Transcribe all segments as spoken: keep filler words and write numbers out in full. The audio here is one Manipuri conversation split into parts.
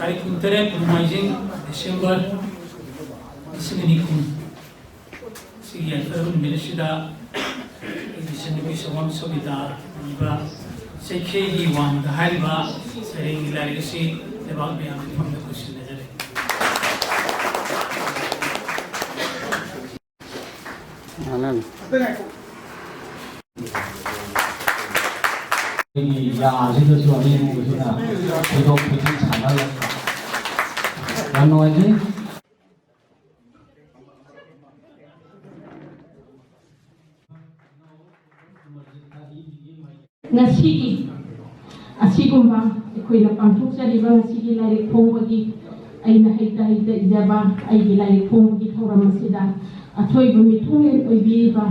ꯇꯥꯔꯤꯛ ꯀꯨꯟꯇꯔꯦꯠ, ꯅꯣꯡꯃꯥꯏꯖꯤꯡ, ꯗꯤꯁꯦꯝꯕꯔ ꯂꯤꯁꯤꯡ ꯑꯅꯤ ꯀꯨꯟ꯫ ꯁꯤꯒꯤ ꯌꯥꯏꯐꯔꯕ ꯅꯨꯃꯤꯠ ꯑꯁꯤꯗ ꯑꯩꯈꯣꯏꯒꯤ ꯏꯆꯟꯅꯨꯄꯤ ꯁꯣꯃꯝ ꯁꯣꯕꯤꯇꯥ ꯏꯕ ꯆꯩꯈꯦꯒꯤ ꯋꯥꯡꯃꯗ ꯍꯥꯏꯔꯤꯕ ꯁꯩꯔꯦꯡꯒꯤ ꯂꯥꯏꯔꯤꯛ ꯑꯁꯤ ꯂꯩꯕꯥꯛ ꯃꯌꯥꯝꯒꯤ ꯐꯝꯗ ꯈꯨꯠꯁꯤꯟꯅꯖꯔꯤ꯫ ꯑꯩꯒꯤ ꯌꯥꯁꯤꯗꯁꯨ ꯑꯅꯦꯝꯕꯁꯤꯅ ꯊꯣꯏꯗꯣꯛ ꯊꯣꯏꯖꯤꯟ ꯁꯥꯟꯅꯍꯜꯂꯛꯄ ꯌꯥꯝ ꯅꯨꯡꯉꯥꯏꯖꯩ꯫ ꯉꯁꯤꯒꯤ ꯑꯁꯤꯒꯨꯝꯕ ꯑꯩꯈꯣꯏꯅ ꯄꯥꯡꯊꯣꯛꯆꯔꯤꯕ ꯉꯁꯤꯒꯤ ꯂꯥꯏꯔꯤꯛ ꯐꯣꯡꯕꯒꯤ, ꯑꯩꯅ ꯍꯩꯇ ꯍꯩꯇ ꯏꯖꯕ ꯑꯩꯒꯤ ꯂꯥꯏꯔꯤꯛ ꯐꯣꯡꯕꯒꯤ ꯊꯧꯔꯝ ꯑꯁꯤꯗ ꯑꯊꯣꯏꯕ ꯃꯤꯊꯨꯡꯂꯦꯟ ꯑꯣꯏꯕꯤꯔꯤꯕ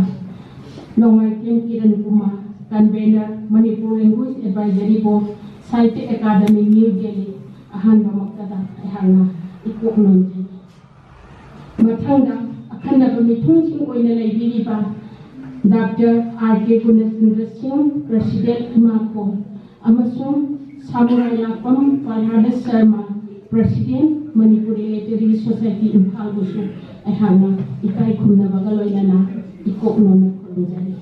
ꯅꯣꯡꯃꯥꯏꯊꯦꯝ Kiran Kumar, convener, Manipur Language Advisory Board, Sahitya Academy, New Delhi, ꯑꯍꯥꯟꯕꯃꯛꯇꯗ ꯑꯩꯍꯥꯛꯅ ꯏꯀꯣꯛ ꯅꯣꯟꯖꯔꯤ꯫ ꯃꯊꯪꯗ ꯑꯈꯟꯅꯕ ꯃꯤꯊꯨꯡꯁꯤꯡ ꯑꯣꯏꯅ ꯂꯩꯕꯤꯔꯤꯕ ꯗꯥꯛꯇꯔ ꯑꯥꯔ ꯀꯦ ꯒꯨꯅꯆꯟꯗ꯭ꯔ ꯁꯤꯡ, President, ꯏꯃꯥꯈꯣꯡ, ꯑꯃꯁꯨꯡ ꯁꯥꯃꯨꯔꯥꯏ ꯂꯥꯛꯄꯝ ꯄ꯭ꯔꯍ꯭ꯂꯥꯗ Sharma, President, Manipur Literary Society, ꯏꯝꯐꯥꯜꯕꯨꯁꯨ ꯑꯩꯍꯥꯛꯅ ꯏꯀꯥꯏ ꯈꯨꯝꯅꯕꯒ ꯂꯣꯏꯅꯅ ꯏꯀꯣꯛ ꯅꯣꯟꯅ ꯈꯨꯔꯨꯝꯖꯔꯤ꯫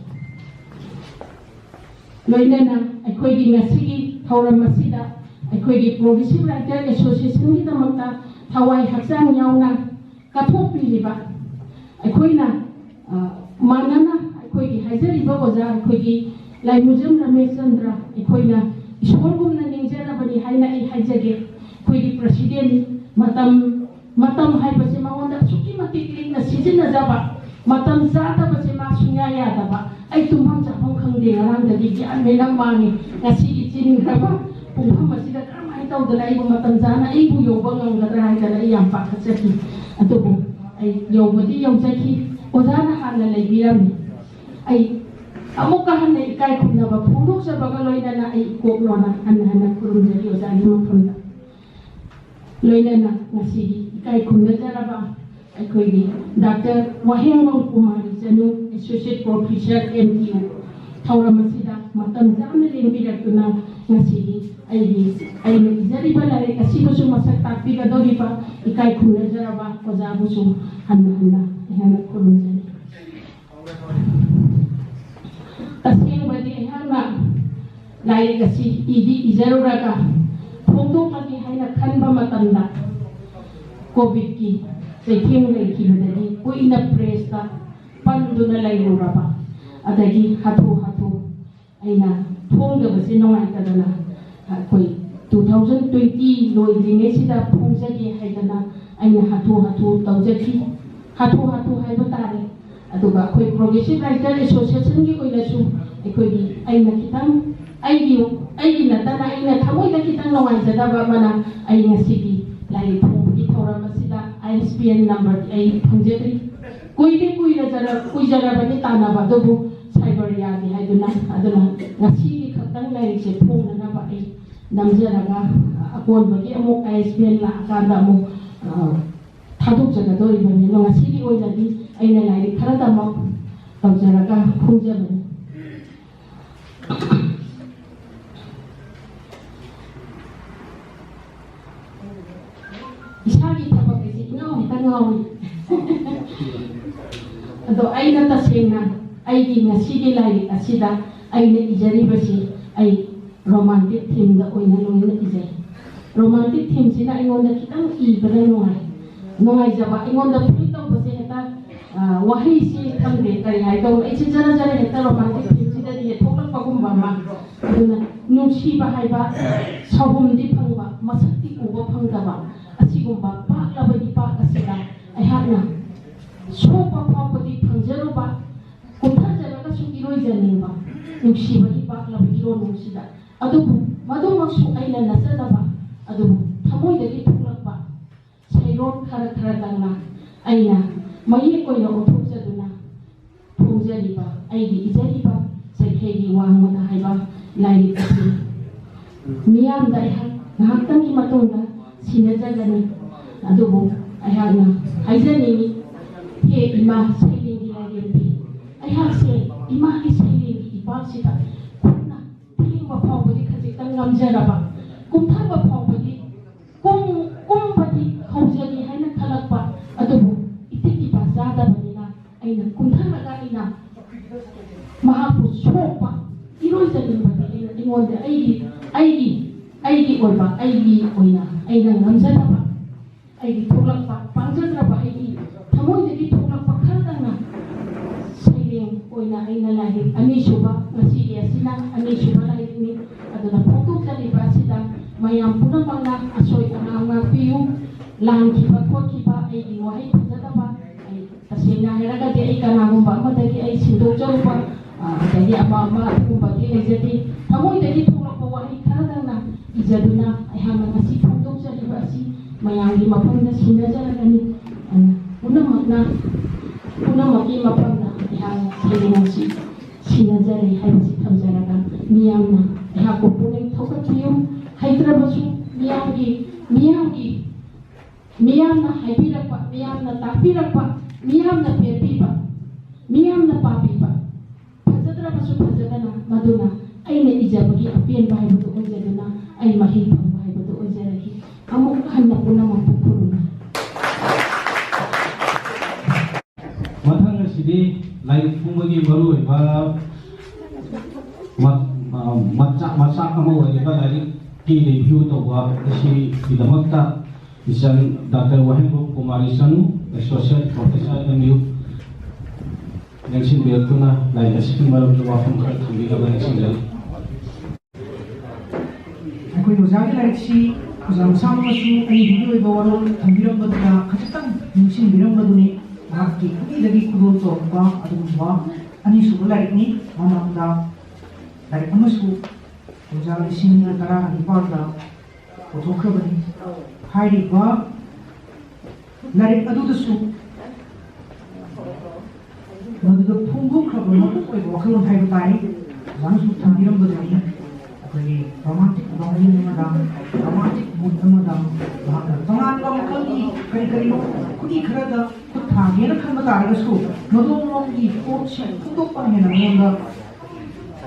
ꯂꯣꯏꯅꯅ ꯑꯩꯈꯣꯏꯒꯤ ꯉꯁꯤꯒꯤ ꯊꯧꯔꯝ ꯑꯁꯤꯗ ꯑꯩꯈꯣꯏꯒꯤ Progressive Writer Association ꯒꯤꯗꯃꯛꯇ ꯊꯋꯥꯏ ꯍꯛꯆꯥꯡ ꯌꯥꯎꯅ ꯀꯠꯊꯣꯛꯄꯤꯔꯤꯕ ꯑꯩꯈꯣꯏꯅ, ꯑ, ꯃꯥꯟꯅꯅ ꯑꯩꯈꯣꯏꯒꯤ ꯍꯥꯏꯖꯔꯤꯕ ꯑꯣꯖꯥ ꯑꯩꯈꯣꯏꯒꯤ ꯂꯥꯏꯃꯨꯖꯝ ꯔꯃꯦꯁ ꯆꯟꯗ꯭ꯔ, ꯑꯩꯈꯣꯏꯅ ꯏꯁꯣꯔꯒꯨꯝꯅ ꯅꯤꯡꯖꯔꯕꯅꯤ ꯍꯥꯏꯅ ꯑꯩ ꯍꯥꯏꯖꯒꯦ꯫ ꯑꯩꯈꯣꯏꯒꯤ President, ꯃꯇꯝ, ꯃꯇꯝ ꯍꯥꯏꯕꯁꯤ ꯃꯉꯣꯟꯗ ꯑꯁꯨꯛꯀꯤ ꯃꯇꯤꯛ ꯂꯤꯛꯅ ꯁꯤꯖꯤꯟꯅꯖꯕ, ꯃꯇꯝ ꯆꯥꯗꯕꯁꯦ ꯃꯥ ꯁꯨꯡꯌꯥ ꯌꯥꯗꯕ꯫ ꯑꯩ ꯇꯨꯝꯐꯝ ꯆꯥꯐꯝ ꯈꯪꯗꯦ, ꯉꯔꯥꯡꯗꯒꯤ ꯒ꯭ꯌꯥꯟ ꯃꯦꯟ ꯑꯃ ꯃꯥꯡꯉꯤ꯫ ꯉꯁꯤꯒꯤ ꯆꯤꯟꯈ꯭ꯔꯕ ꯄꯨꯡꯐꯝ ꯑꯁꯤꯗ ꯀꯔꯝꯍꯥꯏꯅ ꯇꯧꯗꯅ ꯑꯩꯕꯨ ꯃꯇꯝ ꯆꯥꯅ ꯑꯩꯕꯨ ꯌꯧꯕ ꯉꯝꯒꯗ꯭ꯔꯥ ꯍꯥꯏꯗꯅ ꯑꯩ ꯌꯥꯝ ꯄꯥꯈꯠꯆꯈꯤ꯫ ꯑꯗꯨꯕꯨ ꯑꯩ ꯌꯧꯕꯗꯤ ꯌꯧꯖꯈꯤ꯫ ꯑꯣꯖꯥꯅ ꯍꯥꯟꯅ ꯂꯩꯕꯤꯔꯝꯃꯤ꯫ ꯑꯩ ꯑꯃꯨꯛꯀ ꯍꯟꯅ ꯏꯀꯥꯏ ꯈꯨꯝꯅꯕ ꯐꯣꯡꯗꯣꯛꯆꯕꯒ ꯂꯣꯏꯅꯅ ꯑꯩ ꯏꯀꯣꯛ ꯅꯣꯟꯅ ꯍꯟꯅ ꯍꯟꯅ ꯈꯨꯔꯨꯝꯖꯔꯤ ꯑꯣꯖꯥꯒꯤ ꯃꯐꯝꯗ꯫ ꯂꯣꯏꯅꯅ ꯉꯁꯤꯒꯤ ꯏꯀꯥꯏ ꯈꯨꯝꯅꯖꯔꯕ ꯑꯩꯈꯣꯏꯒꯤ ꯗꯥꯛꯇꯔ ꯋꯥꯍꯦꯡꯕꯝ ꯀꯨꯃꯥꯔꯤ ꯆꯅꯨ, Associate Professor, M T U, ꯊꯧꯔꯝ ꯑꯁꯤꯗ ꯃꯇꯝ ꯆꯥꯅ ꯂꯦꯡꯕꯤꯔꯛꯇꯨꯅ ꯉꯁꯤꯒꯤ ꯑꯩꯒꯤ, ꯑꯩꯅ ꯏꯖꯔꯤꯕ ꯂꯥꯏꯔꯤꯛ ꯑꯁꯤꯕꯨꯁꯨ ꯄꯤꯒꯗꯧꯔꯤꯕ ꯏꯀꯥꯏ ꯈꯨꯝꯅꯖꯔꯕ ꯑꯣꯖꯥꯕꯨꯁꯨ ꯍꯟꯅ ꯍꯟꯅ ꯑꯩꯍꯥꯛꯅ ꯈꯨꯔꯨꯝꯖꯔꯤ꯫ ꯇꯁꯦꯡꯕꯗꯤ ꯑꯩꯍꯥꯛꯅ ꯂꯥꯏꯔꯤꯛ ꯑꯁꯤ ꯏꯗꯤ ꯏꯖꯔꯨꯔꯒ ꯐꯣꯡꯗꯣꯛꯂꯒꯦ ꯍꯥꯏꯅ ꯈꯟꯕ ꯃꯇꯝꯗ ꯀꯣꯚꯤꯗꯀꯤ ꯆꯩꯊꯦꯡ ꯂꯩꯈꯤꯕꯗꯒꯤ ꯀꯨꯏꯅ ꯄ꯭ꯔꯦꯁꯇ ꯄꯟꯗꯨꯅ ꯂꯩꯔꯨꯔꯕ, ꯑꯗꯒꯤ ꯍꯥꯊꯨ ꯍꯥꯊꯨ ꯑꯩꯅ ꯐꯣꯡꯗꯕꯁꯦ ꯅꯨꯡꯉꯥꯏꯇꯗꯅ ꯑꯩꯈꯣꯏ two thousand twenty ꯂꯣꯏꯗ꯭ꯔꯤꯉꯩꯁꯤꯗ ꯐꯣꯡꯖꯒꯦ ꯍꯥꯏꯗꯅ ꯑꯩꯅ ꯍꯥꯊꯨ ꯍꯥꯊꯨ ꯇꯧꯖꯈꯤ꯫ ꯍꯥꯊꯨ ꯍꯥꯊꯨ ꯍꯥꯏꯕ ꯇꯥꯔꯦ꯫ ꯑꯗꯨꯒ ꯑꯩꯈꯣꯏ Progressive Writer Associationꯒꯤ ꯑꯣꯏꯅꯁꯨ ꯑꯩꯈꯣꯏꯒꯤ, ꯑꯩꯅ ꯈꯤꯇꯪ, ꯑꯩꯒꯤ, ꯑꯩꯒꯤ ꯅꯠꯇꯅ ꯑꯩꯅ ꯊꯃꯣꯏꯗ ꯈꯤꯇꯪ ꯅꯨꯡꯉꯥꯏꯖꯗꯕ ꯑꯃꯅ, ꯑꯩ ꯉꯁꯤꯒꯤ ꯂꯥꯏꯔꯤꯛ ꯐꯣꯡꯕꯒꯤ ꯊꯧꯔꯝ ꯑꯁꯤꯗ ISBN number ꯑꯩ ꯐꯪꯖꯗ꯭ꯔꯤ꯫ ꯀꯨꯏꯗꯤ ꯀꯨꯏꯔꯖꯔ-, ꯀꯨꯏꯖꯔꯕꯅꯤ ꯇꯥꯟꯅꯕ, ꯑꯗꯨꯕꯨ cyber ꯌꯥꯗꯦ ꯍꯥꯏꯗꯨꯅ, ꯑꯗꯨꯅ ꯉꯁꯤꯒꯤ ꯈꯛꯇꯪ ꯂꯥꯏꯔꯤꯛꯁꯦ ꯐꯣꯡꯅꯅꯕ ꯑꯩ ꯅꯝꯖꯔꯒ, ꯑꯀꯣꯟꯕꯒꯤ ꯑꯃꯨꯛ ISBN ꯂꯥꯛꯑꯀꯥꯟꯗ ꯑꯃꯨꯛ, ꯑ, ꯊꯥꯗꯣꯛꯆꯒꯗꯧꯔꯤꯕꯅꯤ꯫ ꯑꯗꯣ ꯉꯁꯤꯒꯤ ꯑꯣꯏꯅꯗꯤ ꯑꯩꯅ ꯂꯥꯏꯔꯤꯛ ꯈꯔꯗꯃꯛ ꯇꯧꯖꯔꯒ ꯐꯣꯡꯖꯕꯅꯤ꯫ ꯏꯁꯥꯒꯤ ꯊꯕꯛ ꯑꯁꯤ ꯏꯉꯥꯎ ꯍꯦꯛꯇ ꯉꯥꯎꯏ꯫ ꯑꯗꯣ ꯑꯩꯅ ꯇꯁꯦꯡꯅ ꯑꯩꯒꯤ ꯉꯁꯤꯒꯤ ꯂꯥꯏꯔꯤꯛ ꯑꯁꯤꯗ ꯑꯩꯅ ꯏꯖꯔꯤꯕꯁꯤ ꯑꯩ romantic themeꯗ ꯑꯣꯏꯅ ꯂꯣꯏꯅ ꯏꯖꯩ꯫ Romantic themeꯁꯤꯅ ꯑꯩꯉꯣꯟꯗ ꯈꯤꯇꯪ ꯏꯕꯗ ꯅꯨꯡꯉꯥꯏ, ꯅꯨꯡꯉꯥꯏꯖꯕ, ꯑꯩꯉꯣꯟꯗ feel ꯇꯧꯕꯁꯦ ꯍꯦꯛꯇ, ꯑ, ꯋꯥꯍꯩꯁꯤ ꯈꯪꯗꯦ ꯀꯔꯤ ꯍꯥꯏꯗꯧꯅꯣ, ꯑꯩꯁꯦ ꯖꯔ ꯖꯔ ꯍꯦꯛꯇ romantic themeꯁꯤꯗꯗꯤ ꯍꯦꯛ ꯊꯣꯛꯂꯛꯄꯒꯨꯝꯕ ꯑꯃ꯫ ꯑꯗꯨꯅ ꯅꯨꯡꯁꯤꯕ ꯍꯥꯏꯕ ꯁꯥꯎꯍꯨꯝꯗꯤ ꯐꯪꯕ, ꯃꯁꯛꯇꯤ ꯎꯕ ꯐꯪꯗꯕ, ꯑꯁꯤꯒꯨꯝꯕ ꯄꯥꯛꯂꯕ ꯏꯄꯥꯛ ꯑꯁꯤꯗ ꯑꯩꯍꯥꯛꯅ ꯁꯣꯛꯄ ꯐꯥꯎꯕꯗꯤ ꯐꯪꯖꯔꯨꯕ, ꯀꯨꯝꯊꯖꯔꯒꯁꯨ ꯏꯔꯣꯏꯖꯅꯤꯡꯕ ꯅꯨꯡꯁꯤꯕꯒꯤ ꯄꯥꯛꯂꯕ ꯏꯔꯣꯟꯅꯨꯡꯁꯤꯗ꯫ ꯑꯗꯨꯕꯨ ꯃꯗꯨꯃꯛꯁꯨ ꯑꯩꯅ ꯅꯠꯆꯗꯕ, ꯑꯗꯨꯕꯨ ꯊꯃꯣꯏꯗꯒꯤ ꯊꯣꯛꯂꯛꯄ ꯁꯩꯔꯣꯟ ꯈꯔ ꯈꯔꯗꯪꯅ ꯑꯩꯅ ꯃꯌꯦꯛ ꯑꯣꯏꯅ ꯑꯣꯟꯊꯣꯛꯆꯗꯨꯅ ꯐꯣꯡꯖꯔꯤꯕ ꯑꯩꯒꯤ ꯏꯖꯔꯤꯕ ꯆꯩꯈꯩꯒꯤ ꯋꯥꯡꯃꯗ ꯍꯥꯏꯕ ꯂꯥꯏꯔꯤꯛ ꯑꯁꯤ ꯃꯤꯌꯥꯝꯗ ꯑꯩꯍꯥꯛ ꯉꯥꯏꯍꯥꯛꯇꯪꯒꯤ ꯃꯇꯨꯡꯗ ꯁꯤꯟꯅꯖꯒꯅꯤ꯫ ꯑꯗꯨꯕꯨ ꯑꯩꯍꯥꯛꯅ ꯍꯥꯏꯖꯅꯤꯡꯏ, ꯍꯦ ꯏꯃꯥ ꯁꯩꯔꯦꯡꯒꯤ ꯂꯥꯏꯔꯦꯝꯕꯤ, ꯑꯩꯍꯥꯛꯁꯦ ꯏꯃꯥꯒꯤ ꯁꯩꯔꯦꯡꯒꯤ ꯏꯄꯥꯛꯁꯤꯗ ꯈꯨꯠꯅ ꯊꯦꯡꯕ ꯐꯥꯎꯕꯗꯤ ꯈꯖꯤꯛꯇꯪ ꯉꯝꯖꯔꯕ, ꯀꯨꯝꯊꯕ ꯐꯥꯎꯕꯗꯤ ꯀꯨꯝ-, ꯑꯩꯒꯤ ꯑꯩꯒꯤ ꯑꯩꯒꯤ ꯑꯣꯏꯕ, ꯑꯩꯒꯤ ꯑꯣꯏꯅ ꯑꯩꯅ ꯉꯝꯖꯗꯕ, ꯑꯩꯒꯤ ꯊꯣꯛꯂꯛꯄ, ꯄꯥꯝꯖꯗ꯭ꯔꯕ, ꯑꯩꯒꯤ ꯊꯃꯣꯏꯗꯒꯤ ꯊꯣꯛꯂꯛꯄ ꯈꯔꯗꯪꯅ ꯁꯩꯔꯦꯡ ꯑꯣꯏꯅ ꯑꯩꯅ ꯂꯥꯏꯔꯤꯛ ꯑꯅꯤꯁꯨꯕ, ꯉꯁꯤꯒꯤ ꯑꯁꯤꯅ ꯑꯅꯤꯁꯨꯕ ꯂꯥꯏꯔꯤꯛꯅꯤ꯫ ꯑꯗꯨꯅ ꯐꯣꯡꯗꯣꯛꯆꯔꯤꯕ ꯑꯁꯤꯗ ꯃꯌꯥꯝ ꯄꯨꯝꯅꯃꯛꯅ ꯑꯁꯣꯏ ꯑꯉꯥꯝ ꯉꯥꯛꯄꯤꯌꯨ꯫ ꯂꯥꯟꯈꯤꯕ ꯈꯣꯠꯈꯤꯕ, ꯑꯩꯒꯤ ꯋꯥꯍꯩ ꯐꯖꯗꯕ, ꯑꯩ ꯇꯁꯦꯡꯅ ꯍꯥꯏꯔꯒꯗꯤ ꯑꯩ ꯀꯅꯥꯒꯨꯝꯕ ꯑꯃꯗꯒꯤ ꯑꯩ ꯁꯤꯟꯗꯣꯛꯆꯔꯨꯕ, ꯑ, ꯑꯗꯒꯤ ꯑꯃ ꯑꯃ ꯑꯗꯨꯒꯨꯝꯕꯗꯤ ꯂꯩꯖꯗꯦ꯫ ꯊꯃꯣꯏꯗꯒꯤ ꯊꯣꯛꯂꯛꯄ ꯋꯥꯍꯩ ꯈꯔꯗꯪꯅ ꯏꯖꯗꯨꯅ ꯑꯩꯍꯥꯛꯅ ꯉꯁꯤ ꯐꯣꯡꯗꯣꯛꯆꯔꯤꯕ ꯑꯁꯤ ꯃꯌꯥꯝꯒꯤ ꯃꯐꯝꯗ ꯁꯤꯟꯅꯖꯔꯒꯅꯤ꯫ ꯑ, ꯄꯨꯝꯅꯃꯛꯅ, ꯄꯨꯝꯅꯃꯛꯀꯤ ꯃꯐꯝꯗ ꯑꯩꯍꯥꯛꯅ ꯁꯩꯔꯦꯡ ꯑꯁꯤ ꯁꯤꯟꯅꯖꯔꯦ ꯍꯥꯏꯕꯁꯤ ꯊꯝꯖꯔꯒ, ꯃꯤꯌꯥꯝꯅ ꯑꯩꯍꯥꯛꯄꯨ ꯄꯨꯛꯅꯤꯡ ꯊꯧꯒꯠꯄꯤꯌꯨ꯫ ꯍꯩꯇ꯭ꯔꯕꯁꯨ ꯃꯤꯌꯥꯝꯒꯤ, ꯃꯤꯌꯥꯝꯒꯤ ꯃꯤꯌꯥꯝꯅ ꯍꯥꯏꯕꯤꯔꯛꯄ, ꯃꯤꯌꯥꯝꯅ ꯇꯥꯛꯄꯤꯔꯛꯄ, ꯃꯤꯌꯥꯝꯅ ꯄꯦꯟꯕꯤꯕ, ꯃꯤꯌꯥꯝꯅ ꯄꯥꯝꯕꯤꯕ, ꯐꯖꯗ꯭ꯔꯕꯁꯨ ꯐꯖꯗꯅ, ꯃꯗꯨꯅ ꯑꯩꯅ ꯏꯖꯕꯒꯤ ꯑꯄꯦꯟꯕ ꯍꯥꯏꯕꯗꯨ ꯑꯣꯏꯖꯗꯨꯅ, ꯑꯩ ꯃꯍꯩ ꯐꯪꯕ ꯍꯥꯏꯕꯗꯨ ꯑꯣꯏꯖꯔꯛꯈꯤ꯫ ꯑꯃꯨꯛ ꯍꯟꯅ ꯄꯨꯝꯅꯃꯛꯄꯨ ꯈꯨꯔꯨꯝꯃꯤ꯫ ꯃꯊꯪ ꯑꯁꯤꯗꯤ ꯂꯥꯏꯔꯤꯛ ꯐꯣꯡꯕꯒꯤ ꯃꯔꯨꯑꯣꯏꯕ ꯃ-, ꯑ, ꯃꯆꯥꯛ, ꯃꯆꯥꯛ ꯑꯃ ꯑꯣꯏꯔꯤꯕ ꯂꯥꯏꯔꯤꯛꯀꯤ review ꯇꯧꯕ ꯑꯁꯤꯒꯤꯗꯃꯛꯇ ꯏꯆꯟ ꯗꯥꯛꯇꯔ ꯋꯥꯍꯦꯡꯕꯝ ꯀꯨꯃꯥꯔꯤ ꯆꯅꯨ, Associate Professor, M U, ꯂꯦꯡꯁꯤꯟꯕꯤꯔꯛꯇꯨꯅ ꯂꯥꯏꯔꯤꯛ ꯑꯁꯤꯒꯤ ꯃꯔꯝꯗ ꯋꯥꯐꯝ ꯈꯔ ꯊꯝꯕꯤꯅꯕ ꯅꯤꯡꯁꯤꯡꯖꯔꯤ꯫ ꯑꯩꯈꯣꯏ ꯑꯣꯖꯥꯒꯤ ꯂꯥꯏꯔꯤꯛꯁꯤ ꯑꯣꯖꯥ ꯃꯁꯥꯃꯛꯅꯁꯨ ꯑꯏꯕꯒꯤ ꯑꯣꯏꯕ ꯋꯥꯔꯣꯜ ꯊꯝꯕꯤꯔꯝꯕꯗꯨꯗ ꯈꯖꯤꯛꯇꯪ ꯅꯤꯡꯁꯤꯡꯕꯤꯔꯝꯕꯗꯨꯅꯤ꯫ ꯃꯍꯥꯛꯀꯤ ꯈꯨꯠꯏꯗꯒꯤ ꯈꯨꯗꯣꯜ ꯇꯧꯔꯛꯄ ꯑꯗꯨꯒꯨꯝꯕ ꯑꯅꯤꯁꯨꯕ ꯂꯥꯏꯔꯤꯛꯅꯤ꯫ ꯃꯃꯥꯡꯗ ꯂꯥꯏꯔꯤꯛ ꯑꯃꯁꯨ ꯑꯣꯖꯥ ꯂꯤꯁꯤꯡ ꯇꯔꯥ ꯅꯤꯄꯥꯜꯗ ꯄꯨꯊꯣꯛꯈ꯭ꯔꯕꯅꯤ꯫ ꯍꯥꯏꯔꯤꯕ ꯂꯥꯏꯔꯤꯛ ꯑꯗꯨꯗꯁꯨ ꯃꯗꯨꯗ ꯐꯣꯡꯗꯣꯛꯈ꯭ꯔꯕ ꯃꯔꯨ ꯑꯣꯏꯕ ꯋꯥꯈꯜꯂꯣꯟ ꯍꯥꯏꯕ ꯇꯥꯏ꯫ ꯑꯣꯖꯥꯅꯁꯨ ꯊꯝꯕꯤꯔꯝꯕꯗꯨꯅꯤ, ꯑꯩꯈꯣꯏꯒꯤ romantic longing ꯑꯃꯗ, romantic mood ꯑꯃꯗ ꯃꯍꯥꯛꯅ ꯇꯣꯉꯥꯟꯕ ꯃꯈꯜꯒꯤ ꯀꯔꯤ ꯀꯔꯤꯅꯣ ꯈꯨꯠꯏ ꯈꯔꯗ ꯈꯨꯠ ꯊꯥꯒꯦꯅ ꯈꯟꯕ ꯇꯥꯔꯒꯁꯨ, ꯃꯗꯣꯝꯂꯣꯝꯒꯤ ꯄꯣꯠꯁꯤ ꯐꯣꯡꯗꯣꯛꯄꯅ ꯍꯦꯟꯅ ꯃꯉꯣꯟꯗ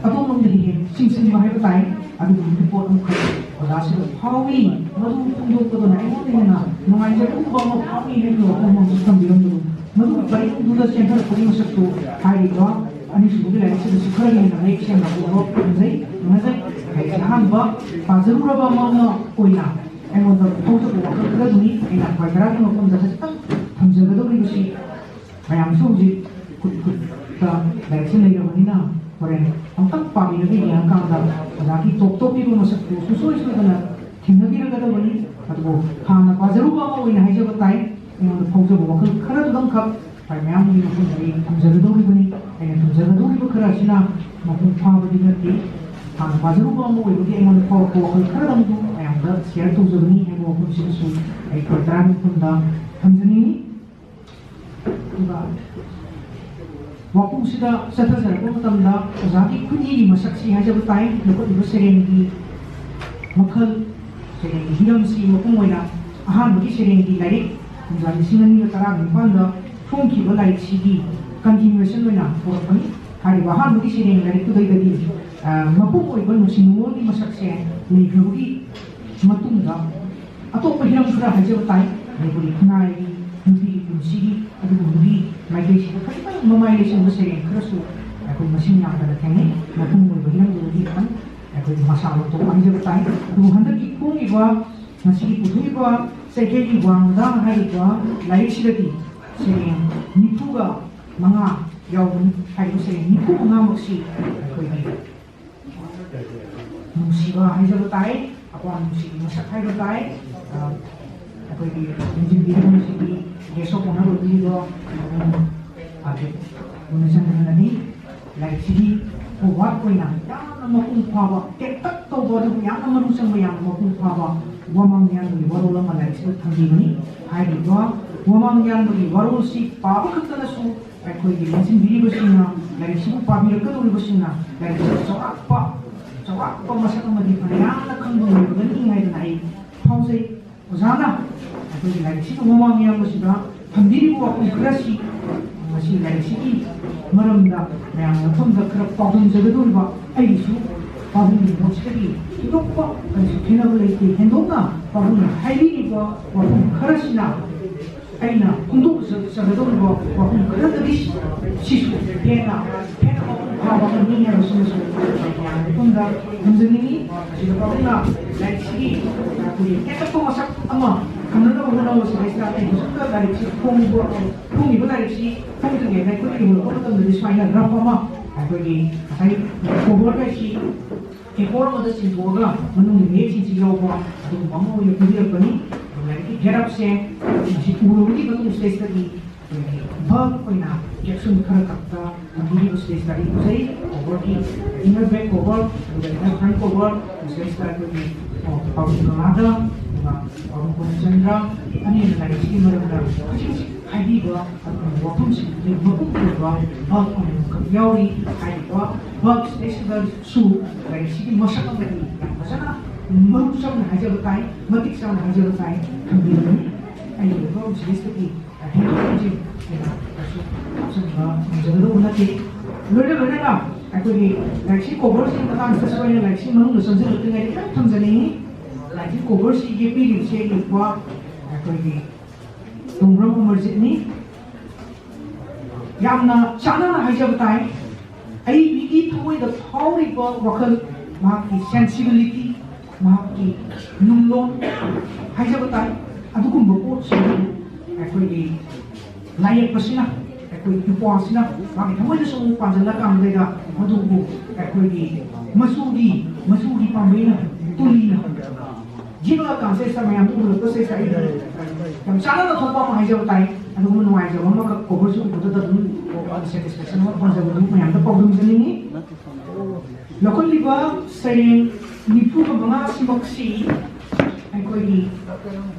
ꯑꯗꯣꯝꯂꯣꯝꯗꯒꯤ ꯍꯦꯟꯅ ꯆꯤꯡꯁꯤꯟꯕ ꯍꯥꯏꯕ ꯇꯥꯏ꯫ ꯑꯗꯨꯒꯨꯝꯕꯒꯤ ꯄꯣꯠ ꯑꯃꯈꯛ ꯑꯣꯖꯥꯁꯤꯗ ꯐꯥꯎꯏ꯫ ꯃꯗꯨ ꯐꯣꯡꯗꯣꯛꯄꯗꯨꯅ ꯑꯩꯉꯣꯟꯗ ꯍꯦꯟꯅ ꯅꯨꯡꯉꯥꯏꯖꯕꯒꯨꯝꯕ ꯑꯃ ꯐꯥꯎꯏ ꯍꯥꯏꯕꯒꯤ ꯋꯥꯐꯝ ꯑꯃꯁꯨ ꯊꯝꯕꯤꯔꯝꯕꯗꯨ, ꯃꯗꯨꯒꯤ ꯄꯔꯤꯡꯗꯨꯗ ꯆꯦꯟꯊꯔꯛꯄꯒꯤ ꯃꯁꯛꯇꯨ ꯍꯥꯏꯔꯤꯕ ꯑꯅꯤꯁꯨꯕꯒꯤ ꯂꯥꯏꯔꯤꯛꯁꯤꯗꯁꯨ ꯈꯔ ꯍꯦꯟꯅ ꯃꯌꯦꯛ ꯁꯦꯡꯅ ꯎꯕ ꯐꯪꯖꯩ꯫ ꯈꯪꯅꯖꯩ꯫ ꯑꯩꯁꯦ ꯑꯍꯥꯟꯕ ꯄꯥꯖꯔꯨꯔꯕ ꯑꯃ ꯑꯣꯏꯅ ꯑꯩꯉꯣꯟꯗ ꯐꯥꯎꯖꯕ ꯋꯥꯈꯜ ꯈꯔꯗꯨꯅꯤ ꯑꯩꯅ ꯈ꯭ꯋꯥꯏ ꯇꯔꯥꯒꯤ ꯃꯐꯝꯗ ꯈꯖꯤꯛꯇꯪ ꯊꯝꯖꯒꯗꯧꯔꯤꯕꯁꯤ꯫ ꯃꯌꯥꯝꯁꯨ ꯍꯧꯖꯤꯛ ꯈꯨꯠ ꯈꯨꯠꯇ ꯂꯥꯏꯔꯤꯛꯁꯦ ꯂꯩꯔꯕꯅꯤꯅ ꯍꯣꯔꯦꯟ ꯑꯃꯨꯛꯇꯪ ꯄꯥꯕꯤꯔꯒ ꯌꯦꯡꯉꯀꯥꯟꯗ ꯑꯣꯖꯥꯒꯤ ꯇꯣꯞ ꯇꯣꯞꯄꯤꯕ ꯃꯁꯛꯇꯨ ꯁꯨꯡꯁꯣꯏ ꯁꯣꯏꯗꯅ ꯊꯦꯡꯅꯕꯤꯔꯒꯗꯕꯅꯤ꯫ ꯑꯗꯨꯕꯨ ꯍꯥꯟꯅ ꯄꯥꯖꯔꯨꯕ ꯑꯃ ꯑꯣꯏꯅ ꯍꯥꯏꯖꯕ ꯇꯥꯏ꯫ ꯑꯩꯉꯣꯟꯗ ꯐꯥꯎꯖꯕ ꯋꯥꯈꯜ ꯈꯔꯗꯨꯗꯪꯈꯛ ꯃꯌꯥꯝꯒꯤ ꯃꯐꯝꯗ ꯑꯩ ꯊꯝꯖꯒꯗꯧꯔꯤꯕꯅꯤ꯫ ꯑꯩꯅ ꯊꯝꯖꯒꯗꯧꯔꯤꯕ ꯈꯔ ꯑꯁꯤꯅ ꯃꯄꯨꯡ ꯐꯥꯕꯗꯤ ꯅꯠꯇꯦ꯫ ꯍꯥꯟꯅ ꯄꯥꯖꯔꯨꯕ ꯑꯃ ꯑꯣꯏꯕꯒꯤ ꯑꯩꯉꯣꯟꯗ ꯐꯥꯎꯔꯛꯄ ꯋꯥꯈꯜ ꯈꯔꯗꯪꯗꯨ ꯃꯌꯥꯝꯗ ꯁꯤꯌꯔ ꯇꯧꯖꯕꯅꯤ ꯍꯥꯏꯕ ꯋꯥꯐꯝꯁꯤꯃꯁꯨ ꯑꯩ ꯈꯔ ꯇꯔꯥꯒꯤ ꯃꯐꯝꯗ ꯊꯝꯖꯅꯤꯡꯏ꯫ ꯑꯗꯨꯒ ꯋꯥꯐꯝꯁꯤꯗ ꯆꯠꯊꯖꯔꯛꯄ ꯃꯇꯝꯗ ꯑꯣꯖꯥꯒꯤ ꯈꯨꯠꯏꯒꯤ ꯃꯁꯛꯁꯤ ꯍꯥꯏꯖꯕ ꯇꯥꯏ꯫ ꯂꯧꯈꯠꯂꯤꯕ ꯁꯩꯔꯦꯡꯒꯤ ꯃꯈꯜ, ꯁꯩꯔꯦꯡꯒꯤ ꯍꯤꯔꯝꯁꯤ ꯃꯄꯨꯡ ꯑꯣꯏꯅ ꯑꯍꯥꯟꯕꯒꯤ ꯁꯩꯔꯦꯡꯒꯤ ꯂꯥꯏꯔꯤꯛ ꯀꯨꯝꯖꯥ ꯂꯤꯁꯤꯡ ꯑꯅꯤꯒ ꯇꯔꯥꯒ ꯅꯤꯄꯥꯟꯗ ꯐꯣꯡꯈꯤꯕ ꯂꯥꯏꯔꯤꯛꯁꯤꯒꯤ ꯀꯟꯇꯤꯅ꯭ꯌꯨꯑꯦꯁꯟ ꯑꯣꯏꯅ ꯄꯨꯔꯛꯄꯅꯤ꯫ ꯍꯥꯏꯔꯤꯕ ꯑꯍꯥꯟꯕꯒꯤ ꯁꯩꯔꯦꯡ ꯂꯥꯏꯔꯤꯛꯇꯨꯗꯩꯗꯒꯤ, ꯑ, ꯃꯄꯨꯡ ꯑꯣꯏꯕ ꯅꯨꯡꯁꯤ ꯅꯨꯡꯉꯣꯜꯒꯤ ꯃꯁꯛꯁꯦ ꯂꯩꯈ꯭ꯔꯕꯒꯤ ꯃꯇꯨꯡꯗ ꯑꯇꯣꯞꯄ ꯍꯤꯔꯝ ꯈꯔ ꯍꯥꯏꯖꯕ ꯇꯥꯏ꯫ ꯃꯅꯤꯄꯨꯔꯤ ꯈꯨꯟꯅꯥꯏꯒꯤ ꯅꯨꯄꯤꯒꯤ ꯄꯨꯟꯁꯤꯒꯤ ꯑꯗꯨꯒꯨꯝꯕꯒꯤ ꯃꯥꯏꯀꯩꯁꯤꯗ ꯈꯖꯤꯛꯇꯪ ꯃꯃꯥꯏ ꯂꯩꯁꯤꯟꯕ ꯁꯩꯔꯦꯡ ꯈꯔꯁꯨ ꯑꯩꯈꯣꯏ ꯃꯁꯤꯡ ꯌꯥꯝꯗꯅ ꯊꯦꯡꯅꯩ꯫ ꯃꯄꯨꯡ ꯑꯣꯏꯕ ꯍꯤꯔꯝꯗꯨꯗꯒꯤ ꯈꯤꯇꯪ ꯑꯩꯈꯣꯏ ꯃꯁꯥ ꯂꯧꯊꯣꯛꯄ ꯍꯥꯏꯖꯕ ꯇꯥꯏ꯫ ꯑꯗꯨꯕꯨ ꯍꯟꯗꯛꯀꯤ ꯐꯣꯡꯉꯤꯕ, ꯉꯁꯤꯒꯤ ꯄꯨꯊꯣꯛꯏꯕ ꯆꯩꯊꯦꯡꯒꯤ ꯋꯥꯡꯃꯗ ꯍꯥꯏꯔꯤꯕ ꯂꯥꯏꯔꯤꯛꯁꯤꯗꯗꯤ ꯁꯩꯔꯦꯡ ꯅꯤꯐꯨꯒ ꯃꯉꯥ ꯌꯥꯎꯕꯅꯤ꯫ ꯍꯥꯏꯔꯤꯕ ꯁꯩꯔꯦꯡ ꯅꯤꯐꯨ ꯃꯉꯥꯃꯛꯁꯤ ꯑꯩꯈꯣꯏꯒꯤ ꯅꯨꯡꯁꯤꯕ ꯍꯥꯏꯖꯕ ꯇꯥꯏ, ꯑꯄꯥꯝ ꯅꯨꯡꯁꯤꯕ ꯃꯁꯛ ꯍꯥꯏꯕ ꯇꯥꯏ꯫ ꯑ, ꯑꯩꯈꯣꯏꯒꯤ ꯂꯤꯡꯖꯦꯜꯒꯤ ꯏꯕꯨꯡꯁꯤꯒꯤ ꯒꯦꯁ ꯑꯣꯐ ꯑꯣꯅꯔ ꯑꯣꯏꯕꯤꯔꯤꯕ ꯑꯗꯨꯝ ꯑꯥꯔꯇꯤꯁ ꯒꯨꯅꯆꯟꯗ꯭ꯔꯅꯗꯤ ꯂꯥꯏꯔꯤꯛꯁꯤꯒꯤ ꯐꯣꯔꯋꯥꯔꯗ ꯑꯣꯏꯅ ꯌꯥꯝꯅ ꯃꯄꯨꯡ ꯐꯥꯕ, ꯇꯦꯟꯇꯛ ꯇꯧꯕ ꯑꯗꯨꯕꯨ ꯌꯥꯝꯅ ꯃꯅꯨꯡ ꯆꯪꯕ, ꯌꯥꯝꯅ ꯃꯄꯨꯡ ꯐꯥꯕ ꯋꯥꯃꯥꯡ ꯃꯤꯌꯥꯝꯒꯤ ꯋꯥꯔꯣꯜ ꯑꯃ ꯂꯥꯏꯔꯤꯛꯁꯤꯗ ꯊꯝꯕꯤꯕꯅꯤ꯫ ꯍꯥꯏꯔꯤꯕ ꯋꯥꯃꯥꯡ ꯃꯤꯌꯥꯝꯒꯤ ꯋꯥꯔꯣꯜꯁꯤ ꯄꯥꯕ ꯈꯛꯇꯅꯁꯨ ꯑꯩꯈꯣꯏꯒꯤ ꯂꯦꯡꯁꯤꯟꯕꯤꯔꯤꯕꯁꯤꯡꯅ, ꯂꯥꯏꯔꯤꯛꯁꯤꯕꯨ ꯄꯥꯕꯤꯔꯛꯀꯗꯧꯔꯤꯕꯁꯤꯡꯅ ꯂꯥꯏꯔꯤꯛꯁꯤꯒꯤ ꯆꯥꯎꯔꯥꯛꯄ, ꯆꯥꯎꯔꯥꯛꯄ ꯃꯁꯛ ꯑꯃꯗꯤ ꯐꯅ ꯌꯥꯝꯅ ꯈꯪꯕ ꯉꯝꯒꯅꯤ ꯍꯥꯏꯗꯅ ꯑꯩ ꯐꯥꯎꯖꯩ꯫ ꯑꯣꯖꯥꯅ ꯑꯩꯈꯣꯏꯒꯤ ꯂꯥꯏꯔꯤꯛꯁꯤꯒꯤ ꯃꯃꯥꯡ ꯌꯥꯝꯕꯁꯤꯗ ꯊꯝꯕꯤꯔꯤꯕ ꯋꯥꯐꯝ ꯈꯔꯁꯤ ꯉꯁꯤ ꯂꯥꯏꯔꯤꯛꯁꯤꯒꯤ ꯃꯔꯝꯗ ꯃꯌꯥꯝꯒꯤ ꯃꯐꯝꯗ ꯈꯔ ꯄꯥꯎꯗꯝꯖꯒꯗꯧꯔꯤꯕ ꯑꯩꯒꯤꯁꯨ ꯄꯥꯕꯨꯡꯒꯤ ꯃꯍꯨꯠꯁꯤꯗꯒꯤ ꯊꯣꯏꯗꯣꯛꯄ ꯀꯔꯤꯁꯨ ꯈꯦꯠꯅꯕ ꯂꯩꯇꯦ꯫ ꯍꯦꯟꯗꯣꯛꯅ ꯄꯥꯕꯨꯡꯅ ꯍꯥꯏꯕꯤꯔꯤꯕ ꯋꯥꯐꯝ ꯈꯔꯁꯤꯅ ꯑꯩꯅ ꯐꯣꯡꯗꯣꯛꯆꯒꯗꯧꯔꯤꯕ ꯋꯥꯐꯝ ꯈꯔꯗꯒꯤ ꯁꯤꯁꯨ ꯍꯦꯟꯅ, ꯍꯦꯟꯅ ꯃꯄꯨꯡ ꯐꯥꯕ ꯋꯥꯈꯜꯅꯤ ꯍꯥꯏꯕꯁꯤꯃꯁꯨ ꯃꯌꯥꯝꯒꯤ ꯃꯐꯝꯗ ꯊꯝꯖꯅꯤꯡꯉꯤ꯫ ꯑꯁꯤꯗ ꯄꯥꯕꯨꯡꯅ ꯂꯥꯏꯔꯤꯛꯁꯤꯒꯤ ꯑꯩꯈꯣꯏꯒꯤ ꯇꯦꯛꯇꯛꯄ ꯃꯁꯛ ꯑꯃ ꯈꯪꯅꯅꯕ ꯍꯣꯠꯅꯕꯁꯤꯗꯩꯁꯤꯗ ꯑꯩ ꯍꯧꯖꯤꯛꯇ ꯂꯥꯏꯔꯤꯛꯁꯤ ꯐꯣꯡꯕ ꯐꯣꯡꯉꯤꯕ ꯂꯥꯏꯔꯤꯛꯁꯤ ꯐꯣꯡꯗ꯭ꯔꯤꯉꯩꯗ ꯑꯩꯈꯣꯏ ꯌꯣꯜꯂꯛꯄ ꯃꯇꯝꯗꯗꯤ ꯁꯨꯃꯥꯏꯅ ꯔꯐ ꯑꯃ ꯑꯩꯈꯣꯏꯒꯤ ꯉꯁꯥꯏ ꯀꯣꯕꯔꯒ ꯑꯁꯤ ꯄꯦꯄꯔ ꯑꯃꯗ ꯆꯤꯡꯊꯣꯛꯑꯒ ꯃꯅꯨꯡꯒꯤ ꯃꯌꯦꯛꯁꯤꯡꯁꯤ ꯌꯥꯎꯕ ꯑꯗꯨꯒꯨꯝꯕ ꯑꯃ ꯑꯣꯏꯅ ꯄꯤꯕꯤꯔꯛꯄꯅꯤ꯫ ꯂꯥꯏꯔꯤꯛꯀꯤ ꯒꯦꯠ ꯑꯞꯁꯦ ꯁꯤ ꯎꯔꯕꯒꯤ ꯃꯇꯨꯡ ꯁꯤꯗꯩꯁꯤꯗꯒꯤ ꯕꯜꯕ ꯑꯣꯏꯅ ꯀꯦꯞꯁꯨꯜ ꯈꯔ ꯈꯛꯇ ꯊꯝꯕꯤꯔꯤꯕꯁꯤꯗꯩꯁꯤꯗ ꯑꯩ ꯎꯖꯩ꯫ ꯀꯣꯕꯔꯒꯤ ꯏꯟꯅꯔ ꯕꯦꯛ ꯀꯣꯕꯔ, ꯑꯗꯨꯒ ꯏꯟꯅꯔ ꯐ꯭ꯔꯟ ꯀꯣꯕꯔ, ꯁꯤꯗꯩꯁꯤꯗ ꯑꯩꯈꯣꯏꯒꯤ ꯄꯥꯕꯨꯡ ꯀꯃꯂꯥꯗ, ꯑꯗꯨꯒ ꯄꯥꯕꯨꯡ ꯄꯨꯔꯅꯆꯟꯗ꯭ꯔ ꯑꯅꯤꯅ ꯂꯥꯏꯔꯤꯛꯁꯤꯒꯤ ꯃꯔꯝꯗ ꯈꯖꯤꯛ ꯈꯖꯤꯛ ꯍꯥꯏꯕꯤꯕ ꯑꯗꯨꯒꯨꯝꯕ ꯋꯥꯐꯝꯁꯤꯡ ꯑꯗꯨꯒꯤ ꯃꯄꯨꯡ ꯑꯣꯏꯕ ꯕꯜꯕ ꯑꯣꯏꯅ ꯑꯃꯈꯛ ꯌꯥꯎꯔꯤ꯫ ꯍꯥꯏꯔꯤꯕ ꯕꯜꯕꯁꯤꯗꯩꯁꯤꯗꯁꯨ ꯂꯥꯏꯔꯤꯛꯁꯤꯒꯤ ꯃꯁꯛ ꯑꯃꯗꯤ ꯌꯥꯝ ꯐꯖꯅ ꯃꯔꯨ ꯆꯪꯅ ꯍꯥꯏꯖꯕ ꯇꯥꯏ, ꯃꯇꯤꯛ ꯆꯥꯅ ꯍꯥꯏꯖꯕ ꯇꯥꯏ, ꯊꯝꯕꯤꯔꯝꯃꯤ꯫ ꯑꯩꯒꯤ ꯕꯜꯕꯁꯤꯗꯩꯁꯤꯗꯒꯤ ꯍꯦꯟꯗꯣꯛ ꯍꯦꯟꯖꯤꯟ ꯀꯌꯥ ꯀꯩꯁꯨ ꯍꯥꯞꯆꯤꯟꯕ ꯉꯝꯖꯒꯗꯧꯕ ꯅꯠꯇꯦ꯫ ꯂꯣꯏꯅ ꯂꯣꯏꯅꯅ ꯑꯩꯈꯣꯏꯒꯤ ꯂꯥꯏꯔꯤꯛꯁꯤ ꯀꯣꯕꯔꯁꯤꯒꯤ ꯃꯇꯥꯡꯁꯤꯗꯁꯨ ꯑꯩꯅ ꯂꯥꯏꯔꯤꯛꯁꯤ ꯃꯅꯨꯡꯗ ꯆꯪꯁꯤꯜꯂꯛꯇ꯭ꯔꯤꯉꯩꯗ ꯈꯤꯇꯪ ꯊꯝꯖꯅꯤꯡꯉꯤ꯫ ꯂꯥꯏꯔꯤꯛꯁꯤ ꯀꯣꯕꯔꯁꯤ ꯌꯦꯛꯄꯤꯔꯤꯕꯁꯦ ꯌꯦꯛꯄ ꯑꯩꯈꯣꯏꯒꯤ ꯇꯣꯡꯕ꯭ꯔꯝ ꯑꯃꯔꯖꯤꯠꯅꯤ꯫ ꯌꯥꯝꯅ ꯆꯥꯟꯅꯅ ꯍꯥꯏꯖꯕ ꯇꯥꯏ꯫ ꯑꯏꯕꯤꯒꯤ ꯊꯃꯣꯏꯗ ꯐꯥꯎꯔꯤꯕ ꯋꯥꯈꯜ, ꯃꯍꯥꯛꯀꯤ ꯁꯦꯟꯁꯤꯕꯤꯂꯤꯇꯤ, ꯃꯍꯥꯛꯀꯤ ꯅꯨꯡꯂꯣꯟ ꯍꯥꯏꯖꯕ ꯇꯥꯏ꯫ ꯑꯗꯨꯒꯨꯝꯕ ꯄꯣꯠꯁꯤꯡꯗꯨ ꯑꯩꯈꯣꯏꯒꯤ ꯂꯥꯏꯌꯦꯛꯄꯁꯤꯅ, ꯑꯩꯈꯣꯏ ꯏꯄ꯭ꯋꯥꯁꯤꯅ ꯃꯥꯒꯤ ꯊꯃꯣꯏꯗ ꯁꯨꯝ ꯄꯥꯟꯁꯤꯜꯂꯀꯥꯟꯗ ꯃꯗꯨꯕꯨ ꯑꯩꯈꯣꯏꯒꯤ ꯃꯆꯨꯒꯤ, ꯃꯆꯨꯒꯤ ꯄꯥꯝꯕꯩꯅ, ꯇꯨꯂꯤꯅ ꯌꯦꯛꯂꯛꯑꯀꯥꯟꯁꯤꯗ ꯃꯌꯥꯝꯗ ꯎꯍꯜꯂꯛꯄꯁꯤꯗ ꯑꯩ ꯌꯥꯝ ꯆꯥꯟꯅꯅ ꯊꯣꯛꯄ ꯑꯃ ꯍꯥꯏꯖꯕ ꯇꯥꯏ꯫ ꯑꯗꯨꯒꯨꯝꯕ ꯅꯨꯡꯉꯥꯏꯖꯕ ꯑꯃꯈꯛ ꯀꯣꯕꯔꯁꯤ ꯎꯕꯗꯨꯗ ꯑꯗꯨꯝ ꯁꯦꯇꯤꯁꯐꯦꯛꯁꯟ ꯑꯃ ꯐꯪꯖꯕꯗꯨ ꯃꯌꯥꯝꯗ ꯄꯥꯎꯗꯝꯖꯅꯤꯡꯉꯤ꯫ ꯂꯧꯈꯠꯂꯤꯕ ꯁꯩꯔꯦꯡ ꯅꯤꯐꯨꯒ ꯃꯉꯥꯁꯤꯃꯛꯁꯤ ꯑꯩꯈꯣꯏꯒꯤ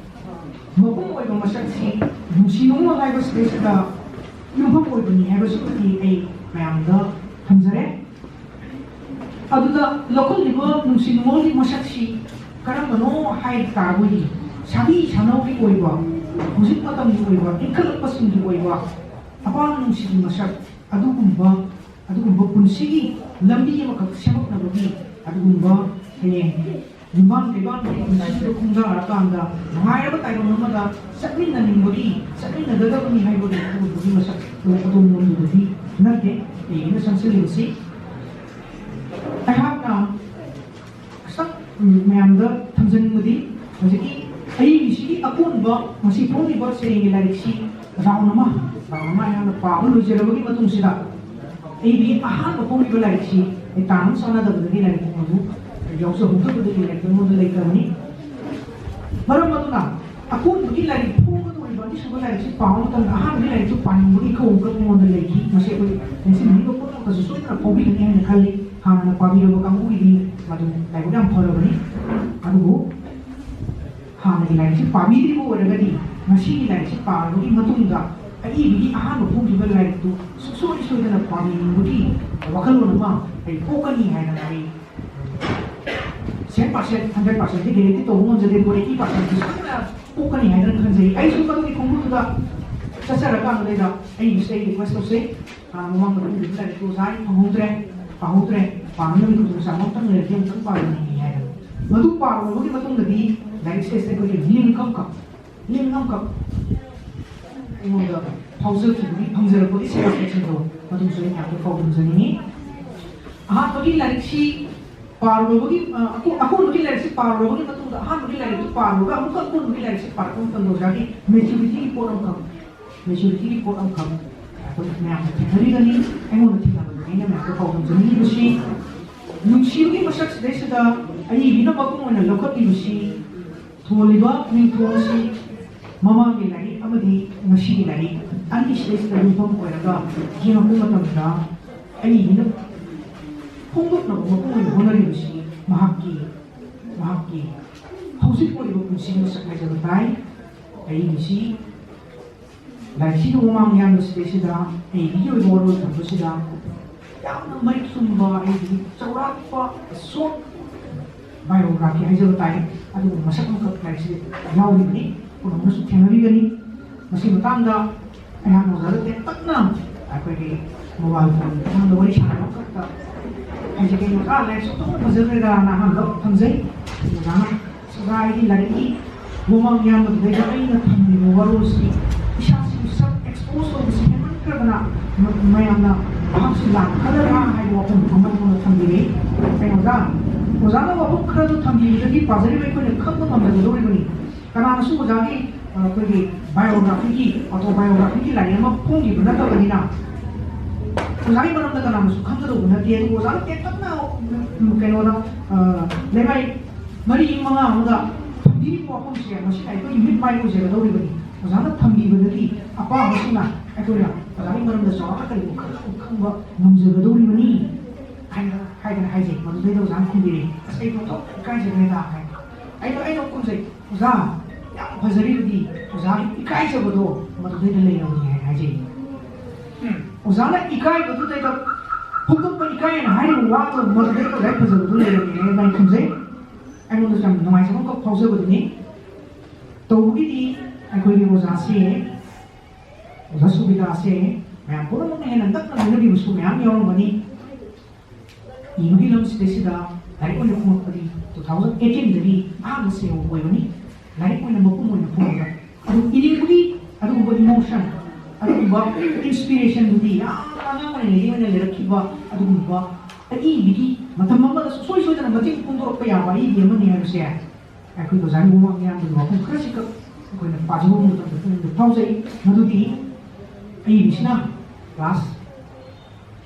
ꯃꯄꯨꯡ ꯑꯣꯏꯕ ꯃꯁꯛꯁꯤ ꯅꯨꯡꯁꯤ ꯅꯨꯡꯉꯣꯜ ꯍꯥꯏꯕꯁꯤꯗꯩꯁꯤꯗ ꯌꯨꯝꯐꯝ ꯑꯣꯏꯕꯅꯤ ꯍꯥꯏꯕꯁꯤꯃꯗꯤ ꯑꯩ ꯃꯌꯥꯝꯗ ꯊꯝꯖꯔꯦ꯫ ꯑꯗꯨꯗ ꯂꯧꯈꯠꯂꯤꯕ ꯅꯨꯡꯁꯤ ꯅꯨꯡꯉꯣꯜꯒꯤ ꯃꯁꯛꯁꯤ ꯀꯔꯝꯕꯅꯣ ꯍꯥꯏꯕ ꯇꯥꯔꯕꯗꯤ, ꯁꯥꯕꯤ ꯁꯥꯅꯧꯒꯤ ꯑꯣꯏꯕ, ꯍꯧꯖꯤꯛ ꯃꯇꯝꯒꯤ ꯑꯣꯏꯕ, ꯏꯟꯈꯠꯂꯛꯄꯁꯤꯡꯒꯤ ꯑꯣꯏꯕ ꯑꯄꯥꯝ ꯅꯨꯡꯁꯤꯒꯤ ꯃꯁꯛ, ꯑꯗꯨꯒꯨꯝꯕ, ꯑꯗꯨꯒꯨꯝꯕ ꯄꯨꯟꯁꯤꯒꯤ ꯂꯝꯕꯤ ꯑꯃꯈꯛ ꯁꯦꯝꯃꯛꯅꯕꯒꯤ ꯑꯗꯨꯒꯨꯝꯕ ꯍꯌꯦꯡ ꯌꯨꯝꯕꯥꯟ ꯀꯩꯕꯥꯟꯒꯤ ꯄꯨꯟꯁꯤꯗꯨꯗ ꯈꯣꯡꯗꯥꯔꯀꯥꯟꯗ ꯅꯨꯡꯉꯥꯏꯔꯕ ꯇꯥꯏꯕꯪ ꯑꯃꯗ ꯆꯠꯃꯤꯟꯅꯅꯤꯡꯕꯒꯤ, ꯆꯠꯃꯤꯟꯅꯒꯗꯕꯅꯤ ꯍꯥꯏꯕꯒꯤ ꯑꯗꯨꯒꯨꯝꯕꯒꯤ ꯃꯁꯛ ꯑꯗꯣꯝꯂꯣꯝꯗꯨꯗꯗꯤ ꯅꯠꯇꯦ꯫ ꯑꯩꯅ ꯆꯪꯁꯤꯜꯂꯤꯕꯁꯤ ꯑꯩꯍꯥꯛꯅ ꯈꯤꯇꯪ, ꯎꯝ, ꯃꯌꯥꯝꯗ ꯊꯝꯖꯅꯤꯡꯕꯗꯤ, ꯍꯧꯖꯤꯛꯀꯤ ꯑꯏꯕꯤꯁꯤꯒꯤ ꯑꯀꯣꯟꯕ, ꯉꯁꯤ ꯐꯣꯡꯂꯤꯕ ꯁꯩꯔꯦꯡꯒꯤ ꯂꯥꯏꯔꯤꯛꯁꯤ ꯔꯥꯎꯟ ꯑꯃ, ꯔꯥꯎꯟ ꯑꯃ ꯑꯩꯍꯥꯛꯅ ꯄꯥꯕ ꯂꯣꯏꯖꯔꯕꯒꯤ ꯃꯇꯨꯡꯁꯤꯗ, ꯑꯩꯒꯤ ꯑꯍꯥꯟꯕ ꯐꯣꯡꯂꯤꯕ ꯂꯥꯏꯔꯤꯛꯁꯤ ꯑꯩ ꯇꯥꯟ ꯑꯃ ꯆꯥꯟꯅꯗꯕꯗꯒꯤ ꯂꯥꯏꯔꯤꯛ ꯐꯣꯡꯕꯗꯨ ꯌꯥꯎꯖꯍꯧꯗꯕꯗꯒꯤ ꯂꯥꯏꯔꯤꯛ ꯑꯩꯉꯣꯟꯗ ꯂꯩꯇꯕꯅꯤ꯫ ꯃꯔꯝ ꯑꯗꯨꯅ ꯑꯀꯣꯟꯕꯒꯤ ꯂꯥꯏꯔꯤꯛ ꯐꯣꯡꯒꯗꯧꯔꯤꯕ ꯑꯅꯤꯁꯨꯕ ꯂꯥꯏꯔꯤꯛꯁꯤ ꯄꯥꯕ ꯃꯇꯝꯗ ꯑꯍꯥꯟꯕꯒꯤ ꯂꯥꯏꯔꯤꯛꯁꯤ ꯄꯥꯅꯤꯡꯕꯒꯤ ꯏꯈꯧ ꯑꯃꯈꯛ ꯑꯩꯉꯣꯟꯗ ꯂꯩꯈꯤ꯫ ꯃꯁꯤ ꯑꯩꯈꯣꯏ ꯅꯤꯡꯁꯤꯡꯕꯤꯔꯤꯕ ꯄꯨꯝꯅꯃꯛꯇꯁꯨ ꯁꯣꯏꯗꯅ ꯐꯥꯎꯕꯤꯒꯅꯤ ꯍꯥꯏꯅ ꯈꯜꯂꯤ꯫ ꯍꯥꯟꯅ ꯄꯥꯕꯤꯔꯕ ꯀꯥꯡꯕꯨꯒꯤꯗꯤ ꯃꯗꯨ ꯂꯥꯏꯕꯛ ꯌꯥꯝ ꯐꯔꯕꯅꯤ꯫ ꯑꯗꯨꯕꯨ ꯍꯥꯟꯅꯒꯤ ꯂꯥꯏꯔꯤꯛꯁꯤ ꯄꯥꯕꯤꯗ꯭ꯔꯤꯕ ꯑꯣꯏꯔꯒꯗꯤ ꯉꯁꯤꯒꯤ ꯂꯥꯏꯔꯤꯛꯁꯤ ꯄꯥꯔꯕꯒꯤ ꯃꯇꯨꯡꯗ ꯑꯏꯕꯒꯤ ꯑꯍꯥꯟꯕ ꯐꯣꯡꯈꯤꯕ ꯂꯥꯏꯔꯤꯛꯇꯨ ꯁꯨꯡꯁꯣꯏ ꯁꯣꯏꯗꯅ ꯄꯥꯅꯤꯡꯕꯒꯤ ꯋꯥꯈꯜꯂꯣꯟ ꯑꯃ ꯑꯩ ꯄꯣꯛꯀꯅꯤ ꯍꯥꯏꯗꯅ ꯑꯩ ꯁꯦꯟ ꯄꯥꯔꯁꯦꯟ, ꯍꯟꯗ꯭ꯔꯦꯠ ꯄꯥꯔꯁꯦꯟꯗꯤ ꯒꯦꯔꯦꯟꯇꯤ ꯇꯧꯕ ꯉꯝꯖꯗꯦ, ꯑꯗꯨꯕꯨ ꯑꯩꯠꯇꯤ ꯄꯥꯔꯁꯦꯟꯇꯤ ꯁꯣꯏꯗꯅ ꯄꯣꯛꯀꯅꯤ ꯍꯥꯏꯗꯅ ꯈꯟꯖꯩ꯫ ꯑꯩꯁꯨ ꯃꯗꯨꯒꯤ ꯈꯣꯡꯒꯨꯜꯗꯨꯗ ꯆꯠꯆꯔꯀꯥꯟꯗꯨꯗꯩꯗ ꯑꯩꯒꯤꯁꯨ ꯑꯩ ꯔꯤꯀ꯭ꯋꯦꯁ ꯇꯧꯖꯩ, ꯍꯥꯟꯅ ꯃꯃꯥꯡꯗ ꯐꯣꯡꯈꯤꯕ ꯂꯥꯏꯔꯤꯛꯇꯨ ꯑꯣꯖꯥ ꯑꯩ ꯐꯪꯍꯧꯗ꯭ꯔꯦ, ꯄꯥꯍꯧꯗ꯭ꯔꯦ, ꯄꯥꯅꯕꯒꯤ ꯈꯨꯗꯣꯡꯆꯥꯕ ꯑꯃꯇꯪ ꯂꯩꯔꯗꯤ ꯑꯃꯨꯛꯇꯪ ꯄꯥꯖꯅꯤꯡꯉꯤ ꯍꯥꯏꯗꯅ꯫ ꯃꯗꯨ ꯄꯥꯔꯨꯔꯕꯒꯤ ꯃꯇꯨꯡꯗꯗꯤ ꯂꯥꯏꯔꯤꯛꯁꯦ ꯑꯩꯈꯣꯏꯒꯤ ꯂꯤꯡ ꯑꯃꯈꯛ, ꯂꯤꯡ ꯑꯃꯈꯛ ꯑꯩꯉꯣꯟꯗ ꯐꯥꯎꯖꯈꯤꯕꯒꯤ, ꯐꯪꯖꯔꯛꯄꯒꯤ ꯁꯦꯇꯤꯁꯐꯦꯛꯁꯟꯗꯣ ꯃꯗꯨꯁꯨ ꯑꯩ ꯃꯌꯥꯝꯗ ꯐꯥꯎꯗꯣꯛꯆꯅꯤꯡꯉꯤ꯫ ꯑꯍꯥꯟꯕꯒꯤ ꯂꯥꯏꯔꯤꯛꯁꯤ ꯄꯥꯔꯨꯔꯕꯒꯤ, ꯑ, ꯑꯀꯣ-, ꯑꯀꯣꯟꯕꯒꯤ ꯂꯥꯏꯔꯤꯛꯁꯤ ꯄꯥꯔꯨꯔꯕꯒꯤ ꯃꯇꯨꯡꯗ ꯑꯍꯥꯟꯕꯒꯤ ꯂꯥꯏꯔꯤꯛꯇꯨ ꯄꯥꯔꯨꯔꯒ ꯑꯃꯨꯛꯀ ꯑꯀꯣꯟꯕꯒꯤ ꯂꯥꯏꯔꯤꯛꯁꯤ ꯄꯥꯔꯛꯄ ꯃꯇꯝꯗ ꯑꯣꯖꯥꯒꯤ ꯃꯦꯆꯨꯔꯤꯇꯤꯒꯤ ꯄꯣꯠ ꯑꯃꯈꯛ, ꯃꯦꯆꯨꯔꯤꯇꯤꯒꯤ ꯄꯣꯠ ꯑꯃꯈꯛ ꯑꯩꯈꯣꯏ ꯃꯌꯥꯝꯅ ꯊꯦꯡꯅꯔꯤꯕꯅꯤ, ꯑꯩꯉꯣꯟꯗ ꯊꯦꯡꯅꯕꯗ ꯑꯩꯅ ꯃꯌꯥꯝꯗ ꯄꯥꯎꯗꯝꯖꯅꯤꯡꯂꯤꯕꯁꯤ ꯅꯨꯡꯁꯤꯕꯒꯤ ꯃꯁꯛꯁꯤꯗꯩꯁꯤꯗ ꯑꯏꯕꯤꯅ ꯃꯄꯨꯡ ꯑꯣꯏꯅ ꯂꯧꯈꯠꯂꯤꯕꯁꯤ ꯊꯣꯜꯂꯤꯕ ꯃꯤꯡꯊꯣꯜꯁꯤ ꯃꯃꯥꯡꯒꯤ ꯂꯥꯏꯔꯤꯛ ꯑꯃꯗꯤ ꯉꯁꯤꯒꯤ ꯂꯥꯏꯔꯤꯛ ꯑꯅꯤꯁꯤꯗꯩꯁꯤꯗ ꯌꯨꯝꯐꯝ ꯑꯣꯏꯔꯒ ꯌꯦꯡꯉꯛꯄ ꯃꯇꯝꯗ ꯑꯏꯕꯤꯅ ꯐꯣꯡꯗꯣꯛꯅꯕ ꯃꯄꯨꯡ ꯑꯣꯏꯅ ꯍꯣꯠꯅꯔꯤꯕꯁꯤ ꯃꯍꯥꯛꯀꯤ, ꯃꯍꯥꯛꯀꯤ ꯍꯧꯖꯤꯛ ꯑꯣꯏꯔꯤꯕ ꯄꯨꯟꯁꯤꯒꯤ ꯃꯁꯛ ꯍꯥꯏꯖꯕ ꯇꯥꯏ꯫ ꯑꯏꯕꯤꯁꯤ ꯂꯥꯏꯔꯤꯛꯁꯤꯒꯤ ꯃꯃꯥꯡ ꯌꯥꯟꯕꯁꯤꯗꯩꯁꯤꯗ ꯑꯩꯒꯤ ꯑꯣꯏꯕ ꯋꯥꯔꯣꯜ ꯊꯝꯕꯁꯤꯗ ꯌꯥꯝꯅ ꯃꯔꯤꯛ ꯆꯨꯝꯕ ꯑꯩꯒꯤ ꯆꯥꯎꯔꯥꯛꯄ ꯁꯣꯔꯠ ꯕꯥꯏꯑꯣꯒ꯭ꯔꯥꯐꯤ ꯍꯥꯏꯖꯕ ꯇꯥꯏ꯫ ꯑꯗꯨꯒ ꯃꯁꯛ ꯑꯃꯈꯛ ꯂꯥꯏꯔꯤꯛꯁꯤꯗ ꯌꯥꯎꯔꯤꯕꯅꯤ, ꯄꯨꯝꯅꯃꯛꯅꯁꯨ ꯊꯦꯡꯅꯕꯤꯒꯅꯤ꯫ ꯃꯁꯤ ꯃꯇꯥꯡꯗ ꯑꯩꯍꯥꯛ ꯑꯣꯖꯥꯗ ꯇꯦꯟꯇꯛꯅ ꯑꯩꯈꯣꯏꯒꯤ ꯃꯣꯕꯥꯏꯜ ꯐꯣꯟꯒꯤ ꯃꯇꯥꯡꯗ ꯋꯥꯔꯤ ꯁꯥꯟꯅꯕ ꯑꯃꯈꯛꯇ ꯍꯥꯏꯖꯒꯦ꯫ ꯑꯣꯖꯥ, ꯂꯥꯏꯔꯤꯛꯁꯨ ꯑꯗꯨꯝ ꯐꯖꯈ꯭ꯔꯦꯗꯅ ꯑꯍꯥꯟꯕ ꯊꯝꯖꯩ꯫ ꯑꯣꯖꯥꯅ ꯁꯒꯥꯏꯒꯤ ꯂꯥꯏꯔꯤꯛꯀꯤ ꯃꯃꯥꯡ ꯌꯥꯝꯕꯗꯨꯗꯩꯗ ꯑꯩꯅ ꯊꯝꯂꯤꯕ ꯋꯥꯔꯣꯜꯁꯤ ꯏꯁꯥꯁꯤ ꯁꯛ ꯑꯦꯛꯁꯄꯣꯖ ꯇꯧꯕꯁꯤ ꯍꯦꯟꯃꯟꯈ꯭ꯔꯗꯅ ꯃ-, ꯃꯌꯥꯝꯅ ꯃꯍꯥꯛꯁꯤ ꯂꯥꯛꯀꯗ꯭ꯔꯥ ꯍꯥꯏꯕ ꯋꯥꯐꯝ ꯑꯃ ꯑꯩꯉꯣꯟꯗ ꯊꯝꯕꯤꯔꯦ꯫ ꯑꯩꯅ ꯑꯣꯖꯥ, ꯑꯣꯖꯥꯅ ꯋꯥꯐꯝ ꯈꯔꯗꯨ ꯊꯝꯕꯤꯕꯗꯒꯤ ꯄꯥꯖꯔꯤꯕ ꯑꯩꯈꯣꯏꯅ ꯈꯪꯕ ꯉꯝꯖꯒꯗꯧꯔꯤꯕꯅꯤ꯫ ꯀꯅꯥꯅꯁꯨ ꯑꯣꯖꯥꯒꯤ, ꯑ, ꯑꯩꯈꯣꯏꯒꯤ biographyꯒꯤ, autobiographyꯒꯤ ꯂꯥꯏꯔꯤꯛ ꯑꯃ ꯐꯣꯡꯈꯤꯕ ꯅꯠꯇꯕꯅꯤꯅ ꯑꯣꯖꯥꯒꯤ ꯃꯔꯝꯗ ꯀꯅꯥꯅꯁꯨ ꯈꯪꯒꯗꯧꯕ ꯅꯠꯇꯦ꯫ ꯑꯗꯨꯕꯨ ꯑꯣꯖꯥꯅ ꯇꯦꯟꯇꯛꯅ, ꯎꯝ, ꯀꯩꯅꯣꯗ, ꯑ, ꯂꯩꯃꯥꯏ ꯃꯔꯤ ꯃꯉꯥ ꯑꯃꯗ ꯊꯝꯕꯤꯔꯤꯕ ꯋꯥꯐꯝꯁꯦ ꯃꯁꯤꯅ ꯑꯩꯈꯣꯏꯒꯤ ꯃꯤꯠ ꯃꯥꯏ ꯑꯣꯏꯖꯒꯗꯧꯔꯤꯕꯅꯤ꯫ ꯑꯣꯖꯥꯅ ꯊꯝꯕꯤꯕꯗꯒꯤ ꯑꯄꯥꯝꯕꯁꯤꯡꯅ ꯑꯩꯈꯣꯏꯅ ꯑꯣꯖꯥꯒꯤ ꯃꯔꯝꯗ ꯆꯥꯎꯔꯥꯛꯅ ꯀꯔꯤꯒꯨꯝꯕ ꯈꯔ ꯈꯪꯕ ꯉꯝꯖꯒꯗꯧꯔꯤꯕꯅꯤ ꯍꯥꯏꯅ, ꯍꯥꯏꯗꯅ ꯍꯥꯏꯖꯩ꯫ ꯃꯗꯨꯗꯩꯗ ꯑꯣꯖꯥꯅ ꯈꯨꯝꯕꯤꯔꯛꯏ, "ꯑꯁ, ꯑꯩ ꯑꯣꯟꯊꯣꯛ ꯏꯀꯥꯏꯖꯈ꯭ꯔꯦꯗ" ꯍꯥꯏ꯫ ꯑꯩꯅ, ꯑꯩꯅ ꯈꯨꯝꯖꯩ, "ꯑꯣꯖꯥ, ꯌꯥꯝ ꯐꯖꯔꯤꯕꯗꯤ ꯑꯣꯖꯥꯒꯤ ꯏꯀꯥꯏꯖꯕꯗꯣ ꯃꯗꯨꯗꯩꯗ ꯂꯩꯔꯕꯅꯤ" ꯍꯥꯏꯅ ꯍꯥꯏꯖꯩ꯫ ꯎꯝ, ꯑꯣꯖꯥꯅ ꯏꯀꯥꯏꯕꯗꯨꯗꯩꯗ ꯍꯧꯒꯠꯄ ꯏꯀꯥꯏꯅ ꯍꯥꯏꯔꯤꯕ ꯋꯥꯗꯣ ꯃꯗꯨꯗꯩꯗ ꯑꯣꯖꯥꯒꯤ ꯐꯖꯕꯗꯨ ꯂꯩꯔꯕꯅꯤ ꯍꯥꯏꯅ ꯑꯩꯅ ꯈꯨꯝꯖꯩ꯫ ꯑꯩꯉꯣꯟꯗꯁꯨ ꯌꯥꯝ ꯅꯨꯡꯉꯥꯏꯖꯕ ꯑꯃꯈꯛ ꯐꯥꯎꯖꯕꯗꯨꯅꯤ꯫ ꯇꯧꯕꯒꯤꯗꯤ ꯑꯩꯈꯣꯏꯒꯤ ꯑꯣꯖꯥꯁꯦ, ꯑꯣꯖꯥ ꯁꯨꯕꯤꯗꯥꯁꯦ ꯃꯌꯥꯝ ꯄꯨꯝꯅꯃꯛꯅ ꯍꯦꯟꯅ ꯅꯛꯅ ꯂꯣꯏꯅꯕꯤꯕꯁꯨ ꯃꯌꯥꯝ ꯌꯥꯎꯔꯝꯒꯅꯤ꯫ ꯏꯕꯒꯤ ꯂꯝꯁꯤꯗꯩꯁꯤꯗ ꯂꯥꯏꯔꯤꯛ ꯑꯣꯏꯅ ꯐꯣꯡꯉꯛꯄꯗꯤ two thousand eighteenꯗꯒꯤ ꯑꯍꯥꯟꯕ ꯁꯦꯡꯕ ꯑꯣꯏꯕꯅꯤ꯫ ꯂꯥꯏꯔꯤꯛ ꯑꯣꯏꯅ ꯃꯄꯨꯝ ꯑꯣꯏꯅ ꯐꯣꯡꯉꯒ, ꯑꯗꯨ ꯏꯅꯤꯡꯕꯒꯤ ꯑꯗꯨꯒꯨꯝꯕ emotion, ꯑꯗꯨꯒꯨꯝꯕ inspirationꯗꯨꯗꯤ ꯌꯥꯝꯅ ꯑꯉꯥꯡ ꯑꯣꯏꯔꯤꯉꯩꯗꯒꯤ ꯑꯣꯏꯅ ꯂꯩꯔꯛꯈꯤꯕ ꯑꯗꯨꯒꯨꯝꯕ ꯑꯏꯕꯒꯤ ꯃꯇꯝ ꯑꯃꯗ ꯁꯨꯡꯁꯣꯏ ꯁꯣꯏꯗꯅ ꯃꯇꯦꯡ ꯐꯣꯡꯗꯣꯔꯛꯄ ꯌꯥꯕ ꯑꯏꯕꯤ ꯑꯃꯅꯤ ꯍꯥꯏꯕꯁꯦ ꯑꯩꯈꯣꯏ ꯑꯣꯖꯥꯒꯤ ꯃꯃꯥꯡ ꯃꯌꯥꯝꯗ ꯋꯥꯐꯝ ꯈꯔꯁꯤꯈꯛ ꯑꯩꯈꯣꯏꯅ ꯄꯥꯖꯕ ꯃꯇꯝꯗ ꯄꯨꯛꯅꯤꯡꯗ ꯐꯥꯎꯖꯩ꯫ ꯃꯗꯨꯗꯤ ꯑꯏꯕꯁꯤꯅ class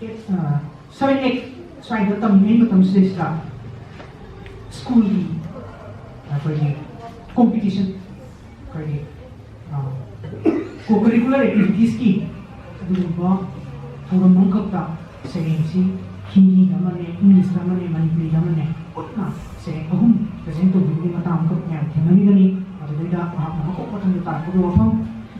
eight, ꯑ, seven, eight ꯁ꯭ꯋꯥꯏꯗ ꯇꯝꯂꯤꯉꯩ ꯃꯇꯝꯁꯤꯗꯩꯁꯤꯗ schoolꯒꯤ ꯑꯩꯈꯣꯏꯒꯤ competition, ꯑꯩꯈꯣꯏꯒꯤ, ꯑ, co-curricular activitiesꯀꯤ ꯑꯗꯨꯒꯨꯝꯕ ꯊꯧꯔꯝ ꯑꯃꯈꯛꯇ ꯁꯩꯔꯦꯡꯁꯤ ꯍꯤꯟꯗꯤꯗ ꯑꯃꯅꯦ, ꯏꯪꯂꯤꯁꯇ ꯑꯃꯅꯦ, ꯃꯅꯤꯄꯨꯔꯤꯗ ꯑꯃꯅꯦ, ꯄꯨꯟꯅ ꯁꯩꯔꯦꯡ ꯑꯍꯨꯝ present ꯇꯧꯕꯤꯕꯒꯤ ꯃꯇꯥꯡ ꯑꯃꯈꯛ ꯃꯌꯥꯝ ꯊꯦꯡꯅꯔꯤꯕꯅꯤ꯫ ꯑꯗꯨꯗꯩꯗ ꯃꯍꯥꯛꯅ ꯃꯀꯣꯛ ꯃꯊꯪꯗ ꯇꯥꯔꯛꯄꯒꯤ ꯋꯥꯐꯝ,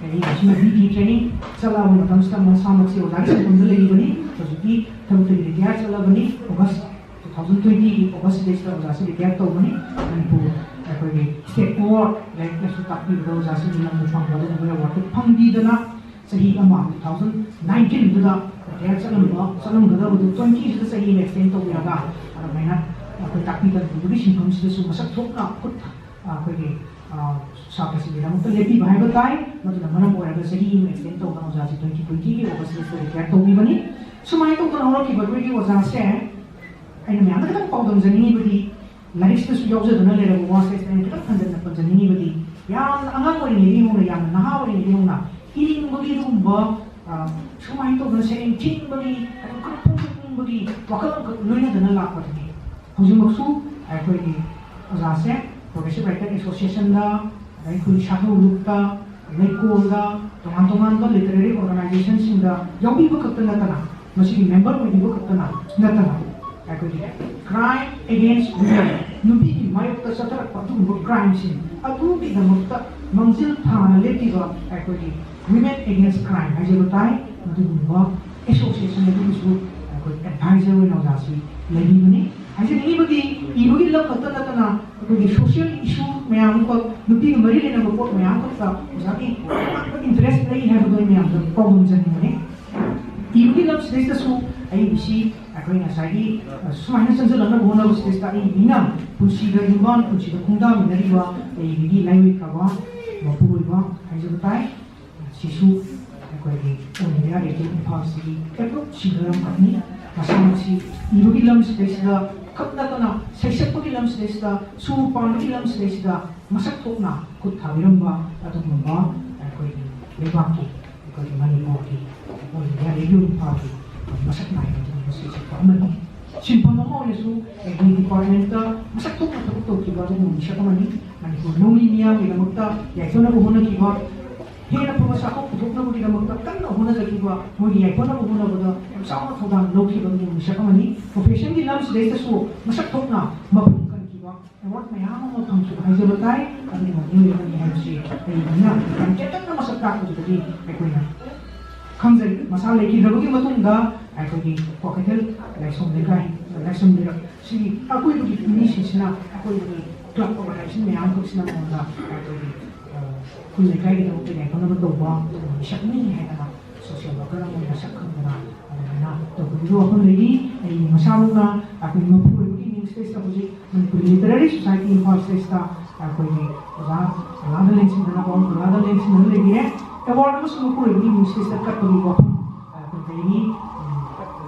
ꯑꯩ ꯉꯁꯤꯅ B T training ꯆꯠꯂꯕ ꯃꯇꯝꯁꯤꯗ ꯃꯁꯥꯃꯛꯁꯦ ꯑꯣꯖꯥꯒꯤ ꯁꯤꯟꯐꯝꯗ ꯂꯩꯔꯤꯕꯅꯤ꯫ ꯍꯧꯖꯤꯛꯇꯤ ꯊꯕꯛꯇꯒꯤ retire ꯆꯠꯂꯕꯅꯤ꯫ August two thousand twentyꯒꯤ Augustꯁꯤꯗꯩꯁꯤꯗ ꯑꯣꯖꯥꯁꯤ retire ꯇꯧꯕꯅꯤ꯫ ꯃꯅꯤꯄꯨꯔ ꯑꯩꯈꯣꯏꯒꯤ state board ꯂꯥꯏꯔꯤꯛ ꯂꯥꯏꯁꯨ ꯇꯥꯛꯄꯤꯕꯗ ꯑꯣꯖꯥꯁꯤꯡꯒꯤ ꯂꯝꯗ ꯐꯪꯕ ꯑꯗꯨꯒꯨꯝꯕ awardꯇꯨ ꯐꯪꯕꯤꯗꯅ ꯆꯍꯤ ꯑꯃ two thousand nineteenꯗꯨꯗ retire ꯆꯠꯂꯝꯕ, ꯆꯠꯂꯝꯒꯗꯕꯗꯨ twentyꯁꯤꯗ ꯆꯍꯤ ꯑꯃ extend ꯇꯧꯕꯤꯔꯒ ꯑꯗꯨꯃꯥꯏꯅ ꯑꯩꯈꯣꯏ ꯇꯥꯛꯄꯤ ꯇꯝꯕꯤꯕꯒꯤ ꯁꯤꯟꯐꯝꯁꯤꯗꯁꯨ ꯃꯁꯛ ꯊꯣꯛꯅ ꯈꯨꯠ, ꯑꯩꯈꯣꯏꯒꯤ, ꯑ, ꯁꯥꯇ꯭ꯔꯁꯤꯡꯒꯤꯗꯃꯛꯇ ꯂꯦꯞꯄꯤꯕ ꯍꯥꯏꯕ ꯇꯥꯏ꯫ ꯃꯗꯨꯅ ꯃꯔꯝ ꯑꯣꯏꯔꯒ ꯆꯍꯤ ꯑꯃ extend ꯇꯧꯗꯅ ꯑꯣꯖꯥꯁꯤ twenty twentyꯒꯤ Augustꯁꯤꯗ retire ꯇꯧꯕꯤꯕꯅꯤ꯫ ꯁꯨꯃꯥꯏꯅ ꯇꯧꯗꯅ ꯍꯧꯔꯛꯈꯤꯕ ꯑꯩꯈꯣꯏꯒꯤ ꯑꯣꯖꯥꯁꯦ, ꯑꯩꯅ ꯃꯌꯥꯝꯗ ꯈꯤꯇꯪ ꯄꯥꯎꯗꯝꯖꯅꯤꯡꯉꯤꯕꯗꯤ, ꯂꯥꯏꯔꯤꯛꯁꯤꯗꯁꯨ ꯌꯥꯎꯖꯗꯨꯅ ꯂꯩꯔꯕ ꯋꯥꯁꯦ ꯑꯩꯅ ꯈꯤꯇꯪ ꯍꯟꯖꯟꯅ ꯄꯟꯖꯅꯤꯡꯉꯤꯕꯗꯤ, ꯌꯥꯝꯅ ꯑꯉꯥꯡ ꯑꯣꯏꯔꯤꯉꯩꯗꯒꯤ ꯍꯧꯅ, ꯌꯥꯝꯅ ꯅꯍꯥ ꯑꯣꯏꯔꯤꯉꯩꯗꯒꯤ ꯍꯧꯅ ꯏꯅꯤꯡꯕꯒꯤ ꯑꯗꯨꯒꯨꯝꯕ, ꯑ, ꯁꯨꯃꯥꯏꯅ ꯇꯧꯗꯅ ꯁꯩꯔꯦꯡ ꯊꯤꯅꯤꯡꯕꯒꯤ, ꯑꯗꯨꯝ ꯈꯔ ꯐꯣꯡꯗꯣꯛꯅꯤꯡꯕꯒꯤ ꯋꯥꯈꯜ ꯑꯃꯈꯛ ꯂꯣꯏꯅꯗꯅ ꯂꯥꯛꯄꯗꯨꯅꯤ꯫ ꯍꯧꯖꯤꯛꯃꯛꯁꯨ ꯑꯩꯈꯣꯏꯒꯤ ꯑꯣꯖꯥꯁꯦ Progressive Writer Associationꯗ, ꯑꯗꯩ ꯑꯩꯈꯣꯏꯒꯤ ꯁꯥꯊꯧ ꯂꯨꯞꯇ, ꯂꯩꯀꯣꯜꯗ, ꯇꯣꯉꯥꯟ ꯇꯣꯉꯥꯟꯕ literary organizationꯁꯤꯡꯗ ꯌꯥꯎꯕꯤꯕ ꯈꯛꯇ ꯅꯠꯇꯅ, ꯃꯁꯤꯒꯤ member ꯑꯣꯏꯕꯤꯕ ꯈꯛꯇꯅ ꯅꯠꯇꯅ, ꯑꯩꯈꯣꯏꯒꯤ crime against women, ꯅꯨꯄꯤꯒꯤ ꯃꯥꯌꯣꯛꯇ ꯆꯠꯊꯔꯛꯄ ꯑꯗꯨꯒꯨꯝꯕ crimeꯁꯤꯡ ꯑꯗꯨꯒꯤꯗꯃꯛꯇ ꯃꯥꯡꯖꯤꯜ ꯊꯥꯅ ꯂꯦꯞꯄꯤꯕ ꯑꯩꯈꯣꯏꯒꯤ Women Against Crime ꯍꯥꯏꯖꯕ ꯇꯥꯏ꯫ ꯃꯗꯨꯒꯨꯝꯕ association ꯑꯗꯨꯒꯤꯁꯨ ꯑꯩꯈꯣꯏ advisor ꯑꯣꯏꯅ ꯑꯣꯖꯥꯁꯤ ꯂꯩꯕꯤꯕꯅꯤ꯫ ꯍꯥꯏꯖꯅꯤꯡꯉꯤꯕꯗꯤ, ꯏꯕꯒꯤ ꯂꯝ ꯈꯛꯇ ꯅꯠꯇꯅ ꯑꯩꯈꯣꯏꯒꯤ social issue ꯃꯌꯥꯝ ꯑꯃꯈꯛ, ꯅꯨꯄꯤꯒ ꯃꯔꯤ ꯂꯩꯅꯕ ꯄꯣꯠ ꯃꯌꯥꯝ ꯑꯈꯛꯇ ꯑꯣꯖꯥꯒꯤ interest ꯂꯩ ꯍꯥꯏꯕꯗꯣ ꯑꯩ ꯃꯌꯥꯝꯗ ꯄꯥꯎꯗꯝꯖꯅꯤꯡꯕꯅꯤ꯫ ꯏꯕꯒꯤ ꯂꯝꯁꯤꯗꯩꯁꯤꯗꯁꯨ ꯑꯩ ꯉꯁꯤ ꯑꯩꯈꯣꯏ ꯉꯁꯥꯏꯒꯤ, ꯑ, ꯁꯨꯃꯥꯏꯅ ꯆꯪꯁꯤꯜꯂꯛꯅꯕ ꯍꯣꯠꯅꯕꯁꯤꯗꯩꯁꯤꯗ ꯑꯩ ꯃꯤꯅ ꯄꯨꯟꯁꯤꯗ ꯌꯨꯝꯕꯥꯟ ꯄꯨꯟꯁꯤꯗ ꯈꯣꯡꯗꯥꯃꯤꯟꯅꯔꯤꯕ ꯑꯩꯒꯤ ꯂꯥꯏꯑꯣꯏꯈ꯭ꯔꯕ ꯃꯄꯨꯔꯣꯏꯕ ꯍꯥꯏꯖꯕ ꯇꯥꯏ꯫ ꯁꯤꯁꯨ ꯑꯩꯈꯣꯏꯒꯤ All India Radio ꯏꯝꯐꯥꯜꯁꯤꯒꯤ ꯑꯦꯄ꯭ꯔꯨꯞ ꯁꯤꯡꯒꯔ ꯑꯃꯈꯛꯅꯤ꯫ ꯃꯁꯥꯃꯛꯁꯤ ꯏꯕꯒꯤ ꯂꯝꯁꯤꯗꯩꯁꯤꯗ ꯈꯛ ꯅꯠꯇꯅ ꯁꯩꯁꯛꯄꯒꯤ ꯂꯝꯁꯤꯗꯩꯁꯤꯗ, ꯁꯨꯔ ꯄꯥꯟꯕꯒꯤ ꯂꯝꯁꯤꯗꯩꯁꯤꯗ ꯃꯁꯛ ꯊꯣꯛꯅ ꯈꯨꯠ ꯊꯥꯕꯤꯔꯝꯕ ꯑꯗꯨꯒꯨꯝꯕ ꯑꯩꯈꯣꯏꯒꯤ ꯂꯩꯕꯥꯛꯀꯤ, ꯑꯩꯈꯣꯏꯒꯤ ꯃꯅꯤꯄꯨꯔꯒꯤ All India Radio ꯏꯝꯐꯥꯜꯒꯤ ꯃꯁꯛ ꯅꯥꯏꯕ ꯑꯗꯨꯒꯨꯝꯕ ꯁꯩꯁꯛꯄ ꯑꯃꯅꯤ꯫ ꯁꯤꯟꯐꯝ ꯑꯃ ꯑꯣꯏꯅꯁꯨ ꯑꯦꯒ꯭ꯔꯤ ꯗꯤꯄꯥꯔꯠꯃꯦꯟꯇ ꯃꯁꯛ ꯊꯣꯛꯅ ꯊꯕꯛ ꯇꯧꯈꯤꯕ ꯑꯗꯨꯒꯨꯝꯕ ꯃꯤꯁꯛ ꯑꯃꯅꯤ꯫ ꯃꯅꯤꯄꯨꯔ ꯂꯧꯃꯤ ꯃꯤꯌꯥꯝꯒꯤꯗꯃꯛꯇ ꯌꯥꯏꯐꯅꯕ ꯍꯣꯠꯅꯈꯤꯕ, ꯍꯦꯟꯅ ꯐꯕ ꯆꯥꯊꯣꯛ ꯄꯨꯊꯣꯛꯅꯕꯒꯤꯗꯃꯛꯇ ꯀꯟꯅ ꯍꯣꯠꯅꯖꯈꯤꯕ, ꯃꯣꯏꯒꯤ ꯌꯥꯏꯐꯅꯕ ꯍꯣꯠꯅꯕꯗ ꯌꯥꯝ ꯆꯥꯎꯅ ꯊꯧꯗꯥꯡ ꯂꯧꯈꯤꯕ ꯑꯗꯨꯒꯨꯝꯕ ꯃꯤꯁꯛ ꯑꯃꯅꯤ꯫ ꯄ꯭ꯔꯣꯐꯦꯁꯟꯒꯤ ꯂꯝꯁꯤꯗꯩꯗꯁꯨ ꯃꯁꯛ ꯊꯣꯛꯅ ꯃꯄꯨꯡ ꯀꯟꯈꯤꯕ, ꯑꯦꯋꯥꯔꯗ ꯃꯌꯥꯝ ꯑꯃ ꯐꯪꯈꯤꯕ ꯍꯥꯏꯖꯕ ꯇꯥꯏ꯫ ꯑꯗꯨꯒꯨꯝꯕ ꯃꯤꯑꯣꯏ ꯑꯃꯅꯤ ꯍꯥꯏꯕꯁꯤ ꯑꯩꯅ ꯌꯥꯝ ꯇꯦꯟꯇꯛꯅ ꯃꯁꯛ ꯇꯥꯛꯄꯗꯨꯗꯒꯤ ꯑꯩꯈꯣꯏꯅ ꯈꯪꯖꯩ꯫ ꯃꯁꯥ ꯂꯩꯈꯤꯗ꯭ꯔꯕꯒꯤ ꯃꯇꯨꯡꯗ ꯑꯩꯈꯣꯏꯒꯤ ꯀ꯭ꯋꯥꯀꯩꯊꯦꯜ ꯂꯥꯏꯁ꯭ꯔꯝ ꯂꯩꯀꯥꯏ, ꯂꯥꯏꯁ꯭ꯔꯝ ꯂꯩꯔꯛ ꯁꯤꯒꯤ ꯑꯀꯣꯏꯕꯒꯤ ꯃꯤꯁꯤꯡꯁꯤꯅ, ꯑꯀꯣꯏꯕꯒꯤ club organization ꯃꯌꯥꯝ ꯈꯛꯁꯤꯅ ꯃꯉꯣꯟꯗ ꯑꯩꯈꯣꯏꯒꯤ, ꯑ, ꯈꯨꯜ ꯂꯩꯀꯥꯏꯒꯤꯗꯃꯛꯇ ꯌꯥꯏꯐꯅꯕ ꯇꯧꯕ ꯑꯗꯨꯒꯨꯝꯕ ꯃꯤꯁꯛꯅꯤ ꯍꯥꯏꯗꯅ social worker ꯑꯃ ꯑꯣꯏꯅ ꯁꯛ ꯈꯪꯗꯅ ꯑꯗꯨꯃꯥꯏꯅ ꯇꯧꯕꯒꯤꯁꯨ ꯋꯥꯐꯝ ꯂꯩꯔꯤ꯫ ꯑꯩ ꯃꯁꯥꯃꯛꯅ ꯑꯩꯈꯣꯏ ꯃꯄꯨꯔꯣꯏꯕꯒꯤ ꯃꯤꯡꯁꯤꯗꯩꯁꯤꯗ ꯍꯧꯖꯤꯛ ꯃꯅꯤꯄꯨꯔ Literary Society ꯏꯝꯐꯥꯜ ꯁꯤꯗꯩꯁꯤꯗ ꯑꯩꯈꯣꯏꯒꯤ ꯑꯣꯖꯥ ꯀꯂꯥꯗ ꯂꯦꯡꯁꯤꯟꯗꯅ, ꯄꯥꯎ ꯀꯂꯥꯗ ꯂꯦꯡꯁꯤꯟꯗꯅ ꯂꯩꯕꯤꯔꯦ꯫ ꯑꯦꯋꯥꯔꯗ ꯑꯃꯁꯨ ꯃꯄꯨꯔꯣꯏꯕꯒꯤ ꯃꯤꯡꯁꯤꯗꯩꯁꯤꯗ ꯀꯠꯄꯒꯤ ꯋꯥꯐꯝ ꯑꯩꯈꯣꯏ ꯂꯩꯔꯤ꯫ ꯎꯝ,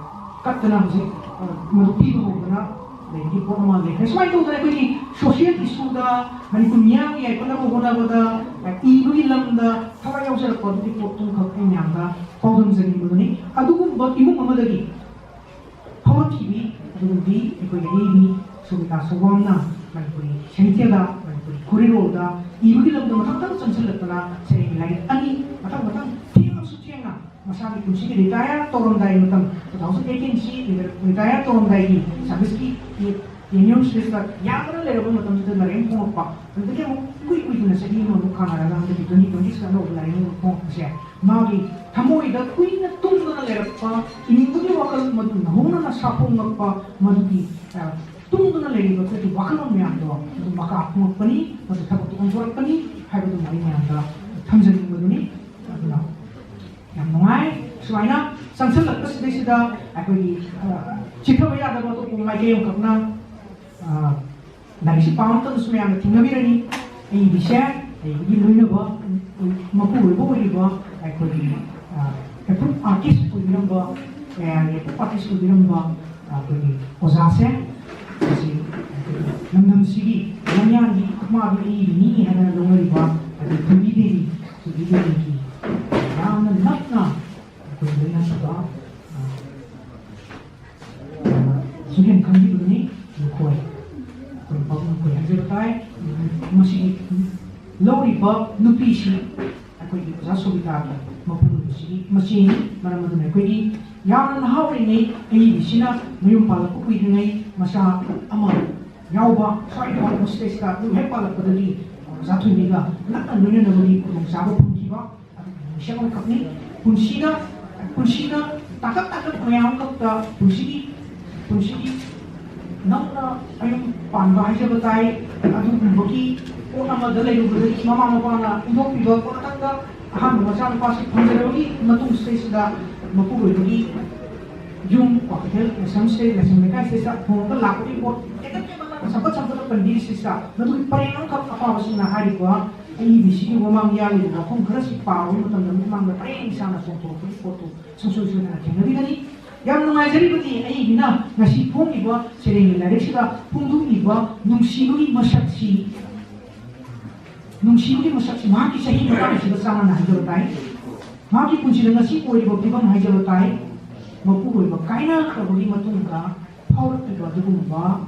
ꯀꯠꯇꯅ ꯍꯧꯖꯤꯛ ꯃꯗꯨ ꯄꯤꯕ ꯍꯧꯗꯅ ꯂꯩꯕꯒꯤ ꯄꯣꯠ ꯑꯃ ꯂꯩꯈ꯭ꯔꯦ꯫ ꯁꯨꯃꯥꯏꯅ ꯇꯧꯗꯅ ꯑꯩꯈꯣꯏꯒꯤ ꯁꯣꯁꯤꯌꯦꯜ ꯏꯁꯨꯗ, ꯃꯅꯤꯄꯨꯔ ꯃꯤꯌꯥꯝꯒꯤ ꯌꯥꯏꯐꯅꯕ ꯍꯣꯠꯅꯕꯗ ꯏꯕꯒꯤ ꯂꯝꯗ ꯊꯋꯥꯏ ꯌꯥꯎꯖꯔꯛꯄ ꯑꯗꯨꯒꯤ ꯄꯣꯠꯇꯨꯈꯛ ꯑꯩ ꯃꯌꯥꯝꯗ ꯄꯥꯎꯗꯝꯖꯅꯤꯡꯕꯗꯨꯅꯤ꯫ ꯑꯗꯨꯒꯨꯝꯕ ꯏꯃꯨꯡ ꯑꯃꯗꯒꯤ ꯍꯧꯔꯛꯈꯤꯕꯤ ꯑꯗꯨꯒꯨꯝꯕꯤ ꯑꯩꯈꯣꯏꯒꯤ ꯑꯏꯕꯤ ꯁꯨꯃꯤꯇꯥ ꯁꯧꯕꯥꯝꯅ ꯃꯅꯤꯄꯨꯔꯤ ꯁꯥꯍꯤꯇ꯭ꯌꯗ, ꯃꯅꯤꯄꯨꯔꯤ ꯈꯨꯔꯤꯔꯣꯜꯗ ꯏꯕꯒꯤ ꯂꯝꯗ ꯃꯊꯪ ꯃꯊꯪ ꯆꯪꯁꯤꯜꯂꯛꯇꯅ ꯁꯩꯔꯦꯡꯒꯤ ꯂꯥꯏꯔꯤꯛ ꯑꯅꯤ ꯃꯊꯪ ꯃꯊꯪ ꯊꯦꯡꯂꯁꯨ ꯊꯦꯡꯅ ꯃꯁꯥꯒꯤ ꯄꯨꯟꯁꯤꯒꯤ ꯔꯤꯇꯥꯌꯔ ꯇꯧꯔꯝꯗꯥꯏ ꯃꯇꯝ, two thousand eighteen ꯁꯤ ꯔꯤꯇꯥꯌꯔ ꯇꯧꯔꯝꯗꯥꯏꯒꯤ ꯁꯥꯔꯚꯤꯁꯀꯤ ꯇꯦꯅ꯭ꯌꯨꯔ ꯁꯤꯗ ꯌꯥꯝꯅ ꯂꯩꯔꯕ ꯃꯇꯝꯁꯤꯗ ꯂꯥꯏꯔꯤꯛ ꯑꯃ ꯐꯣꯡꯉꯛꯄ꯫ ꯑꯗꯨꯗꯒꯤ ꯑꯃꯨꯛ ꯀꯨꯏ ꯀꯨꯏꯗꯅ ꯆꯍꯤ ꯑꯃꯃꯨꯛ ꯈꯥꯡꯅꯔꯒ ꯍꯟꯗꯛꯀꯤ twenty twenty six ꯑꯅꯧꯕ ꯂꯥꯏꯔꯤꯛ ꯑꯃ ꯐꯣꯡꯉꯛꯄꯁꯦ ꯃꯥꯒꯤ ꯊꯃꯣꯏꯗ ꯀꯨꯏꯅ ꯇꯨꯡꯗꯨꯅ ꯂꯩꯔꯛꯄ ꯏꯅꯤꯡꯕꯒꯤ ꯋꯥꯈꯜ ꯃꯗꯨ ꯅꯧꯍꯧꯅꯅ ꯁꯥꯐꯣꯡꯂꯛꯄ, ꯃꯗꯨꯒꯤ, ꯑ, ꯇꯨꯡꯗꯨꯅ ꯂꯩꯔꯤꯕ ꯑꯩꯈꯣꯏꯒꯤ ꯋꯥꯈꯜꯂꯣꯟ ꯃꯌꯥꯝꯗꯣ ꯑꯗꯨ ꯃꯀꯥ ꯐꯣꯡꯉꯛꯄꯅꯤ, ꯃꯗꯨ ꯊꯕꯛꯇ ꯑꯣꯟꯊꯣꯔꯛꯄꯅꯤ ꯍꯥꯏꯕꯗꯨꯃ ꯑꯩ ꯃꯌꯥꯝꯗ ꯊꯝꯖꯅꯤꯡꯕꯗꯨꯅꯤ꯫ ꯑꯗꯨꯅ ꯌꯥꯝ ꯅꯨꯡꯉꯥꯏ꯫ ꯁꯨꯃꯥꯏꯅ ꯆꯪꯁꯤꯜꯂꯛꯄꯁꯤꯗꯩꯁꯤꯗ ꯑꯩꯈꯣꯏꯒꯤ, ꯑ, ꯆꯤꯠꯊꯕ ꯌꯥꯗꯕ ꯑꯇꯣꯞꯄ ꯃꯥꯏꯀꯩ ꯑꯃꯈꯛꯅ, ꯑ, ꯂꯥꯏꯔꯤꯛꯁꯤ ꯄꯥꯕ ꯃꯇꯝꯗꯁꯨ ꯃꯌꯥꯝꯅ ꯊꯦꯡꯅꯕꯤꯔꯅꯤ꯫ ꯑꯏꯕꯤꯁꯦ, ꯑꯏꯕꯒꯤ ꯂꯣꯏꯅꯕ, ꯃꯄꯨꯔꯣꯏꯕ ꯑꯣꯏꯔꯤꯕ ꯑꯩꯈꯣꯏꯒꯤ, ꯑ, ꯑꯦꯄ꯭ꯔꯨꯞ ꯑꯥꯔꯇꯤꯁ ꯑꯣꯏꯕꯤꯔꯝꯕ, ꯀꯌꯥꯒꯤ ꯑꯦꯄ꯭ꯔꯨꯞ ꯑꯥꯔꯇꯤꯁ ꯑꯣꯏꯕꯤꯔꯝꯕ ꯑꯩꯈꯣꯏꯒꯤ ꯑꯣꯖꯥꯁꯦ, ꯑꯁꯤ ꯑꯩꯈꯣꯏꯒꯤ ꯂꯝꯗꯝꯁꯤꯒꯤ ꯂꯝꯌꯥꯟꯒꯤ ꯏꯃꯥꯒꯤ ꯑꯏꯕꯅꯤ ꯍꯥꯏꯅ ꯂꯧꯅꯔꯤꯕ ꯑꯩꯈꯣꯏ ꯊꯣꯏꯕꯤ ꯗꯦꯕꯤ, ꯊꯣꯏꯕꯤ ꯗꯦꯕꯤꯒꯤ ꯌꯥꯝꯅ ꯅꯛꯅ ꯑꯩꯈꯣꯏ ꯂꯣꯏꯅꯈꯤꯕ, ꯑ, ꯁꯨꯛꯍꯦꯟ ꯈꯪꯕꯤꯕꯗꯨꯅꯤ꯫ ꯅꯈꯣꯏ, ꯑꯩꯈꯣꯏ ꯄꯥꯕꯨꯡ ꯃꯈꯣꯏ ꯍꯥꯏꯖꯕ ꯇꯥꯏ꯫ ꯃꯁꯤꯒꯤ ꯂꯧꯔꯤꯕ ꯅꯨꯄꯤꯁꯤ ꯑꯩꯈꯣꯏꯒꯤ ꯑꯣꯖꯥ ꯁꯣꯕꯤꯇꯥꯒꯤ ꯃꯄꯨꯔꯣꯏꯕꯁꯤꯒꯤ ꯃꯆꯦꯅꯤ꯫ ꯃꯔꯝ ꯑꯗꯨꯅ ꯑꯩꯈꯣꯏꯒꯤ ꯌꯥꯝꯅ ꯅꯍꯥ ꯑꯣꯏꯔꯤꯉꯩ ꯑꯏꯕꯤꯁꯤꯅ ꯃꯌꯨꯝ ꯄꯥꯜꯂꯛꯄ ꯀꯨꯏꯗ꯭ꯔꯤꯉꯩ ꯃꯆꯥ ꯑꯃ ꯌꯥꯎꯕ ꯁ꯭ꯋꯥꯏꯗ ꯍꯧꯔꯛꯄ ꯁꯤꯗꯩꯁꯤꯗ ꯑꯗꯨꯝ ꯍꯦꯛ ꯄꯥꯜꯂꯛꯄꯗꯒꯤ ꯑꯣꯖꯥ ꯊꯣꯏꯕꯤꯒ ꯅꯛꯅ ꯂꯣꯏꯅꯅꯕꯒꯤ ꯈꯨꯗꯣꯡꯆꯥꯕ ꯐꯪꯈꯤꯕ꯫ ꯃꯤꯁꯛ ꯑꯃꯈꯛꯅꯤ꯫ ꯄꯨꯟꯁꯤꯅ, ꯄꯨꯟꯁꯤꯅ ꯇꯥꯡꯀꯛ ꯇꯥꯡꯀꯛ ꯃꯌꯥꯝ ꯑꯃꯈꯛꯇ ꯄꯨꯟꯁꯤꯒꯤ, ꯄꯨꯟꯁꯤꯒꯤ ꯅꯧꯅ ꯃꯌꯨꯝ ꯄꯥꯟꯕ ꯍꯥꯏꯖꯕ ꯇꯥꯏ꯫ ꯑꯗꯨꯒꯨꯝꯕꯒꯤ ꯄꯣꯠ ꯑꯃꯗ ꯂꯩꯔꯨꯕꯗꯒꯤ ꯃꯃꯥ ꯃꯄꯥꯅ ꯏꯟꯊꯣꯛꯄꯤꯕ ꯄꯣꯠ ꯑꯃꯇꯪꯗ ꯑꯍꯥꯟꯕ ꯃꯆꯥꯅꯨꯄꯥꯁꯤ ꯐꯪꯖꯔꯕꯒꯤ ꯃꯇꯨꯡ ꯁꯤꯗꯩꯁꯤꯗ ꯃꯄꯨꯔꯣꯏꯕꯒꯤ ꯌꯨꯝ ꯀ꯭ꯋꯥꯀꯩꯊꯦꯜ ꯂꯥꯏꯁ꯭ꯔꯝꯁꯤꯗ, ꯂꯥꯏꯁ꯭ꯔꯝ ꯂꯩꯀꯥꯏꯁꯤꯗ ꯍꯣꯡꯉꯒ ꯂꯥꯛꯄꯒꯤ ꯄꯣꯠ ꯇꯦꯛꯇ ꯇꯦꯛꯇ ꯁꯝꯄꯠ ꯁꯝꯄꯠꯇ ꯄꯟꯕꯤꯔꯤꯁꯤꯗ ꯃꯗꯨꯒꯤ ꯄꯔꯦꯡ ꯑꯃꯈꯛ ꯑꯄꯥꯕꯁꯤꯡꯅ ꯍꯥꯏꯔꯤꯕ ꯑꯏꯕꯤꯁꯤꯒꯤ ꯃꯃꯥꯡ ꯌꯥꯜꯂꯤꯕ ꯋꯥꯐꯝ ꯈꯔꯁꯤ ꯄꯥꯕ ꯃꯇꯝꯗ ꯃꯤꯠꯃꯥꯡꯗ ꯄꯔꯦꯡ ꯁꯥꯅ ꯆꯣꯡꯊꯣꯔꯛꯄꯒꯤ ꯄꯣꯠꯇꯨ ꯁꯨꯡꯁꯣꯏ ꯁꯣꯏꯗꯅ ꯊꯦꯡꯅꯕꯤꯒꯅꯤ꯫ ꯌꯥꯝ ꯅꯨꯡꯉꯥꯏꯖꯔꯤꯕꯗꯤ ꯑꯩꯒꯤꯅ ꯉꯁꯤ ꯐꯣꯡꯂꯤꯕ ꯁꯩꯔꯦꯡꯒꯤ ꯂꯥꯏꯔꯤꯛꯁꯤꯗ ꯐꯣꯡꯗꯣꯛꯂꯤꯕ ꯅꯨꯡꯁꯤꯕꯒꯤ ꯃꯁꯛꯁꯤ, ꯅꯨꯡꯁꯤꯕꯒꯤ ꯃꯁꯛꯁꯤ ꯃꯍꯥꯛꯀꯤ ꯆꯍꯤ ꯃꯇꯥꯡꯁꯤꯒ ꯆꯥꯟꯅꯅ ꯍꯥꯏꯖꯕ ꯇꯥꯏ꯫ ꯃꯍꯥꯛꯀꯤ ꯄꯨꯟꯁꯤꯗ ꯉꯁꯤ ꯑꯣꯏꯔꯤꯕ ꯐꯤꯕꯝ ꯍꯥꯏꯖꯕ ꯇꯥꯏ꯫ ꯃꯄꯨꯔꯣꯏꯕ ꯀꯥꯏꯅꯈ꯭ꯔꯕꯒꯤ ꯃꯇꯨꯡꯗ ꯐꯥꯎꯔꯛꯂꯤꯕ ꯑꯗꯨꯒꯨꯝꯕ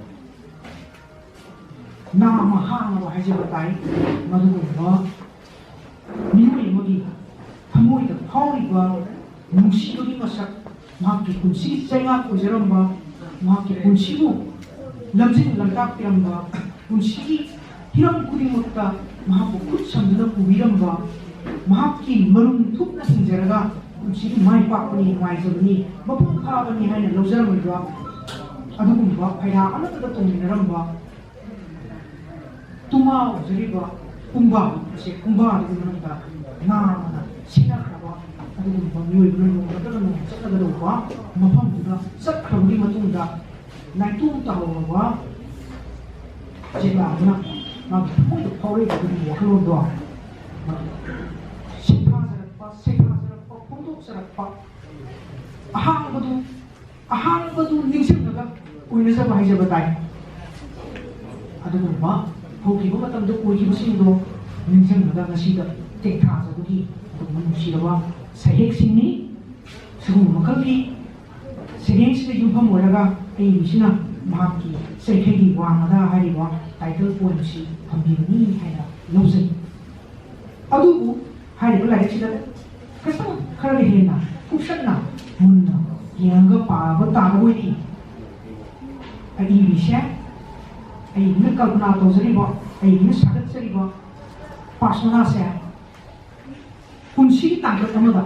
ꯅꯥꯃ ꯍꯥꯡꯉꯕ ꯍꯥꯏꯖꯕ ꯇꯥꯏ꯫ ꯃꯗꯨꯒꯨꯝꯕ ꯃꯤꯑꯣꯏ ꯑꯃꯒꯤ ꯊꯃꯣꯏꯗ ꯐꯥꯎꯔꯤꯕ ꯅꯨꯡꯁꯤꯕꯒꯤ ꯃꯁꯛ, ꯃꯍꯥꯛꯀꯤ ꯄꯨꯟꯁꯤꯒꯤ ꯆꯩꯉꯥꯛ ꯑꯣꯏꯖꯔꯝꯕ, ꯃꯍꯥꯛꯀꯤ ꯄꯨꯟꯁꯤꯕꯨ ꯂꯝꯖꯤꯡ ꯂꯝꯇꯥꯛꯄꯤꯔꯝꯕ, ꯄꯨꯟꯁꯤꯒꯤ ꯍꯤꯔꯝ ꯈꯨꯗꯤꯡꯃꯛꯇ ꯃꯍꯥꯛꯄꯨ ꯈꯨꯠ ꯁꯝꯗꯨꯅ ꯄꯨꯕꯤꯔꯝꯕ, ꯃꯍꯥꯛꯀꯤ ꯃꯔꯨꯝ ꯊꯨꯞꯅ ꯍꯤꯡꯖꯔꯒ ꯄꯨꯟꯁꯤꯒꯤ ꯃꯥꯏ ꯄꯥꯛꯄꯅꯤ, ꯅꯨꯡꯉꯥꯏꯖꯕꯅꯤ, ꯃꯄꯨꯡ ꯐꯥꯕꯅꯤ ꯍꯥꯏꯅ ꯂꯧꯖꯔꯝꯂꯤꯕ ꯑꯗꯨꯒꯨꯝꯕ ꯐꯩꯔꯥ ꯑꯃꯠꯇꯗ ꯇꯣꯡꯃꯤꯟꯅꯔꯝꯕ ꯇꯨꯃꯥ ꯑꯣꯏꯖꯔꯤꯕ ꯄꯨꯡꯕꯥ ꯑꯁꯦ, ꯄꯨꯡꯕꯥꯗꯨꯒꯤ ꯃꯅꯨꯡꯗ ꯅꯥꯃꯅ ꯁꯤꯅꯈ꯭ꯔꯕ ꯑꯗꯨꯒꯨꯝꯕ ꯃꯤꯑꯣꯏꯕꯅ ꯅꯣꯡꯃ ꯅꯠꯇ꯭ꯔꯒ ꯅꯣꯡꯃ ꯆꯠꯅꯒꯗꯧꯕ ꯃꯐꯝꯗꯨꯗ ꯆꯠꯈ꯭ꯔꯕꯒꯤ ꯃꯇꯨꯡꯗ ꯅꯥꯏꯇꯣꯝ ꯇꯥꯍꯧꯔꯕ ꯆꯦꯇꯥꯗꯨꯅ ꯃꯥꯒꯤ ꯊꯃꯣꯏꯗ ꯐꯥꯎꯔꯛꯏꯕ ꯑꯗꯨꯒꯤ ꯋꯥꯈꯜꯂꯣꯟꯗꯣ ꯁꯤꯟꯊꯥꯖꯔꯛꯄ, ꯁꯩꯊꯥꯖꯔꯛꯄ, ꯐꯣꯡꯗꯣꯛꯆꯔꯛꯄ, ꯑꯍꯥꯡꯕꯗꯨ, ꯑꯍꯥꯡꯕꯗꯨ ꯅꯤꯡꯁꯤꯡꯂꯒ ꯑꯣꯏꯅꯖꯕ ꯍꯥꯏꯖꯕ ꯇꯥꯏ꯫ ꯑꯗꯨꯒꯨꯝꯕ ꯍꯧꯈꯤꯕ ꯃꯇꯝꯗ ꯑꯣꯏꯈꯤꯕꯁꯤꯡꯗꯣ ꯅꯤꯡꯁꯤꯡꯂꯒ ꯉꯁꯤꯗ ꯇꯦꯛꯊꯥꯖꯕꯒꯤ ꯑꯗꯨꯒꯨꯝꯕ ꯅꯨꯡꯁꯤꯔꯕ ꯁꯩꯍꯦꯛꯁꯤꯡꯅꯤ꯫ ꯁꯤꯒꯨꯝꯕ ꯃꯈꯜꯒꯤ ꯁꯩꯔꯦꯡꯁꯤꯗ ꯌꯨꯝꯐꯝ ꯑꯣꯏꯔꯒ ꯑꯏꯕꯤꯁꯤꯅ ꯃꯍꯥꯛꯀꯤ ꯆꯩꯈꯩꯒꯤ ꯋꯥꯡꯃꯗ ꯍꯥꯏꯔꯤꯕ ꯇꯥꯏꯇꯜ ꯄꯣꯏꯝꯁꯤ ꯊꯝꯕꯤꯕꯅꯤ ꯍꯥꯏꯅ ꯂꯧꯖꯩ꯫ ꯑꯗꯨꯕꯨ ꯍꯥꯏꯔꯤꯕ ꯂꯥꯏꯔꯤꯛꯁꯤꯗ ꯈꯤꯇꯪ ꯈꯔꯒ ꯍꯦꯟꯅ ꯀꯨꯞꯁꯟꯅ ꯃꯨꯟꯅ ꯌꯦꯡꯉꯒ ꯄꯥꯕ ꯇꯥꯔꯒꯗꯤ ꯑꯏꯕꯤꯁꯦ, ꯑꯏꯕꯤꯅ ꯀꯜꯄꯅꯥ ꯇꯧꯖꯔꯤꯕ, ꯑꯏꯕꯤꯅ ꯁꯥꯒꯠꯆꯔꯤꯕ ꯄꯥꯔꯁꯣꯅꯥꯁꯦ ꯄꯨꯟꯁꯤꯒꯤ ꯇꯥꯡꯀꯛ ꯑꯃꯗ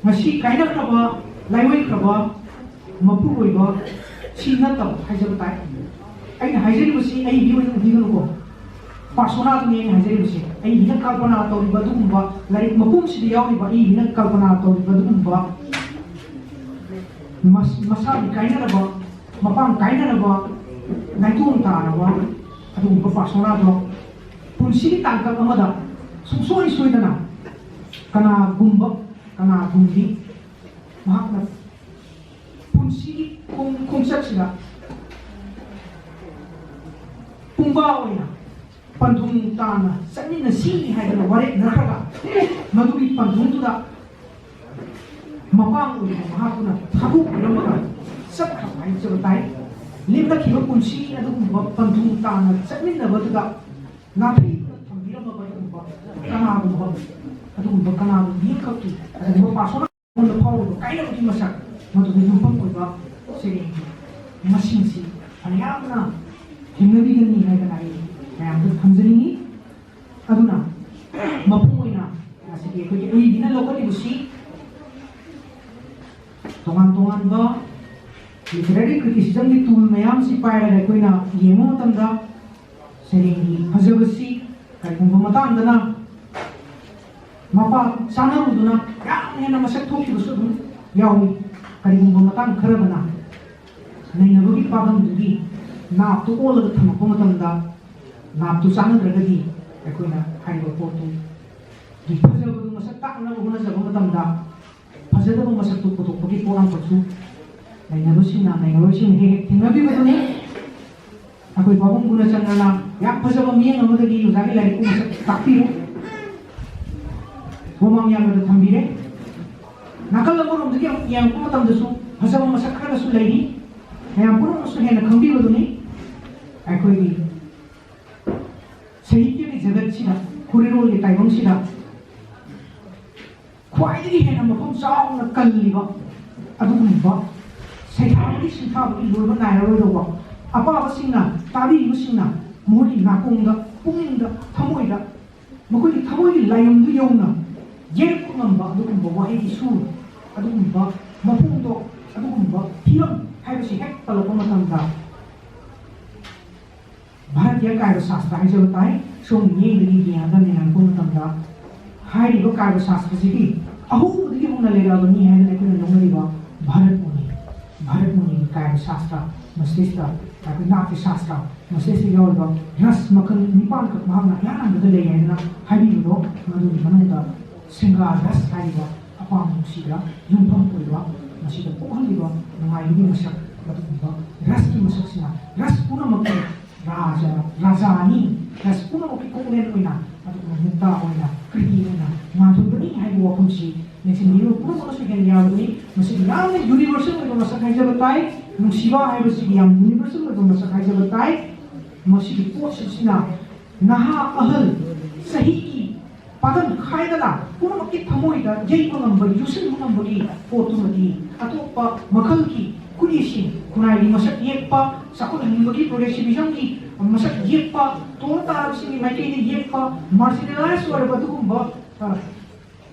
ꯉꯁꯤ ꯀꯥꯏꯅꯈ꯭ꯔꯕ, ꯂꯥꯏꯑꯣꯏꯈ꯭ꯔꯕ ꯃꯄꯨꯔꯣꯏꯕ ꯁꯤ ꯅꯠꯇꯕ ꯍꯥꯏꯖꯕ ꯇꯥꯏ꯫ ꯑꯩꯅ ꯍꯥꯏꯖꯔꯤꯕꯁꯤ ꯑꯩꯒꯤ ꯑꯣꯏꯅ ꯎꯕꯤꯒꯅꯨꯀꯣ, ꯄꯥꯔꯁꯣꯅꯥꯗꯨꯅꯤ ꯑꯩꯅ ꯍꯥꯏꯖꯔꯤꯕꯁꯤ꯫ ꯑꯩꯒꯤꯅ ꯀꯜꯄꯅꯥ ꯇꯧꯔꯤꯕ ꯑꯗꯨꯒꯨꯝꯕ, ꯂꯥꯏꯔꯤꯛ ꯃꯄꯨꯝꯁꯤꯗ ꯌꯥꯎꯔꯤꯕ ꯑꯩꯒꯤꯅ ꯀꯜꯄꯅꯥ ꯇꯧꯔꯤꯕ ꯑꯗꯨꯒꯨꯝꯕ ꯃꯁ-, ꯃꯁꯥꯒꯤ ꯀꯥꯏꯅꯔꯕ, ꯃꯄꯥꯡ ꯀꯥꯏꯅꯔꯕ, ꯅꯥꯏꯇꯣꯝ ꯇꯥꯔꯕ ꯑꯗꯨꯒꯨꯝꯕ ꯄꯥꯔꯁꯣꯅꯥꯗꯣ ꯄꯨꯟꯁꯤꯒꯤ ꯇꯥꯡꯀꯛ ꯑꯃꯗ ꯁꯨꯡꯁꯣꯏ ꯁꯣꯏꯗꯅ ꯀꯅꯥꯒꯨꯝꯕ, ꯀꯅꯥꯒꯨꯝꯕꯤ ꯃꯍꯥꯛꯅ ꯄꯨꯟꯁꯤꯒꯤ ꯈꯣꯡ- ꯈꯣꯡꯆꯠꯁꯤꯗ ꯄꯨꯡꯕꯥ ꯑꯣꯏꯅ ꯄꯟꯊꯨꯡ ꯇꯥꯅ ꯆꯠꯃꯤꯟꯅꯁꯤ ꯍꯥꯏꯗꯅ ꯋꯥꯔꯦꯞꯅꯈ꯭ꯔꯒ, ꯃꯗꯨꯒꯤ ꯄꯟꯊꯨꯡꯗꯨꯗ ꯃꯄꯥꯡ ꯑꯣꯏꯅ ꯃꯍꯥꯛꯇꯨꯅ ꯊꯥꯗꯣꯛꯄꯤꯔꯝꯃꯒ ꯆꯠꯈ꯭ꯔꯕ ꯍꯥꯏꯖꯕ ꯇꯥꯏ꯫ ꯂꯦꯞꯅꯈꯤꯕ ꯄꯨꯟꯁꯤ ꯑꯗꯨꯒꯨꯝꯕ ꯄꯟꯊꯨꯡ ꯇꯥꯅ ꯆꯠꯃꯤꯟꯅꯕꯗꯨꯗ ꯅꯥꯊꯩꯗꯨꯅ ꯊꯝꯕꯤꯔꯝꯃꯕ ꯑꯗꯨꯒꯨꯝꯕ ꯀꯅꯥꯒꯨꯝꯕ, ꯑꯗꯨꯒꯨꯝꯕ ꯀꯅꯥꯒꯨꯝꯕ ꯑꯃꯈꯛꯀꯤ ꯑꯗꯨꯒꯨꯝꯕ ꯄꯥꯔꯁꯣꯅꯦꯜ ꯑꯩꯉꯣꯟꯗ ꯐꯥꯎꯔꯤꯕ ꯀꯥꯏꯅꯕꯒꯤ ꯃꯁꯛ, ꯃꯗꯨꯗ ꯌꯨꯝꯐꯝ ꯑꯣꯏꯕ ꯁꯩꯔꯦꯡꯒꯤ ꯃꯁꯤꯡꯁꯤ ꯐꯅꯌꯥꯝꯅ ꯊꯦꯡꯅꯕꯤꯒꯅꯤ ꯍꯥꯏꯗꯅ ꯑꯩ ꯃꯌꯥꯝꯗ ꯊꯝꯖꯅꯤꯡꯏ꯫ ꯑꯗꯨꯅ ꯃꯄꯨꯡ ꯑꯣꯏꯅ ꯉꯁꯤꯒꯤ ꯑꯩꯈꯣꯏꯒꯤ ꯑꯏꯕꯤꯅ ꯂꯧꯈꯠꯂꯤꯕꯁꯤ ꯇꯣꯉꯥꯟ ꯇꯣꯉꯥꯟꯕ literary criticismꯒꯤ tool ꯃꯌꯥꯝꯁꯤ ꯄꯥꯏꯔꯒ ꯑꯩꯈꯣꯏꯅ ꯌꯦꯡꯕ ꯃꯇꯝꯗ ꯁꯩꯔꯦꯡꯒꯤ ꯐꯖꯕꯁꯤ ꯀꯔꯤꯒꯨꯝꯕ ꯃꯇꯥꯡꯗꯅ ꯃꯄꯥ ꯆꯥꯅꯔꯨꯗꯨꯅ ꯌꯥꯝ ꯍꯦꯟꯅ ꯃꯁꯛ ꯊꯣꯛꯈꯤꯕꯁꯨ ꯑꯗꯨꯝ ꯌꯥꯎꯏ꯫ ꯀꯔꯤꯒꯨꯝꯕ ꯃꯇꯥꯡ ꯈꯔꯗꯅ ꯅꯩꯅꯕꯒꯤ ꯄꯥꯟꯗꯝꯗꯨꯒꯤ ꯅꯥꯞꯇꯨ ꯑꯣꯜꯂꯒ ꯊꯝꯃꯛꯄ ꯃꯇꯝꯗ ꯅꯥꯞꯇꯨ ꯆꯥꯟꯅꯗ꯭ꯔꯒꯗꯤ ꯑꯩꯈꯣꯏꯅ ꯍꯥꯏꯔꯤꯕ ꯄꯣꯠꯇꯨꯒꯤ ꯐꯖꯕꯗꯨ ꯃꯁꯛ ꯇꯥꯛꯅꯕ ꯍꯣꯠꯅꯖꯕ ꯃꯇꯝꯗ ꯐꯖꯗꯕ ꯃꯁꯛꯇꯨ ꯄꯨꯊꯣꯛꯄꯒꯤ ꯄꯣꯠ ꯑꯃꯈꯛꯁꯨ ꯅꯩꯅꯕꯁꯤꯡꯅ, ꯅꯩꯅꯔꯣꯏꯁꯤꯡꯅ ꯍꯦꯛ ꯍꯦꯛ ꯊꯦꯡꯅꯕꯤꯕꯗꯨꯅꯤ꯫ ꯑꯩꯈꯣꯏ ꯄꯥꯕꯨꯡ ꯒꯨꯅꯆꯟꯗ꯭ꯔꯅ ꯌꯥꯝ ꯐꯖꯕ ꯃꯤꯠꯌꯦꯡ ꯑꯃꯗꯒꯤ ꯑꯣꯖꯥꯒꯤ ꯂꯥꯏꯔꯤꯛꯄꯨ ꯃꯁꯛ ꯇꯥꯛꯄꯤꯔꯦ, ꯃꯃꯥꯡ ꯌꯥꯝꯕꯗ ꯊꯝꯕꯤꯔꯦ꯫ ꯅꯥꯀꯜ ꯑꯃꯔꯣꯝꯗꯒꯤ ꯑꯃꯨꯛ ꯌꯦꯡꯉꯛꯄ ꯃꯇꯝꯗꯁꯨ ꯐꯖꯕ ꯃꯁꯛ ꯈꯔꯒꯁꯨ ꯂꯩꯔꯤ꯫ ꯃꯌꯥꯝ ꯄꯨꯝꯅꯃꯛꯁꯨ ꯍꯦꯟꯅ ꯈꯪꯕꯤꯕꯗꯨꯅꯤ꯫ ꯑꯩꯈꯣꯏꯒꯤ ꯁꯥꯍꯤꯇ꯭ꯌꯒꯤ ꯖꯒꯠꯁꯤꯗ, ꯈꯨꯔꯤꯔꯣꯜꯒꯤ ꯇꯥꯏꯕꯪꯁꯤꯗ ꯈ꯭ꯋꯥꯏꯗꯒꯤ ꯍꯦꯟꯅ ꯃꯐꯝ ꯆꯥꯎꯅ ꯀꯜꯂꯤꯕ ꯑꯗꯨꯒꯨꯝꯕ ꯁꯩꯊꯥꯕꯒꯤ ꯁꯤꯡꯊꯥꯕꯒꯤ ꯂꯣꯏꯕ ꯅꯥꯏꯔꯔꯣꯏꯗꯧꯕ ꯑꯄꯥꯕꯁꯤꯡꯅ, ꯇꯥꯕꯤꯔꯤꯕꯁꯤꯡꯅ ꯃꯈꯣꯏꯒꯤ ꯅꯥꯀꯣꯡꯗ, ꯄꯨꯛꯅꯤꯡꯗ, ꯊꯃꯣꯏꯗ, ꯃꯈꯣꯏꯒꯤ ꯊꯃꯣꯏꯒꯤ ꯂꯥꯏꯌꯨꯝꯗꯨ ꯌꯧꯅ ꯌꯩꯔꯛꯄ ꯉꯝꯕ ꯑꯗꯨꯒꯨꯝꯕ ꯋꯥꯍꯩꯒꯤ ꯁꯨꯔ, ꯑꯗꯨꯒꯨꯝꯕ ꯃꯄꯨꯡꯗꯣ, ꯑꯗꯨꯒꯨꯝꯕ ꯐꯤꯂꯝ ꯍꯥꯏꯕꯁꯤ ꯍꯦꯛ ꯄꯜꯂꯛꯄ ꯃꯇꯝꯗ ꯚꯥꯔꯠꯀꯤ ꯀꯥꯏꯕ ꯁꯥꯁꯇ꯭ꯔ ꯍꯥꯏꯖꯕ ꯇꯥꯏ꯫ ꯁꯣꯝꯒꯤ ꯃꯤꯠꯌꯦꯡꯗꯒꯤ ꯌꯦꯡꯉꯒ ꯅꯩꯅꯔꯛꯄ ꯃꯇꯝꯗ ꯍꯥꯏꯔꯤꯕ ꯀꯥꯏꯕ ꯁꯥꯁꯇ꯭ꯔꯁꯤꯗꯤ ꯑꯍꯧꯕꯗꯒꯤ ꯍꯧꯅ ꯂꯩꯔꯛꯑꯕꯅꯤ ꯍꯥꯏꯗꯅ ꯑꯩꯈꯣꯏꯅ ꯂꯧꯅꯔꯤꯕ ꯚꯥꯔꯠ ꯃꯨꯅꯤ, ꯚꯥꯔꯠ ꯃꯨꯅꯤꯒꯤ ꯀꯥꯏꯕ ꯁꯥꯁꯇ꯭ꯔ, ꯃꯁꯤꯗꯩꯁꯤꯗ ꯑꯩꯈꯣꯏ ꯅꯥꯠꯀꯤ ꯁꯥꯁꯇ꯭ꯔ, ꯃꯁꯤꯗꯩꯁꯤꯗ ꯌꯥꯎꯔꯤꯕ ꯔꯁ ꯃꯈꯜ ꯅꯤꯄꯥꯟꯈꯛ ꯃꯍꯥꯛꯅ ꯑꯌꯥꯝꯕꯗ ꯂꯩ ꯍꯥꯏꯗꯅ ꯍꯥꯏꯕꯤꯕꯗꯣ, ꯃꯗꯨꯒꯤ ꯃꯅꯨꯡꯗ ꯁ꯭ꯔꯤꯡꯒꯥꯔ ꯔꯁ ꯍꯥꯏꯔꯤꯕ ꯑꯄꯥꯝꯕ ꯅꯨꯡꯁꯤꯕ ꯌꯨꯝꯐꯝ ꯑꯣꯏꯕ, ꯃꯁꯤꯗ ꯄꯣꯛꯍꯜꯂꯤꯕ ꯅꯨꯡꯉꯥꯏꯕꯒꯤ ꯃꯁꯛ, ꯑꯗꯨꯒꯨꯝꯕ ꯔꯁꯀꯤ ꯃꯁꯛꯁꯤꯅ ꯔꯁ ꯄꯨꯝꯅꯃꯛꯀꯤ ꯔꯥꯖ, ꯔꯥꯖꯥꯅꯤ꯫ ꯔꯁ ꯄꯨꯝꯅꯃꯛꯀꯤ ꯀꯣꯛꯂꯦꯟ ꯑꯣꯏꯅ, ꯑꯗꯨꯒꯨꯝꯕ ꯃꯨꯛꯇꯥ ꯑꯣꯏꯅ, ꯀ꯭ꯔꯤꯇꯤ ꯑꯣꯏꯅ ꯉꯥꯟꯊꯣꯏꯕꯅꯤ ꯍꯥꯏꯕ ꯋꯥꯐꯝꯁꯤ ꯂꯦꯡꯁꯤꯟꯕꯤꯔꯤꯕ ꯄꯨꯝꯅꯃꯛꯅꯁꯨ ꯍꯦꯟꯅ ꯌꯥꯔꯕꯅꯤ꯫ ꯃꯁꯤꯗ ꯌꯥꯝꯅ ꯌꯨꯅꯤꯚꯔꯁꯦꯜ ꯑꯣꯏꯕ ꯃꯁꯛ ꯍꯥꯏꯖꯕ ꯇꯥꯏ꯫ ꯅꯨꯡꯁꯤꯕ ꯍꯥꯏꯕꯁꯤꯒꯤ ꯌꯥꯝ ꯌꯨꯅꯤꯚꯔꯁꯦꯜ ꯑꯣꯏꯕ ꯃꯁꯛ ꯍꯥꯏꯖꯕ ꯇꯥꯏ꯫ ꯃꯁꯤꯒꯤ ꯄꯣꯠꯁꯤꯡꯁꯤꯅ ꯅꯍꯥ ꯑꯍꯜ ꯆꯍꯤꯒꯤ ꯄꯥꯒꯜ ꯈꯥꯏꯗꯅ ꯄꯨꯝꯅꯃꯛꯀꯤ ꯊꯃꯣꯏꯗ ꯌꯩꯕ ꯉꯝꯕ, ꯌꯨꯁꯤꯟꯕ ꯉꯝꯕꯒꯤ ꯄꯣꯠꯇꯨꯃꯗꯤ ꯑꯇꯣꯞꯄ ꯃꯈꯜꯒꯤ ꯈꯨꯠꯏꯁꯤꯡ, ꯈꯨꯟꯅꯥꯏꯒꯤ ꯃꯁꯛ ꯌꯦꯛꯄ, ꯆꯥꯎꯈꯠꯍꯟꯅꯤꯡꯕꯒꯤ ꯄ꯭ꯔꯣꯒ꯭ꯔꯦꯁꯤꯚꯤꯖꯝꯒꯤ ꯃꯁꯛ ꯌꯦꯛꯄ, ꯇꯣꯜ ꯇꯥꯔꯕꯁꯤꯡꯒꯤ ꯃꯥꯏꯀꯩꯗ ꯌꯦꯛꯄ, ꯃꯥꯔꯖꯤꯅꯦꯂꯥꯏꯁ ꯑꯣꯏꯔꯕ ꯑꯗꯨꯒꯨꯝꯕ, ꯑ,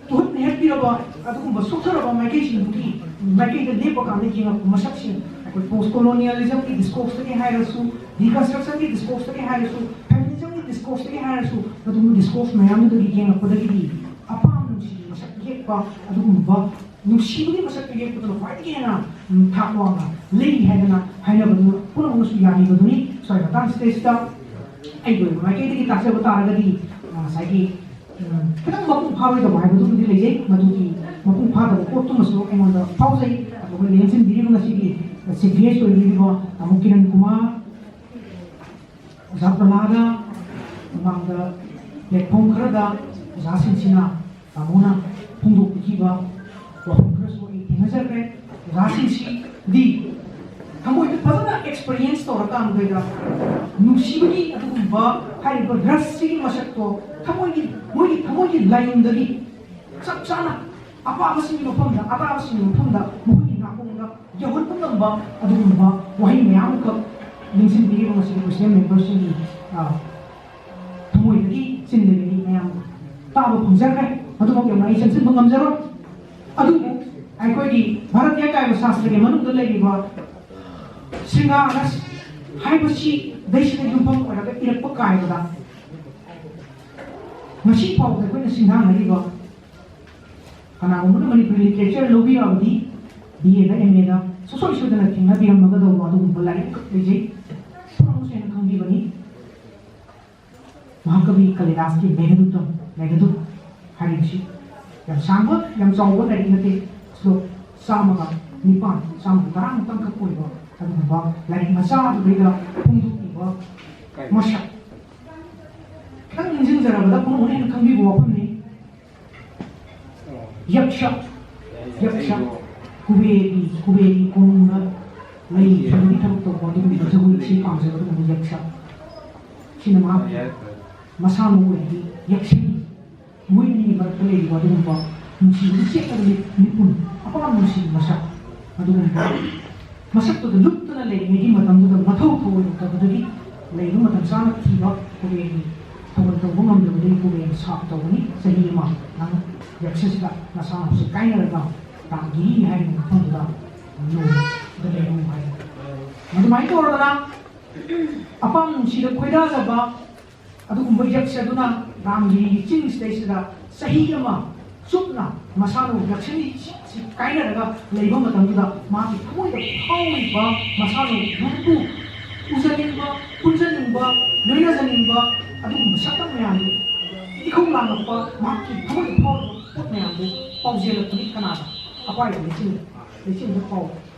ꯇꯨꯍꯠ ꯅꯩꯍꯠꯄꯤꯔꯕ ꯑꯗꯨꯒꯨꯝꯕ ꯁꯣꯛꯊꯔꯕ ꯃꯥꯏꯀꯩꯁꯤꯡꯗꯨꯒꯤ ꯃꯥꯏꯀꯩꯗ ꯂꯦꯞꯄ ꯀꯥꯟꯗ ꯌꯦꯡꯉꯛꯄ ꯃꯁꯛꯁꯤꯡ, ꯑꯩꯈꯣꯏ ꯄꯣꯁ ꯀꯣꯂꯣꯅꯤꯌꯦꯂꯤꯖꯝꯒꯤ ꯗꯤꯁꯀꯣꯔꯁꯇꯒꯤ ꯍꯥꯏꯔꯁꯨ, ꯗꯤꯀꯟꯁꯇ꯭ꯔꯛꯁꯟꯒꯤ ꯗꯤꯁꯀꯣꯔꯁꯇꯒꯤ ꯍꯥꯏꯔꯁꯨ, ꯐꯦꯃꯤꯅꯤꯖꯝꯒꯤ ꯗꯤꯁꯀꯣꯔꯁꯇꯒꯤ ꯍꯥꯏꯔꯁꯨ, ꯑꯗꯨꯒꯨꯝꯕ ꯗꯤꯁꯀꯣꯔꯁ ꯃꯌꯥꯝꯗꯨꯗꯒꯤ ꯌꯦꯡꯉꯛꯄꯗꯒꯤꯗꯤ ꯑꯄꯥꯝꯕ ꯅꯨꯡꯁꯤꯕ ꯃꯁꯛ ꯌꯦꯛꯄ ꯑꯗꯨꯒꯨꯝꯕ ꯅꯨꯡꯁꯤꯕꯒꯤ ꯃꯁꯛꯇꯨ ꯌꯦꯛꯄꯗꯨꯅ ꯈ꯭ꯋꯥꯏꯗꯒꯤ ꯍꯦꯟꯅ, ꯎꯝ, ꯊꯥꯛ ꯋꯥꯡꯅ ꯂꯩ ꯍꯥꯏꯗꯅ ꯍꯥꯏꯅꯕꯗꯨ ꯄꯨꯝꯅꯃꯛꯅꯁꯨ ꯌꯥꯕꯤꯕꯗꯨꯅꯤ꯫ ꯁ꯭ꯋꯥꯏ ꯃꯇꯥꯡꯁꯤꯗꯩꯁꯤꯗ ꯑꯩꯒꯤ ꯑꯣꯏꯕ ꯃꯥꯏꯀꯩꯗꯒꯤ ꯇꯥꯛꯆꯕ ꯇꯥꯔꯒꯗꯤ, ꯑ, ꯉꯁꯥꯏꯒꯤ, ꯎꯝ, ꯈꯤꯇꯪ ꯃꯄꯨꯡ ꯐꯥꯔꯣꯏꯗꯕ ꯍꯥꯏꯕꯗꯨꯃꯗꯤ ꯂꯩꯖꯩ꯫ ꯃꯗꯨꯒꯤ ꯃꯄꯨꯡ ꯐꯥꯗꯕ ꯄꯣꯠꯇꯨꯃꯁꯨ ꯑꯩꯉꯣꯟꯗ ꯐꯥꯎꯖꯩ꯫ ꯑꯗꯨꯒ ꯂꯦꯡꯁꯤꯟꯕꯤꯔꯤꯕ ꯉꯁꯤꯒꯤ ꯆꯤꯐ ꯒꯦꯁ ꯑꯣꯏꯕꯤꯔꯤꯕ ꯇꯥꯃꯣ ꯀꯤꯔꯟ ꯀꯨꯃꯥꯔ, ꯑꯣꯖꯥ ꯄ꯭ꯔꯂꯥꯗ, ꯃꯃꯥꯡꯗ ꯄ꯭ꯂꯦꯠꯐꯣꯝ ꯈꯔꯗ ꯑꯣꯖꯥꯁꯤꯡꯁꯤꯅ ꯇꯥꯃꯣꯅ ꯐꯣꯡꯗꯣꯛꯄꯤꯈꯤꯕ ꯋꯥꯐꯝ ꯈꯔꯁꯨ ꯑꯩ ꯊꯦꯡꯅꯖꯈ꯭ꯔꯦ꯫ ꯑꯣꯖꯥꯁꯤꯡꯁꯤꯗꯤ ꯊꯃꯣꯏꯗ ꯐꯖꯅ ꯑꯦꯛꯁꯄꯔꯤꯌꯦꯟꯁ ꯇꯧꯔꯀꯥꯟꯗ ꯅꯨꯡꯁꯤꯕꯒꯤ ꯑꯗꯨꯒꯨꯝꯕ ꯍꯥꯏꯔꯤꯕ ꯔꯁꯁꯤꯒꯤ ꯃꯁꯛꯇꯣ ꯊꯃꯣꯏꯒꯤ, ꯃꯣꯏꯒꯤ ꯊꯃꯣꯏꯒꯤ ꯂꯥꯏꯅꯤꯡꯗꯒꯤ ꯆꯞ ꯆꯥꯅ ꯑꯄꯥꯕꯁꯤꯡꯒꯤ ꯃꯐꯝꯗ, ꯑꯇꯥꯕꯁꯤꯡꯒꯤ ꯃꯐꯝꯗ ꯃꯈꯣꯏꯒꯤ ꯅꯥꯀꯣꯡꯗ ꯌꯧꯍꯟꯕ ꯉꯝꯕ ꯑꯗꯨꯒꯨꯝꯕ ꯋꯥꯍꯩ ꯃꯌꯥꯝ ꯑꯃꯈꯛ ꯅꯤꯡꯁꯤꯡꯕꯤꯔꯤꯕ ꯉꯁꯤꯒꯤ ꯀ꯭ꯔꯤꯁꯇꯤꯌꯟ ꯃꯦꯝꯕꯔꯁꯤꯡꯒꯤ, ꯑ, ꯊꯃꯣꯏꯗꯒꯤ ꯆꯤꯟꯗꯒꯤ ꯃꯌꯥꯝ ꯇꯥꯕ ꯐꯪꯖꯈ꯭ꯔꯦ꯫ ꯃꯗꯨꯃꯛ ꯌꯧꯅ ꯑꯩ ꯆꯪꯁꯤꯟꯕ ꯉꯝꯖꯔꯣꯏ꯫ ꯑꯗꯨꯕꯨ ꯑꯩꯈꯣꯏꯒꯤ ꯚꯥꯔꯠꯇꯤꯌ ꯀꯥꯏꯕ ꯁꯥꯁꯇ꯭ꯔꯒꯤ ꯃꯅꯨꯡꯗ ꯂꯩꯔꯤꯕ ꯁ꯭ꯔꯤꯡꯒꯥꯔ ꯔꯁ ꯍꯥꯏꯕꯁꯤꯗꯩꯁꯤꯗ ꯌꯨꯝꯐꯝ ꯑꯣꯏꯔꯒ ꯏꯔꯛꯄ ꯀꯥꯏꯕꯗ ꯉꯁꯤ ꯐꯥꯎꯕꯗ ꯑꯩꯈꯣꯏꯅ ꯁꯤꯡꯊꯥꯅꯔꯤꯕ, ꯀꯅꯥꯒꯨꯝꯕꯅ ꯃꯅꯤꯄꯨꯔꯤ ꯂꯤꯇꯔꯦꯆꯔ ꯂꯧꯕꯤꯔꯛꯑꯕꯗꯤ ꯕꯤ ꯑꯦꯗ ꯑꯦꯝ ꯑꯦꯗ ꯁꯨꯡꯁꯣꯏ ꯁꯣꯏꯗꯅ ꯊꯦꯡꯅꯕꯤꯔꯝꯃꯒꯗꯧꯕ ꯑꯗꯨꯒꯨꯝꯕ ꯂꯥꯏꯔꯤꯛ ꯑꯃꯈꯛ ꯂꯩꯖꯩ꯫ ꯄꯨꯝꯅꯃꯛꯁꯨ ꯍꯦꯟꯅ ꯈꯪꯕꯤꯕꯅꯤ꯫ ꯃꯍꯥꯀꯕꯤ ꯀꯥꯂꯤꯗꯥꯁꯀꯤ ꯃꯦꯘꯗꯨꯇꯝ, ꯃꯦꯘꯗꯨꯠ ꯍꯥꯏꯔꯤꯕꯁꯤ ꯌꯥꯝ ꯁꯥꯡꯕ, ꯌꯥꯝ ꯆꯥꯎꯕ ꯂꯥꯏꯔꯤꯛ ꯅꯠꯇꯦ꯫ ꯁ꯭ꯂꯣꯛ ꯆꯥꯝꯃꯒ ꯅꯤꯄꯥꯟ, ꯆꯥꯝꯃꯒ ꯇꯔꯥꯃꯨꯛꯇꯪꯈꯛ ꯑꯣꯏꯕ ꯑꯗꯨꯒꯨꯝꯕ ꯂꯥꯏꯔꯤꯛ ꯃꯆꯥ ꯑꯗꯨꯗꯩꯗ ꯐꯣꯡꯗꯣꯛꯂꯤꯕ ꯃꯁꯛ꯫ ꯈꯤꯇꯪ ꯅꯤꯡꯁꯤꯡꯖꯔꯕꯗ ꯄꯨꯝꯅꯃꯛꯅ ꯍꯦꯟꯅ ꯈꯪꯕꯤꯕ ꯋꯥꯐꯝꯅꯤ꯫ ꯌꯛꯁ, ꯌꯛꯁ, ꯀꯨꯕꯦꯔꯒꯤ, ꯀꯨꯕꯦꯔꯒꯤ ꯀꯣꯅꯨꯡꯗ ꯂꯩ ꯊꯤꯕꯒꯤ ꯊꯕꯛ ꯇꯧꯕ ꯑꯗꯨꯒꯨꯝꯕ ꯖꯒꯣꯏ ꯏꯁꯩ ꯄꯥꯝꯖꯕ ꯑꯗꯨꯒꯨꯝꯕ ꯌꯛꯁ꯫ ꯁꯤꯅ ꯃꯍꯥꯛꯀꯤ ꯃꯁꯥꯃꯛ ꯑꯣꯏꯔꯗꯤ ꯌꯛꯁꯅꯤ꯫ ꯃꯣꯏ ꯑꯅꯤꯒꯤ ꯃꯔꯛꯇ ꯂꯩꯔꯤꯕ ꯑꯗꯨꯒꯨꯝꯕ ꯅꯨꯡꯁꯤꯕꯒꯤ ꯆꯦꯠꯅꯕ ꯃꯤꯠ-, ꯃꯤꯠꯄꯨꯟ, ꯑꯄꯥꯝꯕ ꯅꯨꯡꯁꯤꯕ ꯃꯁꯛ, ꯑꯗꯨꯒꯨꯝꯕ ꯃꯁꯛꯇꯨꯗ ꯂꯨꯞꯇꯨꯅ ꯂꯩꯔꯤꯉꯩꯒꯤ ꯃꯇꯝꯗꯨꯗ ꯃꯊꯧ ꯊꯧꯑꯣꯏꯔꯛꯇꯕꯗꯒꯤ ꯂꯩꯕ ꯃꯇꯝ ꯆꯥꯅ ꯊꯤꯕ ꯀꯨꯕꯦꯔꯒꯤ ꯊꯧꯒꯜ ꯇꯧꯕ ꯉꯝꯗꯕꯗꯒꯤ ꯀꯨꯕꯦꯔꯅ ꯁꯥꯞ ꯇꯧꯒꯅꯤ, "ꯆꯍꯤ ꯑꯃ ꯅꯪ ꯌꯛꯁꯁꯤꯗ ꯅꯁꯥ ꯅꯁꯥ ꯀꯥꯏꯅꯔꯒ ꯔꯥꯝꯒꯤꯔꯤ ꯍꯥꯏꯔꯤꯕ ꯃꯐꯝꯗꯨꯗ ꯂꯩꯔꯨ" ꯍꯥꯏ꯫ ꯑꯗꯨꯃꯥꯏꯅ ꯇꯧꯔꯒꯅ ꯑꯄꯥꯝꯕ ꯅꯨꯡꯁꯤꯗ ꯈꯣꯏꯗꯥꯖꯕ ꯑꯗꯨꯒꯨꯝꯕ ꯌꯛꯁ ꯑꯗꯨꯅ ꯔꯥꯝꯒꯤꯔꯤꯒꯤ ꯆꯤꯡꯁꯤꯗꯩꯁꯤꯗ ꯆꯍꯤ ꯑꯃ ꯆꯨꯞꯅ ꯃꯁꯥꯅ ꯌꯛꯁꯅꯤ ꯁꯤ ꯀꯥꯏꯅꯔꯒ ꯂꯩꯕ ꯃꯇꯝꯗꯨꯗ ꯃꯥꯒꯤ ꯊꯃꯣꯏꯗ ꯐꯥꯎꯔꯤꯕ ꯃꯁꯥꯅ ꯒꯨꯔꯨꯕꯨ ꯎꯖꯅꯤꯡꯕ, ꯄꯨꯟꯖꯅꯤꯡꯕ, ꯂꯣꯏꯅꯖꯅꯤꯡꯕ ꯑꯗꯨꯒꯨꯝꯕ ꯁꯛꯇꯝ ꯃꯌꯥꯝꯗꯨ ꯏꯈꯧ ꯂꯥꯡꯂꯛꯄ, ꯃꯍꯥꯛꯀꯤ ꯊꯃꯣꯏꯗ ꯐꯥꯎꯔꯤꯕ ꯄꯣꯠ ꯃꯌꯥꯝꯗꯨ ꯄꯥꯎꯖꯦꯜꯂꯛꯄꯅꯤ꯫ ꯀꯅꯥꯗ? ꯑꯄꯥꯏꯕ ꯂꯩꯆꯤꯜꯗ, ꯂꯩꯆꯤꯜꯗ ꯄꯥꯎ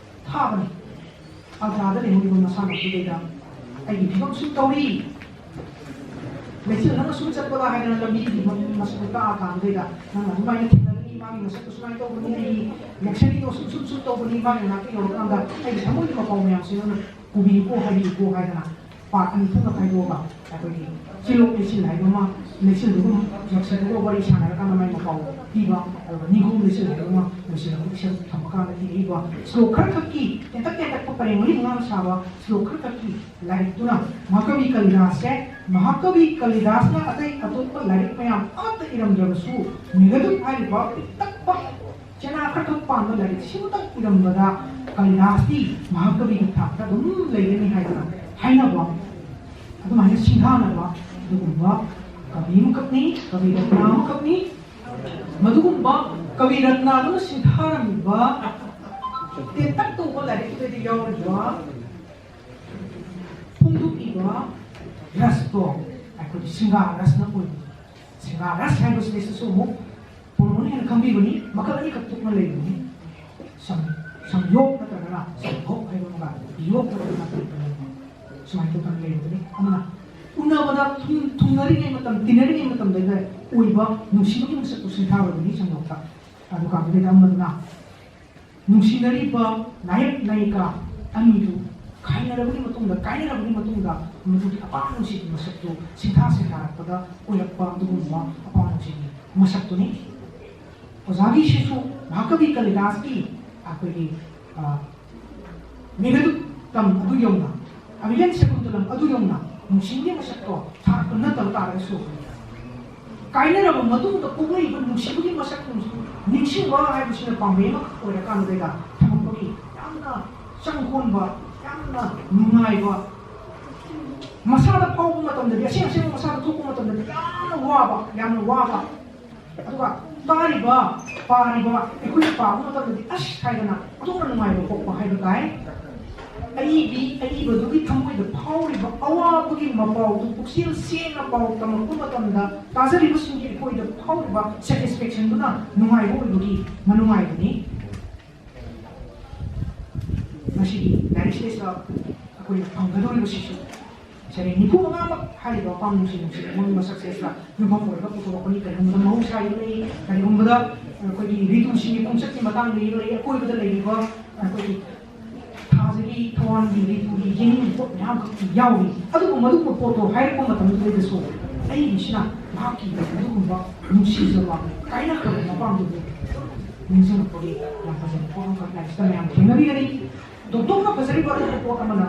ꯊꯥꯕꯅꯤ꯫ ꯑꯒ꯭ꯔꯥꯗ ꯂꯩꯍꯧꯔꯤꯕ ꯃꯁꯥꯟꯅ ꯑꯗꯨꯗꯩꯗ ꯑꯩꯒꯤ ꯐꯤꯕꯝ ꯁꯨꯝ ꯇꯧꯔꯤ꯫ ꯂꯩꯆꯤꯜ ꯅꯪꯅ ꯁꯨꯝ ꯆꯠꯄꯗ ꯍꯥꯏꯗꯅ ꯂꯝꯕꯤꯒꯤ ꯃ-, ꯃꯁꯛꯇꯨ ꯇꯥꯛꯑꯀꯥꯟꯗꯩꯗ ꯅꯪꯅ ꯑꯗꯨꯃꯥꯏꯅ ꯊꯦꯡꯅꯒꯅꯤ, ꯃꯥꯒꯤ ꯃꯁꯛꯇꯨ ꯁꯨꯃꯥꯏꯅ ꯇꯧꯕꯅꯤ, ꯑꯩꯒꯤ ꯌꯥꯛꯁꯪꯒꯤꯗꯣ ꯁꯨꯝ, ꯁꯨꯝ, ꯁꯨꯝ ꯇꯧꯕꯅꯤ, ꯃꯥꯒꯤ ꯃꯅꯥꯛꯇ ꯌꯧꯔꯀꯥꯟꯗ ꯑꯩꯒꯤ ꯊꯃꯣꯏꯒꯤ ꯃꯄꯥꯎ ꯃꯌꯥꯝꯁꯦ ꯅꯪꯅ ꯄꯨꯕꯤꯌꯨꯀꯣ, ꯍꯥꯏꯕꯤꯌꯨꯀꯣ ꯍꯥꯏꯗꯅ ꯄꯥꯔꯠ ꯑꯅꯤ ꯊꯣꯛꯅ ꯈꯥꯏꯗꯣꯛꯑꯒ ꯑꯩꯈꯣꯏꯒꯤ ꯆꯤꯂꯣꯛ ꯂꯩꯆꯤꯜ ꯍꯥꯏꯕ ꯑꯃ, ꯂꯩꯆꯤꯜꯗꯨꯒ ꯌꯥꯛꯁꯪꯗꯨꯒ ꯋꯥꯔꯤ ꯁꯥꯟꯅꯔꯀꯥꯟꯗ ꯃꯥꯏ ꯃꯄꯥꯎ ꯄꯤꯕ, ꯑꯗꯨꯒ ꯅꯤꯡꯈꯣꯡ ꯂꯩꯆꯤꯜ ꯍꯥꯏꯕ ꯑꯃ ꯂꯣꯏꯁꯤꯜꯂꯛꯄ ꯏꯁꯩ ꯊꯝꯕ ꯀꯥꯟꯗ ꯏꯔꯛꯏꯕ ꯁ꯭ꯂꯣꯛ ꯈꯔꯈꯛꯀꯤ ꯇꯦꯟꯇꯛ ꯇꯦꯟꯇꯛꯄ ꯄꯔꯦꯡ ꯃꯔꯤ ꯃꯉꯥ ꯁꯥꯕ ꯁ꯭ꯂꯣꯛ ꯈꯔꯈꯛꯀꯤ ꯂꯥꯏꯔꯤꯛꯇꯨꯅ ꯃꯍꯥꯀꯕꯤ ꯀꯥꯂꯤꯗꯥꯁꯁꯦ, ꯃꯍꯥꯀꯕꯤ ꯀꯥꯂꯤꯗꯥꯁꯅ ꯑꯇꯩ ꯑꯇꯣꯞꯄ ꯂꯥꯏꯔꯤꯛ ꯃꯌꯥꯝ ꯑꯃꯠꯇ ꯏꯔꯝꯗ꯭ꯔꯕꯁꯨ ꯃꯦꯘꯗꯨꯠ ꯍꯥꯏꯔꯤꯕ ꯄꯤꯛꯇꯛꯄ ꯆꯦꯅꯥ ꯈꯔꯈꯛ ꯄꯥꯟꯕ ꯂꯥꯏꯔꯤꯛ ꯁꯤꯃꯇꯪ ꯏꯔꯝꯕꯗ ꯀꯥꯂꯤꯗꯥꯁꯇꯤ ꯃꯍꯥꯀꯕꯤꯒꯤ ꯊꯥꯛꯇ ꯑꯗꯨꯝ ꯂꯩꯔꯅꯤ ꯍꯥꯏꯗꯅ ꯍꯥꯏꯅꯕ, ꯑꯗꯨꯃꯥꯏꯅ ꯁꯤꯡꯊꯥꯅꯕ ꯑꯗꯨꯒꯨꯝꯕ ꯀꯕꯤ ꯑꯃꯈꯛꯅꯤ, ꯀꯕꯤ ꯔꯠꯅ ꯑꯃꯈꯛꯅꯤ꯫ ꯃꯗꯨꯒꯨꯝꯕ ꯀꯕꯤ ꯔꯠꯅ ꯑꯗꯨꯅ ꯁꯤꯡꯊꯥꯔꯝꯃꯤꯕ ꯇꯦꯟꯇꯛ ꯇꯧꯕ ꯂꯥꯏꯔꯤꯛꯇꯨꯗꯗꯤ ꯌꯥꯎꯔꯤꯕ ꯐꯣꯡꯗꯣꯛꯂꯤꯕ ꯔꯁꯇꯣ ꯑꯩꯈꯣꯏꯒꯤ ꯁ꯭ꯔꯤꯡꯒꯥꯔ ꯔꯁꯅ ꯑꯣꯏꯕ꯫ ꯁ꯭ꯔꯤꯡꯒꯥꯔ ꯔꯁ ꯍꯥꯏꯕꯁꯤꯗꯩꯁꯤꯁꯨ ꯑꯃꯨꯛ ꯍꯦꯟꯅ ꯈꯪꯕꯤꯕꯅꯤ꯫ ꯃꯈꯜ ꯑꯅꯤꯈꯛ ꯊꯣꯛꯅ ꯂꯩꯕꯅꯤ꯫ ꯁꯝ ꯁꯝꯌꯣꯛ ꯅꯠꯇ꯭ꯔꯒꯅ ꯁꯝꯊꯣꯛ ꯍꯥꯏꯕ ꯑꯃꯒ ꯌꯣꯛ ꯅꯠꯇ꯭ꯔꯒꯅ ꯁꯝꯊꯣꯛ꯫ ꯁꯨꯃꯥꯏꯅ ꯊꯣꯛꯇꯅ ꯂꯩꯕꯅꯤ꯫ ꯑꯃꯅ ꯎꯅꯕꯗ ꯊꯨꯡ- ꯊꯨꯡꯅꯔꯤꯉꯩ ꯃꯇꯝ, ꯇꯤꯟꯅꯔꯤꯉꯩ ꯃꯇꯝꯗ ꯑꯣꯏꯕ ꯅꯨꯡꯁꯤꯕꯒꯤ ꯃꯁꯛꯇꯨ ꯁꯤꯟꯊꯥꯕꯅꯤ ꯁꯝꯊꯣꯛꯇ꯫ ꯑꯗꯨꯒ ꯑꯗꯨꯗꯩꯗ ꯑꯃꯗꯨꯅ ꯅꯨꯡꯁꯤꯅꯔꯤꯕ ꯅꯥꯌꯛ ꯅꯥꯌꯤꯀꯥ ꯑꯅꯤꯗꯨ ꯈꯥꯏꯅꯔꯕꯒꯤ ꯃꯇꯨꯡꯗ, ꯀꯥꯏꯅꯔꯕꯒꯤ ꯃꯇꯨꯡꯗ ꯃꯗꯨꯒꯤ ꯑꯄꯥꯝ ꯅꯨꯡꯁꯤꯒꯤ ꯃꯁꯛꯇꯨ ꯁꯤꯟꯊꯥ ꯁꯤꯟꯊꯥꯔꯛꯄꯗ ꯑꯣꯏꯔꯛꯄ ꯑꯗꯨꯒꯨꯝꯕ ꯑꯄꯥꯝ ꯅꯨꯡꯁꯤꯒꯤ ꯃꯁꯛꯇꯨꯅꯤ꯫ ꯑꯣꯖꯥꯒꯤꯁꯤꯁꯨ ꯃꯍꯥꯀꯕꯤ ꯀꯥꯂꯤꯗꯥꯁꯀꯤ ꯑꯩꯈꯣꯏꯒꯤ, ꯑ, ꯃꯦꯘꯗꯨꯇꯝ ꯑꯗꯨ ꯌꯧꯅ, ꯑꯚꯤꯌꯟ ꯁꯀꯨꯟꯇꯂꯝ ꯑꯗꯨ ꯌꯧꯅ ꯅꯨꯡꯁꯤꯕꯒꯤ ꯃꯁꯛꯇꯣ ꯊꯥꯔꯛꯄ ꯅꯠꯇꯕ ꯇꯥꯔꯒꯁꯨ, ꯀꯥꯏꯅꯔꯕ ꯃꯇꯨꯡꯗ ꯄꯣꯛꯂꯛꯏꯕ ꯅꯨꯡꯁꯤꯕꯒꯤ ꯃꯁꯛ ꯅꯤꯡꯁꯤꯡꯕ ꯍꯥꯏꯕꯁꯤꯅ ꯄꯥꯝꯕꯩ ꯑꯃꯈꯛ ꯑꯣꯏꯔꯀꯥꯟꯗ ꯊꯝꯃꯛꯄꯒꯤ ꯌꯥꯝꯅ ꯆꯪ ꯍꯣꯟꯕ, ꯌꯥꯝꯅ ꯅꯨꯡꯉꯥꯏꯕ, ꯃꯁꯥꯗ ꯐꯥꯎꯕ ꯃꯇꯝꯗꯗꯤ, ꯑꯁꯦꯡ ꯑꯁꯦꯡꯕ ꯃꯁꯥꯗ ꯊꯣꯛꯄ ꯃꯇꯝꯗꯗꯤ ꯌꯥꯝꯅ ꯋꯥꯕ, ꯌꯥꯝꯅ ꯋꯥꯕ, ꯑꯗꯨꯒ ꯇꯥꯔꯤꯕ, ꯄꯥꯔꯤꯕ, ꯑꯩꯈꯣꯏꯅ ꯄꯥꯕ ꯃꯇꯝꯗꯗꯤ ꯑꯁ ꯍꯥꯏꯗꯅ ꯑꯗꯨꯝꯅ ꯅꯨꯡꯉꯥꯏꯕ ꯄꯣꯛꯄ ꯍꯥꯏꯕ ꯇꯥꯏ꯫ ꯑꯏꯕꯤ, ꯑꯏꯕꯗꯨꯒꯤ ꯊꯃꯣꯏꯗ ꯐꯥꯎꯔꯤꯕ ꯑꯋꯥꯕꯒꯤ ꯃꯄꯥꯎꯗꯨ ꯄꯨꯛꯆꯦꯜ ꯁꯦꯡꯅ ꯄꯥꯎ ꯇꯝꯃꯛꯄ ꯃꯇꯝꯗ ꯇꯥꯖꯔꯤꯕꯁꯤꯡꯒꯤ ꯑꯩꯈꯣꯏꯗ ꯐꯥꯎꯔꯤꯕ satisfaction ꯗꯨꯅ ꯅꯨꯡꯉꯥꯏꯕ ꯑꯣꯏꯕꯒꯤ ꯃꯅꯨꯡꯉꯥꯏꯕꯅꯤ꯫ ꯃꯁꯤꯒꯤ ꯂꯥꯏꯔꯤꯛꯁꯤꯗꯩꯁꯤꯗ ꯑꯩꯈꯣꯏꯅ ꯐꯪꯒꯗꯧꯔꯤꯕꯁꯤꯁꯨ ꯁꯩꯔꯦꯡ ꯅꯤꯐꯨ ꯃꯉꯥꯃꯛ ꯍꯥꯏꯔꯤꯕ ꯑꯄꯥꯝ ꯅꯨꯡꯁꯤ ꯅꯨꯡꯁꯤꯕ ꯃꯣꯏꯒꯤ ꯃꯁꯛꯁꯦ ꯑꯁꯤꯗ ꯌꯨꯝꯐꯝ ꯑꯣꯏꯔꯒ ꯄꯨꯊꯣꯔꯛꯄꯅꯤ꯫ ꯀꯔꯤꯒꯨꯝꯕꯗ ꯃꯍꯧꯁꯥꯒꯤ ꯂꯩ, ꯀꯔꯤꯒꯨꯝꯕꯗ ꯑꯩꯈꯣꯏꯒꯤ ꯔꯤꯇꯨꯁꯤꯡꯒꯤ ꯈꯣꯡꯆꯠꯀꯤ ꯃꯇꯥꯡꯗ ꯂꯩ, ꯑꯀꯣꯏꯕꯗ ꯂꯩꯔꯤꯕ ꯑꯩꯈꯣꯏꯒꯤ ꯊꯥꯖꯒꯤ, ꯊꯋꯥꯟꯒꯤ, ꯔꯤꯇꯨꯒꯤ ꯌꯦꯡꯅꯤꯡꯕ ꯄꯣꯠ ꯃꯌꯥꯝ ꯈꯛ ꯌꯥꯎꯔꯤ꯫ ꯑꯗꯨꯕꯨ ꯃꯗꯨꯒꯨꯝꯕ ꯄꯣꯠꯇꯣ ꯍꯥꯏꯔꯛꯄ ꯃꯇꯝꯗꯨꯗꯁꯨ ꯑꯩꯒꯤꯁꯤꯅ ꯃꯍꯥꯛꯀꯤ ꯑꯗꯨꯒꯨꯝꯕ ꯅꯨꯡꯁꯤꯖꯕ ꯀꯥꯏꯅꯈ꯭ꯔꯕ ꯃꯄꯥꯝꯗꯨꯕꯨ ꯅꯤꯡꯁꯤꯡꯂꯛꯄꯒꯤ ꯌꯥꯝ ꯐꯖꯕ ꯄꯣꯠ ꯑꯃꯈꯛ ꯂꯥꯏꯔꯤꯛꯁꯤꯗ ꯃꯌꯥꯝ ꯊꯦꯡꯅꯕꯤꯒꯅꯤ꯫ ꯇꯣꯞ ꯇꯣꯞꯅ ꯐꯖꯔꯤꯕ ꯑꯇꯣꯞꯄ ꯄꯣꯠ ꯑꯃꯅ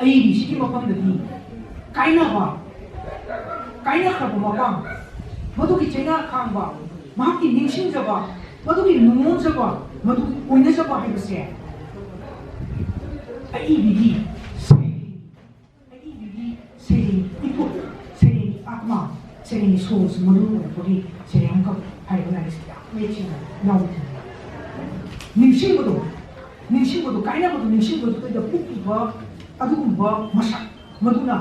ꯑꯏꯕꯤꯁꯤꯒꯤ ꯃꯐꯝꯗꯗꯤ ꯀꯥꯏꯅꯕ, ꯀꯥꯏꯅꯈ꯭ꯔꯕ ꯃꯄꯥꯝ, ꯃꯗꯨꯒꯤ ꯆꯩꯅꯥ ꯈꯥꯡꯕ, ꯃꯍꯥꯛꯀꯤ ꯅꯤꯡꯁꯤꯡꯖꯕ, ꯃꯗꯨꯒꯤ ꯅꯨꯡꯉꯣꯟꯖꯕ, ꯃꯗꯨꯒꯤ ꯑꯣꯏꯅꯖꯕ ꯍꯥꯏꯕꯁꯦ ꯑꯏꯕꯤꯒꯤ ꯁꯩꯔꯦꯡ, ꯑꯏꯕꯤꯒꯤ ꯁꯩꯔꯦꯡ ꯏꯄꯣꯛ, ꯁꯩꯔꯦꯡꯒꯤ ꯑꯥꯠꯃꯥ, ꯁꯩꯔꯦꯡꯒꯤ soul ꯁꯤ ꯃꯔꯨ ꯑꯣꯏꯔꯛꯄꯒꯤ ꯁꯩꯔꯦꯡ ꯑꯃꯈꯛ ꯍꯥꯏꯔꯤꯕ ꯂꯥꯏꯔꯤꯛꯁꯤꯗ ꯌꯥꯝ ꯃꯌꯦꯛ ꯁꯦꯡꯅ ꯌꯥꯎꯏ꯫ ꯅꯤꯡꯁꯤꯡꯕꯗꯣ, ꯅꯤꯡꯁꯤꯡꯕꯗꯣ, ꯀꯥꯏꯅꯕꯗꯣ ꯅꯤꯡꯁꯤꯡꯕꯗꯨꯗ ꯄꯣꯛꯂꯤꯕ ꯑꯗꯨꯒꯨꯝꯕ ꯃꯁꯛ ꯃꯗꯨꯅ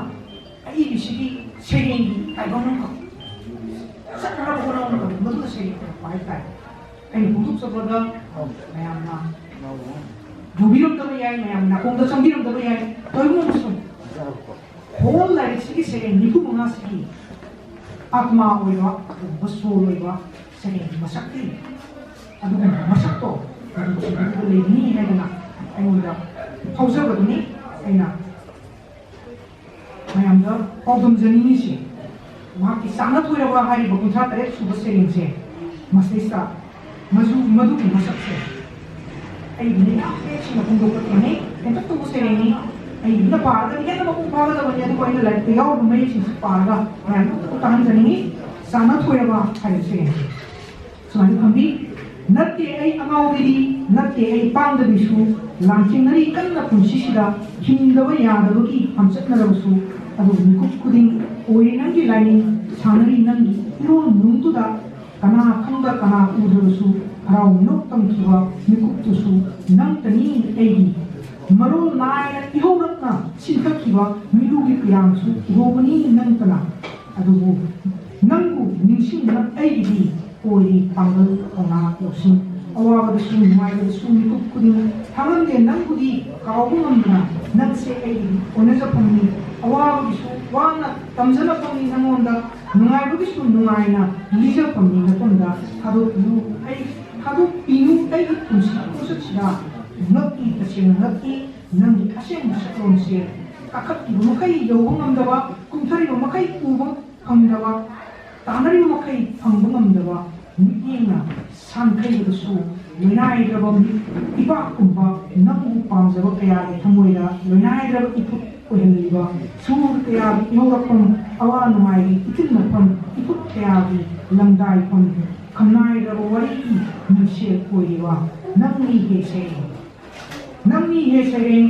ꯑꯏꯕꯤꯁꯤꯒꯤ ꯁꯩꯔꯦꯡꯒꯤ ꯇꯥꯏꯕꯪ ꯑꯃꯈꯛ ꯆꯠꯅꯅꯕ ꯍꯣꯠꯅꯕ ꯃꯇꯝꯗ ꯃꯗꯨꯅ ꯍꯥꯏꯇꯥꯔꯦ꯫ ꯑꯩꯅ ꯐꯣꯡꯗꯣꯛꯆꯕꯗ ꯃꯌꯥꯝꯅ ꯌꯧꯕꯤꯔꯝꯗꯕ ꯌꯥꯏ, ꯃꯌꯥꯝ ꯅꯥꯀꯣꯡꯗ ꯆꯪꯕꯤꯔꯝꯗꯕ ꯌꯥꯏ꯫ ꯇꯧꯏꯒꯨꯝꯕꯁꯨ ꯍꯣꯜ ꯂꯥꯏꯔꯤꯛꯁꯤꯒꯤ ꯁꯩꯔꯦꯡ ꯅꯤꯐꯨ ꯃꯉꯥꯁꯤꯒꯤ ꯑꯥꯠꯃꯥ ꯑꯣꯏꯕ, ꯑꯗꯨꯒꯨꯝꯕ ꯁꯣꯜ ꯑꯣꯏꯕ ꯁꯩꯔꯦꯡꯒꯤ ꯃꯁꯛꯇꯤ, ꯑꯗꯨꯒꯨꯝꯕ ꯃꯁꯛꯇꯣ ꯃꯗꯨ ꯊꯤꯕꯗ ꯂꯩꯒꯅꯤ ꯍꯥꯏꯗꯅ ꯑꯩꯉꯣꯟꯗ ꯐꯥꯎꯖꯕꯗꯨꯅꯤ꯫ ꯑꯩꯅ ꯃꯌꯥꯝꯗ ꯄꯥꯎꯗꯝꯖꯅꯤꯡꯉꯤꯁꯤ, ꯃꯍꯥꯛꯀꯤ ꯆꯥꯅ ꯊꯣꯏꯔꯕ ꯍꯥꯏꯔꯤꯕ ꯀꯨꯟꯊ꯭ꯔꯥ ꯇꯔꯦꯠ ꯁꯨꯕ ꯁꯩꯔꯦꯡꯁꯦ, ꯃꯁꯤꯗꯩꯁꯤꯗ ꯃꯆꯨ ꯃꯗꯨꯒꯤ ꯃꯁꯛꯁꯦ ꯑꯩꯒꯤꯅ ꯌꯥꯝ ꯃꯌꯦꯛ ꯁꯦꯡꯅ ꯐꯣꯡꯗꯣꯛꯄ ꯊꯦꯡꯅꯩ꯫ ꯍꯦꯟꯇꯛꯇꯕꯨ ꯁꯩꯔꯦꯡꯅꯤ, ꯑꯩꯒꯤꯅ ꯄꯥꯔꯒꯗꯤ ꯍꯦꯟꯅ ꯃꯄꯨꯡ ꯐꯥꯒꯗꯕꯅꯤ, ꯑꯗꯨꯕꯨ ꯑꯩꯅ ꯂꯥꯏꯔꯤꯛꯇ ꯌꯥꯎꯔꯤꯕ ꯃꯌꯦꯛꯁꯤꯡꯁꯤ ꯄꯥꯔꯒ ꯃꯌꯥꯝꯗ ꯑꯃꯨꯛꯇ ꯇꯥꯍꯟꯖꯅꯤꯡꯉꯤ꯫ ꯆꯥꯅ ꯊꯣꯏꯔꯕ ꯍꯥꯏꯔꯤꯕ ꯁꯩꯔꯦꯡꯁꯦ ꯁꯨꯃꯥꯏꯅ ꯊꯝꯕꯤ: "ꯅꯠꯇꯦ ꯑꯩ ꯑꯉꯥꯎꯕꯤꯗꯤ, ꯅꯠꯇꯦ ꯑꯩ ꯄꯥꯡꯗꯕꯤꯁꯨ, ꯂꯥꯟꯊꯦꯡꯅꯔꯤ ꯀꯟꯅ ꯄꯨꯟꯁꯤꯁꯤꯗ, ꯍꯤꯡꯗꯕ ꯌꯥꯗꯕꯒꯤ ꯍꯝꯆꯠꯅꯔꯕꯁꯨ, ꯑꯗꯨꯕꯨ ꯃꯤꯀꯨꯞ ꯈꯨꯗꯤꯡ ꯑꯣꯏꯔꯤ ꯅꯪꯒꯤ ꯂꯥꯏꯅꯤꯡ, ꯁꯥꯟꯅꯔꯤ ꯅꯪꯒꯤ ꯏꯔꯣꯟ ꯅꯨꯡꯗꯨꯗ, ꯀꯅꯥ ꯈꯪꯕ ꯀꯅꯥ ꯎꯗ꯭ꯔꯕꯁꯨ, ꯍꯔꯥꯎ ꯃꯤꯅꯣꯛ ꯇꯝꯈꯤꯕ ꯃꯤꯀꯨꯞꯇꯨꯁꯨ ꯅꯪꯇꯅꯤ ꯑꯩꯒꯤ꯫ ꯃꯔꯣꯜ ꯅꯥꯏꯅ ꯏꯍꯧꯔꯛꯅ ꯁꯤꯟꯊꯈꯤꯕ ꯃꯤꯠꯂꯨꯒꯤ ꯄꯤꯔꯥꯡꯁꯨ ꯎꯍꯧꯕꯅꯤ ꯅꯪꯇꯅ꯫ ꯑꯗꯨꯕꯨ ꯅꯪꯕꯨ ꯅꯤꯡꯁꯤꯡꯕꯅ ꯑꯩꯒꯤꯗꯤ ꯑꯣꯏꯔꯤ ꯄꯥꯡꯒꯜ ꯄꯥꯎꯅꯥ ꯂꯧꯁꯤꯡ꯫ ꯑꯋꯥꯕꯗꯁꯨ ꯅꯨꯡꯉꯥꯏꯕꯗꯁꯨ ꯃꯤꯀꯨꯞ ꯈꯨꯗꯤꯡ ꯈꯪꯍꯟꯗꯦ ꯅꯪꯕꯨꯗꯤ ꯀꯥꯎꯕ ꯉꯝꯗꯅ꯫ ꯅꯪꯁꯦ ꯑꯩꯒꯤꯗꯤ ꯑꯣꯟꯅꯖꯐꯝꯅꯤ꯫ ꯑꯋꯥꯕꯒꯤꯁꯨ ꯋꯥꯅ ꯇꯝꯖꯅꯐꯝꯅꯤ ꯅꯪꯉꯣꯟꯗ, ꯅꯨꯡꯉꯥꯏꯕꯒꯤꯁꯨ ꯅꯨꯡꯉꯥꯏꯅ ꯂꯤꯖꯐꯝꯅꯤ ꯅꯇꯨꯡꯗ꯫ ꯊꯥꯗꯣꯛꯄꯤꯌꯨ ꯑꯩ, ꯊꯥꯗꯣꯛꯄꯤꯌꯨ ꯑꯩꯒꯤ ꯄꯨꯟꯁꯤ ꯈꯣꯡꯆꯠꯁꯤꯗ꯫ ꯉꯛꯏ, ꯇꯁꯦꯡꯅ ꯉꯛꯏ ꯅꯪꯒꯤ ꯑꯁꯦꯡꯕ ꯁꯛꯂꯣꯟꯁꯦ꯫ ꯀꯥꯈꯠꯂꯤꯕ ꯃꯈꯩ ꯌꯧꯕ ꯉꯝꯗꯕ, ꯀꯨꯝꯊꯔꯤꯕ ꯃꯈꯩ ꯎꯕ ꯐꯪꯗꯕ, ꯇꯥꯅꯔꯤꯕ ꯃꯈꯩ ꯐꯪꯕ ꯉꯝꯗꯕ ꯃꯤꯠꯌꯦꯡꯅ ꯁꯥꯟꯈꯩꯕꯗꯁꯨ ꯂꯣꯏꯅꯥꯏꯗ꯭ꯔꯕ ꯃꯤꯠ ꯏꯄꯥꯛꯀꯨꯝꯕ ꯅꯪꯕꯨ ꯄꯥꯝꯖꯕ ꯀꯌꯥꯒꯤ ꯊꯃꯣꯏꯗ ꯂꯣꯏꯅꯥꯏꯗ꯭ꯔꯕ ꯏꯐꯨꯠ ꯑꯣꯏꯍꯜꯂꯤꯕ ꯁꯨꯔ ꯀꯌꯥꯒꯤ ꯏꯍꯧꯔꯛꯐꯝ, ꯑꯋꯥ ꯅꯨꯡꯉꯥꯏꯒꯤ ꯏꯇꯤꯟꯅꯐꯝ, ꯏꯐꯨꯠ ꯀꯌꯥꯒꯤ ꯂꯪꯗꯥꯏꯐꯝ, ꯈꯝꯅꯥꯏꯗ꯭ꯔꯕ ꯋꯥꯔꯤꯒꯤ ꯃꯤꯡꯁꯦꯜ ꯑꯣꯏꯔꯤꯕ ꯅꯪꯅꯤ ꯍꯦ ꯁꯩꯔꯦꯡ꯫ ꯅꯪꯅꯤ ꯍꯦ ꯁꯩꯔꯦꯡ,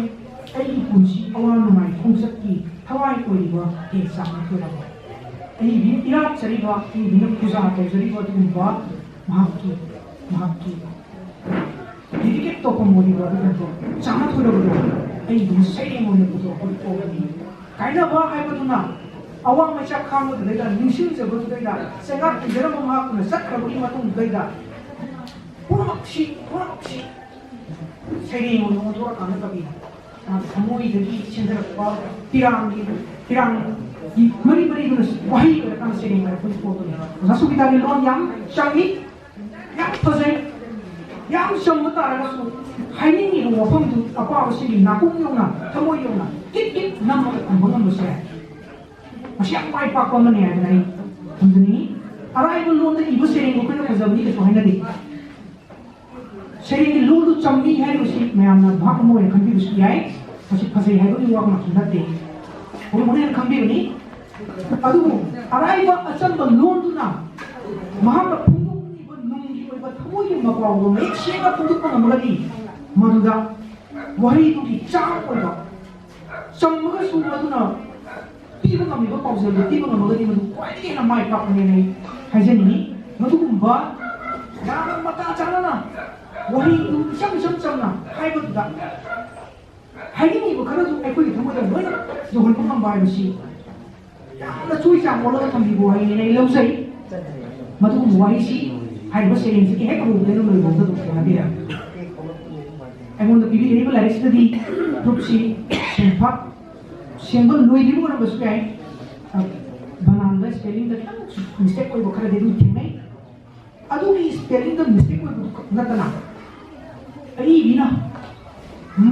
ꯑꯩꯒꯤ ꯄꯨꯟꯁꯤ ꯑꯋꯥ ꯅꯨꯡꯉꯥꯏ ꯈꯣꯡꯆꯠꯀꯤ ꯊꯋꯥꯏ ꯑꯣꯏꯔꯤꯕ ꯍꯦ ꯆꯥꯅ ꯊꯣꯏꯔꯕ꯫ ꯑꯩꯒꯤ ꯏꯔꯥꯠꯆꯔꯤꯕ, ꯑꯩꯒꯤꯅ ꯄꯨꯖꯥ ꯇꯧꯖꯔꯤꯕ ꯑꯗꯨꯒꯨꯝꯕ ꯃꯍꯥꯛꯀꯤ, ꯃꯍꯥꯛꯀꯤ ꯗꯤꯗꯤꯀꯦꯠ ꯇꯧꯐꯝ ꯑꯣꯏꯔꯤꯕ ꯑꯗꯨꯒꯨꯝꯕ ꯆꯥꯅ ꯊꯣꯏꯔꯕꯗꯣ ꯑꯩꯒꯤꯅ ꯁꯩꯔꯦꯡ ꯑꯣꯏꯅ ꯄꯨꯊꯣꯔꯛꯄꯒꯤ ꯀꯣꯛꯅꯤ꯫ ꯀꯥꯏꯅꯕ ꯍꯥꯏꯕꯗꯨꯅ ꯑꯋꯥ ꯃꯩꯆꯥꯛ ꯈꯥꯡꯕꯗꯨꯗꯩꯗ, ꯅꯤꯡꯁꯤꯡꯖꯕꯗꯨꯗꯩꯗ, ꯆꯩꯉꯥꯛ ꯄꯤꯖꯔꯝꯕ ꯃꯍꯥꯛꯇꯨꯅ ꯆꯠꯈ꯭ꯔꯕꯒꯤ ꯃꯇꯨꯡꯗꯨꯗꯩꯗ, ꯄꯨꯝꯅꯃꯛꯁꯤ, ꯄꯨꯝꯅꯃꯛꯁꯤ ꯁꯩꯔꯦꯡ ꯑꯣꯏꯅ ꯑꯣꯟꯊꯣꯔꯛꯀꯥꯟꯗ ꯀꯕꯤꯅ ꯃꯥꯒꯤ ꯊꯃꯣꯏꯗꯒꯤ ꯆꯦꯟꯊꯔꯛꯄ ꯄꯤꯔꯥꯡꯒꯤ, ꯄꯤꯔꯥꯡꯒꯤ ꯃꯔꯤ ꯃꯔꯤꯗꯨꯅ ꯋꯥꯍꯩ ꯑꯣꯏꯔꯀꯥꯟꯗ ꯁꯩꯔꯦꯡ ꯑꯣꯏꯔꯛꯄꯒꯤ ꯄꯣꯠꯇꯨꯅꯤ꯫ ꯑꯣꯖꯥ ꯁꯨꯕꯤꯇꯥꯒꯤ ꯂꯣꯟ ꯌꯥꯝ ꯆꯪꯉꯤ, ꯌꯥꯝ ꯐꯖꯩ, ꯌꯥꯝ ꯆꯝꯕ ꯇꯥꯔꯒꯁꯨ ꯍꯥꯏꯅꯤꯡꯉꯤꯕ ꯋꯥꯐꯝꯗꯨ ꯑꯄꯥꯕꯁꯤꯡꯒꯤ ꯅꯥꯀꯣꯡ ꯌꯧꯅ, ꯊꯃꯣꯏ ꯌꯧꯅ ꯀꯤꯠ ꯀꯤꯠ ꯅꯝꯃꯒ ꯊꯝꯕ ꯉꯝꯕꯁꯦ ꯃꯁꯤ ꯌꯥꯝ ꯃꯥꯏ ꯄꯥꯛꯄ ꯑꯃꯅꯤ ꯍꯥꯏꯗꯅ ꯑꯩ ꯊꯝꯖꯅꯤꯡꯉꯤ꯫ ꯑꯔꯥꯏꯕ ꯂꯣꯟꯗ ꯏꯕ ꯁꯩꯔꯦꯡꯕꯨ ꯑꯩꯈꯣꯏꯅ ꯐꯖꯕꯅꯤ ꯀꯩꯁꯨ ꯍꯥꯏꯅꯗꯦ꯫ ꯁꯩꯔꯦꯡꯒꯤ ꯂꯣꯜꯗꯨ ꯆꯝꯃꯤ ꯍꯥꯏꯔꯤꯕꯁꯤ ꯃꯌꯥꯝꯅ ꯚꯥꯞ ꯑꯃ ꯑꯣꯏꯅ ꯈꯟꯕꯤꯕꯁꯨ ꯌꯥꯏ꯫ ꯃꯁꯤ ꯐꯖꯩ ꯍꯥꯏꯕꯒꯤ ꯋꯥꯃꯛꯁꯨ ꯅꯠꯇꯦ꯫ ꯍꯣꯔꯦꯟ ꯍꯣꯔꯦꯟ ꯈꯪꯕꯤꯒꯅꯤ꯫ ꯑꯗꯨꯕꯨ ꯑꯔꯥꯏꯕ ꯑꯆꯝꯕ ꯂꯣꯜꯗꯨꯅ ꯃꯍꯥꯛꯅ ꯐꯣꯡꯗꯣꯛꯅꯤꯡꯉꯤꯕ ꯅꯨꯡꯒꯤ ꯑꯣꯏꯕ ꯊꯃꯣꯏꯒꯤ ꯃꯄꯥꯎꯗꯣ ꯃꯌꯦꯛ ꯁꯦꯡꯅ ꯐꯣꯡꯗꯣꯛꯄ ꯉꯝꯂꯒꯗꯤ ꯃꯗꯨꯗ ꯋꯥꯍꯩꯗꯨꯒꯤ ꯆꯥꯡ ꯑꯣꯏꯕ ꯆꯝꯃꯒꯁꯨ ꯃꯗꯨꯅ ꯄꯤꯕ ꯉꯝꯃꯤꯕ ꯄꯥꯎꯖꯦꯜꯗꯨ ꯄꯤꯕ ꯉꯝꯃꯒꯗꯤ ꯃꯗꯨ ꯈ꯭ꯋꯥꯏꯗꯒꯤ ꯍꯦꯟꯅ ꯃꯥꯏ ꯄꯥꯛꯄꯅꯦꯅ ꯑꯩ ꯍꯥꯏꯖꯅꯤꯡꯉꯤ꯫ ꯃꯗꯨꯒꯨꯝꯕ ꯌꯥꯝꯅ ꯃꯇꯥ ꯆꯥꯅꯅ ꯋꯥꯍꯩꯗꯨ ꯏꯆꯝ ꯏꯆꯝ ꯆꯝꯅ ꯍꯥꯏꯕꯗꯨꯗ ꯍꯥꯏꯅꯤꯡꯉꯤꯕ ꯈꯔꯗꯨ ꯑꯩꯈꯣꯏꯒꯤ ꯊꯃꯣꯏꯗ ꯂꯣꯏꯅ ꯌꯧꯍꯟꯕ ꯉꯝꯕ ꯍꯥꯏꯕꯁꯤ ꯌꯥꯝꯅ ꯆꯣꯏ ꯆꯥꯡ ꯑꯣꯜꯂꯒ ꯊꯝꯕꯤꯕ ꯋꯥꯍꯩꯅꯦꯅ ꯑꯩ ꯂꯧꯖꯩ꯫ ꯃꯗꯨꯒꯨꯝꯕ ꯋꯥꯍꯩꯁꯤ ꯍꯥꯏꯔꯤꯕ ꯁꯩꯔꯦꯡꯁꯤꯒꯤ ꯍꯦꯛ ꯍꯧꯕꯗꯒꯤ ꯂꯣꯏꯕ ꯐꯥꯎꯕ ꯑꯗꯨꯝ ꯊꯦꯡꯅꯕꯤꯔꯦ꯫ ꯑꯩꯉꯣꯟꯗ ꯄꯤꯕꯤꯔꯤꯕ ꯂꯥꯏꯔꯤꯛꯁꯤꯗꯗꯤ ꯐꯨꯔꯨꯞꯁꯤ ꯁꯦꯡꯐꯥ-, ꯁꯦꯡꯕ ꯂꯣꯏꯗ꯭ꯔꯤꯕ ꯑꯣꯏꯔꯝꯕꯁꯨ ꯌꯥꯏ꯫ ꯑ, ꯕꯅꯥꯟꯗ, spellingꯗ ꯈꯤꯇꯪ mistake ꯑꯣꯏꯕ ꯈꯔꯗꯤ ꯑꯗꯨꯝ ꯊꯦꯡꯅꯩ꯫ ꯑꯗꯨꯒꯤ spellingꯗ mistake ꯑꯣꯏꯕꯗꯨ ꯈꯛ ꯅꯠꯇꯅ ꯑꯏꯕꯤꯅ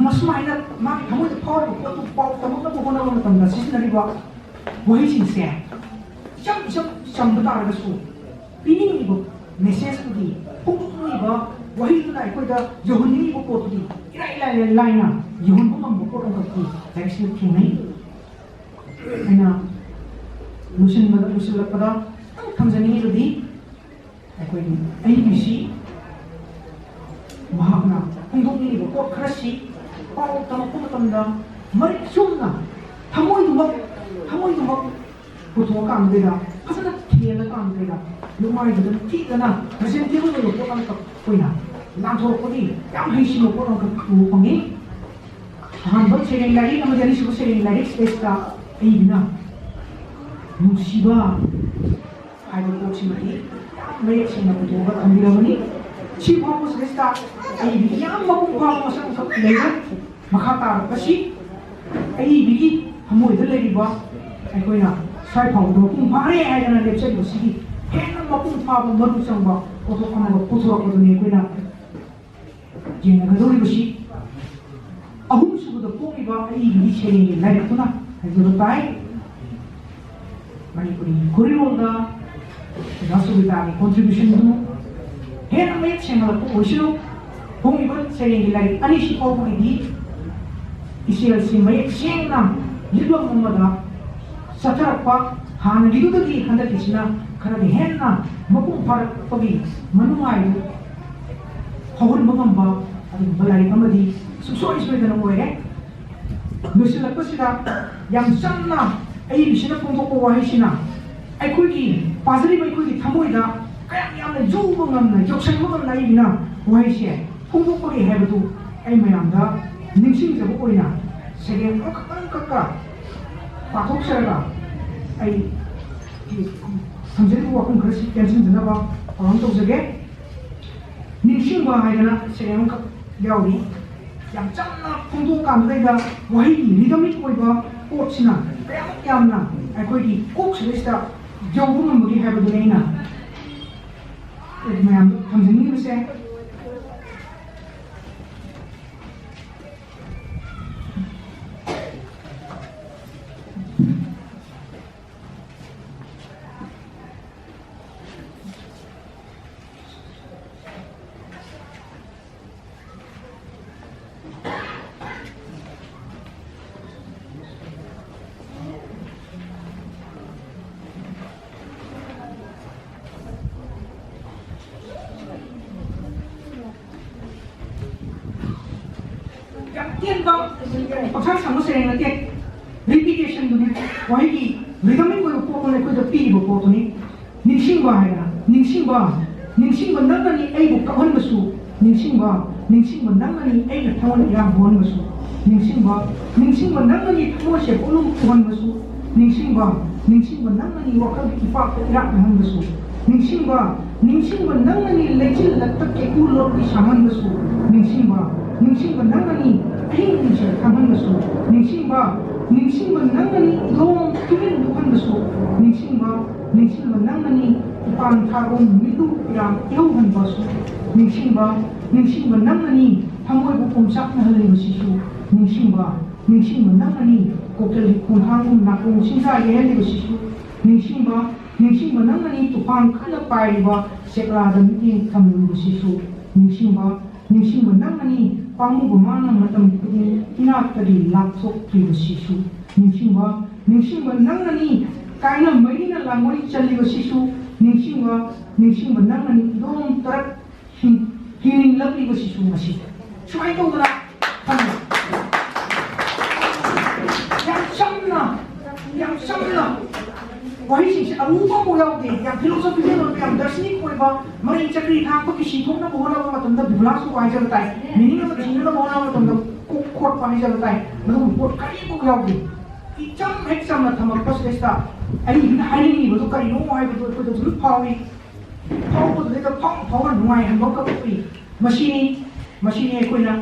ꯃꯁꯨꯃꯥꯏꯅ ꯃꯥꯒꯤ ꯊꯃꯣꯏꯗ ꯐꯥꯎꯔꯤꯕ ꯄꯣꯠꯇꯨ ꯄꯥꯎ ꯇꯝꯃꯛꯅꯕ ꯍꯣꯠꯅꯕ ꯃꯇꯝꯗ ꯁꯤꯖꯤꯟꯅꯔꯤꯕ ꯋꯥꯍꯩꯁꯤꯡꯁꯦ ꯏꯆꯝ ꯏꯆꯝ ꯆꯝꯕ ꯇꯥꯔꯒꯁꯨ ꯄꯤꯅꯤꯡꯉꯤꯕ messageꯇꯨꯗꯤ, ꯐꯣꯡꯗꯣꯛꯅꯤꯡꯉꯤꯕ ꯋꯥꯍꯩꯗꯨꯅ ꯑꯩꯈꯣꯏꯗ ꯌꯧꯍꯟꯅꯤꯡꯉꯤꯕ ꯄꯣꯠꯇꯨꯗꯤ ꯏꯔꯥꯏ ꯂꯥꯏ-, ꯂꯥꯏꯅ ꯌꯧꯍꯟꯕ ꯉꯝꯕ ꯄꯣꯠ ꯑꯃꯈꯛꯇꯤ ꯂꯥꯏꯔꯤꯛꯁꯤꯗ ꯊꯦꯡꯅꯩ꯫ ꯑꯩꯅ ꯂꯣꯏꯁꯤꯟꯕꯗ, ꯂꯣꯏꯁꯤꯜꯂꯛꯄꯗ ꯈꯤꯇꯪ ꯊꯝꯖꯅꯤꯡꯉꯤꯕꯗꯤ ꯑꯩꯈꯣꯏꯒꯤ ꯑꯏꯕꯤꯁꯤ ꯃꯍꯥꯛꯅ ꯐꯣꯡꯗꯣꯛꯅꯤꯡꯉꯤꯕ ꯄꯣꯠ ꯈꯔꯁꯤ ꯄꯥꯎ ꯇꯝꯃꯛꯄ ꯃꯇꯝꯗ ꯃꯔꯤꯛ ꯆꯨꯝꯅ ꯊꯃꯣꯏꯗꯨꯃꯛ, ꯊꯃꯣꯏꯗꯨꯃꯛ ꯄꯨꯊꯣꯛꯑꯀꯥꯟꯗꯨꯗ, ꯐꯖꯅ ꯊꯦꯜꯂꯀꯥꯟꯗꯨꯗ, ꯅꯨꯡꯉꯥꯏꯕꯗ ꯊꯤꯗꯅ presentable ꯑꯣꯏꯕ ꯄꯣꯠ ꯑꯃꯈꯛ ꯑꯣꯏꯅ ꯂꯥꯟꯊꯣꯔꯛꯄꯒꯤ ꯌꯥꯝ ꯍꯩꯁꯤꯡꯕ ꯄꯣꯠ ꯑꯃꯈꯛ ꯎꯕ ꯐꯪꯉꯤ꯫ ꯑꯍꯥꯟꯕ ꯁꯩꯔꯦꯡ ꯂꯥꯏꯔꯤꯛ ꯑꯃꯗꯤ ꯑꯅꯤꯁꯨꯕ ꯁꯩꯔꯦꯡ ꯂꯥꯏꯔꯤꯛ ꯁꯤꯗꯩꯁꯤꯗ ꯑꯏꯕꯅ ꯅꯨꯡꯁꯤꯕ ꯍꯥꯏꯕ ꯄꯣꯠꯁꯤꯃꯗꯤ ꯌꯥꯝ ꯃꯌꯦꯛ ꯁꯦꯡꯅ ꯄꯨꯊꯣꯛꯑꯒ ꯊꯝꯕꯤꯔꯕꯅꯤ꯫ ꯁꯤ ꯐꯥꯎꯕꯁꯤꯗꯩꯁꯤꯗ ꯑꯩ ꯃꯤꯌꯥꯝ ꯃꯄꯨꯡ ꯐꯥꯕ ꯃꯁꯛ ꯃꯁꯛ ꯂꯩꯔꯦ꯫ ꯃꯈꯥ ꯇꯥꯔꯛꯄꯁꯤ ꯑꯏꯕꯤꯒꯤ ꯊꯃꯣꯏꯗ ꯂꯩꯔꯤꯕ ꯑꯩꯈꯣꯏꯅ ꯁ꯭ꯋꯥꯏ ꯐꯥꯎꯕꯗ ꯃꯄꯨꯡ ꯐꯥꯔꯦ ꯍꯥꯏꯗꯅ ꯂꯦꯞꯆꯔꯤꯕꯁꯤꯒꯤ ꯍꯦꯟꯅ ꯃꯄꯨꯡ ꯐꯥꯕ ꯃꯔꯨ ꯆꯪꯕ ꯄꯣꯠꯊꯣꯛ ꯑꯃꯒ ꯄꯨꯊꯣꯔꯛꯄꯗꯨꯅꯤ ꯑꯩꯈꯣꯏꯅ ꯌꯦꯡꯅꯒꯗꯧꯔꯤꯕꯁꯤ꯫ ꯑꯍꯨꯝꯁꯨꯕꯗ ꯐꯣꯡꯂꯤꯕ ꯑꯏꯕꯒꯤ ꯁꯩꯔꯦꯡꯒꯤ ꯂꯥꯏꯔꯤꯛꯇꯨꯅ ꯍꯥꯏꯖꯕ ꯇꯥꯏ꯫ ꯃꯅꯤꯄꯨꯔꯤ ꯈꯣꯔꯤꯔꯣꯜꯗ ꯑꯣꯖꯥ ꯁꯨꯕꯤꯇꯥꯒꯤ contribution ꯗꯨ ꯍꯦꯟꯅ ꯃꯌꯦꯛ ꯁꯦꯡꯍꯜꯂꯛꯄ ꯑꯣꯏꯁꯅꯨ꯫ ꯐꯣꯡꯂꯤꯕ ꯁꯩꯔꯦꯡꯒꯤ ꯂꯥꯏꯔꯤꯛ ꯑꯅꯤꯁꯤ ꯐꯥꯎꯕꯒꯤꯗꯤ ꯏꯆꯦꯜꯁꯤ ꯃꯌꯦꯛ ꯁꯦꯡꯅ ꯂꯤꯛꯂꯝ ꯑꯃꯗ ꯆꯠꯊꯔꯛꯄ, ꯍꯥꯟꯅꯒꯤꯗꯨꯗꯒꯤ ꯍꯟꯗꯛꯀꯤꯁꯤꯅ ꯈꯔꯗꯤ ꯍꯦꯟꯅ ꯃꯄꯨꯡ ꯐꯥꯔꯛꯄꯒꯤ ꯃꯅꯨꯡꯉꯥꯏꯕ ꯐꯥꯎꯍꯟꯕ ꯉꯝꯕ ꯑꯗꯨꯒꯨꯝꯕ ꯂꯥꯏꯔꯤꯛ ꯑꯃꯗꯤ ꯁꯨꯡꯁꯣꯏ ꯁꯣꯏꯗꯅ ꯑꯣꯏꯔꯦ꯫ ꯂꯣꯏꯁꯤꯜꯂꯛꯄꯁꯤꯗ ꯌꯥꯝ ꯆꯝꯅ ꯑꯏꯕꯤꯁꯤꯅ ꯐꯣꯡꯗꯣꯛꯄ ꯋꯥꯍꯩꯁꯤꯅ ꯑꯩꯈꯣꯏꯒꯤ ꯄꯥꯖꯔꯤꯕ ꯑꯩꯈꯣꯏꯒꯤ ꯊꯃꯣꯏꯗ ꯀꯌꯥꯝ ꯌꯥꯝꯅ ꯌꯧꯕ ꯉꯝꯅ, ꯌꯧꯁꯤꯟꯕ ꯉꯝꯅ ꯑꯏꯕꯤꯅ ꯋꯥꯍꯩꯁꯦ ꯐꯣꯡꯗꯣꯛꯄꯒꯦ ꯍꯥꯏꯕꯗꯨ ꯑꯩ ꯃꯌꯥꯝꯗ ꯅꯤꯡꯁꯤꯡꯖꯕ ꯑꯣꯏꯅ ꯁꯩꯔꯦꯡ ꯑꯃꯈꯛꯇꯪꯈꯛꯀ ꯄꯥꯊꯣꯛꯆꯔꯒ ꯑꯩ ꯊꯝꯖꯔꯤꯕ ꯋꯥꯐꯝ ꯈꯔꯁꯤ ꯇꯦꯟꯁꯤꯟꯖꯅꯕ ꯊꯧꯔꯥꯡ ꯇꯧꯖꯒꯦ꯫ ꯅꯤꯡꯁꯤꯡꯕ ꯍꯥꯏꯗꯅ ꯁꯩꯔꯦꯡ ꯑꯃꯈꯛ ꯌꯥꯎꯔꯤ꯫ ꯌꯥꯝ ꯆꯝꯅ ꯐꯣꯡꯗꯣꯛꯑꯀꯥꯟꯗꯩꯗ ꯋꯥꯍꯩꯒꯤ rhythmic ꯑꯣꯏꯕ ꯄꯣꯠꯁꯤꯅ ꯀꯌꯥꯃꯨꯛ ꯌꯥꯝꯅ ꯑꯩꯈꯣꯏꯒꯤ ꯀꯣꯛꯁꯤꯗꯩꯁꯤꯗ ꯌꯧꯕ ꯉꯝꯕꯒꯦ ꯍꯥꯏꯕꯗꯨꯅꯤ ꯑꯩꯅ ꯃꯌꯥꯝꯗ ꯊꯝꯖꯅꯤꯡꯉꯤꯕꯁꯦ꯫ ꯌꯥꯝ ꯇꯦꯟꯕ, ꯄꯪꯁꯥꯡ ꯁꯥꯡꯕ ꯁꯩꯔꯦꯡ ꯅꯠꯇꯦ꯫ Repetition ꯗꯨꯅꯦ꯫ ꯋꯥꯍꯩꯒꯤ rhythmic ꯑꯣꯏꯕ ꯄꯣꯠꯇꯨꯅ ꯑꯩꯈꯣꯏꯗ ꯄꯤꯔꯤꯕ ꯄꯣꯠꯇꯨꯅꯤ꯫ ꯅꯤꯡꯁꯤꯡꯕ ꯍꯥꯏꯗꯅ, ꯅꯤꯡꯁꯤꯡꯕ, ꯅꯤꯡꯁꯤꯡꯕ ꯅꯪꯅꯅꯤ ꯑꯩꯕꯨ ꯀꯞꯍꯟꯕꯁꯨ, ꯅꯤꯡꯁꯤꯡꯕ, ꯅꯤꯡꯁꯤꯡꯕ ꯅꯪꯅꯅꯤ ꯑꯩꯒꯤ ꯊꯃꯣꯏ ꯏꯔꯥꯡ ꯍꯧꯍꯟꯕꯁꯨ, ꯅꯤꯡꯁꯤꯡꯕ, ꯅꯤꯡꯁꯤꯡꯕ ꯅꯪꯅꯅꯤ ꯊꯃꯣꯏꯁꯦ ꯄꯣꯠꯂꯨꯝ ꯄꯨꯍꯟꯕꯁꯨ, ꯅꯤꯡꯁꯤꯡꯕ, ꯅꯤꯡꯁꯤꯡꯕ ꯅꯪꯅꯅꯤ ꯋꯥꯈꯜꯒꯤ ꯏꯄꯥꯛꯇ ꯏꯔꯥꯛꯅꯍꯟꯕꯁꯨ꯫ ꯅꯤꯡꯁꯤꯡꯕ, ꯅꯤꯡꯁꯤꯡꯕ ꯅꯪꯅꯅꯤ ꯂꯩꯆꯤꯜ ꯂꯛꯇ ꯀꯦꯀꯨ ꯂꯣꯠꯄꯤ ꯁꯥꯡꯍꯟꯕꯁꯨ꯫ ꯅꯤꯡꯁꯤꯡꯕ, ꯅꯤꯡꯁꯤꯡꯕ ꯅꯪꯅꯅꯤ ꯑꯍꯤꯡ ꯅꯨꯡꯁꯤꯠ ꯈꯪꯍꯟꯕꯁꯨ꯫ ꯅꯤꯡꯁꯤꯡꯕ, ꯅꯤꯡꯁꯤꯡꯕ ꯅꯪꯅꯅꯤ ꯏꯂꯣꯝ ꯇꯨꯃꯤꯟ ꯂꯨꯞꯍꯟꯕꯁꯨ꯫ ꯅꯤꯡꯁꯤꯡꯕ, ꯅꯤꯡꯁꯤꯡꯕ ꯅꯪꯅꯅꯤ ꯏꯄꯥꯟ ꯊꯥꯔꯣꯡ ꯃꯤꯠꯂꯨ ꯄꯤꯔꯥꯡ ꯏꯍꯧꯍꯟꯕꯁꯨ꯫ ꯅꯤꯡꯁꯤꯡꯕ, ꯅꯤꯡꯁꯤꯡꯕ ꯅꯪꯅꯅꯤ ꯊꯃꯣꯏꯕꯨ ꯑꯣꯝꯆꯥꯛꯅꯍꯜꯂꯤꯕꯁꯤꯁꯨ꯫ ꯅꯤꯡꯁꯤꯡꯕ, ꯅꯤꯡꯁꯤꯡꯕ ꯅꯪꯅꯅꯤ ꯀꯣꯀꯤꯜꯒꯤ ꯈꯣꯡꯊꯥꯡꯒꯨꯝ ꯅꯥꯀꯣꯡ ꯁꯤꯡꯖꯥ ꯌꯩꯍꯜꯂꯤꯕꯁꯤꯁꯨ꯫ ꯅꯤꯡꯁꯤꯡꯕ, ꯅꯤꯡꯁꯤꯡꯕ ꯅꯪꯅꯅꯤ ꯇꯨꯐꯥꯟ ꯀꯟꯅ ꯄꯥꯏꯔꯤꯕ ꯁꯦꯛꯂꯥꯗ ꯃꯤꯠꯌꯦꯡ ꯊꯝꯂꯤꯕꯁꯤꯁꯨ꯫ ꯅꯤꯡꯁꯤꯡꯕ, ꯅꯤꯡꯁꯤꯡꯕ ꯅꯪꯅꯅꯤ ꯄꯥꯝꯃꯨꯕ ꯃꯥꯅ ꯃꯇꯝ ꯈꯨꯗꯤꯡ ꯏꯅꯥꯛꯇꯒꯤ ꯂꯥꯞꯊꯣꯛꯇ꯭ꯔꯤꯕꯁꯤꯁꯨ꯫ ꯅꯤꯡꯁꯤꯡꯕ, ꯅꯤꯡꯁꯤꯡꯕ ꯅꯪꯅꯅꯤ ꯀꯥꯏꯅ ꯃꯩꯅ ꯂꯥꯡꯃꯩ ꯆꯜꯂꯤꯕꯁꯤꯁꯨ꯫ ꯅꯤꯡꯁꯤꯡꯕ, ꯅꯤꯡꯁꯤꯡꯕ ꯅꯪꯅꯅꯤ ꯏꯗꯣꯝ ꯇꯔꯛ ꯍꯤꯡ-, ꯍꯤꯡꯂꯛꯂꯤꯕꯁꯤꯁꯨ ꯉꯁꯤ꯫ ꯁꯨꯃꯥꯏꯅ ꯇꯧꯗꯅ ꯈꯪꯕ꯭ꯔꯥ? ꯌꯥꯝ ꯆꯝꯅ, ꯌꯥꯝ ꯆꯝꯅ ꯋꯥꯍꯩꯁꯤꯡꯁꯦ ꯑꯔꯨꯕ ꯑꯃꯐꯥꯎ ꯌꯥꯎꯗꯦ꯫ ꯌꯥꯝ philosophical ꯑꯣꯏꯕ, ꯌꯥꯝ ꯗꯔꯁꯅꯤꯛ ꯑꯣꯏꯕ, ꯃꯔꯩ ꯆꯀ꯭ꯔꯤ ꯊꯥꯡꯕꯒꯤ ꯁꯤ ꯊꯣꯛꯅꯕ ꯍꯣꯠꯅꯕ ꯃꯇꯝꯗ ꯕꯤꯕꯨꯂꯥꯁꯨ ꯍꯥꯏꯖꯕ ꯇꯥꯏ, meaning ꯑꯃ ꯊꯤꯅꯅꯕ ꯍꯣꯠꯅꯕ ꯃꯇꯝꯗ ꯀꯣꯛ ꯈꯣꯠꯄ ꯍꯥꯏꯖꯕ ꯇꯥꯏ꯫ ꯃꯗꯨꯒꯨꯝꯕ ꯄꯣꯠ ꯀꯔꯤꯝꯐꯥꯎ ꯌꯥꯎꯗꯦ꯫ ꯏꯆꯝ ꯍꯦꯛ ꯆꯝꯅ ꯊꯝꯃꯛꯄꯁꯤꯗꯩꯁꯤꯗ ꯑꯩꯅ ꯍꯥꯏꯅꯤꯡꯉꯤꯕꯗꯨ ꯀꯔꯤꯅꯣ ꯍꯥꯏꯕꯗꯨ ꯑꯩꯈꯣꯏꯗ ꯍꯧꯖꯤꯛ ꯐꯥꯎꯏ꯫ ꯐꯥꯎꯕꯗꯨꯗꯩꯗ ꯐꯥꯎ ꯐꯥꯎꯅ ꯅꯨꯡꯉꯥꯏꯍꯟꯕ ꯑꯃꯈꯛ ꯄꯣꯛꯏ꯫ ꯃꯁꯤꯅꯤ, ꯃꯁꯤꯅꯤ ꯑꯩꯈꯣꯏꯅ,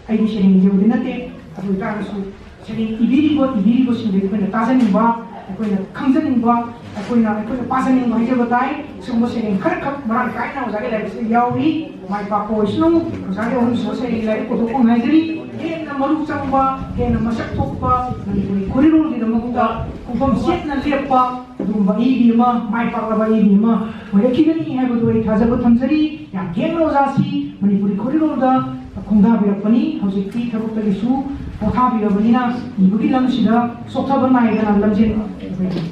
ꯑꯩꯗꯤ ꯁꯩꯔꯦꯡ ꯏꯖꯕꯗꯤ ꯅꯠꯇꯦ, ꯑꯗꯨ ꯑꯣꯏꯇꯥꯔꯒꯁꯨ ꯁꯩꯔꯦꯡ ꯏꯕꯤꯔꯤꯕ, ꯏꯕꯤꯔꯤꯕꯁꯤꯡꯗ ꯑꯩꯈꯣꯏꯅ ꯇꯥꯖꯅꯤꯡꯕ, ꯑꯩꯈꯣꯏꯅ ꯈꯪꯖꯅꯤꯡꯕ, ꯑꯩꯈꯣꯏꯅ, ꯑꯩꯈꯣꯏꯅ ꯄꯥꯖꯅꯤꯡꯕ ꯍꯥꯏꯖꯕ ꯇꯥꯏ꯫ ꯁꯤꯒꯨꯝꯕ ꯁꯩꯔꯦꯡ ꯈꯔꯈꯛ ꯃꯔꯥꯡ ꯀꯥꯏꯅ ꯑꯣꯖꯥꯒꯤ ꯂꯥꯏꯔꯤꯛꯁꯤꯗ ꯌꯥꯎꯔꯤ꯫ ꯃꯥꯏ ꯄꯥꯛꯄ ꯑꯣꯏꯁꯅꯨ꯫ ꯑꯣꯖꯥꯒꯤ ꯑꯍꯨꯝꯁꯨꯕ ꯁꯩꯔꯦꯡ ꯂꯥꯏꯔꯤꯛ ꯄꯨꯊꯣꯛꯄ ꯉꯥꯏꯖꯔꯤ꯫ ꯍꯦꯟꯅ ꯃꯔꯨ ꯆꯪꯕ, ꯍꯦꯟꯅ ꯃꯁꯛ ꯊꯣꯛꯄ ꯃꯅꯤꯄꯨꯔꯤ ꯈꯣꯔꯤꯔꯣꯜꯒꯤꯗꯃꯛꯇ ꯈꯣꯡꯐꯝ ꯆꯦꯠꯅ ꯂꯦꯞꯄ ꯑꯗꯨꯒꯨꯝꯕ ꯑꯏꯕꯤ ꯑꯃ, ꯃꯥꯏ ꯄꯥꯛꯂꯕ ꯑꯏꯕꯤ ꯑꯃ ꯑꯣꯏꯔꯛꯈꯤꯒꯅꯤ ꯍꯥꯏꯕꯗꯨ ꯑꯩ ꯊꯥꯖꯕ ꯊꯝꯖꯔꯤ꯫ ꯌꯥꯝ ꯊꯦꯡꯅ ꯑꯣꯖꯥꯁꯤ ꯃꯅꯤꯄꯨꯔꯤ ꯈꯣꯔꯤꯔꯣꯜꯗ ꯈꯣꯡꯗꯥꯕꯤꯔꯛꯄꯅꯤ꯫ ꯍꯧꯖꯤꯛꯇꯤ ꯊꯕꯛꯇꯒꯤꯁꯨ ꯄꯣꯊꯥꯕꯤꯔꯕꯅꯤꯅ ꯏꯕꯒꯤ ꯂꯝꯁꯤꯗ ꯆꯣꯛꯊꯕ ꯅꯥꯏꯗꯅ ꯂꯝꯖꯦꯟ ꯑꯩꯈꯣꯏꯒꯤ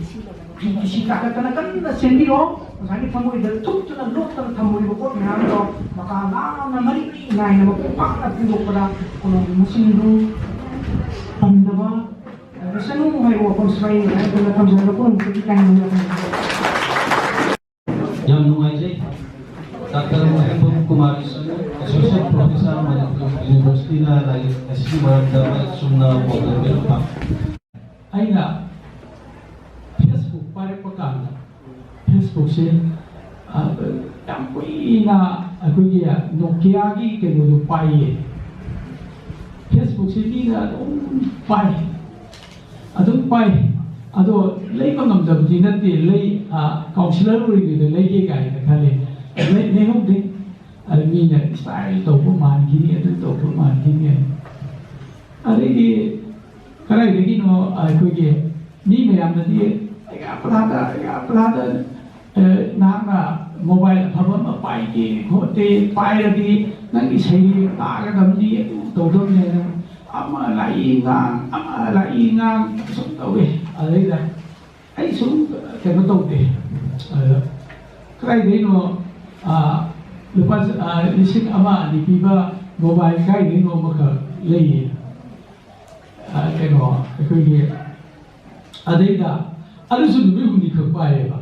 ꯐꯤ ꯀꯤꯁꯤ ꯀꯥꯈꯠꯇꯅ ꯀꯟꯅ ꯆꯦꯟꯕꯤꯔꯣ꯫ ꯑꯣꯖꯥꯒꯤ ꯊꯃꯣꯏꯗ ꯊꯨꯞꯇꯨꯅ ꯂꯣꯠꯇꯅ ꯊꯝꯃꯨꯔꯤꯕ ꯄꯣꯠ ꯃꯌꯥꯝꯗꯣ ꯃꯀꯥ ꯂꯥꯝꯅ ꯃꯔꯤ ꯃꯔꯤ ꯅꯥꯏꯅ ꯃꯄꯨꯡ ꯐꯥꯅ ꯐꯣꯡꯗꯣꯛꯄꯗ ꯀꯣꯂꯣꯝꯒꯤ ꯃꯁꯤꯡꯗꯨ ꯄꯟꯗꯕ ꯁꯅꯨ ꯍꯥꯏꯕ ꯋꯥꯐꯝꯁꯤꯃ ꯑꯩꯅ ꯍꯥꯏꯗꯨꯅ ꯊꯝꯖꯔꯒ ꯄꯨꯝꯅꯃꯛꯇꯒꯤ ꯀꯥꯏꯅ ꯌꯥꯝ ꯅꯨꯡꯉꯥꯏꯖꯩ꯫ ꯗꯥꯛꯇꯔ ꯃꯍꯦꯟꯗ꯭ꯔ ꯀꯨꯃꯥꯔ ꯏꯁꯨ, ꯑꯦꯁꯣꯁꯤꯌꯦꯠ ꯄ꯭ꯔꯣꯐꯦꯁꯔ, ꯃꯅꯤꯄꯨꯔ ꯌꯨꯅꯤꯚꯔꯁꯤꯇꯤꯅ ꯂꯥꯏꯔꯤꯛ ꯑꯁꯤꯒꯤ ꯃꯔꯝꯗ ꯃꯔꯤꯛ ꯆꯨꯝꯅ ꯐꯣꯡꯗꯣꯛꯄꯤꯔꯛꯄ꯫ ꯑꯩꯅ ꯀꯥꯟꯗ ꯐꯦꯁꯕꯨꯛꯁꯦ, ꯑ, ꯌꯥꯝ ꯀꯨꯏꯅ ꯑꯩꯈꯣꯏꯒꯤ ꯅꯣꯀꯤꯌꯥꯒꯤ ꯀꯩꯅꯣꯗꯣ ꯄꯥꯏꯌꯦ꯫ ꯐꯦꯁꯕꯨꯛꯁꯦ ꯃꯤꯅ ꯑꯗꯨꯝ ꯄꯥꯏ, ꯑꯗꯨꯝ ꯄꯥꯏ꯫ ꯑꯗꯣ ꯂꯩꯕ ꯉꯝꯗꯕꯗꯤ ꯅꯠꯇꯦ, ꯂꯩ, ꯑ, ꯀꯥꯎꯟꯁꯤꯂꯔ ꯑꯣꯏꯔꯤꯉꯩꯗ ꯂꯩꯒꯦ ꯀꯥꯏꯅ ꯈꯜꯂꯦ꯫ ꯂꯩ-, ꯂꯩꯍꯧꯗꯦ꯫ ꯑꯗ ꯃꯤꯅ ꯁ꯭ꯇꯥꯏꯜ ꯇꯧꯕ ꯃꯥꯟꯈꯤꯅꯤ, ꯑꯗꯨ ꯇꯧꯕ ꯃꯥꯟꯈꯤꯅꯤ꯫ ꯑꯗꯒꯤ ꯀꯗꯥꯏꯗꯒꯤꯅꯣ ꯑꯩꯈꯣꯏꯒꯤ ꯃꯤ ꯃꯌꯥꯝꯅꯗꯤ, "ꯑꯩꯒ ꯄ꯭ꯔꯥꯗ, ꯑꯩꯒ ꯄ꯭ꯔꯥꯗ, ꯑ, ꯅꯍꯥꯛꯅ ꯃꯣꯕꯥꯏꯜ ꯑꯐꯕ ꯑꯃ ꯄꯥꯏꯒꯦ ꯈꯣꯠꯇꯦ, ꯄꯥꯏꯔꯗꯤ ꯅꯪꯒꯤ ꯁꯩꯔꯦꯡ ꯇꯥꯒꯗꯕꯅꯤ, ꯑꯗꯨ ꯇꯧꯗꯕꯅꯤ" ꯍꯥꯏꯅ ꯑꯃ ꯂꯥꯛꯏ ꯉꯥꯡ, ꯑꯃ ꯂꯥꯛꯏ ꯉꯥꯡ, ꯑꯁꯨꯝ ꯇꯧꯋꯦ꯫ ꯑꯗꯩꯗ ꯑꯩ ꯁꯨꯝ ꯀꯩꯅꯣ ꯇꯧꯗꯦ꯫ ꯑꯗ ꯀꯗꯥꯏꯗꯩꯅꯣ, ꯑ, ꯂꯨꯄꯥ, ꯑ, ꯂꯤꯁꯤꯡ ꯑꯃ ꯑꯅꯤ ꯄꯤꯕ ꯃꯣꯕꯥꯏꯜ ꯀꯥꯏꯗꯩꯅꯣ ꯑꯃꯈꯛ ꯂꯩꯌꯦ꯫ ꯑ, ꯀꯩꯅꯣ, ꯑꯩꯈꯣꯏꯒꯤ, ꯑꯗꯩꯗ ꯑꯗꯨꯁꯨ ꯅꯨꯃꯤꯠ ꯍꯨꯝꯅꯤꯈꯛ ꯄꯥꯏꯌꯦꯕ꯫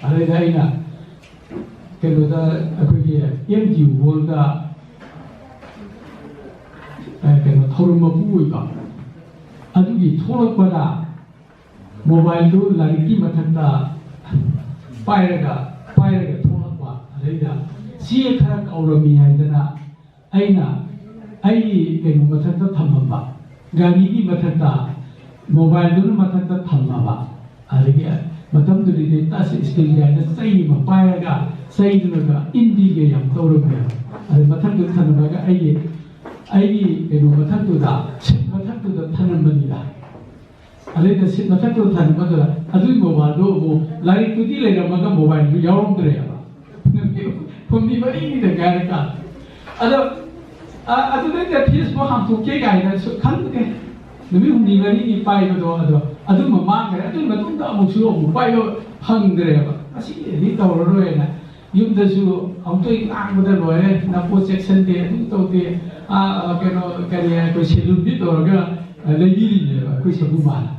ꯑꯗꯩꯗ ꯑꯩꯅ ꯀꯩꯅꯣꯗ, ꯑꯩꯈꯣꯏꯒꯤ ꯑꯦꯝ ꯗꯤ ꯌꯨ ꯍꯣꯜꯗ, ꯑ, ꯀꯩꯅꯣ, ꯊꯧꯔꯝ ꯃꯄꯨ ꯑꯣꯏꯕ꯫ ꯑꯗꯨꯒꯤ ꯊꯣꯛꯂꯛꯄꯗ ꯃꯣꯕꯥꯏꯜꯗꯨ ꯂꯥꯏꯔꯤꯛꯀꯤ ꯃꯊꯛꯇ ꯄꯥꯏꯔꯒ, ꯄꯥꯏꯔꯒ ꯊꯣꯛꯂꯛꯄ꯫ ꯑꯗꯩꯗ ꯆꯦ ꯈꯔ ꯀꯥꯎꯔꯝꯃꯤ ꯍꯥꯏꯗꯅ ꯑꯩꯅ ꯑꯩꯒꯤ ꯀꯩꯅꯣ ꯃꯊꯛꯇ ꯊꯝꯃꯝꯕ, ꯒꯥꯔꯤꯒꯤ ꯃꯊꯛꯇ, ꯃꯣꯕꯥꯏꯜꯗꯨꯅ ꯃꯊꯛꯇ ꯊꯝꯃꯕ꯫ ꯑꯗꯒꯤ ꯃꯇꯝꯗꯨꯗꯗꯤ ꯇꯁ ꯁ꯭ꯀ꯭ꯔꯤꯟ ꯀꯥꯏꯅ ꯆꯩ ꯑꯃ ꯄꯥꯏꯔꯒ, ꯆꯩꯗꯨꯅꯒ ꯏꯟꯕꯤꯒ ꯌꯥꯝ ꯇꯧꯔꯝꯃꯦꯕ꯫ ꯑꯗꯩ ꯃꯊꯛꯇꯨꯗ ꯊꯝꯃꯒ ꯑꯩꯒꯤ, ꯑꯩꯒꯤ ꯀꯩꯅꯣ ꯃꯊꯛꯇꯨꯗ, ꯁꯤꯠ ꯃꯊꯛꯇꯨꯗ ꯊꯝꯂꯝꯕꯅꯤꯗ꯫ ꯑꯗꯩꯗ ꯁꯤꯠ ꯃꯊꯛꯇꯨꯗ ꯊꯝꯂꯝꯕꯗꯨꯗ ꯑꯗꯨꯒꯤ ꯃꯣꯕꯥꯏꯜꯗꯨ ꯑꯃꯨꯛ, ꯂꯥꯏꯔꯤꯛꯇꯨꯗꯤ ꯂꯩꯔꯝꯃꯒ ꯃꯣꯕꯥꯏꯜꯗꯨ ꯌꯥꯎꯔꯝꯗ꯭ꯔꯦꯕ꯫ ꯍꯨꯝꯅꯤ ꯃꯔꯤꯅꯤꯗ ꯉꯥꯏꯔꯀꯥꯟꯗ꯫ ꯑꯗꯣ, ꯑ, ꯑꯗꯨꯗꯩꯗ ꯐꯦꯁꯕꯨꯛ ꯍꯥꯡꯇꯣꯛꯀꯦ ꯀꯥꯏꯅꯁꯨ ꯈꯟꯗꯦ꯫ ꯅꯨꯃꯤꯠ ꯍꯨꯝꯅꯤ ꯃꯔꯤꯅꯤ ꯄꯥꯏꯕꯗꯣ, ꯑꯗꯣ ꯑꯗꯨꯝꯕ ꯃꯥꯡꯈ꯭ꯔꯦ꯫ ꯑꯗꯨꯒꯤ ꯃꯇꯨꯡꯗ ꯑꯃꯨꯛꯁꯨ ꯑꯃꯨꯛ ꯄꯥꯏꯕ ꯐꯪꯗ꯭ꯔꯦꯕ꯫ ꯃꯁꯤꯗꯤ ꯇꯧꯔꯔꯣꯏꯅ ꯌꯨꯝꯗꯁꯨ ꯑꯃꯨꯛꯇ ꯉꯥꯡꯕꯗ ꯂꯣꯏꯔꯦ, "ꯅꯄꯣꯠ ꯆꯦꯛꯁꯟꯗꯦ, ꯑꯗꯨ ꯇꯧꯗꯦ", ꯑꯥ, ꯀꯩꯅꯣ, ꯀꯔꯤ, ꯑꯩꯈꯣꯏ ꯁꯦꯂꯨꯟꯗꯤ ꯇꯧꯔꯒ, ꯑ, ꯂꯩꯕꯤꯔꯤꯅꯦꯕ ꯑꯩꯈꯣꯏ ꯁꯃꯨꯃꯥꯅ꯫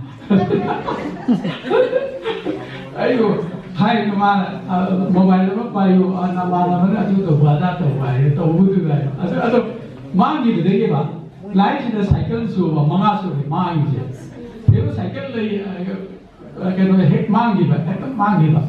ꯑꯩꯕꯨ ꯍꯥꯏꯔꯤꯕ ꯃꯥꯅ, ꯑ, "ꯃꯣꯕꯥꯏꯜ ꯑꯃ ꯄꯥꯏꯌꯨ, ꯑ, ꯅꯃꯥꯟꯅꯕꯅ ꯑꯗꯨ ꯇꯧꯕ, ꯑꯗꯥ ꯇꯧꯕ" ꯍꯥꯏꯔꯦ, ꯇꯧꯕꯗꯨꯗ ꯍꯥꯏꯕ꯫ ꯑꯗꯨ, ꯑꯗꯣ ꯃꯥꯡꯈꯤꯕꯗꯒꯤꯕ ꯂꯥꯏꯐꯁꯤꯗ ꯁꯥꯏꯀꯜ ꯁꯨꯕ ꯃꯉꯥ ꯁꯨꯔꯦ ꯃꯥꯡꯉꯤꯁꯦ꯫ ꯊꯦꯕ ꯁꯥꯏꯀꯜ ꯂꯩ, ꯑ, ꯀꯩꯅꯣ ꯍꯦꯛ ꯃꯥꯡꯈꯤꯕ, ꯍꯦꯛꯇ ꯃꯥꯡꯈꯤꯕ꯫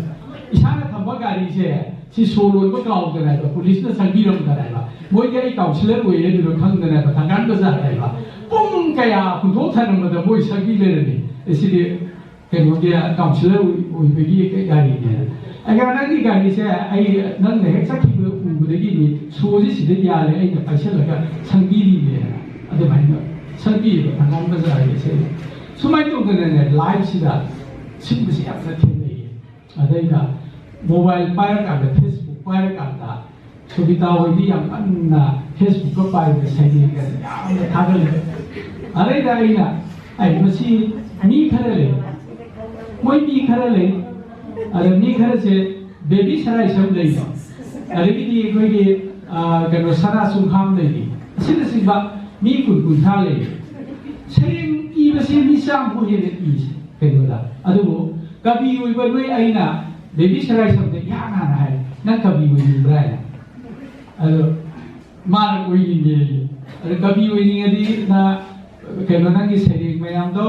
ꯏꯁꯥꯅ ꯊꯝꯕ ꯒꯥꯔꯤꯁꯦ ꯁꯤ ꯁꯣ ꯂꯣꯟꯕ ꯀꯥꯎꯗꯅ ꯍꯥꯏꯕ, ꯄꯨꯂꯤꯁꯅ ꯁꯪꯕꯤꯔꯝꯗꯅ ꯍꯥꯏꯕ, ꯃꯣꯏꯗꯤ ꯑꯩ ꯀꯥꯎꯟꯁꯤꯂꯔ ꯑꯣꯏꯌꯦ ꯑꯗꯨꯗꯣ ꯈꯪꯗꯅ ꯍꯥꯏꯕ, ꯊꯪꯒꯥꯟ ꯕꯖꯥꯔꯗ ꯍꯥꯏꯕ꯫ ꯄꯨꯡ ꯀꯌꯥ ꯍꯨꯟꯗꯣꯛ ꯊꯅꯝꯕꯗ ꯃꯣꯏ ꯁꯪꯕꯤ ꯂꯩꯔꯝꯃꯤ꯫ ꯑꯦ, ꯁꯤꯗꯤ ꯀꯩꯅꯣꯒꯤ ꯀꯥꯎꯟꯁꯤꯂꯔ ꯑꯣꯏꯕꯒꯤ ꯒꯥꯔꯤꯅꯦ꯫ ꯑꯩꯅ ꯅꯪꯒꯤ ꯒꯥꯔꯤꯁꯦ ꯑꯩ ꯅꯪꯅ ꯍꯦꯛ ꯆꯠꯈꯤꯕ ꯎꯕꯗꯒꯤꯗꯤ ꯁꯣꯁꯤ ꯁꯤꯗ ꯌꯥꯔꯦ, ꯑꯩꯅ ꯄꯥꯏꯁꯜꯂꯒ ꯁꯪꯕꯤꯔꯤꯅꯦꯅ ꯑꯗꯨꯃꯥꯏꯅ ꯁꯪꯕꯤꯌꯦꯕ ꯊꯪꯒꯥꯟ ꯕꯖꯥꯔꯒꯤꯁꯦ꯫ ꯁꯨꯃꯥꯏꯅ ꯇꯧꯗꯅꯅꯦ ꯂꯥꯏꯐꯁꯤꯗ ꯁꯤꯒꯨꯝꯕꯁꯤ ꯌꯥꯝꯅ ꯊꯦꯡꯅꯩꯌꯦ꯫ ꯑꯗꯩꯗ ꯃꯣꯕꯥꯏꯜ ꯄꯥꯏꯔꯀꯥꯟꯗ, ꯐꯦꯁꯕꯨꯛ ꯄꯥꯏꯔꯀꯥꯟꯗ ꯁꯨꯕꯤꯇꯥ ꯍꯣꯏꯗꯤ ꯌꯥꯝ ꯀꯟꯅ ꯐꯦꯁꯕꯨꯛꯀ ꯄꯥꯏꯕꯗ ꯁꯩꯔꯦꯡꯒꯁꯦ ꯌꯥꯝꯅ ꯊꯥꯒꯠꯂꯦ꯫ ꯑꯗꯩꯗ ꯑꯩꯅ ꯑꯩ ꯃꯁꯤ ꯃꯤ ꯈꯔ ꯂꯩ, ꯃꯣꯏ ꯃꯤ ꯈꯔ ꯂꯩ, ꯑꯗ ꯃꯤ ꯈꯔꯁꯦ ꯕꯦꯕꯤ ꯁꯔꯥꯏꯁꯝ ꯂꯩꯕ, ꯑꯗꯒꯤꯗꯤ ꯑꯩꯈꯣꯏꯒꯤ ꯑ, ꯀꯩꯅꯣ ꯁꯅꯥ ꯆꯨꯡꯈꯥꯝ ꯂꯩꯔꯤ, ꯑꯁꯤꯅꯆꯤꯡꯕ ꯃꯤ ꯀꯨꯟ ꯀꯨꯟꯊ꯭ꯔꯥ ꯂꯩꯔꯤ꯫ ꯁꯩꯔꯦꯡ ꯏꯕꯁꯤ ꯃꯤ ꯆꯥꯝꯃꯐꯥꯎ ꯍꯦꯟꯅ ꯏꯁꯦ ꯀꯩꯅꯣꯗ꯫ ꯑꯗꯨꯕꯨ ꯀꯕꯤ ꯑꯣꯏꯕ ꯅꯣꯏ, ꯑꯩꯅ ꯕꯦꯕꯤ ꯁꯔꯥꯏꯁꯝꯗ ꯏꯍꯥꯟ ꯍꯥꯟꯅ ꯍꯥꯏ, "ꯅꯪ ꯀꯕꯤ ꯑꯣꯏꯅꯤꯡꯕ꯭ꯔꯥ?" ꯍꯥꯏꯅ꯫ ꯑꯗꯣ ꯃꯥꯅ ꯑꯣꯏꯅꯤꯡꯉꯦ꯫ ꯑꯗꯣ ꯀꯕꯤ ꯑꯣꯏꯅꯤꯡꯉꯗꯤ ꯅ ꯀꯩꯅꯣ ꯅꯪꯒꯤ ꯁꯩꯔꯦꯡ ꯃꯌꯥꯝꯗꯣ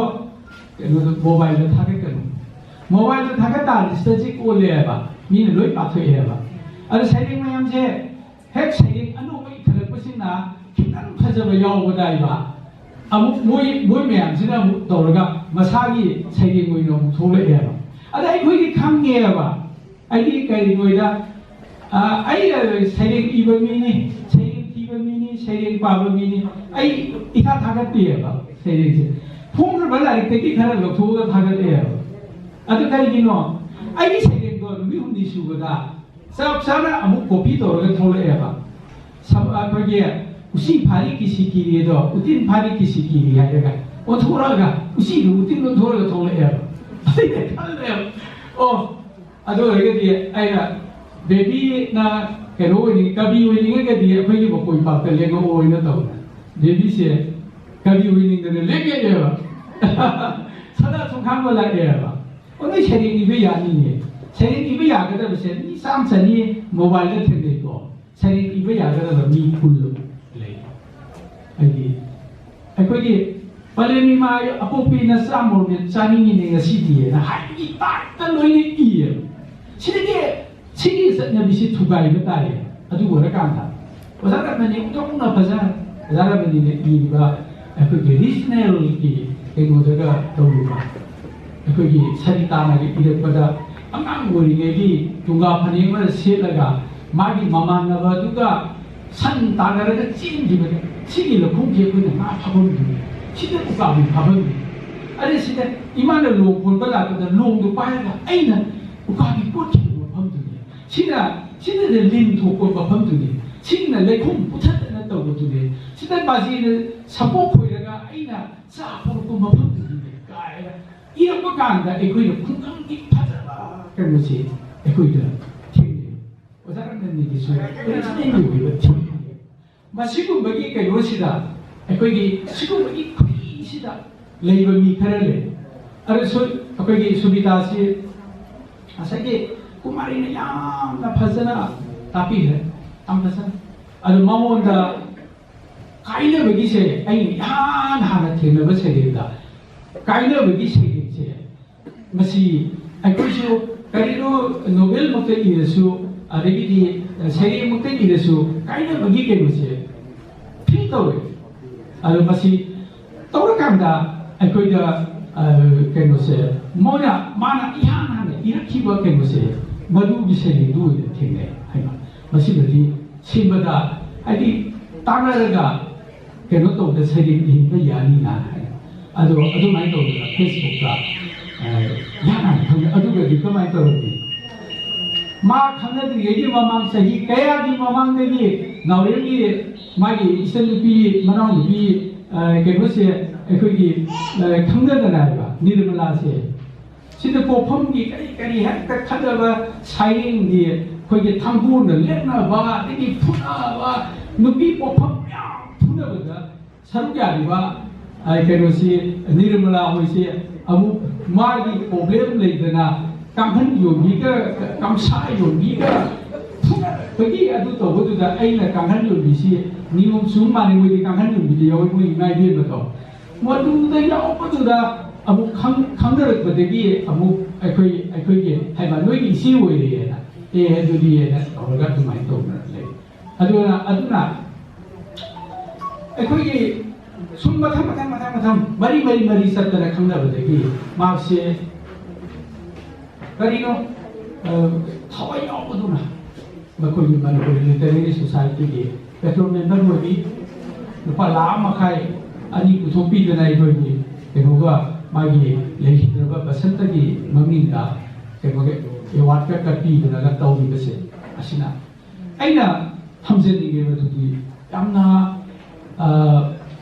ꯀꯩꯅꯣꯗ ꯃꯣꯕꯥꯏꯜꯗ ꯊꯥꯒꯠꯀꯅꯨ꯫ ꯃꯣꯕꯥꯏꯜꯗ ꯊꯥꯒꯠ ꯇꯥꯔꯗꯤ ꯁ꯭ꯇꯦꯇꯤꯛ ꯑꯣꯜꯂꯦꯕ, ꯃꯤꯅ ꯂꯣꯏ ꯄꯥꯊꯣꯛꯑꯦꯕ꯫ ꯑꯗꯣ ꯁꯩꯔꯦꯡ ꯃꯌꯥꯝꯁꯦ ꯍꯦꯛ ꯁꯩꯔꯦꯡ ꯑꯅꯧꯕ ꯏꯈꯠꯂꯛꯄꯁꯤꯅ ꯈꯤꯇꯪ ꯐꯖꯕ ꯌꯥꯎꯕꯗꯥꯏꯕ, ꯑꯃꯨꯛ ꯃꯣꯏ ꯃꯣꯏ ꯃꯌꯥꯝꯁꯤꯅ ꯑꯃꯨꯛ ꯇꯧꯔꯒ ꯃꯁꯥꯒꯤ ꯁꯩꯔꯦꯡ ꯑꯣꯏꯅ ꯑꯃꯨꯛ ꯊꯣꯛꯂꯛꯑꯦꯕ꯫ ꯑꯗ ꯑꯩꯈꯣꯏꯗꯤ ꯈꯪꯉꯦꯕ, ꯑꯩꯗꯤ ꯀꯔꯤꯅꯣꯗ ꯑꯩ ꯁꯩꯔꯦꯡ ꯏꯕ ꯃꯤꯅꯤ, ꯁꯩꯔꯦꯡ ꯊꯤꯕ ꯃꯤꯅꯤ, ꯁꯩꯔꯦꯡ ꯄꯥꯕ ꯃꯤꯅꯤ꯫ ꯑꯩ ꯏꯊꯥ ꯊꯥꯒꯠꯇꯦꯕ ꯁꯩꯔꯦꯡꯁꯦ, ꯐꯣꯡꯈ꯭ꯔꯕ ꯂꯥꯏꯔꯤꯛꯇꯒꯤ ꯈꯔ ꯂꯧꯊꯣꯛꯑꯒ ꯊꯥꯒꯠꯂꯛꯑꯦꯕ꯫ ꯑꯗꯨ ꯀꯔꯤꯒꯤꯅꯣ? ꯑꯩꯒꯤ ꯁꯩꯔꯦꯡꯗꯣ ꯅꯨꯃꯤꯠ ꯍꯨꯝꯅꯤ ꯁꯨꯕꯗ ꯆꯞ ꯆꯥꯅ ꯑꯃꯨꯛ ꯀꯣꯄꯤ ꯇꯧꯔꯒ ꯊꯣꯛꯂꯛꯑꯦꯕ꯫ ꯁꯝ-, ꯑꯩꯈꯣꯏꯒꯤ ꯎꯆꯤ ꯐꯥꯔꯤ ꯀꯤꯁꯤ ꯀꯤꯔꯤ ꯑꯗꯣ ꯎꯇꯤꯟ ꯐꯥꯔꯤ ꯀꯤꯁꯤ ꯀꯤꯔꯤ ꯍꯥꯏꯔꯒ ꯑꯣꯟꯊꯣꯔꯛꯑꯒ ꯎꯆꯤꯗꯨ ꯎꯇꯤꯟ ꯑꯣꯟꯊꯣꯔꯛꯑꯒ ꯊꯣꯛꯂꯛꯑꯦꯕ꯫ ꯑꯩꯅ ꯈꯜꯂꯦꯕ, "ꯑꯣ, ꯑꯗꯨ ꯑꯣꯏꯔꯒꯗꯤ ꯑꯩꯅ ꯕꯦꯕꯤꯅ ꯀꯩꯅꯣ ꯑꯣꯏꯅꯤꯡ-, ꯀꯕꯤ ꯑꯣꯏꯅꯤꯡꯉꯒꯗꯤ ꯑꯩꯈꯣꯏꯒꯤ ꯃꯀꯣꯏ ꯄꯥꯛꯇ ꯂꯦꯡꯉꯛꯑꯣꯅ" ꯇꯧꯗꯅ ꯕꯦꯕꯤꯁꯦ ꯀꯕꯤ ꯑꯣꯏꯅꯤꯡꯗꯅ ꯂꯦꯡꯉꯛꯑꯦꯕ꯫ ꯁꯅꯥ ꯁꯨꯝꯈꯥꯡꯕ ꯂꯥꯛꯑꯦꯕ꯫ ꯑꯣ, ꯅꯣꯏ ꯁꯩꯔꯦꯡ ꯏꯕ ꯌꯥꯅꯤꯌꯦ꯫ ꯁꯩꯔꯦꯡ ꯏꯕ ꯌꯥꯒꯗꯕꯁꯦ ꯃꯤ ꯆꯥꯝ ꯆꯅꯤ ꯃꯣꯕꯥꯏꯜꯗ ꯊꯦꯡꯅꯩꯀꯣ꯫ ꯁꯩꯔꯦꯡ ꯏꯕ ꯌꯥꯒꯗꯕ ꯃꯤ ꯀꯨꯟ ꯂꯩ꯫ ꯍꯥꯏꯗꯤ ꯑꯩꯈꯣꯏꯒꯤ ꯄꯂꯦꯝ ꯏꯃꯥ ꯑꯄꯣꯛꯄꯤ ꯅꯆꯥ ꯃꯣꯔꯃꯦꯠ ꯆꯥꯅꯤꯡꯉꯤꯅꯦ ꯉꯁꯤꯗꯤꯅ ꯍꯥꯏꯕꯒꯤ ꯇꯥꯏꯞꯇ ꯂꯣꯏꯅ ꯏꯌꯦꯕ꯫ ꯁꯤꯗꯒꯤ ꯁꯤꯒꯤ ꯆꯠꯅꯕꯤꯁꯤ ꯊꯨꯒꯥꯏꯕ ꯇꯥꯏꯌꯦ꯫ ꯑꯗꯨ ꯑꯣꯏꯔꯀꯥꯟꯗ ꯑꯣꯖꯥ ꯔꯃꯅꯤ ꯑꯣꯟꯊꯣꯛꯅ ꯐꯖꯅ ꯑꯣꯖꯥ ꯔꯃꯅꯤꯅ ꯏꯔꯤꯕ ꯑꯩꯈꯣꯏꯒꯤ ꯔꯤꯖꯅꯦꯜꯒꯤ ꯀꯩꯅꯣꯗꯒ ꯇꯧꯔꯤꯕ ꯑꯩꯈꯣꯏꯒꯤ ꯁꯔꯤꯇꯥꯅꯒ ꯏꯔꯛꯄꯗ ꯑꯉꯥꯡ ꯑꯣꯏꯔꯤꯉꯩꯒꯤ ꯇꯨꯡꯒꯥ ꯐꯅꯦꯛ ꯑꯃ ꯁꯦꯠꯂꯒ ꯃꯥꯒꯤ ꯃꯃꯥꯟꯅꯕ ꯑꯗꯨꯒ ꯁꯟ ꯇꯥꯟꯅꯔꯒ ꯆꯦꯟꯈꯤꯕꯗ ꯁꯤꯒꯤ ꯂꯧꯈꯣꯡꯁꯦ ꯑꯩꯈꯣꯏꯅ ꯉꯥ ꯐꯥꯐꯝꯗꯨꯅꯤ, ꯁꯤꯗ ꯎꯀꯥꯕꯤ ꯐꯥꯐꯝꯅꯤ꯫ ꯑꯗꯩ ꯁꯤꯗ ꯏꯃꯥꯅ ꯂꯣꯡ ꯀꯣꯟꯕ ꯂꯥꯛꯄꯗ ꯂꯣꯡꯗꯣ ꯄꯥꯏꯔꯒ ꯑꯩꯅ ꯎꯀꯥꯕꯤ ꯀꯣꯠꯈꯤꯕ ꯃꯐꯝꯗꯨꯅꯤ, ꯁꯤꯅ ꯁꯤꯗ ꯂꯤꯟ ꯊꯣꯛꯄ ꯃꯐꯝꯗꯨꯅꯤ, ꯁꯤꯅ ꯂꯩꯈꯣꯝ ꯄꯨꯊꯗꯅ ꯇꯧꯕꯗꯨꯅꯤ, ꯁꯤꯗ ꯕꯥꯖꯤꯅ ꯁꯝꯄꯣꯛ ꯈꯣꯏꯔꯒ ꯑꯩꯅ ꯆꯥ ꯄꯨꯔꯛꯄ ꯃꯐꯝꯗꯨꯅꯤ ꯀꯥꯏꯅ ꯏꯔꯛꯄ ꯀꯥꯟꯗ ꯑꯩꯈꯣꯏꯅ ꯈꯨꯡꯒꯪꯒꯤ ꯐꯖꯕ ꯀꯩꯅꯣꯁꯤ ꯑꯩꯈꯣꯏꯗ ꯊꯦꯡꯅꯩ꯫ ꯑꯣꯖꯥ ꯔꯃꯟꯒꯤꯁꯨ ꯑꯣꯔꯤꯖꯤꯅꯦꯜ ꯑꯣꯏꯕ ꯊꯤꯝ꯫ ꯃꯁꯤꯒꯨꯝꯕꯒꯤ ꯀꯩꯅꯣꯁꯤꯗ ꯑꯩꯈꯣꯏꯒꯤ ꯁꯤꯒꯨꯝꯕꯒꯤ ꯈꯨꯍꯤꯁꯤꯗ ꯂꯩꯕ ꯃꯤ ꯈꯔ ꯂꯩ꯫ ꯑꯗꯨꯁꯨ ꯑꯩꯈꯣꯏꯒꯤ ꯁꯨꯕꯤꯇꯥꯁꯤ ꯉꯁꯥꯏꯒꯤ ꯀꯨꯃꯥꯔꯤꯅ ꯌꯥꯝꯅ ꯐꯖꯅ ꯇꯥꯛꯄꯤꯈ꯭ꯔꯦ, ꯌꯥꯝ ꯐꯖꯅ꯫ ꯑꯗꯨ ꯃꯉꯣꯟꯗ ꯀꯥꯏꯅꯕꯒꯤꯁꯦ ꯑꯩꯅ ꯏꯍꯥꯟ ꯍꯥꯟꯅ ꯊꯦꯡꯅꯕ ꯁꯩꯔꯦꯡꯗ ꯀꯥꯏꯅꯕꯒꯤ ꯁꯩꯔꯦꯡꯁꯦ ꯃꯁꯤ ꯑꯩꯈꯣꯏꯁꯨ ꯀꯔꯤꯅꯣ ꯅꯣꯕꯦꯜꯃꯛꯇ ꯏꯔꯁꯨ ꯑꯗꯒꯤꯗꯤ ꯁꯩꯔꯦꯡꯃꯛꯇ ꯏꯔꯁꯨ ꯀꯥꯏꯅꯕꯒꯤ ꯀꯩꯅꯣꯁꯦ ꯐꯤꯜ ꯇꯧꯋꯦ꯫ ꯑꯗꯣ ꯃꯁꯤ ꯇꯧꯔꯀꯥꯟꯗ ꯑꯩꯈꯣꯏꯗ ꯀꯩꯅꯣꯁꯦ ꯃꯣꯏꯅ ꯃꯥꯅ ꯏꯍꯥꯟ ꯍꯥꯟꯅ ꯏꯔꯛꯈꯤꯕ ꯀꯩꯅꯣꯁꯦ ꯃꯗꯨꯒꯤ ꯁꯩꯔꯦꯡꯗꯨ ꯑꯣꯏꯅ ꯊꯦꯡꯅꯩ ꯍꯥꯏꯕ꯫ ꯃꯁꯤꯗꯗꯤ ꯁꯤꯟꯕꯗ ꯍꯥꯏꯗꯤ ꯇꯥꯟꯅꯔꯒ ꯀꯩꯅꯣ ꯇꯧꯗ ꯁꯩꯔꯦꯡ ꯏꯟꯕ ꯌꯥꯅꯤꯅ ꯍꯥꯏ꯫ ꯑꯗꯣ ꯑꯗꯨꯃꯥꯏꯅ ꯇꯧꯗꯅ ꯐꯦꯁꯕꯨꯛꯇ ꯌꯥꯝꯅ ꯈꯪꯅ ꯑꯗꯨꯒꯗꯤ ꯀꯃꯥꯏꯅ ꯇꯧꯔꯝꯃꯤ? ꯃꯥ ꯈꯪꯅꯗ꯭ꯔꯤꯉꯩꯒꯤ ꯃꯃꯥꯡ ꯆꯍꯤ ꯀꯌꯥꯒꯤ ꯃꯃꯥꯡꯗꯒꯤ ꯅꯥꯎꯔꯦꯝꯒꯤ ꯃꯥꯒꯤ ꯏꯆꯟꯅꯨꯄꯤ ꯃꯅꯥꯎꯅꯨꯄꯤ ꯀꯩꯅꯣꯁꯦ ꯑꯩꯈꯣꯏꯒꯤ ꯈꯪꯅꯗꯅ ꯍꯥꯏꯕ ꯅꯤꯔꯃꯂꯥꯁꯦ ꯁꯤꯗ ꯄꯣꯛꯐꯝꯒꯤ ꯀꯔꯤ ꯀꯔꯤ ꯍꯦꯛꯇ ꯈꯠꯅꯕ ꯁꯥꯏꯔꯦꯡꯒꯤ ꯑꯩꯈꯣꯏꯒꯤ ꯊꯥꯡꯒꯣꯜꯗ ꯂꯦꯞꯅꯕ ꯑꯗꯒꯤ ꯐꯨꯅꯕ ꯅꯨꯄꯤ ꯄꯣꯛꯐꯝ ꯃꯌꯥꯝ ꯐꯨꯅꯕꯗ ꯁꯔꯨꯛ ꯌꯥꯔꯤꯕ ꯀꯩꯅꯣꯁꯤ ꯅꯤꯔꯃꯂꯥ ꯍꯣꯏꯁꯤ ꯑꯃꯨꯛ ꯃꯥꯒꯤ ꯄ꯭ꯔꯣꯕ꯭ꯂꯦꯝ ꯂꯩꯗꯅ ꯀꯥꯡꯈꯟ ꯌꯣꯟꯕꯤꯒ ꯀꯝꯁꯥ ꯌꯣꯟꯕꯤꯒ ꯐꯨꯅꯕꯒꯤ ꯑꯗꯨ ꯇꯧꯕꯗꯨꯗ ꯑꯩꯅ ꯀꯥꯡꯈꯟ ꯌꯣꯟꯕꯤꯁꯤ ꯅꯤꯌꯣꯝ ꯆꯨꯝ ꯃꯥꯟꯅꯩ꯫ ꯃꯣꯏꯗꯤ ꯀꯥꯡꯈꯟ ꯌꯣꯟꯕꯤꯗ ꯌꯥꯎꯋꯤ ꯃꯣꯏ ꯏꯃꯥ ꯏꯕꯦꯟꯕꯗꯣ꯫ ꯃꯗꯨꯗ ꯌꯥꯎꯕꯗꯨꯗ ꯑꯃꯨꯛ ꯈꯪ- ꯈꯪꯅꯔꯛꯄꯗꯒꯤ ꯑꯃꯨꯛ ꯑꯩꯈꯣꯏ ꯑꯩꯈꯣꯏꯒꯤ ꯍꯥꯏꯕ ꯅꯣꯏꯒꯤ ꯏꯆꯦ ꯑꯣꯏꯔꯦꯅ, ꯑꯦ ꯑꯗꯨꯗꯤꯅ ꯇꯧꯔꯒ ꯑꯗꯨꯃꯥꯏꯅ ꯇꯧꯗꯅ ꯂꯩ꯫ ꯑꯗꯨꯅ ꯑꯗꯨꯅ ꯑꯩꯈꯣꯏꯒꯤ ꯁꯨꯝ ꯃꯊꯪ ꯃꯊꯪ ꯃꯊꯪ ꯃꯊꯪ ꯃꯔꯤ ꯃꯔꯤ ꯃꯔꯤ ꯆꯠꯇꯅ ꯈꯪꯅꯕꯗꯒꯤ ꯃꯍꯥꯛꯁꯦ ꯀꯔꯤꯅꯣ, ꯑ, ꯊꯋꯥꯏ ꯌꯥꯎꯕꯗꯨꯅ ꯃꯈꯣꯏꯒꯤ ꯃꯅꯤꯄꯨꯔ ꯂꯤꯇꯔꯦꯔꯤ ꯁꯣꯁꯥꯏꯇꯤꯒꯤ ꯄꯦꯇ꯭ꯔꯣꯟ ꯃꯦꯝꯕꯔ ꯑꯣꯏꯕꯤ, ꯂꯨꯄꯥ ꯂꯥꯈ ꯃꯈꯥꯏ ꯑꯅꯤ ꯄꯨꯊꯣꯛꯄꯤꯗꯅ ꯑꯩꯈꯣꯏꯒꯤ ꯀꯩꯅꯣꯒ ꯃꯥꯒꯤ ꯂꯩꯈꯤꯗ꯭ꯔꯕ ꯕꯁꯟꯇꯒꯤ ꯃꯃꯤꯡꯗ ꯀꯩꯅꯣꯒꯤ ꯑꯦꯋꯥꯔꯗꯀ ꯀꯠꯄꯤꯗꯅꯒ ꯇꯧꯔꯤꯕꯁꯦ꯫ ꯑꯁꯤꯅ ꯑꯩꯅ ꯊꯝꯖꯅꯤꯡꯉꯦ ꯃꯗꯨꯗꯤ ꯌꯥꯝꯅ, ꯑ,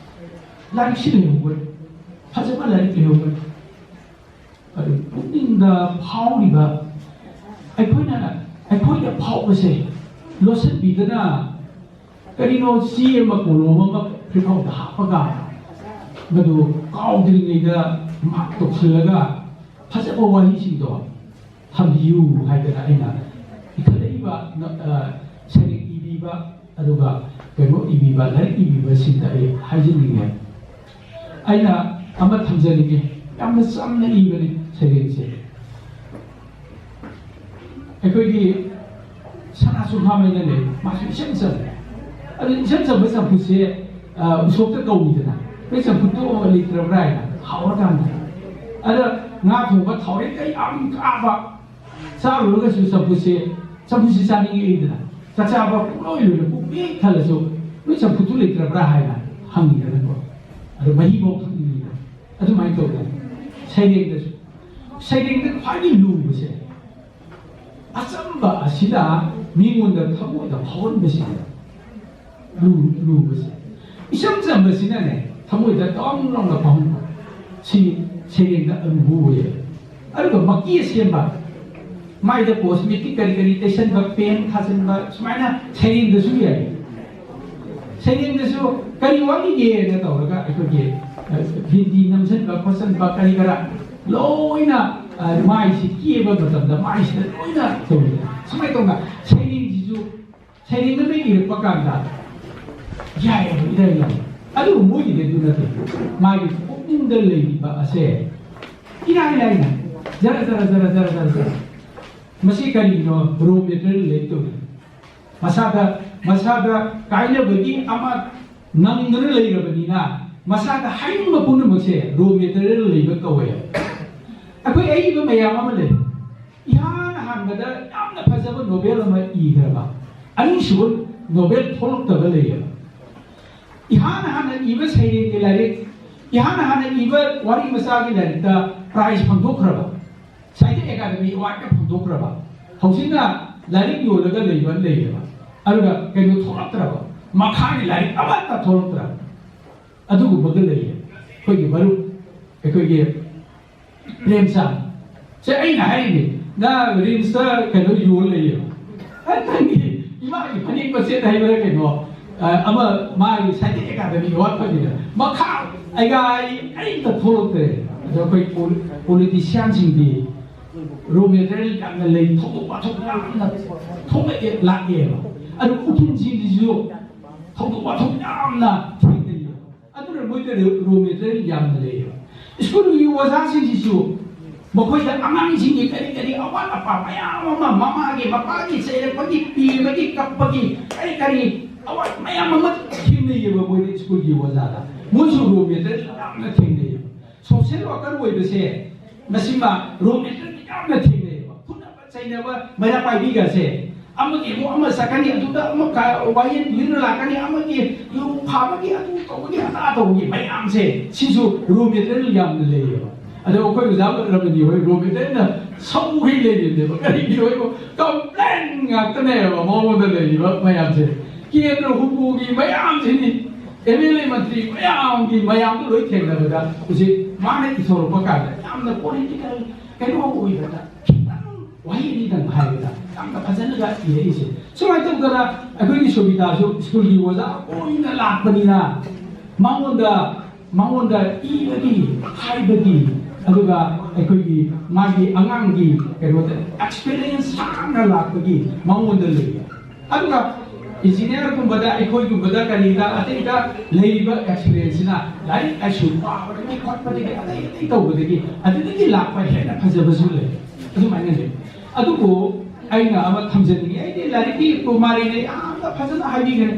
ꯂꯥꯏꯔꯤꯛꯁꯤ ꯂꯩꯍꯧꯕ, ꯐꯖꯕ ꯂꯥꯏꯔꯤꯛ ꯂꯩꯍꯧꯕ꯫ ꯑꯗꯨ ꯄꯨꯛꯅꯤꯡꯗ ꯐꯥꯎꯔꯤꯕ, ꯑꯩꯈꯣꯏꯅ, ꯑꯩꯈꯣꯏꯗ ꯐꯥꯎꯕꯁꯦ ꯂꯣꯠꯁꯤꯟꯕꯤꯗꯅ, ꯀꯔꯤꯅꯣ ꯆꯦ ꯑꯃ ꯀꯣꯂꯣꯝ ꯑꯃ ꯐꯤꯔꯐꯥꯎꯗ ꯍꯥꯞꯄꯒ ꯃꯗꯨ ꯀꯥꯎꯗ꯭ꯔꯤꯉꯩꯗ ꯃꯥꯛ ꯇꯧꯁꯤꯜꯂꯒ ꯐꯖꯕ ꯋꯥꯍꯩꯁꯤꯡꯗꯣ ꯊꯝꯕꯤꯌꯨ ꯍꯥꯏꯗꯅ ꯑꯩꯅ ꯏꯈꯠꯂꯛꯏꯕ, ꯑ, ꯁꯩꯔꯦꯡ ꯏꯕꯤꯕ ꯑꯗꯨꯒ ꯀꯩꯅꯣ ꯏꯕꯤꯕ, ꯂꯥꯏꯔꯤꯛ ꯏꯕꯤꯕꯁꯤꯡꯗ ꯑꯩ ꯍꯥꯏꯖꯅꯤꯡꯉꯦ꯫ ꯑꯩꯅ ꯑꯃ ꯊꯝꯖꯅꯤꯡꯉꯦ, ꯌꯥꯝꯅ ꯆꯝꯅ ꯏꯕꯅꯤ ꯁꯩꯔꯦꯡꯁꯦ꯫ ꯑꯩꯈꯣꯏꯒꯤ ꯁꯅꯥꯁꯨ ꯈꯥꯃꯩꯅꯅꯦ, ꯃꯥꯁꯨ ꯏꯆꯝ ꯆꯝꯃꯦ꯫ ꯑꯗꯨ ꯏꯆꯝ ꯆꯝꯕ ꯆꯝꯐꯨꯠꯁꯦ, ꯑ, ꯎꯁꯣꯞꯇ ꯀꯧꯏꯗꯅ, "ꯅꯣꯏ ꯆꯝꯐꯨꯠꯇꯣ ꯂꯩꯇ꯭ꯔꯕ꯭ꯔꯥ?" ꯍꯥꯏꯅ ꯍꯥꯎꯔꯀꯥꯟꯗ꯫ ꯑꯗ ꯉꯥ ꯊꯣꯡꯕ ꯊꯥꯎꯔꯦꯛꯀ ꯌꯥꯝ ꯀꯥꯕ, ꯆꯥꯔꯨꯔꯒꯁꯨ ꯆꯝꯐꯨꯠꯁꯦ, ꯆꯝꯐꯨꯠꯁꯦ ꯆꯥꯅꯤꯡꯉꯛꯏꯗꯅ, ꯆꯥꯛ ꯆꯥꯕ ꯄꯨꯡꯂꯣꯏ ꯂꯣꯏꯔꯦ, ꯄꯨꯛ ꯄꯤꯛ ꯊꯜꯂꯁꯨ, "ꯅꯣꯏ ꯆꯝꯐꯨꯠꯇꯨ ꯂꯩꯇ꯭ꯔꯕ꯭ꯔꯥ?" ꯍꯥꯏꯅ ꯍꯪꯉꯤꯗꯅꯀꯣ꯫ ꯑꯗꯣ ꯃꯍꯤꯐꯥꯎ ꯊꯛꯅꯤꯡꯉꯤꯗꯅ꯫ ꯑꯗꯨꯃꯥꯏꯅ ꯇꯧꯗꯅ ꯁꯩꯔꯦꯡꯗꯁꯨ, ꯁꯩꯔꯦꯡꯗ ꯈ꯭ꯋꯥꯏꯗꯒꯤ ꯂꯨꯕꯁꯦ ꯑꯆꯝꯕ ꯑꯁꯤꯅ ꯃꯤꯉꯣꯟꯗ ꯊꯃꯣꯏꯗ ꯐꯥꯎꯍꯟꯕꯁꯤꯅꯦ꯫ ꯂꯨ-, ꯂꯨꯕꯁꯦ꯫ ꯏꯆꯝ ꯆꯝꯕꯁꯤꯅꯅꯦ, ꯊꯃꯣꯏꯗ ꯇꯣꯡ ꯂꯥꯎꯅ ꯐꯥꯎꯍꯟꯕ꯫ ꯁꯤ ꯁꯩꯔꯦꯡꯗ ꯑꯔꯨꯕ ꯑꯣꯏꯌꯦ꯫ ꯑꯗꯨꯒ ꯃꯀꯤ ꯑꯁꯦꯝꯕ, ꯃꯥꯏꯗ ꯀꯣꯁꯃꯦꯇꯤꯛ ꯀꯔꯤ ꯀꯔꯤ ꯇꯩꯁꯟꯕ, ꯄꯦꯟ ꯊꯥꯖꯤꯟꯕ, ꯁꯨꯃꯥꯏꯅ ꯁꯩꯔꯦꯡꯗꯁꯨ ꯌꯥꯏ꯫ ꯁꯩꯔꯦꯡꯗꯁꯨ ꯀꯔꯤ ꯋꯥꯠꯂꯤꯒꯦꯅ ꯇꯧꯔꯒ ꯑꯩꯈꯣꯏꯒꯤ, ꯑ, ꯕꯤꯟꯗꯤ ꯅꯝꯁꯤꯟꯕ ꯈꯣꯠꯆꯟꯕ ꯀꯔꯤ ꯀꯔꯥ ꯂꯣꯏꯅ, ꯑ, ꯃꯥꯏꯁꯤ ꯀꯦꯕ ꯃꯇꯝꯗ ꯃꯥꯏꯁꯤꯗ ꯂꯣꯏꯅ ꯇꯧꯏ꯫ ꯁꯨꯃꯥꯏꯅ ꯇꯧꯅ ꯁꯩꯔꯦꯡꯁꯤꯁꯨ ꯁꯩꯔꯦꯡ ꯑꯃ ꯏꯔꯛꯄ ꯀꯥꯟꯗ ꯌꯥꯏꯑꯕ, ꯏꯔꯥꯏ ꯂꯥꯏ꯫ ꯑꯗꯨꯕꯨ ꯃꯣꯏꯒꯤꯗꯤ ꯑꯗꯨ ꯅꯠꯇꯦ꯫ ꯃꯥꯒꯤ ꯄꯨꯛꯅꯤꯡꯗ ꯂꯩꯔꯤꯕ ꯑꯁꯦ ꯏꯔꯥꯏ ꯂꯥꯏꯅ ꯖꯔ ꯖꯔ ꯖꯔ ꯖꯔ ꯖꯔ ꯖꯔ꯫ ꯃꯁꯤ ꯀꯔꯤꯒꯤꯅꯣ? ꯔꯣ ꯃꯦꯇꯔꯤꯌꯦꯜ ꯂꯩꯇꯧꯔꯤ꯫ ꯃꯁꯥꯗ ꯃꯁꯥꯗ ꯀꯥꯏꯅꯕꯒꯤ ꯑꯃ ꯅꯪꯗꯅ ꯂꯩꯔꯕꯅꯤꯅ, ꯃꯁꯥꯗ ꯍꯥꯏꯅꯤꯡꯕ ꯄꯨꯝꯅꯃꯛꯁꯦ ꯔꯣ ꯃꯦꯇꯔꯤꯌꯦꯜ ꯂꯩꯕ ꯀꯧꯋꯦ꯫ ꯑꯩꯈꯣꯏ ꯑꯏꯕ ꯃꯌꯥꯝ ꯑꯃ ꯂꯩ꯫ ꯏꯍꯥꯟ ꯍꯥꯟꯕꯗ ꯌꯥꯝꯅ ꯐꯖꯕ ꯅꯣꯕꯦꯜ ꯑꯃ ꯏꯈ꯭ꯔꯕ, ꯑꯅꯤꯁꯨꯕ ꯅꯣꯕꯦꯜ ꯊꯣꯛꯂꯛꯇꯕ ꯂꯩꯌꯦꯕ꯫ ꯏꯍꯥꯟ ꯍꯥꯟꯅ ꯏꯕ ꯁꯩꯔꯦꯡꯒꯤ ꯂꯥꯏꯔꯤꯛ, ꯏꯍꯥꯟ ꯍꯥꯟꯅ ꯏꯕ ꯋꯥꯔꯤ ꯃꯆꯥꯒꯤ ꯂꯥꯏꯔꯤꯛꯇ ꯄ꯭ꯔꯥꯏꯖ ꯐꯪꯗꯣꯛꯈ꯭ꯔꯕ, ꯁꯥꯍꯤꯇ꯭ꯌ ꯑꯦꯀꯥꯗꯃꯤ ꯑꯦꯋꯥꯔꯗꯀ ꯐꯪꯗꯣꯛꯈ꯭ꯔꯕ, ꯍꯧꯖꯤꯛꯅ ꯂꯥꯏꯔꯤꯛ ꯌꯣꯜꯂꯒ ꯂꯩꯕ ꯂꯩꯌꯦꯕ꯫ ꯑꯗꯨꯒ ꯀꯩꯅꯣ ꯊꯣꯛꯂꯛꯇ꯭ꯔꯕ, ꯃꯈꯥꯒꯤ ꯂꯥꯏꯔꯤꯛ ꯑꯃꯠꯇ ꯊꯣꯛꯂꯛꯇ꯭ꯔꯕ꯫ ꯑꯗꯨꯒꯨꯝꯕꯒ ꯂꯩꯌꯦ꯫ ꯑꯩꯈꯣꯏꯒꯤ ꯃꯔꯨꯞ, ꯑꯩꯈꯣꯏꯒꯤ ꯄ꯭ꯔꯦꯝꯆꯥꯟ꯫ ꯁꯦ, ꯑꯩꯅ ꯍꯥꯏꯔꯤꯅꯦ, ꯅꯪ ꯔꯤꯝꯁꯇ ꯀꯩꯅꯣ ꯌꯣꯜ ꯂꯩꯌꯦꯕ꯫ ꯑ, ꯅꯪꯒꯤ ꯏꯃꯥꯒꯤ ꯐꯅꯦꯛ ꯃꯆꯦꯠ ꯍꯥꯏꯕ꯭ꯔꯥ ꯀꯩꯅꯣ, ꯑ, ꯑꯃ ꯃꯥꯒꯤ ꯁꯥꯍꯤꯇ꯭ꯌ ꯑꯦꯀꯥꯗꯃꯤ ꯑꯦꯋꯥꯔꯗ ꯐꯪꯉꯤꯗ꯫ ꯃꯈꯥ ꯑꯩꯒꯥꯏ ꯀꯔꯤꯝꯇ ꯊꯣꯛꯂꯛꯇ꯭ꯔꯦ꯫ ꯑꯗꯣ ꯑꯩꯈꯣꯏ ꯄꯣꯂꯤ-, ꯄꯣꯂꯤꯇꯤꯁꯤꯌꯥꯟꯁꯤꯡꯗꯤ ꯔꯣ ꯃꯦꯇꯔꯤꯌꯦꯜ ꯌꯥꯝꯅ ꯂꯩ, ꯊꯧꯗꯣꯛ ꯋꯥꯊꯣꯛ ꯌꯥꯝꯅ ꯊꯣꯛꯂꯛꯑꯦ, ꯂꯥꯛꯑꯦꯕ꯫ ꯑꯗꯨ ꯎꯀꯤꯜꯁꯤꯡꯁꯤꯁꯨ ꯊꯧꯗꯣꯛ ꯋꯥꯊꯣꯛ ꯌꯥꯝꯅ ꯊꯦꯡꯅꯩꯌꯦꯕ꯫ ꯑꯗꯨꯅ ꯃꯣꯏꯗ ꯔꯣ ꯃꯦꯇꯔꯤꯌꯦꯜ ꯌꯥꯝꯅ ꯂꯩꯌꯦꯕ꯫ ꯁ꯭ꯀꯨꯜꯒꯤ ꯑꯣꯖꯥꯁꯤꯡꯁꯤꯁꯨ ꯃꯈꯣꯏꯗ ꯑꯉꯥꯡꯁꯤꯡꯒꯤ ꯀꯔꯤ ꯀꯔꯤ ꯑꯋꯥꯠ ꯑꯄꯥ ꯃꯌꯥꯝ ꯑꯃ, ꯃꯃꯥꯒꯤ ꯃꯄꯥꯒꯤ ꯆꯩꯔꯛꯄꯒꯤ, ꯄꯤꯕꯒꯤ, ꯀꯞꯄꯒꯤ, ꯀꯔꯤ ꯀꯔꯤ ꯑꯋꯥꯠ ꯃꯌꯥꯝ ꯑꯃ ꯊꯦꯡꯅꯩꯌꯦꯕ ꯃꯣꯏꯗ ꯁ꯭ꯀꯨꯜꯒꯤ ꯑꯣꯖꯥꯗ꯫ ꯃꯣꯏꯁꯨ ꯔꯣ ꯃꯦꯇꯔꯤꯌꯦꯜ ꯌꯥꯝꯅ ꯊꯦꯡꯅꯩꯌꯦꯕ꯫ ꯁꯣꯁꯤꯌꯦꯜ ꯋꯥꯀꯔ ꯑꯣꯏꯕꯁꯦ ꯃꯁꯤꯃ ꯔꯣ ꯃꯦꯇꯔꯤꯌꯦꯜ ꯌꯥꯝꯅ ꯊꯦꯡꯅꯩꯌꯦꯕ꯫ ꯐꯨꯅꯕ ꯆꯩꯅꯕ, ꯃꯩꯔꯥ ꯄꯥꯏꯕꯤꯒꯁꯦ ꯑꯃꯒꯤ ꯑꯃꯨꯛ ꯑꯃ ꯆꯠꯀꯅꯤ, ꯑꯗꯨꯗ ꯑꯃꯨꯛ ꯀ-, ꯋꯥꯌꯦꯜ ꯄꯤꯗꯨꯅ ꯂꯥꯛꯀꯅꯤ, ꯑꯃꯒꯤ ꯌꯨ ꯐꯥꯕꯒꯤ, ꯑꯗꯨ ꯇꯧꯕꯒꯤ, ꯑꯗꯥ ꯇꯧꯕꯒꯤ ꯃꯌꯥꯝꯁꯦ, ꯁꯤꯁꯨ ꯔꯣ ꯃꯦꯇꯔꯤꯌꯦꯜ ꯌꯥꯝꯅ ꯂꯩꯌꯦꯕ꯫ ꯑꯗꯣ ꯑꯩꯈꯣꯏ ꯑꯣꯖꯥ ꯔꯃꯅꯤ ꯍꯣꯏ ꯔꯣ ꯃꯦꯇꯔꯤꯌꯦꯜꯅ ꯁꯧꯈꯩ ꯂꯩꯔꯤꯕꯅꯦꯕ꯫ ꯀꯔꯤꯒꯤꯅꯣ ꯍꯥꯏꯕꯨ ꯀꯝꯄ꯭ꯂꯦꯟ ꯉꯥꯛꯇꯅꯦꯕ ꯃꯉꯣꯟꯗ ꯂꯩꯔꯤꯕ ꯃꯌꯥꯝꯁꯦ꯫ ꯀꯦꯟꯗ꯭ꯔ ꯍꯨꯝꯐꯨꯒꯤ ꯃꯌꯥꯝꯁꯤꯅꯤ, ꯑꯦꯝ ꯑꯦꯜ ꯑꯦ ꯃꯟꯇ꯭ꯔꯤ ꯃꯌꯥꯝꯒꯤ ꯃꯌꯥꯝꯗꯨ ꯂꯣꯏ ꯊꯦꯡꯅꯕꯗ ꯍꯧꯖꯤꯛ ꯃꯥꯅ ꯏꯊꯣꯔꯛꯄ ꯀꯥꯟꯗ ꯌꯥꯝꯅ ꯄꯣꯂꯤꯇꯤꯀꯦꯜ ꯀꯩꯅꯣ ꯑꯣꯏꯕꯗ ꯈꯤꯇꯪ ꯋꯥꯍꯩ ꯑꯅꯤꯗꯪ ꯍꯥꯏꯕꯗ ꯌꯥꯝꯅ ꯐꯖꯅꯒ ꯏꯔꯛꯏꯁꯦ꯫ ꯁꯨꯃꯥꯏꯅ ꯇꯧꯗꯅ ꯑꯩꯈꯣꯏꯒꯤ ꯁꯣꯕꯤꯇꯥꯁꯨ ꯁ꯭ꯀꯨꯜꯒꯤ ꯑꯣꯖꯥ ꯑꯣꯏꯅ ꯂꯥꯛꯄꯅꯤꯅ ꯃꯉꯣꯟꯗ, ꯃꯉꯣꯟꯗ ꯏꯕꯒꯤ, ꯍꯥꯏꯕꯒꯤ, ꯑꯗꯨꯒ ꯑꯩꯈꯣꯏꯒꯤ ꯃꯥꯒꯤ ꯑꯉꯥꯡꯒꯤ ꯀꯩꯅꯣꯗ ꯑꯦꯛꯁꯄꯤꯔꯤꯌꯦꯟꯁ ꯁꯥꯡꯅ ꯂꯥꯛꯄꯒꯤ ꯃꯉꯣꯟꯗ ꯂꯩꯌꯦ꯫ ꯑꯗꯨꯒ ꯏꯟꯖꯤꯅꯤꯌꯥꯔꯒꯨꯝꯕꯗ, ꯑꯩꯈꯣꯏꯒꯨꯝꯕꯗ, ꯀꯔꯤꯗ, ꯑꯇꯩꯗ ꯂꯩꯔꯤꯕ ꯑꯦꯛꯁꯄꯤꯔꯤꯌꯦꯟꯁꯁꯤꯅ ꯂꯥꯏꯔꯤꯛ ꯂꯥꯏꯁꯨ ꯄꯥꯕꯗꯒꯤ ꯈꯣꯠꯄꯗꯒꯤ ꯑꯇꯩ ꯑꯇꯩ ꯇꯧꯕꯗꯒꯤ ꯑꯗꯨꯗꯒꯤ ꯂꯥꯛꯄ ꯍꯦꯟꯅ ꯐꯖꯕꯁꯨ ꯂꯩ꯫ ꯑꯗꯨꯃꯥꯏꯅ ꯂꯩ꯫ ꯑꯗꯨꯕꯨ ꯑꯩꯅ ꯑꯃ ꯊꯝꯖꯅꯤꯡꯉꯤ꯫ ꯑꯩꯗꯤ ꯂꯥꯏꯔꯤꯛꯀꯤ ꯀꯨꯃꯥꯔꯤꯅ ꯌꯥꯝꯅ ꯐꯖꯅ ꯍꯥꯏꯕꯤꯈ꯭ꯔꯦ,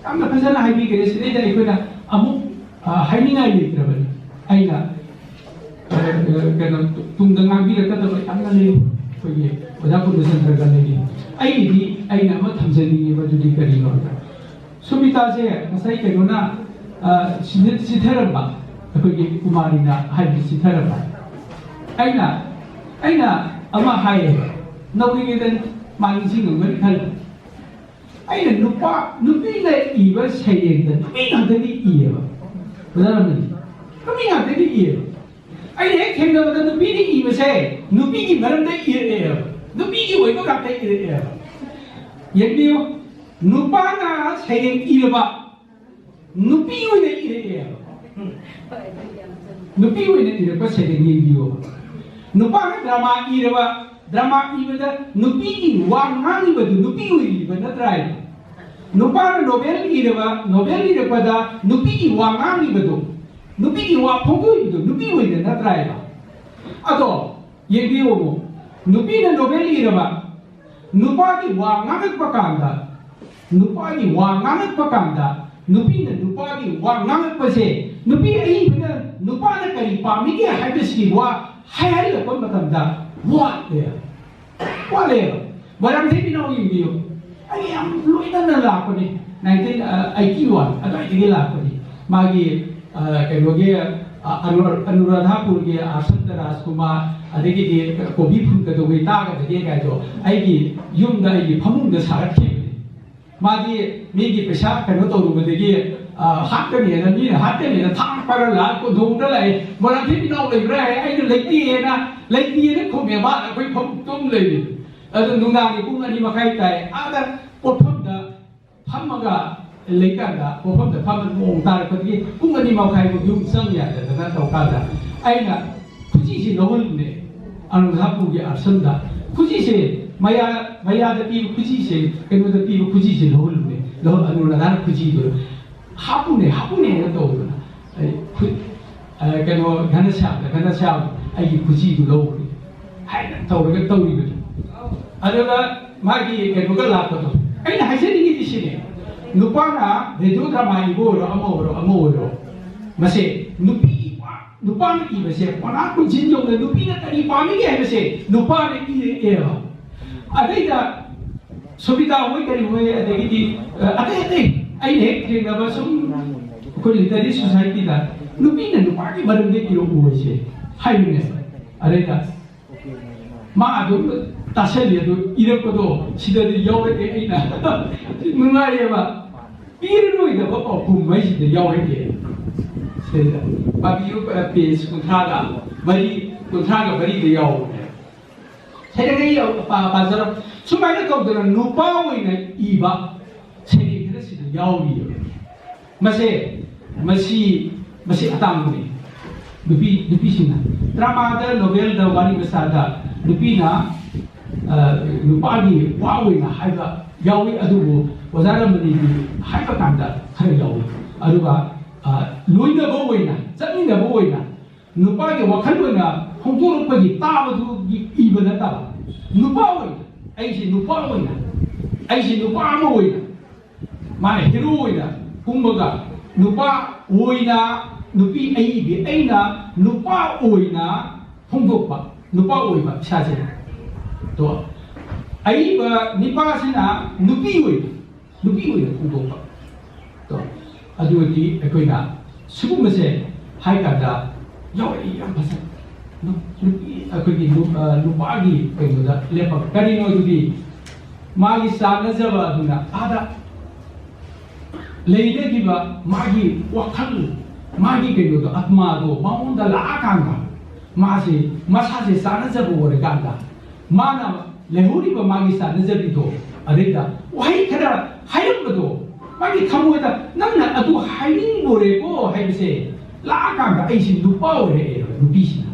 ꯌꯥꯝꯅ ꯐꯖꯅ ꯍꯥꯏꯕꯤꯈ꯭ꯔꯦ꯫ ꯁꯤꯗꯩꯗ ꯑꯩꯈꯣꯏꯅ ꯑꯃꯨꯛ, ꯑ, ꯍꯥꯏꯅꯤꯡꯉꯥꯏ ꯂꯩꯇ꯭ꯔꯕꯅꯤ꯫ ꯑꯩꯅ, ꯑ, ꯑ, ꯀꯩꯅꯣ, ꯇꯨꯡꯗ ꯉꯥꯡꯕꯤꯔꯛꯀꯗꯕ ꯌꯥꯝꯅ ꯂꯩ꯫ ꯑꯩꯈꯣꯏꯒꯤ ꯑꯣꯖꯥ ꯄꯨꯔꯅꯆꯟꯗ꯭ꯔꯒ ꯂꯩꯔꯤ꯫ ꯑꯩꯒꯤꯗꯤ ꯑꯩꯅ ꯑꯃ ꯊꯝꯖꯅꯤꯡꯉꯦꯕ꯫ ꯑꯗꯨꯗꯤ ꯀꯔꯤꯅꯣ ꯍꯥꯏꯕꯗ, ꯁꯨꯃꯤꯇꯥꯁꯦ ꯉꯁꯥꯏ ꯀꯩꯅꯣꯅ, ꯑ, ꯆꯤꯊ-, ꯆꯤꯊꯔꯝꯕ, ꯑꯩꯈꯣꯏꯒꯤ ꯀꯨꯃꯥꯔꯤꯅ ꯍꯥꯏꯕꯗꯤ ꯆꯤꯊꯔꯝꯕ꯫ ꯑꯩꯅ, ꯑꯩꯅ ꯑꯃ ꯍꯥꯏꯌꯦꯕ, ꯅꯧꯔꯤꯉꯩꯗ ꯃꯥ ꯅꯤꯡꯁꯤꯡꯉꯝꯒꯅꯤ ꯈꯜꯂꯤ꯫ ꯑꯩꯅ ꯅꯨꯄꯥ, ꯅꯨꯄꯤꯅ ꯏꯕ ꯁꯩꯔꯦꯡꯗ ꯅꯨꯄꯤ ꯉꯥꯛꯇꯒꯤ ꯏꯌꯦꯕ꯫ ꯑꯣꯖꯥ ꯔꯃꯅꯤ, ꯅꯨꯄꯤ ꯉꯥꯛꯇꯒꯤ ꯏꯌꯦꯕ꯫ ꯑꯩꯅ ꯍꯦꯛ ꯊꯦꯡꯅꯕꯗ ꯅꯨꯄꯤꯅ ꯏꯕꯁꯦ ꯅꯨꯄꯤꯒꯤ ꯃꯔꯝꯗ ꯏꯔꯛꯑꯦꯕ, ꯅꯨꯄꯤꯒꯤ ꯑꯣꯏꯕ ꯉꯥꯛꯇ ꯏꯔꯛꯑꯦꯕ꯫ ꯌꯦꯡꯕꯤꯌꯨ, ꯅꯨꯄꯥꯅ ꯁꯩꯔꯦꯡ ꯏꯔꯕ ꯅꯨꯄꯤ ꯑꯣꯏꯅ ꯏꯔꯛꯑꯦꯕ꯫ ꯅꯨꯄꯤ ꯑꯣꯏꯅ ꯏꯔꯛꯄ ꯁꯩꯔꯦꯡ ꯌꯦꯡꯕꯤꯌꯣꯕ꯫ ꯅꯨꯄꯥꯅ ꯗ꯭ꯔꯃꯥ ꯏꯔꯕ, ꯗ꯭ꯔꯃꯥ ꯏꯕꯗ ꯅꯨꯄꯤꯒꯤ ꯋꯥ ꯉꯥꯡꯉꯤꯕꯗꯨ ꯅꯨꯄꯤ ꯑꯣꯏꯔꯤꯕ ꯅꯠꯇ꯭ꯔꯥ ꯍꯥꯏꯕ? ꯅꯨꯄꯥꯅ ꯅꯣꯕꯦꯜ ꯏꯔꯕ, ꯅꯣꯕꯦꯜ ꯏꯔꯛꯄꯗ ꯅꯨꯄꯤꯒꯤ ꯋꯥ ꯉꯥꯡꯉꯤꯕꯗꯨ ꯅꯨꯄꯤꯒꯤ ꯋꯥ ꯐꯣꯡꯗꯣꯛꯏꯕꯗꯨ ꯅꯨꯄꯤ ꯑꯣꯏꯅ ꯅꯠꯇ꯭ꯔꯥ ꯍꯥꯏꯕ? ꯑꯗꯣ ꯌꯦꯡꯕꯤꯌꯨ ꯑꯃꯨꯛ, ꯅꯨꯄꯤꯅ ꯅꯣꯕꯦꯜ ꯏꯔꯕ, ꯅꯨꯄꯥꯒꯤ ꯋꯥ ꯉꯥꯡꯉꯛꯄ ꯀꯥꯟꯗ, ꯅꯨꯄꯥꯒꯤ ꯋꯥ ꯉꯥꯡꯉꯛꯄ ꯀꯥꯟꯗ, ꯅꯨꯄꯤꯅ ꯅꯨꯄꯥꯒꯤ ꯋꯥ ꯉꯥꯡꯉꯛꯄꯁꯦ, ꯅꯨꯄꯤ ꯑꯏꯕꯅ ꯅꯨꯄꯥꯅ ꯀꯔꯤ ꯄꯥꯝꯃꯤꯒꯦ ꯍꯥꯏꯕꯁꯤꯒꯤ ꯋꯥ ꯍꯥꯏꯍꯜꯂꯛꯄ ꯃꯇꯝꯗ ꯋꯥꯠꯂꯦ꯫ ꯋꯥꯠꯂꯦꯕ꯫ ꯃꯣꯏꯔꯥꯡꯊꯦꯝ ꯏꯅꯥꯎ ꯌꯦꯡꯕꯤꯌꯨ꯫ ꯑꯩ ꯌꯥꯝ ꯂꯣꯏꯅꯅ ꯂꯥꯛꯄꯅꯤ꯫ ꯅꯥꯏꯟꯇꯤꯟ ꯑꯩꯠꯇꯤ ꯋꯥꯟ ꯑꯗꯨꯋꯥꯏꯗꯒꯤ ꯂꯥꯛꯄꯅꯤ꯫ ꯃꯥꯒꯤ, ꯑ, ꯀꯩꯅꯣꯒꯤ, ꯑ, ꯑꯅꯨꯔ-, ꯑꯅꯨꯔꯥꯙꯥꯄꯨꯔꯒꯤ ꯑꯥꯁꯟꯇ ꯔꯥꯖꯀꯨꯃꯥꯔ, ꯑꯗꯒꯤꯗꯤ ꯀꯣꯕꯤ ꯐꯨꯟ ꯀꯩꯗꯧꯉꯩ ꯇꯥꯒꯗꯒꯦ ꯀꯥꯏꯗꯣ ꯑꯩꯒꯤ ꯌꯨꯝꯗ ꯑꯩꯒꯤ ꯐꯃꯨꯡꯗ ꯁꯥꯒꯠꯈꯤꯕꯅꯤ꯫ ꯃꯥꯗꯤ ꯃꯤꯒꯤ ꯄꯩꯁꯥ ꯀꯩꯅꯣ ꯇꯧꯔꯨꯕꯗꯒꯤ, ꯑ, ꯍꯥꯠꯀꯅꯤꯅ, ꯃꯤꯅ ꯍꯥꯠꯀꯅꯤꯅ ꯊꯥꯡ ꯄꯥꯏꯔ ꯂꯥꯛꯑ ꯀꯣꯟꯊꯣꯡꯗ ꯂꯥꯛꯑꯦ꯫ "ꯃꯣꯏꯔꯥꯡꯊꯦꯝ ꯏꯅꯥꯎ ꯂꯩꯕ꯭ꯔꯥ?" ꯍꯥꯏ, "ꯑꯩꯅ ꯂꯩꯇꯦꯅ, ꯂꯩꯇꯦꯅ" ꯈꯨꯝꯃꯦ ꯃꯥꯅ꯫ ꯑꯩꯈꯣꯏ ꯐꯃꯨꯡ ꯇꯨꯝ ꯂꯩꯔꯤ꯫ ꯑꯗꯨ ꯅꯨꯡꯗꯥꯡꯒꯤ ꯄꯨꯡ ꯑꯅꯤ ꯃꯈꯥꯏ ꯇꯥꯏ꯫ ꯑꯥꯗ ꯄꯣꯠꯐꯝꯗ ꯐꯝꯃꯒ ꯂꯩꯀꯥꯟꯗ, ꯄꯣꯠꯐꯝꯗ ꯐꯝꯃ ꯅꯣꯡ ꯇꯥꯔꯛꯄꯗꯒꯤ ꯄꯨꯡ ꯑꯅꯤ ꯃꯈꯥꯏꯕꯨ ꯌꯨꯝ ꯆꯪ ꯌꯥꯗꯗꯅ ꯇꯧꯀꯥꯟꯗ ꯑꯩꯅ ꯈꯨꯖꯤꯁꯤ ꯂꯧꯍꯜꯂꯨꯅꯦ ꯑꯅꯨꯔꯥꯙꯥꯄꯨꯔꯒꯤ ꯑꯥꯁ꯭ꯔꯝꯗ꯫ ꯈꯨꯖꯤꯁꯦ ꯃꯌꯥ ꯃꯌꯥꯗ ꯄꯤꯕ ꯈꯨꯖꯤꯁꯦ, ꯀꯩꯅꯣꯗ ꯄꯤꯕ ꯈꯨꯖꯤꯁꯦ ꯂꯧꯍꯜꯂꯨꯅꯦ, ꯂꯧꯍꯜ-, ꯑꯅꯨꯔꯥꯙꯥꯅ ꯈꯨꯖꯤꯗꯣ ꯍꯥꯞꯄꯨꯅꯦ, ꯍꯥꯞꯄꯨꯅꯦꯅ ꯇꯧꯗꯅ, ꯑꯩ ꯈꯨ-, ꯑ, ꯀꯩꯅꯣ, ꯘꯅꯁ꯭ꯌꯥꯝꯗ, "ꯘꯅꯁ꯭ꯌꯥꯝ, ꯑꯩꯒꯤ ꯈꯨꯖꯤꯗꯨ ꯂꯧꯔꯨꯅꯦ" ꯍꯥꯏꯅ ꯇꯧꯔꯒ ꯇꯧꯔꯤꯕꯅꯤ꯫ ꯑꯗꯨꯒ ꯃꯥꯒꯤ ꯀꯩꯅꯣꯒ ꯂꯥꯛꯄꯗꯣ, ꯑꯩꯅ ꯍꯥꯏꯖꯅꯤꯡꯉꯤꯗꯤ ꯁꯤꯅꯦ, ꯅꯨꯄꯥꯅ ꯔꯦꯗꯤꯑꯣ ꯗ꯭ꯔꯃꯥ ꯏꯕ ꯑꯣꯏꯔꯣ, ꯑꯃ ꯑꯣꯏꯔꯣ, ꯑꯃ ꯑꯣꯏꯔꯣ, ꯃꯁꯦ ꯅꯨꯄꯤ ꯅꯨꯄꯥꯅ ꯏꯕꯁꯦ ꯀꯣꯅꯥ ꯀꯨꯟꯁꯤꯟ ꯌꯧꯅ ꯅꯨꯄꯤꯅ ꯀꯔꯤ ꯄꯥꯝꯃꯤꯒꯦ ꯍꯥꯏꯕꯁꯦ ꯅꯨꯄꯥꯅ ꯏꯔꯛꯑꯦꯕ꯫ ꯑꯗꯩꯗ ꯁꯨꯕꯤꯗꯥ ꯍꯣꯏ, ꯀꯔꯤ ꯍꯣꯏ, ꯑꯗꯒꯤꯗꯤ, ꯑ, ꯑꯇꯩ ꯑꯇꯩ ꯑꯩꯅ ꯍꯦꯛ ꯊꯦꯡꯅꯕ ꯁꯨꯝ ꯑꯩꯈꯣꯏ ꯂꯤꯇꯔꯦꯔꯤ ꯁꯣꯁꯥꯏꯇꯤꯗ ꯅꯨꯄꯤꯅ ꯅꯨꯄꯥꯒꯤ ꯃꯔꯝꯗ ꯏꯔꯛꯎ ꯍꯥꯏꯁꯦ ꯍꯥꯏꯕꯅꯦ꯫ ꯑꯗꯩꯗ ꯃꯥ ꯑꯗꯨꯝ ꯇꯥꯁꯜꯂꯤ, ꯑꯗꯨ ꯏꯔꯛꯄꯗꯣ ꯁꯤꯗꯗꯤ ꯌꯥꯎꯔꯛꯑꯦ꯫ ꯑꯩꯅ ꯅꯨꯡꯉꯥꯏꯌꯦꯕ, ꯄꯤꯔꯔꯣꯏꯗꯕ ꯄꯥꯎꯈꯨꯝ ꯍꯥꯏꯁꯤꯗ ꯌꯥꯎꯔꯛꯑꯦ꯫ ꯁꯤꯗ ꯄꯥꯕꯤꯌꯨ, ꯄꯦꯖ ꯀꯨꯟꯊ꯭ꯔꯥꯒ ꯃꯔꯤ, ꯀꯨꯟꯊ꯭ꯔꯥꯒ ꯃꯔꯤꯗ ꯌꯥꯎꯕꯅꯦ꯫ ꯁꯩꯔꯦꯡ ꯑꯩ ꯄꯥ-, ꯄꯥꯖꯔꯣ꯫ ꯁꯨꯃꯥꯏꯅ ꯇꯧꯗꯅ ꯅꯨꯄꯥ ꯑꯣꯏꯅ ꯏꯕ ꯁꯩꯔꯦꯡ ꯈꯔ ꯁꯤꯗ ꯌꯥꯎꯔꯤꯑꯕ꯫ ꯃꯁꯦ, ꯃꯁꯤ, ꯃꯁꯤ ꯑꯇꯥꯡꯕꯅꯤ꯫ ꯅꯨꯄꯤ, ꯅꯨꯄꯤꯁꯤꯡꯅ ꯗ꯭ꯔꯃꯥꯗ, ꯅꯣꯕꯦꯜꯗ, ꯋꯥꯔꯤ ꯃꯆꯥꯗ ꯅꯨꯄꯤꯅ, ꯑ, ꯅꯨꯄꯥꯒꯤ ꯋꯥ ꯑꯣꯏꯅ ꯍꯥꯏꯕ ꯌꯥꯎꯏ, ꯑꯗꯨꯕꯨ ꯑꯣꯖꯥ ꯔꯃꯅꯤꯒꯤ ꯍꯥꯏꯕ ꯀꯥꯟꯗ ꯈꯔ ꯌꯥꯎꯏ꯫ ꯑꯗꯨꯒ, ꯑ, ꯂꯣꯏꯅꯕ ꯑꯣꯏꯅ, ꯆꯠꯃꯤꯟꯅꯕ ꯑꯣꯏꯅ ꯅꯨꯄꯥꯒꯤ ꯋꯥꯈꯜ ꯑꯣꯏꯅ ꯐꯣꯡꯗꯣꯔꯛꯄꯒꯤ ꯇꯥꯕꯗꯨꯒꯤ ꯏꯕ ꯅꯠꯇꯕ, ꯅꯨꯄꯥ ꯑꯣꯏꯅ, ꯑꯩꯁꯦ ꯅꯨꯄꯥ ꯑꯣꯏꯅ, ꯑꯩꯁꯦ ꯅꯨꯄꯥ ꯑꯃ ꯑꯣꯏꯅ, ꯃꯥꯅ ꯍꯦꯔꯣ ꯑꯣꯏꯅ ꯀꯨꯝꯕꯒ, ꯅꯨꯄꯥ ꯑꯣꯏꯅ, ꯅꯨꯄꯤ ꯑꯏꯕꯤ ꯑꯩꯅ ꯅꯨꯄꯥ ꯑꯣꯏꯅ ꯐꯣꯡꯗꯣꯛꯄ, ꯅꯨꯄꯥ ꯑꯣꯏꯕ ꯏꯁꯥꯁꯦ꯫ ꯇꯣ, ꯑꯏꯕ ꯅꯤꯄꯥꯁꯤꯅ ꯅꯨꯄꯤ ꯑꯣꯏꯅ, ꯅꯨꯄꯤ ꯑꯣꯏꯅ ꯐꯣꯡꯗꯣꯛꯄ꯫ ꯇꯣ, ꯑꯗꯨ ꯑꯣꯏꯔꯗꯤ ꯑꯩꯈꯣꯏꯅ ꯁꯤꯒꯨꯝꯕꯁꯦ ꯍꯥꯏ ꯀꯥꯟꯗ ꯌꯥꯎꯔꯛꯏ, ꯌꯥꯝ ꯐꯖꯅ꯫ ꯅꯨ-, ꯅꯨꯄꯤ, ꯑꯩꯈꯣꯏꯒꯤ ꯅꯨ-, ꯑ, ꯅꯨꯄꯥꯒꯤ ꯀꯩꯅꯣꯗ ꯂꯦꯞꯄꯛ-, ꯀꯔꯤꯅꯣ ꯑꯗꯨꯗꯤ? ꯃꯥꯒꯤ ꯆꯥꯟꯅꯖꯕ ꯑꯗꯨꯅ ꯑꯥꯗ ꯂꯩꯅꯈꯤꯕ ꯃꯥꯒꯤ ꯋꯥꯈꯜ, ꯃꯥꯒꯤ ꯀꯩꯅꯣꯗꯣ, ꯑꯥꯠꯃꯥꯗꯣ ꯃꯉꯣꯟꯗ ꯂꯥꯛꯑꯀꯥꯟꯗ, ꯃꯥꯁꯦ ꯃꯁꯥꯁꯦ ꯆꯥꯟꯅꯖꯕ ꯑꯣꯏꯔꯀꯥꯟꯗ, ꯃꯥꯅ ꯂꯩꯍꯧꯔꯤꯕ ꯃꯥꯒꯤ ꯆꯥꯟꯅꯖꯕꯤꯗꯣ, ꯑꯗꯩꯗ ꯋꯥꯍꯩ ꯈꯔ ꯍꯥꯏꯔꯝꯕꯗꯣ, ꯃꯥꯒꯤ ꯊꯃꯣꯏꯗ, "ꯅꯪꯅ ꯑꯗꯨ ꯍꯥꯏꯅꯤꯡꯕꯣꯔꯦꯀꯣ" ꯍꯥꯏꯕꯁꯦ ꯂꯥꯛꯑꯀꯥꯟꯗ, ꯑꯩꯁꯤ ꯅꯨꯄꯥ ꯑꯣꯏꯔꯛꯑꯦꯕ, ꯅꯨꯄꯤꯁꯤꯅ꯫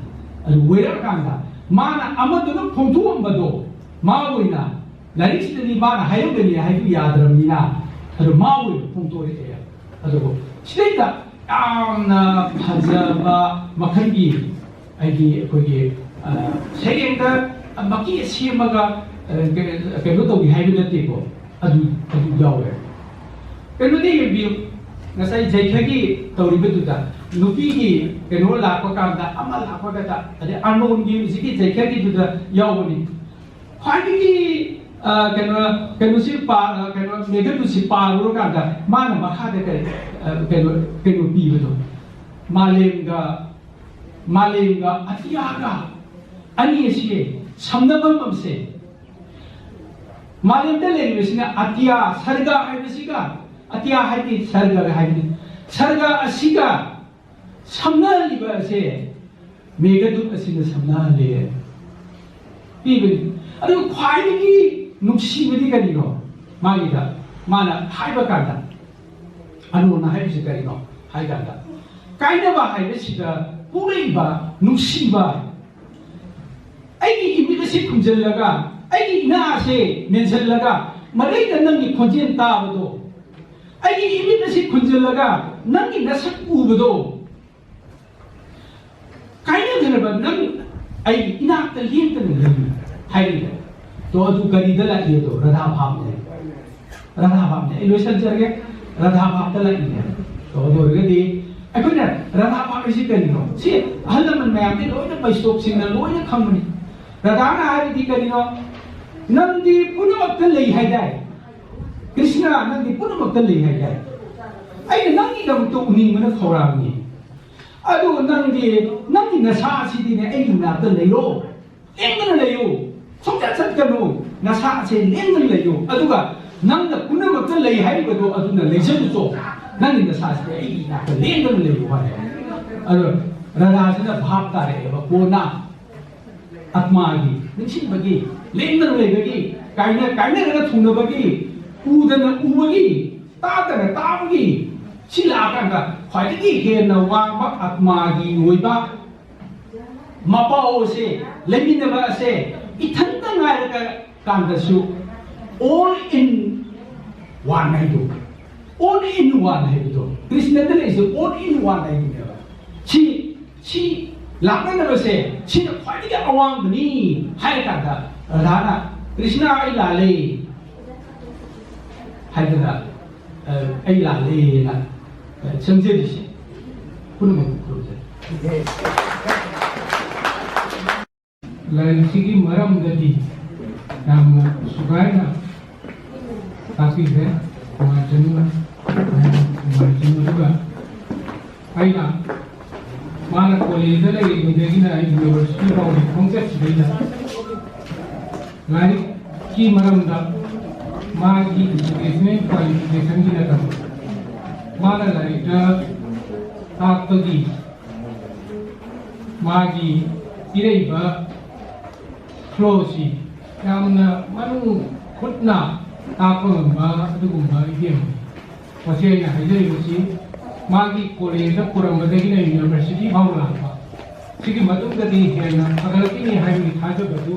ꯑꯗꯨ ꯑꯣꯏꯔꯛꯑꯀꯥꯟꯗ ꯃꯥꯅ ꯑꯃꯗꯨꯅ ꯐꯣꯡꯗꯣꯛꯑꯝꯕꯗꯣ, ꯃꯥ ꯑꯣꯏꯅ ꯂꯥꯏꯔꯤꯛꯁꯤꯗꯗꯤ ꯃꯥꯅ ꯍꯥꯏꯔꯝꯒꯅꯤ ꯍꯥꯏꯕ ꯌꯥꯗ꯭ꯔꯕꯅꯤꯅ, ꯑꯗꯨ ꯃꯥ ꯑꯣꯏꯅ ꯐꯣꯡꯗꯣꯔꯛꯑꯦ꯫ ꯑꯗꯨꯕꯨ ꯁꯤꯗꯩꯗ ꯌꯥꯝꯅ ꯐꯖꯕ ꯃꯈꯜꯒꯤ ꯍꯥꯏꯗꯤ ꯑꯩꯈꯣꯏꯒꯤ, ꯑ, ꯁꯩꯔꯦꯡꯗ ꯃꯀꯤ ꯁꯦꯝꯃꯒ, ꯑ, ꯀꯩꯅꯣ ꯇꯧꯏ ꯍꯥꯏꯕ ꯅꯠꯇꯦꯀꯣ꯫ ꯑꯗꯨ, ꯑꯗꯨ ꯌꯥꯎꯋꯦ꯫ ꯀꯩꯅꯣꯗꯤ ꯌꯦꯡꯕꯤꯌꯨ, ꯉꯁꯥꯏ ꯖꯩꯈꯒꯤ ꯇꯧꯔꯤꯕꯗꯨꯗ ꯅꯨꯄꯤꯒꯤ ꯀꯩꯅꯣ ꯂꯥꯛꯄ ꯀꯥꯟꯗ, ꯑꯃ ꯂꯥꯛꯄ ꯀꯥꯟꯗ, ꯑꯗꯩ ꯑꯥꯔꯅꯣꯟꯒꯤ ꯍꯧꯖꯤꯛꯀꯤ ꯖꯩꯈꯒꯤꯗꯨꯗ ꯌꯥꯎꯕꯅꯤ꯫ ꯈ꯭ꯋꯥꯏꯗꯒꯤ, ꯑ, ꯀꯩꯅꯣ, ꯀꯩꯅꯣꯁꯤ ꯄꯥ-, ꯑ, ꯀꯩꯅꯣ, ꯃꯦꯘꯗꯨꯠꯁꯤ ꯄꯥꯔꯨꯔꯀꯥꯟꯗ ꯃꯥꯅ ꯃꯈꯥꯗ ꯀꯩ, ꯑ, ꯀꯩꯅꯣ, ꯀꯩꯅꯣ ꯄꯤꯕꯗꯣ, ꯃꯥꯂꯦꯝꯒ, ꯃꯥꯂꯦꯝꯒ ꯑꯇꯤꯌꯥꯒ ꯑꯅꯤ ꯑꯁꯤ ꯁꯝꯅꯐꯝ ꯑꯃꯁꯦ, ꯃꯥꯂꯦꯝꯗ ꯂꯩꯔꯤꯕꯁꯤꯅ ꯑꯇꯤꯌꯥ, ꯁꯔꯒ ꯍꯥꯏꯕꯁꯤꯒ, ꯑꯇꯤꯌꯥ ꯍꯥꯏꯗꯤ ꯁꯔꯒ ꯍꯥꯏꯕꯅꯤ, ꯁꯔꯒ ꯑꯁꯤꯒ ꯁꯝꯅꯍꯜꯂꯤꯕ ꯑꯁꯦ ꯃꯦꯘꯗꯨꯠ ꯑꯁꯤꯅ ꯁꯝꯅꯍꯜꯂꯦ ꯄꯤꯕꯅꯤ꯫ ꯑꯗꯨ ꯈ꯭ꯋꯥꯏꯗꯒꯤ ꯅꯨꯡꯁꯤꯕꯗꯤ ꯀꯔꯤꯅꯣ? ꯃꯥꯒꯤꯗ ꯃꯥꯅ ꯍꯥꯏꯕ ꯀꯥꯟꯗ, ꯑꯥꯔꯅꯣꯟꯅ ꯍꯥꯏꯔꯤꯁꯤ ꯀꯔꯤꯅꯣ ꯍꯥꯏ ꯀꯥꯟꯗ, ꯀꯥꯏꯅꯕ ꯍꯥꯏꯕꯁꯤꯗ ꯄꯣꯛꯂꯛꯏꯕ ꯅꯨꯡꯁꯤꯕ, ꯑꯩꯒꯤ ꯏꯃꯤꯠ ꯑꯁꯤ ꯈꯨꯝꯖꯤꯜꯂꯒ, ꯑꯩꯒꯤ ꯏꯅꯥ ꯑꯁꯦ ꯃꯦꯟꯁꯤꯜꯂꯒ, ꯃꯔꯩꯗ ꯅꯪꯒꯤ ꯈꯣꯟꯖꯦꯜ ꯇꯥꯕꯗꯣ, ꯑꯩꯒꯤ ꯏꯃꯤꯠ ꯑꯁꯤ ꯈꯨꯝꯖꯤꯜꯂꯒ ꯅꯪꯒꯤ ꯅꯁꯛ ꯎꯕꯗꯣ, ꯀꯥꯏꯅꯗꯅꯕ ꯅꯪ ꯑꯩꯒꯤ ꯏꯅꯥꯛꯇ ꯂꯦꯡꯗꯅ ꯂꯩꯌꯨ ꯍꯥꯏꯔꯤꯕ꯫ ꯇꯣ, ꯑꯗꯨ ꯀꯔꯤꯗ ꯂꯥꯛꯏ? ꯑꯗꯣ ꯔꯥꯙꯥ ꯚꯥꯕꯅꯦ꯫ ꯔꯥꯙꯥ ꯚꯥꯕꯅꯦ꯫ ꯑꯩ ꯂꯣꯏꯁꯤꯟꯖꯔꯒꯦ꯫ ꯔꯥꯙꯥ ꯚꯥꯕꯇ ꯂꯥꯛꯏꯅꯦ꯫ ꯇꯣ, ꯑꯗꯨ ꯑꯣꯏꯔꯒꯗꯤ ꯑꯩꯈꯣꯏꯅ ꯔꯥꯙꯥ ꯚꯥꯕ ꯍꯥꯏꯁꯤ ꯀꯔꯤꯅꯣ? ꯁꯤ ꯑꯍꯜ ꯂꯃꯟ ꯃꯌꯥꯝꯗꯤ ꯂꯣꯏꯅ, ꯕꯩꯁꯇꯣꯞꯁꯤꯡꯅ ꯂꯣꯏꯅ ꯈꯪꯕꯅꯤ꯫ ꯔꯥꯙꯥꯅ ꯍꯥꯏꯔꯤꯗꯤ ꯀꯔꯤꯅꯣ? ꯅꯪꯗꯤ ꯄꯨꯝꯅꯃꯛꯇ ꯂꯩ ꯍꯥꯏꯗꯥꯏ? ꯀ꯭ꯔꯤꯁꯅ, ꯅꯪꯗꯤ ꯄꯨꯝꯅꯃꯛꯇ ꯂꯩ ꯍꯥꯏꯗꯥꯏ? ꯑꯩꯅ ꯅꯪꯒꯤꯗꯃꯛꯇ ꯎꯅꯤꯡꯕꯅ ꯈꯧꯔꯥꯡꯉꯤ꯫ ꯑꯗꯨ ꯅꯪꯗꯤ, ꯅꯪꯒꯤ ꯅꯁꯥ ꯑꯁꯤꯗꯤꯅꯦ, ꯑꯩꯒꯤ ꯃꯅꯥꯛꯇ ꯂꯩꯌꯣ, ꯂꯦꯡꯗꯅ ꯂꯩꯌꯨ, ꯁꯨꯡꯆꯠ ꯆꯠꯀꯅꯨ, ꯅꯁꯥ ꯑꯁꯦ ꯂꯦꯡꯗꯅ ꯂꯩꯌꯨ, ꯑꯗꯨꯒ ꯅꯪꯅ ꯄꯨꯝꯅꯃꯛꯇ ꯂꯩ ꯍꯥꯏꯔꯤꯕꯗꯣ ꯑꯗꯨꯅ ꯂꯩꯖꯔꯨꯆꯣ, ꯅꯪꯒꯤ ꯅꯁꯥꯁꯤꯗꯤ ꯑꯩꯒꯤ ꯏꯅꯥꯛꯇ ꯂꯦꯡꯗꯅ ꯂꯩꯌꯨ ꯍꯥꯏ꯫ ꯑꯗꯣ ꯔꯥꯙꯥꯁꯤꯅ ꯚꯥꯞ ꯇꯥꯔꯛꯑꯦꯕ, ꯀꯣꯟꯅ ꯑꯥꯠꯃꯥꯒꯤ, ꯅꯤꯡꯁꯤꯡꯕꯒꯤ, ꯂꯦꯡꯗꯅ ꯂꯩꯕꯒꯤ, ꯀꯥꯏꯅ-, ꯀꯥꯏꯅꯔꯒ ꯊꯨꯡꯅꯕꯒꯤ, ꯎꯗꯅ ꯎꯕꯒꯤ, ꯇꯥꯗꯅ ꯇꯥꯕꯒꯤ, ꯁꯤ ꯂꯥꯛꯑꯀꯥꯟꯗ ꯈ꯭ꯋꯥꯏꯗꯒꯤ ꯍꯦꯟꯅ ꯋꯥꯡꯕ ꯑꯥꯠꯃꯥꯒꯤ ꯑꯣꯏꯕ ꯃꯄꯥꯎ ꯑꯁꯦ, ꯂꯩꯃꯤꯟꯅꯕ ꯑꯁꯦ ꯏꯊꯟꯇ ꯉꯥꯏꯔꯒ ꯀꯥꯟꯗꯁꯨ All in one ꯍꯥꯏꯗꯣ, all in one ꯍꯥꯏꯕꯗꯣ, ꯀ꯭ꯔꯤꯁꯅꯗ ꯂꯩꯔꯤꯁꯦ all in one ꯍꯥꯏꯗꯨꯅꯦꯕ꯫ ꯁꯤ ꯁꯤ ꯂꯥꯛꯅꯗꯕꯁꯦ ꯁꯤꯅ ꯈ꯭ꯋꯥꯏꯗꯒꯤ ꯑꯋꯥꯡꯕꯅꯤ ꯍꯥꯏꯔ ꯀꯥꯟꯗ ꯔꯥꯙꯥꯅ "ꯀ꯭ꯔꯤꯁꯅ, ꯑꯩ ꯂꯥꯜꯂꯦ" ꯍꯥꯏꯗꯅ, ꯑ, "ꯑꯩ ꯂꯥꯜꯂꯦꯅ", ꯑ, ꯆꯪꯖꯔꯤꯁꯦ ꯄꯨꯝꯅꯃꯛꯄꯨ ꯈꯨꯔꯨꯝꯖꯔꯤ꯫ ꯂꯥꯏꯔꯤꯛꯁꯤꯒꯤ ꯃꯔꯝꯗꯗꯤ ꯌꯥꯝꯅ ꯁꯨꯒꯥꯏꯅ ꯇꯥꯛꯄꯤꯈ꯭ꯔꯦ꯫ ꯅꯨꯡꯉꯥꯏꯖꯅꯤꯡꯕ, ꯅꯨꯡꯉꯥꯏꯖꯅꯤꯡꯕ꯫ ꯑꯗꯨꯒ ꯑꯩꯅ, ꯃꯥꯅ ꯀꯣꯂꯦꯖꯗ ꯂꯩꯔꯤꯉꯩꯗꯒꯤꯅ ꯌꯨꯅꯤꯚꯔꯁꯤꯇꯤ ꯐꯥꯎꯒꯤ ꯈꯣꯡꯆꯠꯁꯤꯗꯩꯗ ꯂꯥꯏꯔꯤꯛꯀꯤ ꯃꯔꯝꯗ ꯃꯥꯒꯤ educational qualificationꯒꯤ ꯅꯠꯇꯕ, ꯃꯥꯅ ꯂꯥꯏꯔꯤꯛꯇ ꯇꯥꯛꯄꯒꯤ ꯃꯥꯒꯤ ꯄꯤꯔꯛꯏꯕ flowꯁꯤ ꯌꯥꯝꯅ ꯃꯅꯨꯡ ꯍꯨꯠꯅ ꯇꯥꯛꯄ ꯉꯝꯕ ꯑꯗꯨꯒꯨꯝꯕ ꯏꯕꯦꯝ ꯑꯃꯅꯤ꯫ ꯃꯁꯤ ꯑꯩꯅ ꯍꯥꯏꯖꯔꯤꯕꯁꯤ ꯃꯥꯒꯤ ꯀꯣꯂꯦꯖꯇ ꯄꯨꯔꯝꯕꯗꯒꯤꯅ ꯌꯨꯅꯤꯚꯔꯁꯤꯇꯤ ꯐꯥꯎ ꯂꯥꯛꯄ꯫ ꯁꯤꯒꯤ ꯃꯇꯨꯡꯗꯗꯤ ꯍꯦꯟꯅ ꯐꯒꯠꯂꯛꯈꯤꯅꯤ ꯍꯥꯏꯕꯒꯤ ꯊꯥꯖꯕꯗꯨ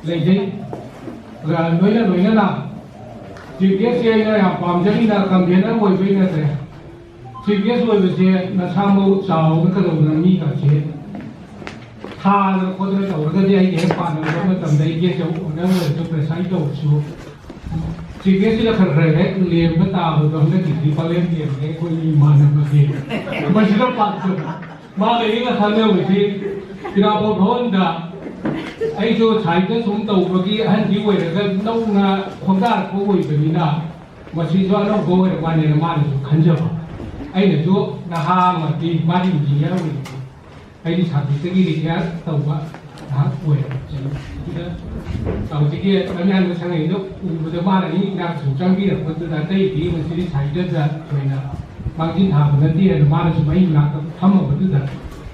ꯂꯩꯖꯩ꯫ ꯑꯗꯨꯒ ꯂꯣꯏꯅ ꯂꯣꯏꯅꯅ ꯆꯤꯐ ꯒꯦꯁꯁꯦ ꯑꯩꯅ ꯌꯥꯝ ꯄꯥꯝꯖꯔꯤꯅ ꯀꯟꯚꯦꯅꯔ ꯑꯣꯏꯕꯒꯤ ꯅꯠꯇ꯭ꯔꯦ꯫ ꯆꯤꯐ ꯒꯦꯁ ꯑꯣꯏꯕꯁꯦ ꯅꯁꯥꯃꯛ ꯆꯥꯎꯔꯒ ꯀꯩꯗꯧꯗꯅ ꯃꯤꯒꯁꯦ ꯊꯥꯗꯅ ꯈꯣꯠꯇꯅ ꯇꯧꯔꯒꯗꯤ ꯑꯩꯒꯤ ꯍꯦꯛ ꯄꯥꯟꯅꯕ ꯃꯇꯝꯗ ꯑꯩ ꯒꯦꯁ ꯑꯣꯏꯅ ꯑꯣꯏꯔꯁꯨ ꯄ꯭ꯔꯦꯁꯥꯏꯠ ꯇꯧꯔꯁꯨ ꯆꯤꯐ ꯒꯦꯁꯁꯤꯅ ꯈꯔ ꯈꯔ ꯍꯦꯛ ꯂꯦꯝꯕ ꯇꯥꯕꯗꯣ ꯍꯟꯗꯛꯀꯤꯗꯤ ꯄꯥꯂꯦꯟ ꯂꯦꯝꯕꯗ ꯑꯩꯈꯣꯏ ꯏꯃꯥꯟꯅꯕꯁꯦ ꯃꯁꯤꯗ ꯄꯥꯟꯖꯕ ꯃꯥꯒ ꯑꯩꯒ ꯈꯪꯅꯕꯁꯤ ꯏꯔꯥꯕꯣꯠ ꯚꯋꯟꯗ ꯑꯩꯁꯨ ꯁꯥꯍꯤꯇ꯭ꯌ ꯁꯨꯝ ꯇꯧꯕꯒꯤ ꯑꯍꯟꯗꯤ ꯑꯣꯏꯔꯒ ꯅꯧꯅ ꯈꯣꯡꯗꯥꯔꯛꯄ ꯑꯣꯏꯕꯅꯤꯅ ꯃꯁꯤꯁꯨ ꯑꯅꯧꯕ ꯑꯣꯏꯔ ꯃꯥꯜꯂꯦꯅ ꯃꯥꯅꯁꯨ ꯈꯟꯖꯕ꯫ ꯑꯩꯅꯁꯨ ꯅꯍꯥ ꯑꯃꯗꯤ ꯃꯥꯗꯤ ꯏꯟꯖꯤꯅꯤꯌꯥꯔ ꯑꯣꯏꯔꯤꯕ ꯑꯩꯗꯤ ꯁꯥꯍꯤꯇ꯭ꯌꯒꯤ ꯔꯤꯇꯥꯌꯔ ꯇꯧꯕ ꯉꯥꯏꯍꯥꯛ ꯑꯣꯏꯔꯦ꯫ ꯑꯗꯨꯗ ꯍꯧꯖꯤꯛꯀꯤ ꯂꯝꯌꯥꯟꯕ ꯁꯉꯩꯗꯣ ꯎꯕꯗ ꯃꯥꯅ ꯏꯅꯥꯛ ꯁꯨꯝ ꯆꯪꯕꯤꯔꯛꯄꯗꯨꯗ ꯑꯇꯩꯗꯤ ꯃꯁꯤꯗꯤ ꯁꯥꯍꯤꯇ꯭ꯌꯗ ꯊꯣꯏꯅ ꯃꯥꯡꯖꯤꯜ ꯊꯥꯕ ꯅꯠꯇꯦ ꯍꯥꯏꯅ ꯃꯥꯅꯁꯨ ꯃꯩ ꯃꯅꯥꯛꯇ ꯐꯝꯃꯕꯗꯨꯗ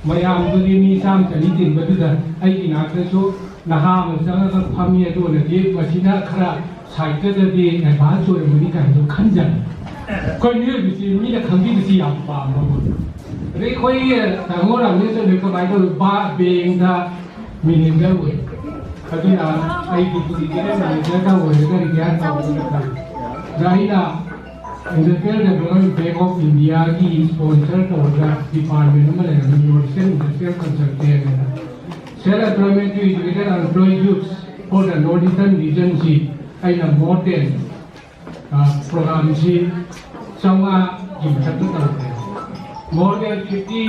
ꯃꯌꯥꯝꯗꯨꯗꯤ ꯃꯤ ꯆꯥꯝ ꯆꯅꯤ ꯇꯤꯟꯕꯗꯨꯗ ꯑꯩꯒꯤ ꯏꯅꯥꯛꯇꯁꯨ ꯅꯍꯥ ꯑꯃ ꯆꯪꯉꯒ ꯐꯝꯃꯤ꯫ ꯑꯗꯨ ꯑꯣꯏꯔꯗꯤ ꯃꯁꯤꯅ ꯈꯔ ꯁꯥꯍꯤꯇ꯭ꯌꯗꯗꯤ ꯑꯦꯗꯚꯥꯟꯁ ꯑꯣꯏꯔꯝꯒꯅꯤ ꯀꯥꯏꯅꯁꯨ ꯈꯟꯖꯕ꯫ ꯑꯩꯈꯣꯏ ꯃꯤꯑꯣꯏꯕꯁꯤ ꯃꯤꯅ ꯈꯪꯕꯤꯕꯁꯤ ꯌꯥꯝ ꯄꯥꯝꯕ ꯑꯃ꯫ ꯑꯗꯩ ꯑꯩꯈꯣꯏꯒꯤ ꯇꯥꯃꯣ ꯔꯥꯃꯦꯁ ꯑꯣꯏꯅ ꯀꯃꯥꯏꯅ ꯇꯧꯋꯤ? ꯕꯥ-, ꯕꯦꯡꯗ ꯃꯦꯅꯦꯖꯔ ꯑꯣꯏ꯫ ꯑꯗꯨꯅ ꯑꯩꯒꯤ ꯄꯨꯟꯁꯤꯁꯤꯗ ꯃꯦꯅꯦꯖꯔꯗ ꯑꯣꯏꯔꯒ ꯔꯤꯇꯥꯌꯔ ꯇꯧꯔꯒ ꯈꯜꯂꯤ꯫ ꯑꯗ ꯑꯩꯅ Industrial Development Bank of Indiaꯒꯤ sponsor ꯇꯧꯔꯒ department ꯑꯃ ꯂꯩꯔꯝꯃꯤ, North Eastern Industrial Consultant ꯍꯥꯏꯅ꯫ Self employment to educate unemployed youths for the North Eastern regionꯁꯤ ꯑꯩꯅ more than ꯄ꯭ꯔꯣꯒ꯭ꯔꯥꯝꯁꯤ ꯆꯥꯝꯃꯉꯥꯒꯤ ꯃꯊꯛꯇ ꯇꯧꯈ꯭ꯔꯦ꯫ More than fifty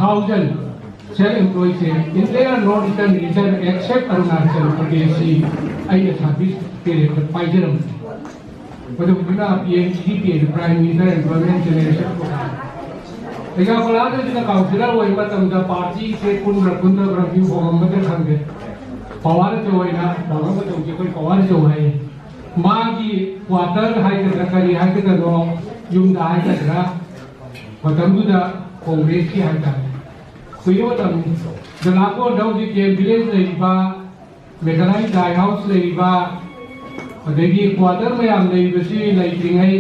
thousand self employed ꯁꯦ entire North Eastern region except Arunachal ꯄ꯭ꯔꯗꯦꯁꯁꯤ ꯑꯩꯅ service ꯄꯦꯔꯦꯠꯇ ꯄꯥꯏꯖꯔꯝꯕꯅꯤ꯫ ꯃꯗꯨꯗꯨꯅ P M G P ꯍꯥꯏꯅ Prime Minister Employment Generation Program꯫ ꯑꯩꯒꯥ ꯄꯂꯥꯗꯁꯤꯅ ꯀꯥꯎꯟꯁꯤꯂꯔ ꯑꯣꯏꯕ ꯃꯇꯝꯗ ꯄꯥꯔꯇꯤꯁꯦ ꯄꯨꯟꯕ꯭ꯔꯥ ꯄꯨꯟꯗꯕ꯭ꯔꯥ ꯃꯤ ꯍꯣꯡꯉꯝꯒꯗ꯭ꯔꯥ ꯈꯪꯗꯦ꯫ ꯄꯋꯥꯔ ꯑꯆꯧ ꯍꯥꯏꯅ ꯄꯥꯎꯔꯧ ꯃꯇꯧꯁꯦ ꯑꯩꯈꯣꯏ ꯄꯋꯥꯔ ꯑꯆꯧ ꯍꯥꯏꯌꯦ꯫ ꯃꯥꯒꯤ ꯀ꯭ꯋꯥꯇꯔ ꯍꯥꯏꯒꯗ꯭ꯔꯥ ꯀꯔꯤ ꯍꯥꯏꯒꯗ꯭ꯔꯣ, ꯌꯨꯝꯗ ꯍꯥꯏꯒꯗ꯭ꯔꯥ, ꯃꯇꯝꯗꯨꯗ ꯀꯣꯡꯒ꯭ꯔꯦꯁꯀꯤ ꯍꯥꯏꯇꯥꯔꯦ, ꯀꯨꯏꯕ ꯃꯇꯝꯅꯤ꯫ ꯖꯂꯥꯀꯣꯟꯗ ꯍꯧꯖꯤꯛ ꯀꯦꯝ ꯚꯤꯂꯦꯖ ꯂꯩꯔꯤꯕ, ꯃꯦꯘꯥꯂꯌ ꯗꯥꯏ ꯍꯥꯎꯁ ꯂꯩꯔꯤꯕ, ꯑꯗꯒꯤ ꯀ꯭ꯋꯥꯇꯔ ꯃꯌꯥꯝ ꯂꯩꯔꯤꯕꯁꯤ ꯂꯩꯇ꯭ꯔꯤꯉꯩ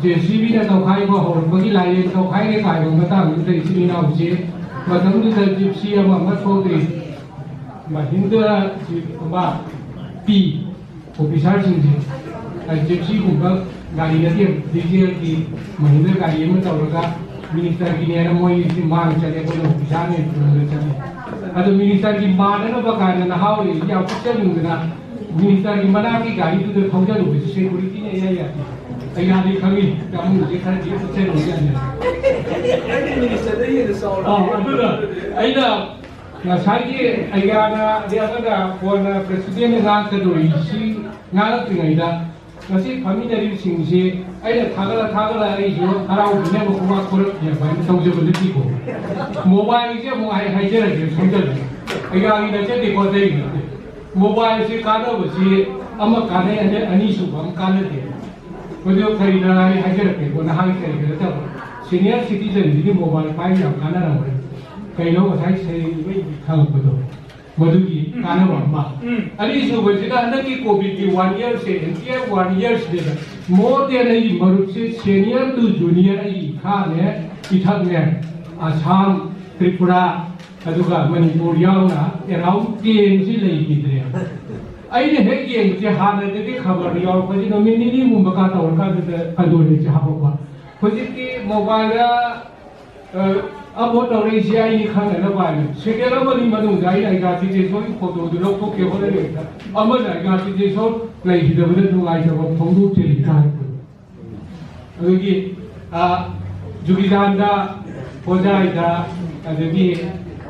J C Bꯅ ꯇꯧꯈꯥꯏꯕ ꯍꯧꯔꯛꯄꯒꯤ ꯂꯥꯏꯔꯦꯟ ꯇꯧꯈꯥꯏꯔꯦ ꯀꯥꯏꯕ ꯃꯇꯥꯡꯗꯨꯗ ꯏꯆꯤꯟ ꯏꯅꯥꯎꯁꯦ ꯃꯇꯝꯗꯨꯗ ꯖꯤꯞꯁꯤ ꯑꯃ ꯑꯃ ꯊꯣꯛꯇ꯭ꯔꯤ꯫ ꯃꯍꯤꯟꯗ꯭ꯔ ꯖꯤꯞ ꯑꯃ ꯄꯤ ꯑꯣꯐꯤꯁꯥꯔꯁꯤꯡꯁꯦ, ꯖꯤꯞꯁꯤꯒꯨꯝꯕ ꯒꯥꯔꯤ ꯅꯠꯇꯦ, ꯗꯤꯖꯦꯜꯒꯤ ꯃꯍꯤꯟꯗ꯭ꯔ ꯒꯥꯔꯤ ꯑꯃ ꯇꯧꯔꯒ ꯃꯤꯅꯤꯁꯇꯔꯒꯤꯅꯦꯅ ꯃꯣꯏꯁꯤ ꯃꯥꯡ ꯆꯠꯂꯦ, ꯑꯩꯈꯣꯏꯅ ꯑꯣꯐꯤꯁꯥꯔꯅꯦ ꯇꯨꯡꯗ ꯆꯠꯂꯦ꯫ ꯑꯗꯣ ꯃꯤꯅꯤꯁꯇꯔꯒꯤ ꯃꯥꯟꯅꯅꯕ ꯀꯥꯏꯅ ꯅꯍꯥ ꯑꯣꯏꯔꯤꯉꯩꯗ ꯌꯥꯝ ꯄꯤꯛꯆꯅꯤꯡꯗꯅ ꯃꯤꯅꯤꯁꯇꯔꯒꯤ ꯃꯅꯥꯛꯀꯤ ꯒꯥꯔꯤꯗꯨꯗ ꯊꯧꯖꯜꯂꯨꯕꯁꯦ ꯁꯦꯀꯨꯔꯤꯇꯤꯅ ꯏꯌꯥ ꯌꯥꯗꯦ꯫ ꯑꯩ ꯌꯥꯗꯦ ꯈꯪꯉꯤ, ꯌꯥꯝꯅꯁꯦ ꯈꯔꯗꯤ ꯄꯤꯛꯆꯅꯤꯡꯖꯥꯠꯅꯤ꯫ ꯑꯩꯗꯤ ꯃꯤꯅꯤꯁꯇꯔꯗ ꯍꯦꯟꯅ ꯆꯥꯎꯔꯦ꯫ ꯑꯥ, ꯑꯗꯨꯅ ꯑꯩꯅ ꯉꯁꯥꯏꯒꯤ ꯑꯩꯒꯥꯅ ꯑꯗꯩ ꯑꯃꯅ ꯀꯣꯟꯅ ꯄ꯭ꯔꯦꯁꯤꯗꯦꯟꯅ ꯉꯥꯡꯉꯛꯀꯗꯧꯔꯤꯁꯤ ꯉꯥꯡꯉꯛꯇ꯭ꯔꯤꯉꯩꯗ ꯉꯁꯤ ꯐꯝꯃꯤꯟꯅꯔꯤꯕꯁꯤꯡꯁꯤ ꯑꯩꯅ ꯊꯥꯒꯠꯂ ꯊꯥꯒꯠꯂ ꯑꯩꯁꯨ ꯍꯔꯥꯎꯕꯤꯅꯕ ꯈꯨꯕꯥꯛ ꯈꯨꯔꯛꯅꯕ ꯍꯥꯏꯅ ꯇꯧꯖꯕ ꯅꯠꯇꯦꯀꯣ꯫ ꯃꯣꯕꯥꯏꯜꯁꯦ ꯑꯃꯨꯛ ꯍꯥꯏ ꯍꯥꯏꯖꯔꯒꯦ ꯁꯣꯝꯗꯅ ꯑꯩꯒꯥꯒꯤ ꯅꯠꯆꯗꯦꯀꯣ, ꯑꯇꯩꯒꯤ ꯅꯠꯇꯦ꯫ ꯃꯣꯕꯥꯏꯜꯁꯤ ꯀꯥꯟꯅꯕꯁꯤ ꯑꯃ ꯀꯥꯟꯅꯩ, ꯑꯅꯤ-, ꯑꯅꯤꯁꯨꯕ ꯑꯃ ꯀꯥꯟꯅꯗꯦ꯫ ꯃꯗꯨ ꯀꯔꯤꯅ ꯑꯩ ꯍꯥꯏꯖꯔꯛꯀꯦꯀꯣ, ꯅꯍꯥꯒꯤ ꯀꯔꯤꯒꯤ ꯅꯠꯇꯕ, ꯁꯦꯅꯤꯌꯔ ꯁꯤꯇꯤꯖꯟꯁꯤꯗꯤ ꯃꯣꯕꯥꯏꯜ ꯄꯥꯏꯕ ꯌꯥꯝ ꯀꯥꯟꯅꯔꯝꯒꯅꯤ꯫ ꯀꯩꯅꯣ ꯉꯁꯥꯏ ꯁꯩꯔꯦꯡ ꯏꯕꯩ ꯈꯪꯉꯛꯄꯗꯣ, ꯃꯗꯨꯒꯤ ꯀꯥꯟꯅꯕ ꯑꯃ꯫ ꯎꯝ꯫ ꯑꯅꯤꯁꯨꯕꯁꯤꯅ ꯍꯟꯗꯛꯀꯤ ꯀꯣꯚꯤꯗꯀꯤ ꯋꯥꯟ ꯏꯌꯔꯁꯦ, ꯑꯦꯟꯇꯤꯌꯔ ꯋꯥꯟ ꯏꯌꯔꯁꯤꯗ ꯃꯣꯔ ꯗꯦꯟ ꯑꯩꯒꯤ ꯃꯔꯨꯞꯁꯦ ꯁꯦꯅꯤꯌꯔ ꯇꯨ ꯖꯨꯅꯤꯌꯔ ꯑꯩꯒꯤ ꯏꯈꯥꯅꯦ, ꯏꯊꯛꯅꯦ, ꯑꯁꯥꯝ, ꯇ꯭ꯔꯤꯄꯨꯔꯥ, ꯑꯗꯨꯒ ꯃꯅꯤꯄꯨꯔ ꯌꯥꯎꯅ around ten ꯁꯤ ꯂꯩꯈꯤꯗ꯭ꯔꯦ꯫ ꯑꯩꯅ ꯍꯦꯛ ꯌꯦꯡꯕꯁꯦ, ꯍꯥꯟꯅꯗꯒꯤ ꯈꯕꯔ ꯌꯥꯎꯔꯛꯄꯁꯤ ꯅꯨꯃꯤꯠ ꯅꯤꯅꯤ ꯍꯨꯝꯕꯀꯥ ꯇꯧꯔꯀꯥꯟꯗꯨꯗ ꯀꯟꯗꯣꯂꯦꯟꯁꯦ ꯍꯥꯄꯛꯄ꯫ ꯍꯧꯖꯤꯛꯇꯤ ꯃꯣꯕꯥꯏꯜꯗ ꯑꯞꯂꯣꯗ ꯇꯧꯔꯛꯏꯁꯦ ꯑꯩ ꯈꯪꯅꯅꯕ ꯍꯥꯏꯅ꯫ ꯁꯦꯀꯦꯟ ꯑꯃꯅꯤ ꯃꯅꯨꯡꯗ ꯑꯩꯅ ꯑꯩꯒꯥ ꯆꯤꯆꯦꯁꯣꯔꯒꯤ ꯐꯣꯇꯣꯗꯨ ꯂꯧꯊꯣꯛꯀꯦ ꯍꯣꯠꯅꯔꯤꯉꯩꯗ ꯑꯃꯅ ꯑꯩꯒꯥ ꯆꯤꯆꯦꯁꯣꯔ ꯂꯩꯈꯤꯗꯕꯗ ꯅꯨꯡꯉꯥꯏꯇꯕ ꯐꯣꯡꯗꯣꯛꯆꯔꯤ ꯇꯥꯔꯛꯄꯗ꯫ ꯑꯗꯒꯤ, ꯑ, ꯖꯨꯒꯤꯗꯥꯟꯗ, ꯍꯣꯖꯥꯏꯗ, ꯑꯗꯒꯤ,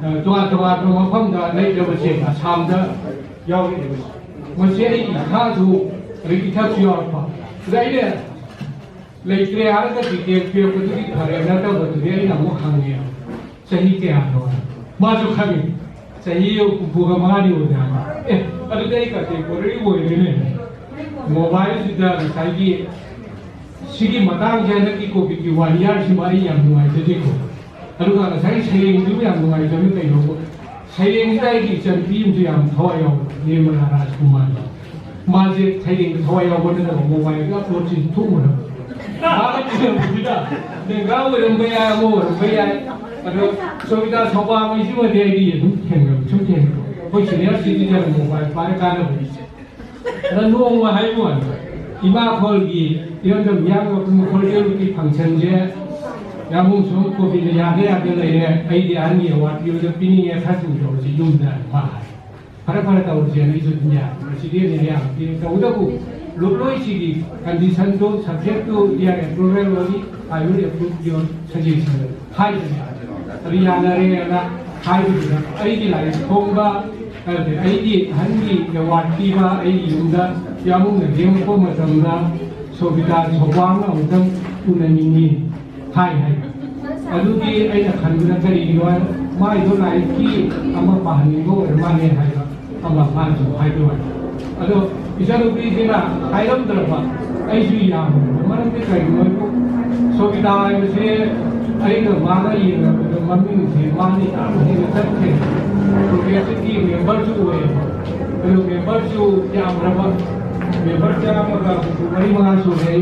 ꯑ, ꯇꯣꯉꯥꯟ ꯇꯣꯉꯥꯟꯕ ꯃꯐꯝꯗ ꯂꯩꯈ꯭ꯔꯕꯁꯦ ꯑꯁꯥꯝꯗ ꯌꯥꯎꯔꯛꯑꯦꯕ꯫ ꯃꯁꯤ ꯑꯩꯒꯤ ꯏꯈꯥꯁꯨ, ꯑꯗꯒꯤ ꯏꯊꯛꯁꯨ ꯌꯥꯎꯔꯛꯄ꯫ ꯑꯗ ꯑꯩꯅ ꯂꯩꯇ꯭ꯔꯦ ꯍꯥꯏꯔꯒ ꯗꯤꯇꯦꯜ ꯄꯤꯔꯛꯄꯗꯨꯗꯤ ꯐꯔꯦ, ꯅꯠꯇꯕꯗꯨꯗꯤ ꯑꯩꯅ ꯑꯃꯨꯛ ꯍꯪꯉꯦ꯫ ꯆꯍꯤ ꯀꯌꯥꯅꯣ? ꯃꯥꯁꯨ ꯈꯪꯉꯤ꯫ ꯆꯍꯤ ꯍꯨꯝꯐꯨꯒ ꯃꯉꯥꯅꯤ ꯑꯣꯏꯔꯦ ꯍꯥꯏꯕ꯫ ꯑꯦ, ꯑꯗꯨꯗꯤ ꯑꯩ ꯀꯟꯇꯦꯝꯄꯣꯔꯔꯤ ꯑꯣꯏꯔꯦꯅꯦ꯫ ꯃꯣꯕꯥꯏꯜꯁꯤꯗ ꯉꯁꯥꯏꯒꯤ ꯁꯤꯒꯤ ꯃꯇꯥꯡꯁꯦ, ꯍꯟꯗꯛꯀꯤ ꯀꯣꯚꯤꯗꯀꯤ ꯋꯥꯟ ꯏꯌꯥꯔꯁꯤꯃ ꯑꯩ ꯌꯥꯝ ꯅꯨꯡꯉꯥꯏꯖꯗꯦꯀꯣ꯫ ꯑꯗꯨꯒ ꯉꯁꯥꯏ ꯁꯩꯔꯦꯡꯗꯨ ꯌꯥꯝ ꯅꯨꯡꯉꯥꯏꯖꯕꯅꯤ꯫ ꯀꯩꯅꯣꯕꯨ, ꯁꯩꯔꯦꯡꯁꯤꯗ ꯑꯩꯒꯤ ꯏꯆꯟꯅꯨꯄꯤ ꯑꯃꯁꯨ ꯌꯥꯝ ꯊꯋꯥꯏ ꯌꯥꯎꯕ, ꯅꯤꯔꯃꯂꯥ ꯔꯥꯖꯀꯨꯃꯥꯔꯗꯣ꯫ ꯃꯥꯁꯦ ꯁꯩꯔꯦꯡꯗ ꯊꯋꯥꯏ ꯌꯥꯎꯕ ꯅꯠꯇꯕ ꯃꯣꯕꯥꯏꯜꯒꯤ ꯑꯞꯂꯣꯗꯁꯤ ꯊꯣꯛꯎꯔꯕ꯫ ꯃꯥꯅ ꯊꯤꯔꯛꯄꯁꯤꯗ ꯂꯦꯡꯒꯥ ꯑꯣꯏꯔꯝꯕ ꯌꯥꯏ, ꯑꯃ ꯑꯣꯏꯔꯝꯕ ꯌꯥꯏ꯫ ꯑꯗꯣ ꯁꯣꯕꯤꯇꯥ ꯁꯧꯕꯥꯝꯒꯤꯁꯤꯃꯗꯤ ꯑꯩꯗꯤ ꯑꯗꯨꯝ ꯊꯦꯡꯅꯕ, ꯁꯨꯝ ꯊꯦꯡꯅꯕ꯫ ꯑꯩꯈꯣꯏ ꯁꯤꯅꯤꯌꯔ ꯁꯤꯇꯤꯖꯟ ꯃꯣꯕꯥꯏꯜ ꯄꯥꯏꯔ ꯀꯥꯟꯅꯕ꯫ ꯑꯗ ꯅꯣꯡꯃ ꯍꯥꯏꯕ ꯋꯥꯅꯤ, ꯏꯃꯥ ꯈꯣꯜꯒꯤ ꯏꯔꯝꯗꯝ ꯏꯌꯥꯝꯕ ꯃꯈꯣꯜꯒꯤ ꯐꯪꯁꯟꯁꯦ ꯌꯥꯝꯕꯨꯡ ꯁꯨꯝ ꯀꯣꯕꯤꯅ ꯌꯥꯗ ꯌꯥꯗ ꯂꯩꯔꯦ, ꯑꯩꯗꯤ ꯑꯍꯟꯒꯤ ꯑꯦꯋꯥꯔꯗ ꯄꯤꯕꯗ ꯄꯤꯅꯤꯡꯉꯦ, ꯈꯔ ꯊꯨꯅ ꯇꯧꯔꯁꯤ ꯌꯨꯝꯗ, ꯃꯥ ꯍꯥꯏ꯫ ꯐꯔꯦ ꯐꯔꯦ, ꯇꯧꯔꯁꯦꯅ ꯑꯩꯁꯨ ꯑꯗꯨꯝ ꯌꯥꯔꯦ꯫ ꯄ꯭ꯔꯦꯁꯤꯗꯦꯟꯅ ꯑꯌꯥꯕ ꯄꯤꯔꯦ꯫ ꯇꯧꯕꯇꯕꯨ ꯂꯨꯞꯂꯣꯏꯁꯤꯒꯤ ꯀꯟꯗꯤꯁꯟꯗꯨ, subject to their approval only, I will approve your suggestion ꯍꯥꯏꯕꯅꯦ꯫ ꯑꯗꯨ ꯌꯥꯅꯔꯦꯅ ꯍꯥꯏꯕꯗꯨꯗ ꯑꯩꯒꯤ ꯂꯥꯏꯔꯤꯛ ꯐꯣꯡꯕ, ꯑꯗꯨꯗꯤ ꯑꯩꯒꯤ ꯑꯍꯟꯒꯤ ꯑꯦꯋꯥꯔꯗ ꯄꯤꯕ ꯑꯩꯒꯤ ꯌꯨꯝꯗ ꯌꯥꯃꯨꯡꯅ ꯂꯦꯡꯉꯛꯄ ꯃꯇꯝꯗ ꯁꯣꯕꯤꯇꯥ ꯁꯧꯕꯥꯝꯒ ꯑꯃꯨꯛꯇꯪ ꯎꯅꯅꯤꯡꯉꯤ ꯍꯥꯏ ꯍꯥꯏꯕ꯫ ꯑꯗꯨꯗꯤ ꯑꯩꯅ ꯈꯟꯕꯗ ꯀꯔꯤꯒꯤꯅꯣ ꯍꯥꯏ, ꯃꯥꯏꯗꯣ ꯂꯥꯏꯔꯤꯛꯀꯤ ꯑꯃ ꯄꯥꯍꯟꯅꯤꯡꯕ ꯑꯣꯏꯔ ꯃꯥꯜꯂꯦ ꯍꯥꯏꯕ ꯑꯃ ꯃꯥꯅꯁꯨ ꯍꯥꯏꯕ ꯋꯥꯅꯤ꯫ ꯑꯗꯣ ꯏꯆꯥꯅꯨꯄꯤꯁꯤꯅ ꯍꯥꯏꯔꯝꯗ꯭ꯔꯕ ꯑꯩꯁꯨ ꯌꯥꯝꯕꯅꯦ꯫ ꯃꯔꯝꯗꯤ ꯀꯔꯤꯒꯤꯅꯣ ꯍꯥꯏꯕꯨ ꯁꯣꯕꯤꯇꯥ ꯍꯥꯏꯕꯁꯦ ꯑꯩꯒ ꯃꯥꯒ ꯌꯦꯡꯅꯕꯗ ꯃꯃꯤꯡꯁꯦ ꯃꯥꯅ ꯌꯥꯝ ꯍꯦꯟꯅ ꯆꯠꯈ꯭ꯔꯦ꯫ ꯄ꯭ꯔꯣꯒ꯭ꯔꯦꯁꯤꯞꯀꯤ ꯃꯦꯝꯕꯔꯁꯨ ꯑꯣꯏꯌꯦꯕ꯫ ꯑꯗꯨ ꯃꯦꯝꯕꯔꯁꯨ ꯌꯥꯝꯈ꯭ꯔꯕ, ꯃꯦꯝꯕꯔ ꯆꯥꯝꯃꯒ ꯍꯨꯝꯐꯨ ꯃꯔꯤ ꯃꯉꯥ ꯁꯨꯔꯦ꯫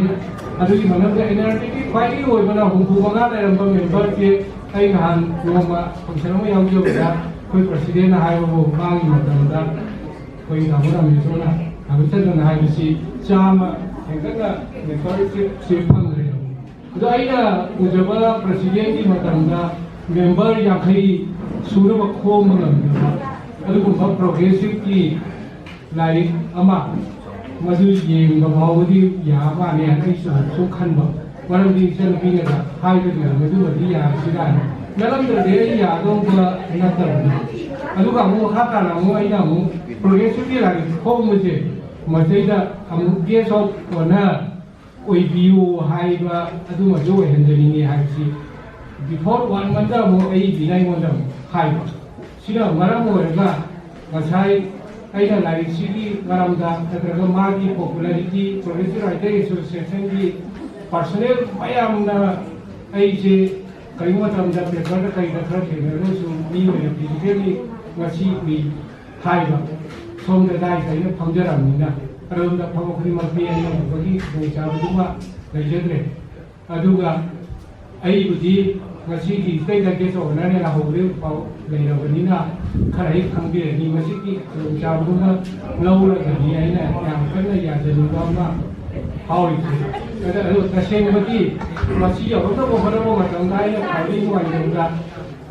ꯑꯗꯨꯒꯤ ꯃꯅꯨꯡꯗ ꯑꯦꯟ ꯑꯥꯔ ꯄꯤꯒꯤ ꯈ꯭ꯋꯥꯏꯗꯒꯤ ꯑꯣꯏꯕꯅ ꯍꯨꯝꯐꯨ ꯃꯉꯥ ꯂꯩꯔꯝꯕ ꯃꯦꯝꯕꯔꯁꯦ ꯑꯩ ꯅꯍꯥꯟ ꯅꯣꯡꯃ function ꯑꯃ ꯌꯥꯎꯖꯕꯗ ꯑꯩꯈꯣꯏ presidentꯅ ꯍꯥꯏꯕꯕꯨ, ꯃꯥꯒꯤ ꯃꯇꯝꯗ ꯑꯩꯈꯣꯏ ꯇꯥꯃꯣ ꯔꯥꯃꯦꯁꯣꯔꯅ, ꯔꯥꯃꯆꯟꯗ꯭ꯔꯅ ꯍꯥꯏꯕꯁꯤ ꯆꯥꯝꯃ ꯍꯦꯟꯒꯠꯅ membershipꯁꯦ ꯐꯪꯈ꯭ꯔꯦ꯫ ꯑꯗꯣ ꯑꯩꯅ ꯎꯖꯕ presidentꯀꯤ ꯃꯇꯝꯗ member ꯌꯥꯡꯈꯩ ꯁꯨꯅꯕ ꯈꯣꯝꯕ ꯉꯝꯗꯕ ꯑꯗꯨꯒꯨꯝꯕ progressiveꯀꯤ ꯂꯥꯏꯔꯤꯛ ꯑꯃ ꯃꯗꯨ ꯌꯦꯡꯕ ꯐꯥꯎꯕꯗꯤ ꯌꯥꯕ ꯃꯥꯜꯂꯦ꯫ ꯑꯩꯁꯨ ꯁꯨꯝ ꯈꯟꯕ, ꯃꯔꯝꯗꯤ ꯏꯆꯟꯅꯨꯄꯤꯅꯒ ꯍꯥꯏꯕꯗꯨꯗ ꯃꯗꯨꯃꯗꯤ ꯌꯥꯔꯁꯤꯔꯥꯅ꯫ ꯅꯠꯂꯝꯗ꯭ꯔꯗꯤ ꯑꯩ ꯌꯥꯗꯧꯕ ꯅꯠꯇꯕꯅꯤ꯫ ꯑꯗꯨꯒ ꯑꯃꯨꯛ ꯃꯈꯥ ꯇꯥꯅ ꯑꯃꯨꯛ ꯑꯩꯅ ꯑꯃꯨꯛ progressiveꯀꯤ ꯂꯥꯏꯔꯤꯛ ꯈꯣꯝꯕꯁꯦ, ꯃꯁꯤꯗ ꯑꯃꯨꯛ guest of honour ꯑꯣꯏꯕꯤꯌꯨ ꯍꯥꯏꯕ ꯑꯗꯨꯃꯁꯨ ꯑꯣꯏꯍꯟꯖꯅꯤꯡꯉꯤ ꯍꯥꯏꯕꯁꯤ before one monthꯗ ꯑꯃꯨꯛ ꯑꯩ ꯕꯤꯅ ꯑꯩꯉꯣꯟꯗ ꯑꯃꯨꯛ ꯍꯥꯏꯕ꯫ ꯁꯤꯅ ꯃꯔꯝ ꯑꯣꯏꯔꯒ ꯉꯁꯥꯏ ꯑꯩꯅ ꯂꯥꯏꯔꯤꯛꯁꯤꯒꯤ ꯃꯔꯝꯗ ꯅꯠꯇ꯭ꯔꯒ ꯃꯥꯒꯤ popularity, Progressive Writer Associationꯒꯤ personnel ꯃꯌꯥꯝꯅ ꯑꯩꯁꯦ ꯀꯔꯤꯒꯨꯝꯕ ꯃꯇꯝꯗ paperꯗ ꯀꯩꯗ ꯈꯔ ꯊꯦꯡꯅꯔꯒꯁꯨ ꯃꯤ ꯑꯣꯏꯅ physically ꯉꯁꯤ ꯎꯏ ꯍꯥꯏꯕ꯫ ꯁꯣꯝꯗ ꯗꯥꯏꯁ ꯑꯩꯅ ꯐꯝꯖꯔꯝꯅꯤꯅ ꯑꯗꯣꯝꯗ ꯐꯝꯕ ꯈꯨꯗꯤꯡꯃꯛꯇꯤ ꯑꯩꯅ ꯎꯕꯒꯤ ꯈꯨꯗꯣꯡꯆꯥꯕꯗꯨꯃ ꯂꯩꯖꯗ꯭ꯔꯦ꯫ ꯑꯗꯨꯒ ꯑꯩꯕꯨꯗꯤ ꯉꯁꯤꯒꯤ state guest of honourꯅ ꯍꯧꯕꯗꯒꯤ ꯄꯥꯎ ꯂꯩꯔꯕꯅꯤꯅ ꯈꯔ ꯍꯦꯛ ꯈꯪꯕꯤꯔꯅꯤ꯫ ꯃꯁꯤꯒꯤ ꯈꯨꯗꯣꯡꯆꯥꯕꯗꯨꯃ ꯂꯧꯔꯒꯗꯤ ꯑꯩꯅ ꯌꯥꯝ ꯀꯟꯅ ꯌꯥꯖꯅꯤꯡꯕ ꯑꯃ ꯐꯥꯎꯔꯤꯁꯦ꯫ ꯑꯗ, ꯑꯗꯣ ꯇꯁꯦꯡꯕꯗꯤ ꯃꯁꯤ ꯌꯧꯔꯛꯅꯕ ꯍꯣꯠꯅꯕ ꯃꯇꯝꯗ ꯑꯩꯅ ꯈ꯭ꯋꯥꯏꯗꯒꯤ ꯅꯨꯡꯉꯥꯏꯖꯕꯗ,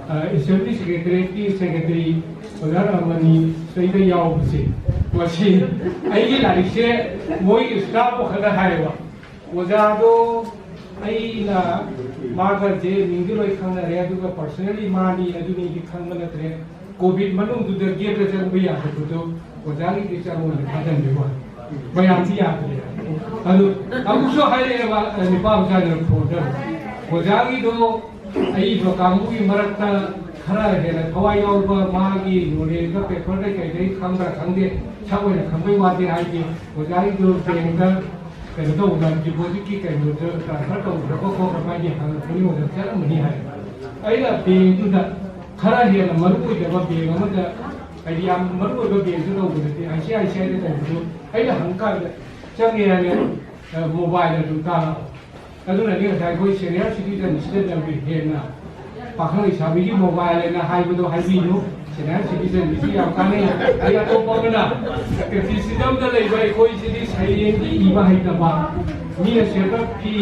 ꯑ, Assembly Secretariatꯀꯤ secretary ꯑꯣꯖꯥ ꯔꯥꯃꯅꯤ ꯁꯤꯗꯩꯗ ꯌꯥꯎꯕꯁꯦ, ꯃꯁꯤ ꯑꯩꯒꯤ ꯂꯥꯏꯔꯤꯛꯁꯦ ꯃꯣꯏꯒꯤ staff ꯑꯃꯈꯛꯅ ꯍꯥꯏꯌꯦꯕ꯫ ꯑꯣꯖꯥꯗꯣ ꯑꯩꯅ ꯃꯥꯒꯁꯦ ꯃꯤꯡꯗꯤ ꯂꯣꯏ ꯈꯪꯅꯔꯦ, ꯑꯗꯨꯒ personally ꯃꯥꯅꯤ ꯑꯗꯨꯅꯤꯗꯤ ꯈꯪꯕ ꯅꯠꯇ꯭ꯔꯦ꯫ Covid ꯃꯅꯨꯡꯗꯨꯗ gateꯇ ꯆꯪꯕ ꯌꯥꯗꯕꯗꯣ ꯑꯣꯖꯥꯒꯤꯗꯤ ꯆꯪꯉꯣꯅ ꯊꯥꯖꯟꯕꯩ ꯋꯥꯅꯤ꯫ ꯃꯌꯥꯝꯗꯤ ꯌꯥꯗ꯭ꯔꯦ꯫ ꯑꯗꯨ ꯑꯃꯨꯛꯁꯨ ꯍꯥꯏꯔꯛꯑꯦꯕ, ꯑ, ꯅꯨꯄꯥ ꯃꯆꯥꯗꯨꯅ phoneꯗ, "ꯑꯣꯖꯥꯒꯤꯗꯣ ꯑꯏꯕ ꯀꯥꯡꯕꯨꯒꯤ ꯃꯔꯛꯇ ꯈꯔ ꯍꯦꯟꯅ ꯊꯋꯥꯏ ꯌꯥꯎꯕ, ꯃꯥꯒꯤ knowledgeꯇ paperꯗ ꯀꯩꯗꯩ ꯈꯪꯕ꯭ꯔꯥ ꯈꯪꯗꯦ, ꯁꯛ ꯑꯣꯏꯅ ꯈꯪꯕꯩ ꯋꯥꯗꯤ ꯍꯥꯏꯗꯦ, ꯑꯣꯖꯥꯒꯤꯗꯣ bankꯇ ꯀꯩꯅꯣ ꯇꯧꯕꯗ, depositꯀꯤ ꯀꯩꯅꯣꯗ transfer ꯇꯧꯈ꯭ꯔꯕ ꯈꯣꯠꯈ꯭ꯔꯕ ꯍꯥꯏꯗꯤ ꯍꯪꯉꯛꯄꯅꯤ, ꯑꯣꯖꯥ ꯆꯠꯂꯝꯃꯅꯤ" ꯍꯥꯏ꯫ ꯑꯩꯅ bankꯗꯨꯗ ꯈꯔ ꯍꯦꯟꯅ ꯃꯔꯨ ꯑꯣꯏꯗꯕ bank ꯑꯃꯗ, ꯍꯥꯏꯗꯤ ꯌꯥꯝ ꯃꯔꯨ ꯑꯣꯏꯕ bankꯇ ꯇꯧꯕ ꯅꯠꯇꯦ, ICICIꯗ ꯇꯧꯕꯗꯣ ꯑꯩꯅ ꯍꯪꯀꯥꯟꯗ ꯆꯪꯉꯦ ꯍꯥꯏꯔꯦ, ꯑ, mobileꯗ ꯑꯗꯨꯝ ꯇꯥꯔꯛꯑꯣ꯫ ꯑꯗꯨꯅꯗꯤ ꯉꯁꯥꯏ ꯑꯩꯈꯣꯏ senior citizenꯁꯤꯗꯅ ꯍꯦꯟꯅ ꯄꯥꯈꯪ ꯂꯩꯁꯥꯕꯤꯒꯤ ꯃꯣꯕꯥꯏꯜ ꯍꯥꯏꯅ ꯍꯥꯏꯕꯗꯣ ꯍꯥꯏꯕꯤꯅꯨ꯫ ꯁꯦꯅꯤꯌꯔ ꯁꯤꯇꯤꯖꯟꯒꯤꯁꯨ ꯌꯥꯝ ꯀꯥꯟꯅꯩ꯫ ꯑꯩ ꯑꯇꯣꯞꯄ ꯑꯃꯅ, ꯀ꯭ꯔꯤꯇꯤꯁꯤꯖꯝꯗ ꯂꯩꯕ ꯑꯩꯈꯣꯏꯁꯤꯗꯤ ꯁꯩꯔꯦꯡꯗꯤ ꯏꯕ ꯍꯩꯇꯕ, ꯃꯤꯅ ꯁꯦꯠꯄ ꯐꯤ,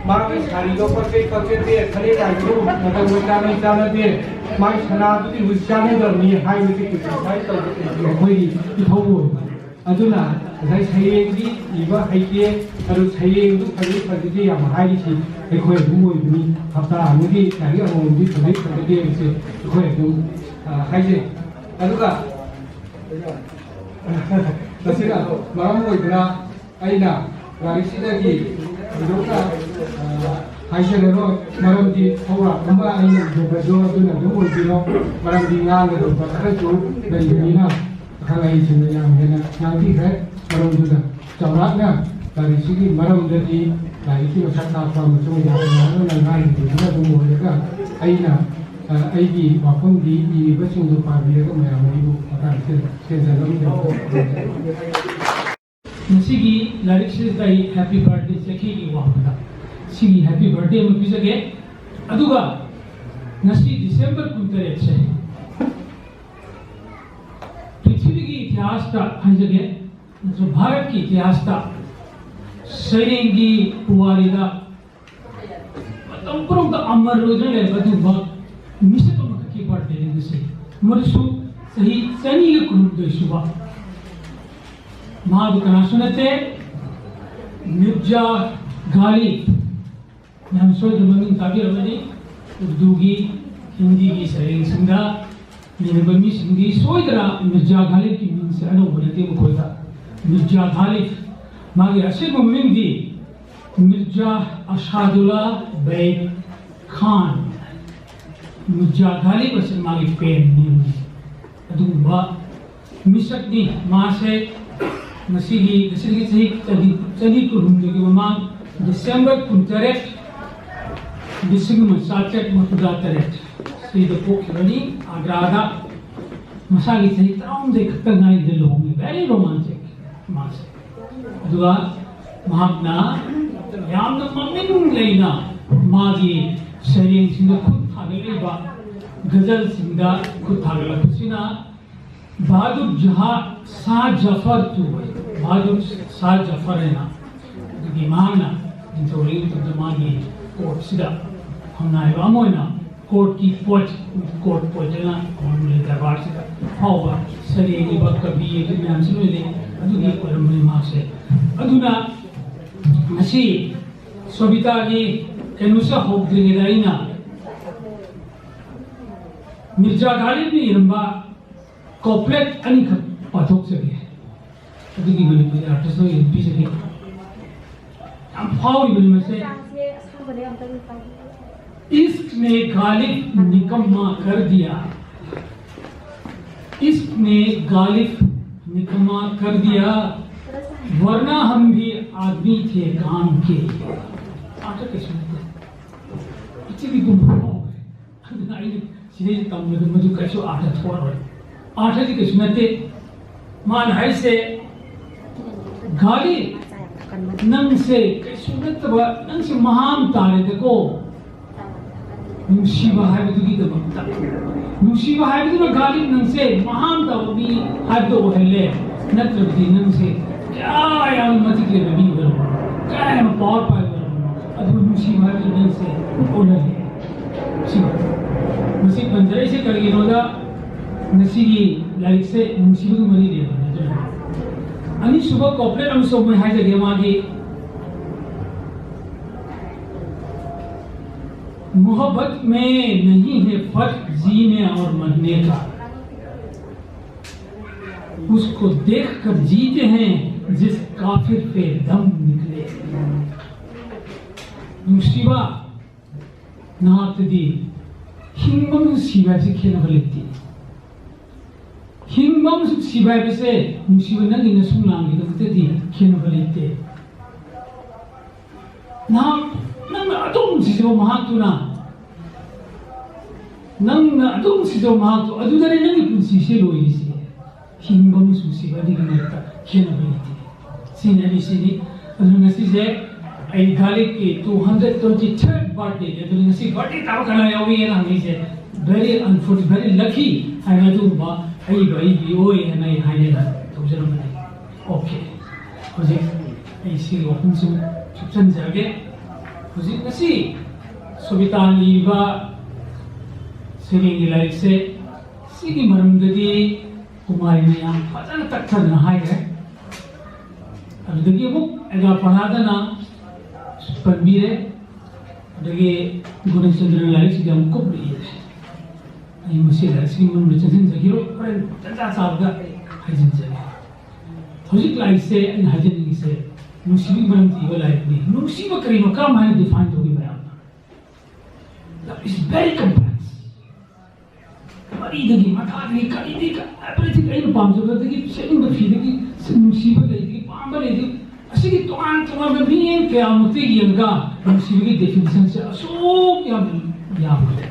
ꯃꯥꯒꯤ ꯁꯥꯔꯤꯗꯣ ꯄꯛꯆꯩ ꯄꯛꯆꯗꯦ, ꯈꯅꯦꯛ ꯂꯥꯏꯁꯨ ꯃꯇꯝꯒ ꯆꯥꯅꯩ ꯆꯥꯅꯗꯦ, ꯃꯥꯒꯤ ꯁꯅꯥꯗꯨꯗꯤ ꯍꯧꯖꯤꯛ ꯆꯥꯅꯗꯕꯅꯤ ꯍꯥꯏꯕꯁꯤ ꯀ꯭ꯔꯤꯇꯤꯁꯥꯏꯖ ꯇꯧꯕ ꯑꯩꯈꯣꯏꯒꯤ ꯏꯊꯧ ꯑꯣꯏꯕ꯫ ꯑꯗꯨꯅ ꯉꯁꯥꯏ ꯁꯩꯔꯦꯡꯗꯤ ꯏꯕ ꯍꯩꯇꯦ, ꯑꯗꯨ ꯁꯩꯔꯦꯡꯗꯨ ꯐꯖꯩ ꯐꯖꯗꯦ ꯌꯥꯝ ꯍꯥꯏꯔꯤꯁꯤ ꯑꯩꯈꯣꯏ ꯑꯗꯨꯝ ꯑꯣꯏꯕꯅꯤ꯫ ꯍꯞꯇꯥ ꯑꯃꯒꯤ ꯂꯥꯏꯔꯤꯛ ꯑꯃꯃꯝꯗꯤ ꯐꯖꯩ ꯐꯖꯗꯦ ꯍꯥꯏꯕꯁꯦ ꯑꯩꯈꯣꯏ ꯑꯗꯨꯝ, ꯑ, ꯍꯥꯏꯖꯩ꯫ ꯑꯗꯨꯒ ꯃꯁꯤꯅ ꯃꯔꯝ ꯑꯣꯏꯗꯨꯅ ꯑꯩꯅ ꯂꯥꯏꯔꯤꯛꯁꯤꯗꯒꯤ ꯊꯣꯏꯗꯣꯛꯅ, ꯑ, ꯍꯥꯏꯖꯔꯔꯣꯏ, ꯃꯔꯝꯗꯤ ꯍꯧꯔꯛꯄ ꯑꯃ ꯑꯩꯅ ꯏꯖꯕꯗꯣ ꯑꯗꯨꯅ ꯑꯗꯨꯝ ꯑꯣꯏꯕꯤꯔꯣ, ꯃꯔꯝꯗꯤ ꯉꯥꯡꯒꯗꯧꯕ ꯈꯔꯁꯨ ꯂꯩꯕꯅꯤꯅ꯫ ꯑꯈꯪ ꯑꯍꯩꯁꯤꯡꯅ ꯌꯥꯝ ꯍꯦꯟꯅ ꯉꯥꯡꯕꯤꯈ꯭ꯔꯦ꯫ ꯃꯔꯝꯗꯨꯗ ꯆꯥꯎꯔꯥꯛꯅ ꯂꯥꯏꯔꯤꯛꯁꯤꯒꯤ ꯃꯔꯝꯗꯗꯤ ꯂꯥꯏꯔꯤꯛꯀꯤ ꯃꯁꯛ ꯇꯥꯛꯄ ꯑꯃꯁꯨꯡ ꯌꯥꯝꯅ ꯉꯥꯡꯕꯗꯨꯅ ꯑꯗꯨꯝ ꯑꯣꯏꯔꯒ, ꯑꯩꯅ, ꯑ, ꯑꯩꯒꯤ ꯋꯥꯐꯝꯗꯤ ꯏꯔꯤꯕꯁꯤꯡꯗꯨ ꯄꯥꯕꯤꯔꯒ ꯃꯌꯥꯝ ꯑꯩꯕꯨ ꯃꯇꯥꯡ ꯑꯁꯤꯗ ꯇꯦꯟꯁꯤꯜꯂꯝꯗꯕ꯫ ꯉꯁꯤꯒꯤ ꯂꯥꯏꯔꯤꯛꯁꯤꯗ ꯑꯩ ꯍꯦꯄꯤ ꯕꯥꯔꯗꯦ ꯆꯦꯈꯤꯒꯤ ꯋꯥꯡꯃꯗ ꯁꯤꯒꯤ ꯍꯦꯄꯤ ꯕꯥꯔꯗꯦ ꯑꯃ ꯄꯤꯖꯒꯦ꯫ ꯑꯗꯨꯒ ꯉꯁꯤ ꯗꯤꯁꯦꯝꯕꯔ ꯀꯨꯟꯇꯔꯦꯠꯁꯦ ꯄ꯭ꯔꯤꯊꯤꯕꯤꯒꯤ ꯏꯇꯤꯍꯥꯁꯇ ꯍꯥꯏꯖꯒꯦ, ꯅꯠꯇ꯭ꯔꯒ ꯚꯥꯔꯠꯀꯤ ꯏꯇꯤꯍꯥꯁꯇ ꯁꯩꯔꯦꯡꯒꯤ ꯄꯨꯋꯥꯔꯤꯗ ꯃꯇꯝ ꯄꯨꯝꯅꯃꯛꯇ ꯑꯃꯔ ꯑꯣꯏꯗꯨꯅ ꯂꯩꯔꯕ ꯑꯗꯨꯒꯨꯝꯕ ꯃꯤꯁꯛ ꯑꯃꯈꯛꯀꯤ ꯕꯥꯔꯗꯦꯅꯤ ꯉꯁꯤ꯫ ꯃꯗꯨꯁꯨ ꯆꯍꯤ ꯆꯅꯤꯒ ꯀꯨꯟꯍꯨꯝꯗꯣꯏ ꯁꯨꯕ꯫ ꯃꯍꯥꯛꯇꯨ ꯀꯅꯥꯁꯨ ꯅꯠꯇꯦ, ꯃꯤꯔꯖꯥ ꯒꯥꯂꯤꯕ꯫ ꯌꯥꯝ ꯁꯣꯏꯗꯅ ꯃꯃꯤꯡ ꯇꯥꯕꯤꯔꯝꯃꯅꯤ꯫ ꯎꯔꯗꯨꯒꯤ, ꯍꯤꯟꯗꯤꯒꯤ ꯁꯩꯔꯦꯡꯁꯤꯡꯗ ꯌꯦꯡꯕ ꯃꯤꯁꯤꯡꯗꯤ ꯁꯣꯏꯗꯅ ꯃꯤꯔꯖꯥ ꯒꯥꯂꯤꯕꯀꯤ ꯃꯤꯡꯁꯦ ꯑꯅꯧꯕ ꯅꯠꯇꯦ ꯃꯈꯣꯏꯗ꯫ ꯃꯤꯔꯖꯥ ꯒꯥꯂꯤꯕ, ꯃꯥꯒꯤ ꯑꯁꯦꯡꯕ ꯃꯃꯤꯡꯗꯤ ꯃꯤꯔꯖꯥ ꯑꯁꯥꯗꯨꯜꯂꯥ ꯕꯦꯒ ꯈꯥꯟ꯫ ꯃꯤꯔꯖꯥ ꯒꯥꯂꯤꯕ ꯑꯁꯤ ꯃꯥꯒꯤ ꯄꯦꯟ ꯅꯦꯝꯅꯤ꯫ ꯑꯗꯨꯒꯨꯝꯕ ꯃꯤꯁꯛꯅꯤ ꯃꯥꯁꯦ꯫ ꯉꯁꯤꯒꯤ, ꯉꯁꯤꯗꯒꯤ ꯆꯍꯤ ꯆꯅꯤ, ꯆꯅꯤ ꯀꯨꯟꯍꯨꯝꯗꯣꯏꯒꯤ ꯃꯃꯥꯡ ꯗꯤꯁꯦꯝꯕꯔ ꯀꯨꯟꯇꯔꯦꯠ, ꯂꯤꯁꯤꯡ ꯑꯃ ꯆꯥꯇ꯭ꯔꯦꯠ ꯃꯔꯤꯐꯨꯇꯔꯦꯠ ꯁꯤꯗ ꯄꯣꯛꯈꯤꯕꯅꯤ, ꯑꯒ꯭ꯔꯥꯗ꯫ ꯃꯁꯥꯒꯤ ꯆꯍꯤ ꯇꯔꯥꯍꯨꯝꯗꯣꯏ ꯈꯛꯇ ꯉꯥꯏꯔꯤꯗ ꯂꯨꯍꯣꯡꯉꯤ꯫ Very romantic ꯃꯥꯁꯦ꯫ ꯑꯗꯨꯒ ꯃꯍꯥꯛꯅ ꯌꯥꯝꯅ ꯃꯃꯤꯡ ꯂꯩꯅ ꯃꯥꯒꯤ ꯁꯩꯔꯦꯡꯁꯤꯡꯗ ꯈꯨꯠ ꯊꯥ ꯂꯩꯔꯤꯕ ꯒꯖꯜꯁꯤꯡꯗ ꯈꯨꯠ ꯊꯥꯒꯠꯂꯛꯄꯁꯤꯅ ꯕꯍꯥꯗꯨꯔ ꯖꯍꯥ ꯁꯥꯍ ꯖꯐꯔ ꯇꯨ ꯑꯣꯏ꯫ ꯕꯍꯥꯗꯨꯔ ꯁꯥꯍ ꯖꯐꯔ ꯍꯥꯏꯅ ꯑꯗꯨꯒꯤ ꯃꯍꯥꯛꯅ ꯅꯤꯡꯊꯧ ꯂꯩꯕ ꯃꯇꯝꯗ ꯃꯥꯒꯤ ꯀꯣꯔꯠꯁꯤꯗ ꯐꯝꯅꯥꯏꯕ ꯑꯃ ꯑꯣꯏꯅ ꯀꯣꯔꯠꯀꯤ ꯄꯣꯏꯠ, ꯀꯣꯔꯠ ꯄꯣꯏꯠ ꯍꯥꯏꯅ ꯈꯨꯡꯒꯪꯒꯤ ꯗꯔꯕꯥꯔꯁꯤꯗ ꯐꯥꯎꯕ ꯁꯩꯔꯦꯡꯂꯤꯕ ꯀꯕꯤ ꯑꯗꯨ ꯃꯌꯥꯝꯁꯤ ꯂꯣꯏ ꯂꯩ꯫ ꯑꯗꯨꯒꯤ ꯑꯣꯏꯔꯝꯕꯅꯤ ꯃꯍꯥꯛꯁꯦ꯫ ꯑꯗꯨꯅ ꯉꯁꯤ ꯁꯣꯕꯤꯇꯥꯒꯤ ꯀꯩꯅꯣꯁꯦ ꯍꯧꯗ꯭ꯔꯤꯉꯩꯗ ꯑꯩꯅ ꯃꯤꯔꯖꯥ ꯒꯥꯂꯤꯕꯅ ꯏꯔꯝꯕ ꯀꯣꯄ꯭ꯂꯦꯠ ꯑꯅꯤꯈꯛ ꯄꯥꯊꯣꯛꯆꯒꯦ꯫ ꯑꯗꯨꯒꯤ ꯃꯅꯤꯄꯨꯔꯤ ꯑꯥꯔꯇꯤꯁ ꯑꯣꯏꯅ ꯄꯤꯖꯒꯦ꯫ ꯌꯥꯝ ꯐꯥꯎꯔꯤꯕꯅꯤ ꯃꯁꯦ꯫ ꯏꯁ꯭ꯛ ꯅꯦ ꯒꯥꯂꯤꯕ ꯅꯤꯀꯝꯃꯥ ꯀꯔ ꯗꯤꯌꯥ, ꯏꯁ꯭ꯛ ꯅꯦ ꯒꯥꯂꯤꯕ ꯅꯤꯀꯝꯃꯥ ꯀꯔ ꯗꯤꯌꯥ, ꯋꯔꯅꯥ ꯍꯝ ꯚꯤ ꯑꯥꯗꯃꯤ ꯊꯦ ꯀꯥꯝ ꯀꯦ꯫ ꯑꯥꯔꯊ ꯀꯩꯁꯨ ꯅꯠꯇꯦ꯫ ꯏꯆꯤꯗꯤ ꯄꯨꯝꯕ ꯐꯥꯎꯈ꯭ꯔꯦ꯫ ꯑꯗꯨꯅ ꯑꯩꯅ ꯁꯤꯗꯩꯁꯤ ꯇꯝꯕꯗ ꯃꯗꯨ ꯀꯩꯁꯨ ꯑꯥꯔꯊ ꯊꯣꯛꯑꯔꯣꯏ꯫ ꯑꯥꯔꯊꯗꯤ ꯀꯩꯁꯨ ꯅꯠꯇꯦ꯫ ꯃꯥꯅ ꯍꯥꯏꯁꯦ, ꯒꯥꯂꯤ, ꯅꯪꯁꯦ ꯀꯩꯁꯨ ꯅꯠꯇꯕ, ꯅꯪꯁꯦ ꯃꯍꯥ ꯑꯃ ꯇꯥꯔꯦꯗꯀꯣ꯫ ꯅꯨꯡꯁꯤꯕ ꯍꯥꯏꯕꯗꯨꯒꯤꯗꯃꯛꯇ꯫ ꯅꯨꯡꯁꯤꯕ ꯍꯥꯏꯕꯗꯨꯅ ꯒꯥꯂꯤ ꯅꯪꯁꯦ ꯃꯍꯥ ꯑꯃ ꯇꯥꯕ ꯃꯤ ꯍꯥꯏꯕꯗꯣ ꯑꯣꯏꯍꯜꯂꯦ꯫ ꯅꯠꯇ꯭ꯔꯕꯗꯤ ꯅꯪꯁꯦ ꯀꯌꯥ ꯌꯥꯝꯅ ꯃꯇꯤꯛ ꯂꯩꯕ ꯃꯤ ꯑꯣꯏꯔꯝꯕꯅꯣ, ꯀꯌꯥ ꯌꯥꯝꯅ ꯄꯥꯋꯔ ꯄꯥꯏꯕ ꯑꯣꯏꯔꯝꯕꯅꯣ, ꯑꯗꯨꯕꯨ ꯅꯨꯡꯁꯤꯕ ꯍꯥꯏꯕꯗꯨ ꯅꯪꯁꯦ ꯑꯣꯜꯍꯜꯂꯦ꯫ ꯁꯤ, ꯃꯁꯤ ꯄꯟꯖꯔꯛꯏꯁꯦ ꯀꯔꯤꯒꯤꯅꯣꯗ, ꯉꯁꯤꯒꯤ ꯂꯥꯏꯔꯤꯛꯁꯦ ꯅꯨꯡꯁꯤꯕꯒ ꯃꯔꯤ ꯂꯩꯅꯕꯅꯤ꯫ ꯑꯗꯨꯅ ꯑꯅꯤꯁꯨꯕ ꯀꯣꯄ꯭ꯂꯦꯠ ꯑꯃꯁꯨ ꯑꯃꯨꯛ ꯍꯥꯏꯖꯒꯦ ꯃꯥꯒꯤ, मोहब्बत में नहीं है फर्क जीने और मरने का, उसको देख कर जीते हैं जिस काफिर पे दम निकले। ꯅꯨꯡꯁꯤꯕ, ꯅꯍꯥꯛꯇꯗꯤ ꯍꯤꯡꯕ ꯑꯃꯁꯨꯡ ꯁꯤꯕ ꯍꯥꯏꯕꯁꯤ ꯈꯦꯠꯅꯕ ꯂꯩꯇꯦ꯫ ꯍꯤꯡꯕ ꯑꯃꯁꯨꯡ ꯁꯤꯕ ꯍꯥꯏꯕꯁꯦ ꯅꯨꯡꯁꯤꯕ ꯅꯪꯒꯤ ꯅꯁꯨꯡ ꯂꯥꯡꯒꯤꯗꯃꯛꯇꯗꯤ ꯈꯦꯠꯅꯕ ꯂꯩꯇꯦ꯫ ꯅꯍꯥꯛ, ꯅꯪꯅ ꯑꯗꯨꯝ ꯅꯨꯡꯁꯤꯖꯕ ꯃꯍꯥꯛꯇꯨꯅ, ꯅꯪꯅ ꯑꯗꯨꯝ ꯅꯨꯡꯁꯤꯖꯕ ꯃꯍꯥꯛꯇꯨ, ꯑꯗꯨꯗꯅꯦ ꯅꯪꯒꯤ ꯄꯨꯟꯁꯤꯁꯦ ꯂꯣꯏꯔꯤꯁꯦ꯫ ꯍꯤꯡꯕ ꯑꯃꯁꯨꯡ ꯁꯤꯕ ꯑꯅꯤꯒꯤ ꯃꯔꯛꯇ ꯈꯦꯠꯅꯕ ꯂꯩꯇꯦ꯫ ꯁꯤꯅꯤ ꯑꯅꯤꯁꯤꯅꯤ꯫ ꯑꯗꯨꯅ ꯉꯁꯤꯁꯦ ꯑꯩ ꯒꯥꯔꯤꯛꯀꯤ two hundred twenty third birthday ꯅꯦ, ꯑꯗꯨꯅ ꯉꯁꯤ birthday ꯇꯥꯕ ꯀꯅꯥ ꯌꯥꯎꯏ ꯍꯥꯏꯅ ꯍꯪꯉꯤꯁꯦ, very unfortunate, very lucky ꯍꯥꯏꯅ ꯑꯗꯨꯒꯨꯝꯕ ꯑꯩꯕꯨ ꯑꯩꯒꯤ ꯑꯣꯏ ꯍꯥꯏꯅ ꯑꯩ ꯍꯥꯏꯅ ꯇꯧꯖꯔꯝꯕꯅꯤ꯫ ꯑꯣꯀꯦ, ꯍꯧꯖꯤꯛ ꯑꯩ ꯁꯤꯒꯤ ꯋꯥꯐꯝꯁꯤ ꯊꯨꯞꯆꯟꯖꯔꯒꯦ꯫ ꯍꯧꯖꯤꯛ ꯉꯁꯤ ꯁꯣꯕꯤꯇꯥꯅ ꯏꯕ ꯁꯩꯔꯦꯡꯒꯤ ꯂꯥꯏꯔꯤꯛꯁꯦ, ꯁꯤꯒꯤ ꯃꯔꯝꯗꯗꯤ ꯀꯨꯃꯥꯔꯤꯅ ꯌꯥꯝ ꯐꯖꯅ ꯇꯛꯊꯗꯅ ꯍꯥꯏꯈ꯭ꯔꯦ꯫ ꯑꯗꯨꯗꯒꯤ ꯑꯃꯨꯛ ꯑꯦꯒꯥ ꯄꯔꯥꯗꯅ ꯄꯟꯕꯤꯔꯦ꯫ ꯑꯗꯒꯤ ꯒꯣꯕꯤꯟꯆꯟꯗ꯭ꯔꯅ ꯂꯥꯏꯔꯤꯛꯁꯤꯗ ꯌꯥꯝ ꯀꯨꯞꯅ ꯏꯔꯦ꯫ ꯑꯩ ꯃꯁꯤ ꯂꯥꯏꯔꯤꯛꯁꯤꯒꯤ ꯃꯅꯨꯡꯗ ꯆꯪꯁꯤꯟꯖꯈꯤꯔꯣꯏ, ꯍꯣꯔꯦꯟ ꯇꯟꯖꯥ ꯆꯥꯕꯗ ꯍꯥꯏꯖꯤꯟꯖꯒꯦ꯫ ꯍꯧꯖꯤꯛ ꯂꯥꯏꯔꯤꯛꯁꯦ ꯑꯩꯅ ꯍꯥꯏꯖꯅꯤꯡꯉꯤꯁꯦ ꯅꯨꯡꯁꯤꯕꯒꯤ ꯃꯔꯝ ꯏꯕ ꯂꯥꯏꯔꯤꯛꯅꯤ꯫ ꯅꯨꯡꯁꯤꯕ ꯀꯔꯤꯅꯣ, ꯀꯔꯝ ꯍꯥꯏꯅ define ꯇꯧꯒꯦ ꯃꯌꯥꯝꯅ? Love is very complex. ꯃꯔꯤꯗꯒꯤ, ꯃꯊꯥꯗꯒꯤ, ꯀꯔꯤꯗꯒꯤ, everything, ꯑꯩꯅ ꯄꯥꯝꯖꯕꯗꯒꯤ, ꯁꯦꯠꯅꯤꯡꯕ ꯐꯤꯗꯒꯤ, ꯅꯨꯡꯁꯤꯕ ꯂꯩꯗꯒꯤ, ꯄꯥꯝꯕ ꯂꯩꯗꯒꯤ, ꯑꯁꯤꯒꯤ ꯇꯣꯉꯥꯟ ꯇꯣꯉꯥꯟꯕ ꯃꯤꯠꯌꯦꯡ ꯀꯌꯥꯃꯨꯛꯇ ꯌꯦꯡꯉꯒ ꯅꯨꯡꯁꯤꯕꯒꯤ definition ꯁꯦ ꯑꯁꯨꯛ ꯌꯥꯝꯅ ꯌꯥꯝꯈ꯭ꯔꯦ꯫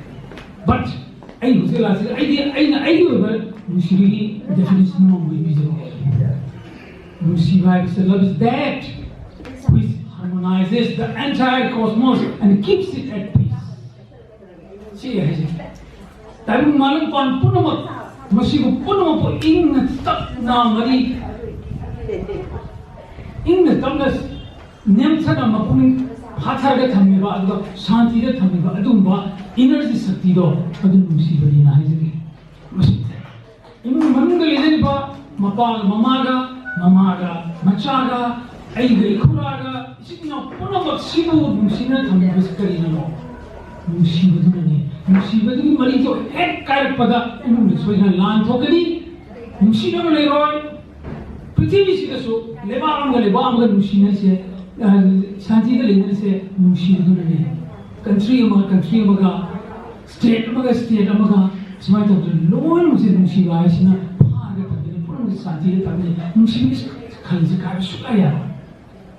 But ꯑꯩ ꯍꯧꯖꯤꯛ ꯂꯥꯛꯁꯤꯗ ꯑꯩꯗꯤ, ꯑꯩꯅ ꯑꯩꯒꯤ ꯑꯣꯏꯕ ꯅꯨꯡꯁꯤꯕꯒꯤ definition ꯑꯃ ꯑꯃꯨꯛ ꯄꯤꯖꯔꯛꯀꯦ꯫ ꯅꯨꯡꯁꯤꯕ ꯍꯥꯏꯕꯁꯦ, love is that which harmonizes the entire cosmos and keeps it at peace. ꯁꯤ ꯍꯥꯏꯁꯦ, ꯇꯥꯏꯕꯪ ꯃꯥꯂꯪ ꯄꯨꯝꯅꯃꯛ, ꯃꯁꯤꯕꯨ ꯄꯨꯝꯅꯃꯛꯄꯨ ꯏꯪꯅ ꯇꯞꯅ ꯃꯔꯤ, ꯏꯪꯅ ꯇꯞꯅ ꯅꯦꯝꯊꯅ ꯃꯄꯨꯛꯅꯤꯡ ꯐꯥꯊꯔꯒ ꯊꯝꯃꯤꯕ, ꯑꯗꯨꯒ ꯁꯥꯟꯇꯤꯗ ꯊꯝꯃꯤꯕ ꯑꯗꯨꯒꯨꯝꯕ energy ꯁꯛꯇꯤꯗꯣ, ꯑꯗꯨ ꯅꯨꯡꯁꯤꯕꯅꯤꯅ ꯍꯥꯏꯖꯒꯦ꯫ ꯃꯁꯤ ꯏꯃꯨꯡ ꯃꯅꯨꯡꯗ ꯂꯩꯅꯔꯤꯕ ꯃꯄꯥꯒ ꯃꯃꯥꯒ, ꯃꯃꯥꯒ ꯃꯆꯥꯒ, ꯑꯩꯒ ꯏꯈꯨꯔꯥꯒ, ꯏꯆꯤꯟ ꯏꯅꯥꯎ ꯄꯨꯝꯅꯃꯛꯁꯤꯕꯨ ꯅꯨꯡꯁꯤꯅ ꯊꯝꯂꯤꯕꯁꯤ ꯀꯔꯤꯅꯣ? ꯅꯨꯡꯁꯤꯕꯗꯨꯅꯅꯤ꯫ ꯅꯨꯡꯁꯤꯕꯗꯨꯒꯤ ꯃꯔꯤꯗꯣ ꯍꯦꯛ ꯀꯥꯏꯔꯛꯄꯗ ꯏꯃꯨꯡꯗ ꯁꯣꯏꯗꯅ ꯂꯥꯟ ꯊꯣꯛꯀꯅꯤ, ꯅꯨꯡꯁꯤꯅꯕ ꯂꯩꯔꯣꯏ꯫ ꯄ꯭ꯔꯤꯊꯤꯕꯤꯁꯤꯗꯁꯨ ꯂꯩꯕꯥꯛ ꯑꯃꯒ ꯂꯩꯕꯥꯛ ꯑꯃꯒ ꯅꯨꯡꯁꯤꯅꯁꯦ, ꯑ, ꯁꯥꯟꯇꯤꯗ ꯂꯩꯅꯔꯤꯁꯦ ꯅꯨꯡꯁꯤꯕꯗꯨꯅꯅꯦ꯫ Country ꯑꯃꯒ country ꯑꯃꯒ, state ꯑꯃꯒ state ꯑꯃꯒ ꯁꯨꯃꯥꯏꯅ ꯇꯧꯗꯅ ꯂꯣꯏꯅꯃꯛꯁꯦ ꯅꯨꯡꯁꯤꯕ ꯍꯥꯏꯁꯤꯅ ꯐꯥꯔꯒ ꯊꯝꯗꯣꯏꯅꯤ, ꯄꯨꯝꯅꯃꯛꯁꯦ ꯁꯥꯟꯇꯤꯗ ꯊꯝꯗꯣꯏꯅꯤ꯫ ꯅꯨꯡꯁꯤꯕꯒꯤ ꯈꯜꯁꯦ ꯀꯥꯏꯕ ꯁꯨꯡꯌꯥ ꯌꯥꯔꯣꯏ꯫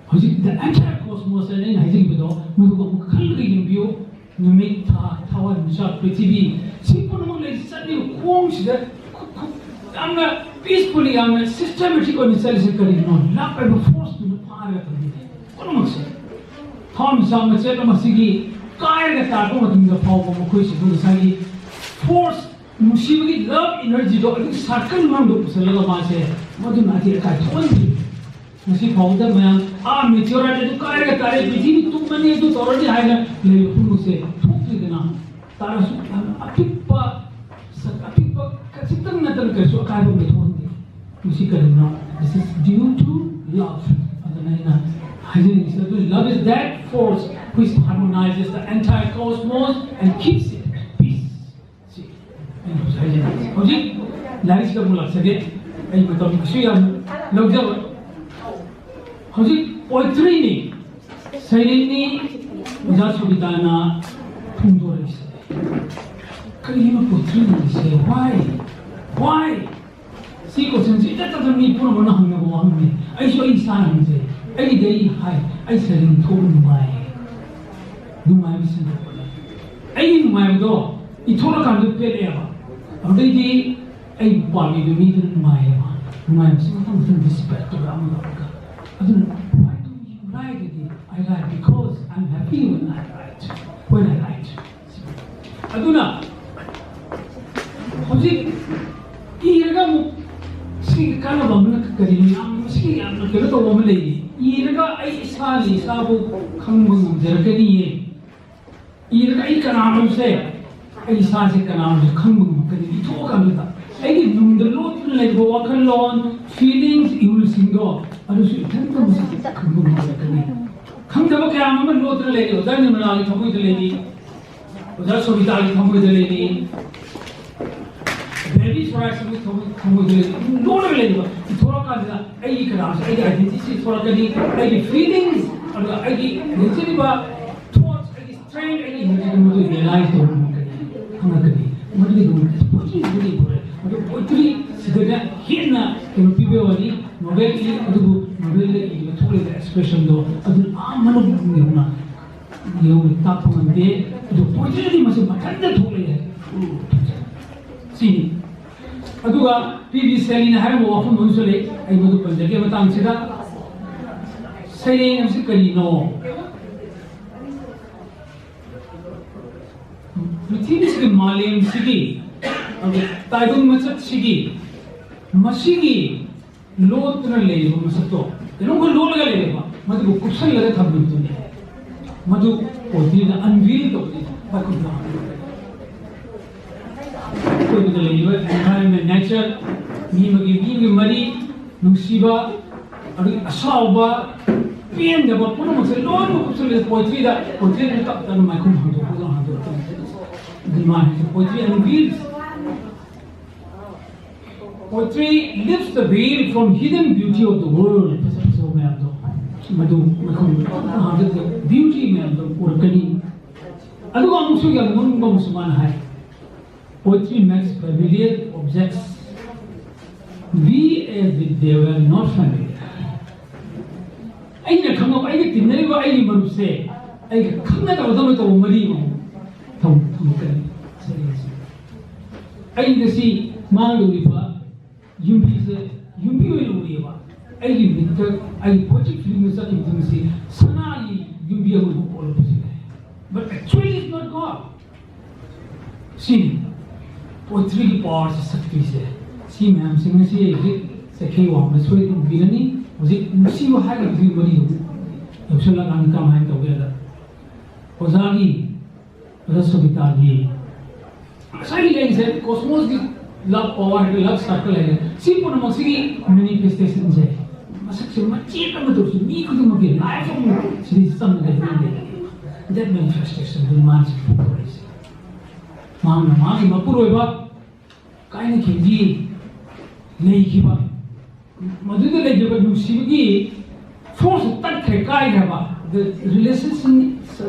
ꯍꯧꯖꯤꯛ the entire cosmos ꯍꯥꯏꯅ ꯑꯩꯅ ꯍꯥꯏꯖꯈꯤꯕꯗꯣ, ꯃꯗꯨꯒ ꯑꯃꯨꯛ ꯈꯜꯂꯒ ꯌꯦꯡꯕꯤꯌꯨ꯫ ꯅꯨꯃꯤꯠ, ꯊꯥ, ꯊꯋꯥꯟꯃꯤꯆꯥꯛ, ꯄ꯭ꯔꯤꯊꯤꯕꯤ, ꯁꯤ ꯄꯨꯝꯅꯃꯛ ꯂꯩꯔꯤ ꯆꯠꯂꯤꯕ ꯈꯣꯡꯁꯤꯗ ꯈꯨ-, ꯈꯨ-, ꯌꯥꯝꯅ peacefully, ꯌꯥꯝꯅ systematic ꯑꯣꯏꯅ ꯆꯠꯂꯤꯁꯦ ꯀꯔꯤꯒꯤꯅꯣ? Love ꯍꯥꯏꯕ force ꯇꯨꯅ ꯐꯥꯔꯒ ꯊꯝꯕꯤꯔꯦ ꯄꯨꯝꯅꯃꯛꯁꯦ꯫ ꯊꯋꯥꯟꯃꯤꯆꯥꯛ ꯃꯆꯦꯠ ꯑꯃꯁꯤꯒꯤ ꯀꯥꯏꯔꯒ ꯇꯥꯔꯛꯄ ꯃꯇꯝꯗ ꯐꯥꯎꯕ ꯃꯈꯣꯏꯁꯤꯕꯨ ꯉꯁꯥꯏꯒꯤ force, ꯅꯨꯡꯁꯤꯕꯒꯤ love energy ꯗꯣ ꯑꯗꯨ circle ꯃꯅꯨꯡꯗ ꯄꯨꯁꯤꯜꯂꯒ ꯃꯥꯁꯦ ꯃꯗꯨꯅ ꯑꯇꯦꯛ ꯑꯀꯥꯏ ꯊꯣꯛꯍꯟꯗ꯭ꯔꯤ꯫ ꯉꯁꯤ ꯐꯥꯎꯕꯗ ꯃꯌꯥꯝ ꯑꯥ meteorite ꯑꯗꯨ ꯀꯥꯏꯔꯒ ꯇꯥꯔꯦ, ꯄ꯭ꯔꯤꯊꯤꯕꯤ ꯇꯨꯝꯃꯅꯤ, ꯑꯗꯨ ꯇꯧꯔꯅꯤ ꯍꯥꯏꯅ ꯂꯩꯕ ꯄꯨꯝꯅꯃꯛꯁꯦ ꯊꯣꯛꯇ꯭ꯔꯤꯗꯅ꯫ ꯇꯥꯔꯁꯨ ꯌꯥꯝꯅ ꯑꯄꯤꯛꯄ, ꯑꯄꯤꯛꯄ ꯈꯖꯤꯛꯇꯪ ꯅꯠꯇꯅ ꯀꯔꯤꯁꯨ ꯑꯀꯥꯏꯕ ꯑꯃ ꯊꯣꯛꯍꯟꯗꯦ꯫ ꯃꯁꯤ ꯀꯔꯤꯅꯣ? This is due to love. ꯑꯗꯨꯅ ꯑꯩꯅ ꯍꯥꯏꯖꯅꯤꯡꯉꯤꯁꯤ ꯑꯗꯨ, love is that force which harmonizes the entire cosmos and keeps it at peace. ꯁꯤ ꯑꯩꯅ ꯍꯧꯖꯤꯛ ꯍꯥꯏꯖꯅꯤꯡꯉꯤꯁꯤ꯫ ꯍꯧꯖꯤꯛ ꯂꯥꯏꯔꯤꯛꯁꯤꯗ ꯑꯃꯨꯛ ꯂꯥꯛꯆꯒꯦ꯫ ꯑꯩ ꯃꯇꯝ ꯀꯩꯁꯨ ꯌꯥꯝ ꯂꯧꯖꯔꯣꯏ꯫ ꯍꯧꯖꯤꯛ poetry ꯅꯤ, ꯁꯩꯔꯦꯡꯅꯤ ꯑꯣꯖꯥ ꯁꯣꯕꯤꯇꯥꯅ ꯐꯣꯡꯗꯣꯔꯛꯏꯁꯦ꯫ ꯀꯔꯤꯒꯤꯅꯣ poetry ꯅꯤꯁꯦ? Why? Why? ꯁꯤ question ꯁꯤ ꯏꯆꯠ ꯆꯠꯇꯅ ꯃꯤ ꯄꯨꯝꯅꯃꯛꯅ ꯍꯪꯅꯕ ꯋꯥꯍꯪꯅꯤ꯫ ꯑꯩꯁꯨ ꯑꯩ ꯏꯁꯥꯅ ꯍꯪꯖꯩ꯫ ꯑꯩꯒꯤꯗꯤ ꯑꯩ ꯍꯥꯏ, ꯑꯩ ꯁꯩꯔꯦꯡ ꯊꯣꯛꯄ ꯅꯨꯡꯉꯥꯏ, ꯅꯨꯡꯉꯥꯏꯕ ꯁꯦꯝꯗꯣꯛꯄꯅꯤ꯫ ꯑꯩꯒꯤ ꯅꯨꯡꯉꯥꯏꯕꯗꯣ ꯏꯊꯣꯛꯂꯀꯥꯟꯗ ꯄꯦꯜꯂꯛꯑꯦꯕ꯫ ꯑꯗꯨꯗꯩꯗꯤ ꯑꯩ ꯄꯥꯝꯃꯤꯕ ꯃꯤꯗꯨꯅ ꯅꯨꯡꯉꯥꯏꯌꯦꯕ꯫ ꯅꯨꯡꯉꯥꯏꯕꯁꯤ ꯃꯊꯪ ꯃꯊꯪ spread ꯇꯧꯔꯒ ꯑꯃꯒ ꯑꯃꯒ꯫ ꯑꯗꯨꯅ why do you write? I write because I'm happy when I write, when I write. ꯑꯗꯨꯅ ꯍꯧꯖꯤꯛ ꯏꯔꯒ ꯑꯃꯨꯛ ꯁꯤꯒꯤ ꯀꯥꯟꯅꯕ ꯑꯃꯅ ꯀꯔꯤꯅꯣ? ꯌꯥꯝ, ꯁꯤ ꯌꯥꯝꯅ ꯀꯩꯅꯣ ꯇꯧꯕ ꯑꯃ ꯂꯩꯔꯤ꯫ ꯏꯔꯒ ꯑꯩ ꯏꯁꯥꯅ ꯏꯁꯥꯕꯨ ꯈꯪꯕ ꯉꯝꯖꯔꯛꯀꯅꯤꯌꯦ꯫ ꯏꯔꯒ ꯑꯩ ꯀꯅꯥꯅꯣꯁꯦ, ꯑꯩ ꯏꯁꯥꯁꯦ ꯀꯅꯥꯅꯣꯁꯦ ꯈꯪꯕ ꯉꯝꯃꯛꯀꯅꯤ꯫ ꯏꯊꯣꯛꯑꯀꯥꯟꯗꯨꯗ ꯑꯩꯒꯤ ꯅꯨꯡꯗ ꯂꯣꯠꯇꯨꯅ ꯂꯩꯕ ꯋꯥꯈꯜꯂꯣꯟ, feelings, ꯏꯍꯨꯜꯁꯤꯡꯗꯣ ꯑꯗꯨꯁꯨ ꯏꯊꯟꯇ ꯃꯁꯛ ꯈꯪꯕ ꯉꯝꯖꯔꯛꯀꯅꯤ꯫ ꯈꯪꯗꯕ ꯀꯌꯥ ꯑꯃ ꯂꯣꯠꯇꯨꯅ ꯂꯩꯔꯤ꯫ ꯑꯣꯖꯥ ꯅꯤꯔꯃꯂꯥꯒꯤ ꯊꯃꯣꯏꯗ ꯂꯩꯔꯤ, ꯑꯣꯖꯥ ꯁꯣꯕꯤꯇꯥꯒꯤ ꯊꯃꯣꯏꯗ ꯂꯩꯔꯤ, ꯕꯦꯕꯤ ꯁꯣꯔꯥꯏꯁꯤꯕꯨ ꯊꯃꯣꯏ, ꯊꯃꯣꯏꯗ ꯂꯩꯔꯤ꯫ ꯑꯗꯨꯝ ꯂꯣꯠꯂꯒ ꯂꯩꯔꯤꯕ꯫ ꯏꯊꯣꯔꯛꯑꯀꯥꯟꯗ ꯑꯩꯒꯤ ꯀꯅꯥꯁꯦ, ꯑꯩꯒꯤ identity ꯁꯤ ꯊꯣꯔꯛꯀꯅꯤ, ꯑꯩꯒꯤ feelings, ꯑꯗꯨꯒ ꯑꯩꯒꯤ ꯂꯩꯖꯔꯤꯕ thoughts, ꯑꯩꯒꯤ strength, ꯑꯩꯒꯤ energy ꯗꯨ ꯃꯗꯨ realize ꯇꯧꯕ ꯉꯝꯒꯅꯤ, ꯈꯪꯉꯛꯀꯅꯤ꯫ ꯃꯗꯨꯒꯤꯗꯃꯛꯇ poetry ꯁꯤꯗꯤ ꯂꯩꯕ ꯑꯣꯏꯔꯦ꯫ ꯑꯗꯨ poetry ꯁꯤꯗꯅ ꯍꯦꯟꯅ ꯀꯩꯅꯣ ꯄꯤꯕ ꯋꯥꯅꯤ꯫ Novel ꯏ, ꯑꯗꯨꯕꯨ novel ꯗ ꯏꯔꯤꯕ ꯊꯣꯛꯂꯤꯕ expression ꯗꯣ ꯑꯗꯨ ꯑꯥ ꯃꯅꯨꯡ ꯌꯧꯅ, ꯌꯧꯅ ꯇꯥꯛꯄ ꯉꯝꯗꯦ꯫ ꯑꯗꯨ poetry ꯗꯤ ꯃꯁꯤ ꯃꯊꯟꯇ ꯊꯣꯛꯂꯛꯑꯦ꯫ ꯁꯤꯅꯤ꯫ ꯑꯗꯨꯒ ꯄꯤ ꯕꯤ ꯁꯦꯂꯤꯅ ꯍꯥꯏꯔꯝꯕ ꯋꯥꯐꯝ ꯑꯃꯁꯨ ꯂꯩ, ꯑꯩ ꯃꯗꯨ ꯄꯟꯖꯒꯦ ꯃꯇꯥꯡꯁꯤꯗ꯫ ꯁꯩꯔꯦꯡ ꯍꯥꯏꯕꯁꯤ ꯀꯔꯤꯅꯣ? ꯄ꯭ꯔꯤꯊꯤꯕꯤꯁꯤꯒꯤ, ꯃꯥꯂꯦꯝꯁꯤꯒꯤ, ꯑꯗꯨꯒ ꯇꯥꯏꯕꯪ ꯃꯆꯠꯁꯤꯒꯤ, ꯃꯁꯤꯒꯤ ꯂꯣꯠꯇꯨꯅ ꯂꯩꯔꯤꯕ ꯃꯁꯛꯇꯣ, ꯀꯩꯅꯣꯝꯈꯛ ꯂꯣꯠꯂꯒ ꯂꯩꯔꯦꯕ, ꯃꯗꯨꯕꯨ ꯀꯨꯞꯁꯜꯂꯒ ꯊꯝꯕꯗꯨꯅꯤ꯫ ꯃꯗꯨ poetryꯅ unveil ꯇꯧꯕꯅꯤ꯫ ꯃꯈꯨꯠꯅ ꯑꯀꯣꯏꯕꯗ ꯂꯩꯔꯤꯕ environment, nature, ꯃꯤ ꯑꯃꯒꯤ, ꯃꯤ ꯑꯃꯒꯤ ꯃꯔꯤ, ꯅꯨꯡꯁꯤꯕ, ꯑꯗꯒꯤ ꯑꯁꯥꯎꯕ, ꯄꯦꯟꯗꯕ ꯄꯨꯝꯅꯃꯛꯁꯦ ꯂꯣꯏꯅꯃꯛ ꯀꯨꯞꯁꯜꯂꯦ poetryꯗ꯫ Poetryꯅ ꯇꯞ ꯇꯞꯅ ꯃꯥꯏꯈꯨꯝ ꯍꯥꯡꯗꯣꯛꯄꯗꯣ ꯍꯥꯡꯗꯣꯛꯄꯅꯤ꯫ ꯑꯗꯨ ꯃꯥ ꯍꯥꯏꯁꯦ poetry unveils, poetry lifts the veil from hidden beauty of the world꯫ ꯐꯖ ꯐꯖꯕ ꯃꯌꯥꯝꯗꯣ, ꯃꯗꯨ ꯃꯥꯏꯈꯨꯝ ꯍꯥꯡꯗꯣꯛꯄꯗ beauty ꯃꯌꯥꯝꯗꯣ ꯎꯔꯛꯀꯅꯤ꯫ ꯑꯗꯨꯒ ꯑꯃꯨꯛꯁꯨ ꯌꯥꯝ ꯅꯣꯛꯅꯤꯡꯕ ꯑꯃꯁꯨ ꯃꯥꯅ ꯍꯥꯏ, "Poetry makes familiar objects be as if they were not familiar." ꯑꯩꯅ ꯈꯪꯉꯕ, ꯑꯩꯒ ꯇꯤꯟꯅꯔꯤꯕ ꯑꯩꯒꯤ ꯃꯔꯨꯞꯁꯦ ꯑꯩꯒ ꯈꯪꯅꯗꯕꯗꯧꯅ ꯇꯧꯕ ꯃꯔꯤ ꯑꯃ ꯊꯝ-, ꯊꯝꯃꯛꯀꯅꯤ꯫ ꯑꯩ ꯉꯁꯤ ꯃꯥꯡꯗꯧꯔꯤꯕ ꯌꯨꯝꯕꯤꯁꯦ ꯌꯨꯝꯕꯤ ꯑꯣꯏꯅ ꯎꯔꯤꯑꯕ꯫ ꯑꯩꯒꯤ ꯃꯤꯠꯇ, ꯑꯩꯒꯤ poetic feelingꯗ ꯆꯠꯈꯤꯕꯗꯨ ꯉꯁꯤ ꯁꯅꯥꯒꯤ ꯌꯨꯝꯕꯤ ꯑꯃ ꯑꯣꯜꯂꯛꯄꯁꯨ ꯌꯥꯏ꯫ But actually it's not God꯫ ꯁꯤꯅꯤ poetryꯒꯤ powerꯁꯦ, ꯁꯛꯇꯤꯁꯦ꯫ ꯁꯤ ꯃꯌꯥꯝꯁꯤꯡ ꯑꯁꯤ ꯍꯧꯖꯤꯛ ꯆꯩꯈꯩ ꯋꯥꯡꯃꯗ ꯁꯣꯏꯗꯅ ꯎꯕꯤꯔꯅꯤ꯫ ꯍꯧꯖꯤꯛ ꯅꯨꯡꯁꯤꯕ ꯍꯥꯏꯔꯒꯗꯤ ꯃꯔꯤ ꯍꯧꯖꯤꯛ ꯌꯧꯁꯜꯂꯀꯥꯟꯗ ꯀꯃꯥꯏꯅ ꯇꯧꯒꯦꯗ, ꯑꯣꯖꯥꯒꯤ, ꯑꯣꯖꯥ ꯁꯣꯕꯤꯇꯥꯒꯤ ꯉꯁꯥꯏꯒꯤ ꯂꯩꯔꯤꯁꯦ cosmosꯀꯤ love power ꯍꯥꯏꯕ love circle ꯍꯥꯏꯔꯦ꯫ ꯁꯤ ꯄꯨꯝꯅꯃꯛꯁꯤꯒꯤ manifestationꯁꯦ, ꯃꯁꯛꯁꯦ ꯃꯆꯦꯠ ꯑꯃ ꯇꯧꯔꯁꯨ ꯃꯤ ꯈꯨꯗꯤꯡꯃꯛꯀꯤ life ꯑꯃ ꯁꯤꯗꯩ ꯆꯪꯉꯒ ꯂꯩꯕ ꯂꯩꯔꯦ꯫ That manifestationꯗꯨ ꯃꯥꯅ ꯁꯤ ꯄꯨꯊꯣꯔꯛꯏꯁꯦ꯫ ꯃꯥꯅ ꯃꯥꯒꯤ ꯃꯄꯨꯔꯣꯏꯕ ꯀꯥꯏꯅꯈꯤꯕꯒꯤ ꯂꯩꯈꯤꯕ, ꯃꯗꯨꯗ ꯂꯩꯈꯤꯕ ꯅꯨꯡꯁꯤꯕꯒꯤ force ꯇꯠꯈ꯭ꯔꯦ, ꯀꯥꯏꯈ꯭ꯔꯕ꯫ The relationship,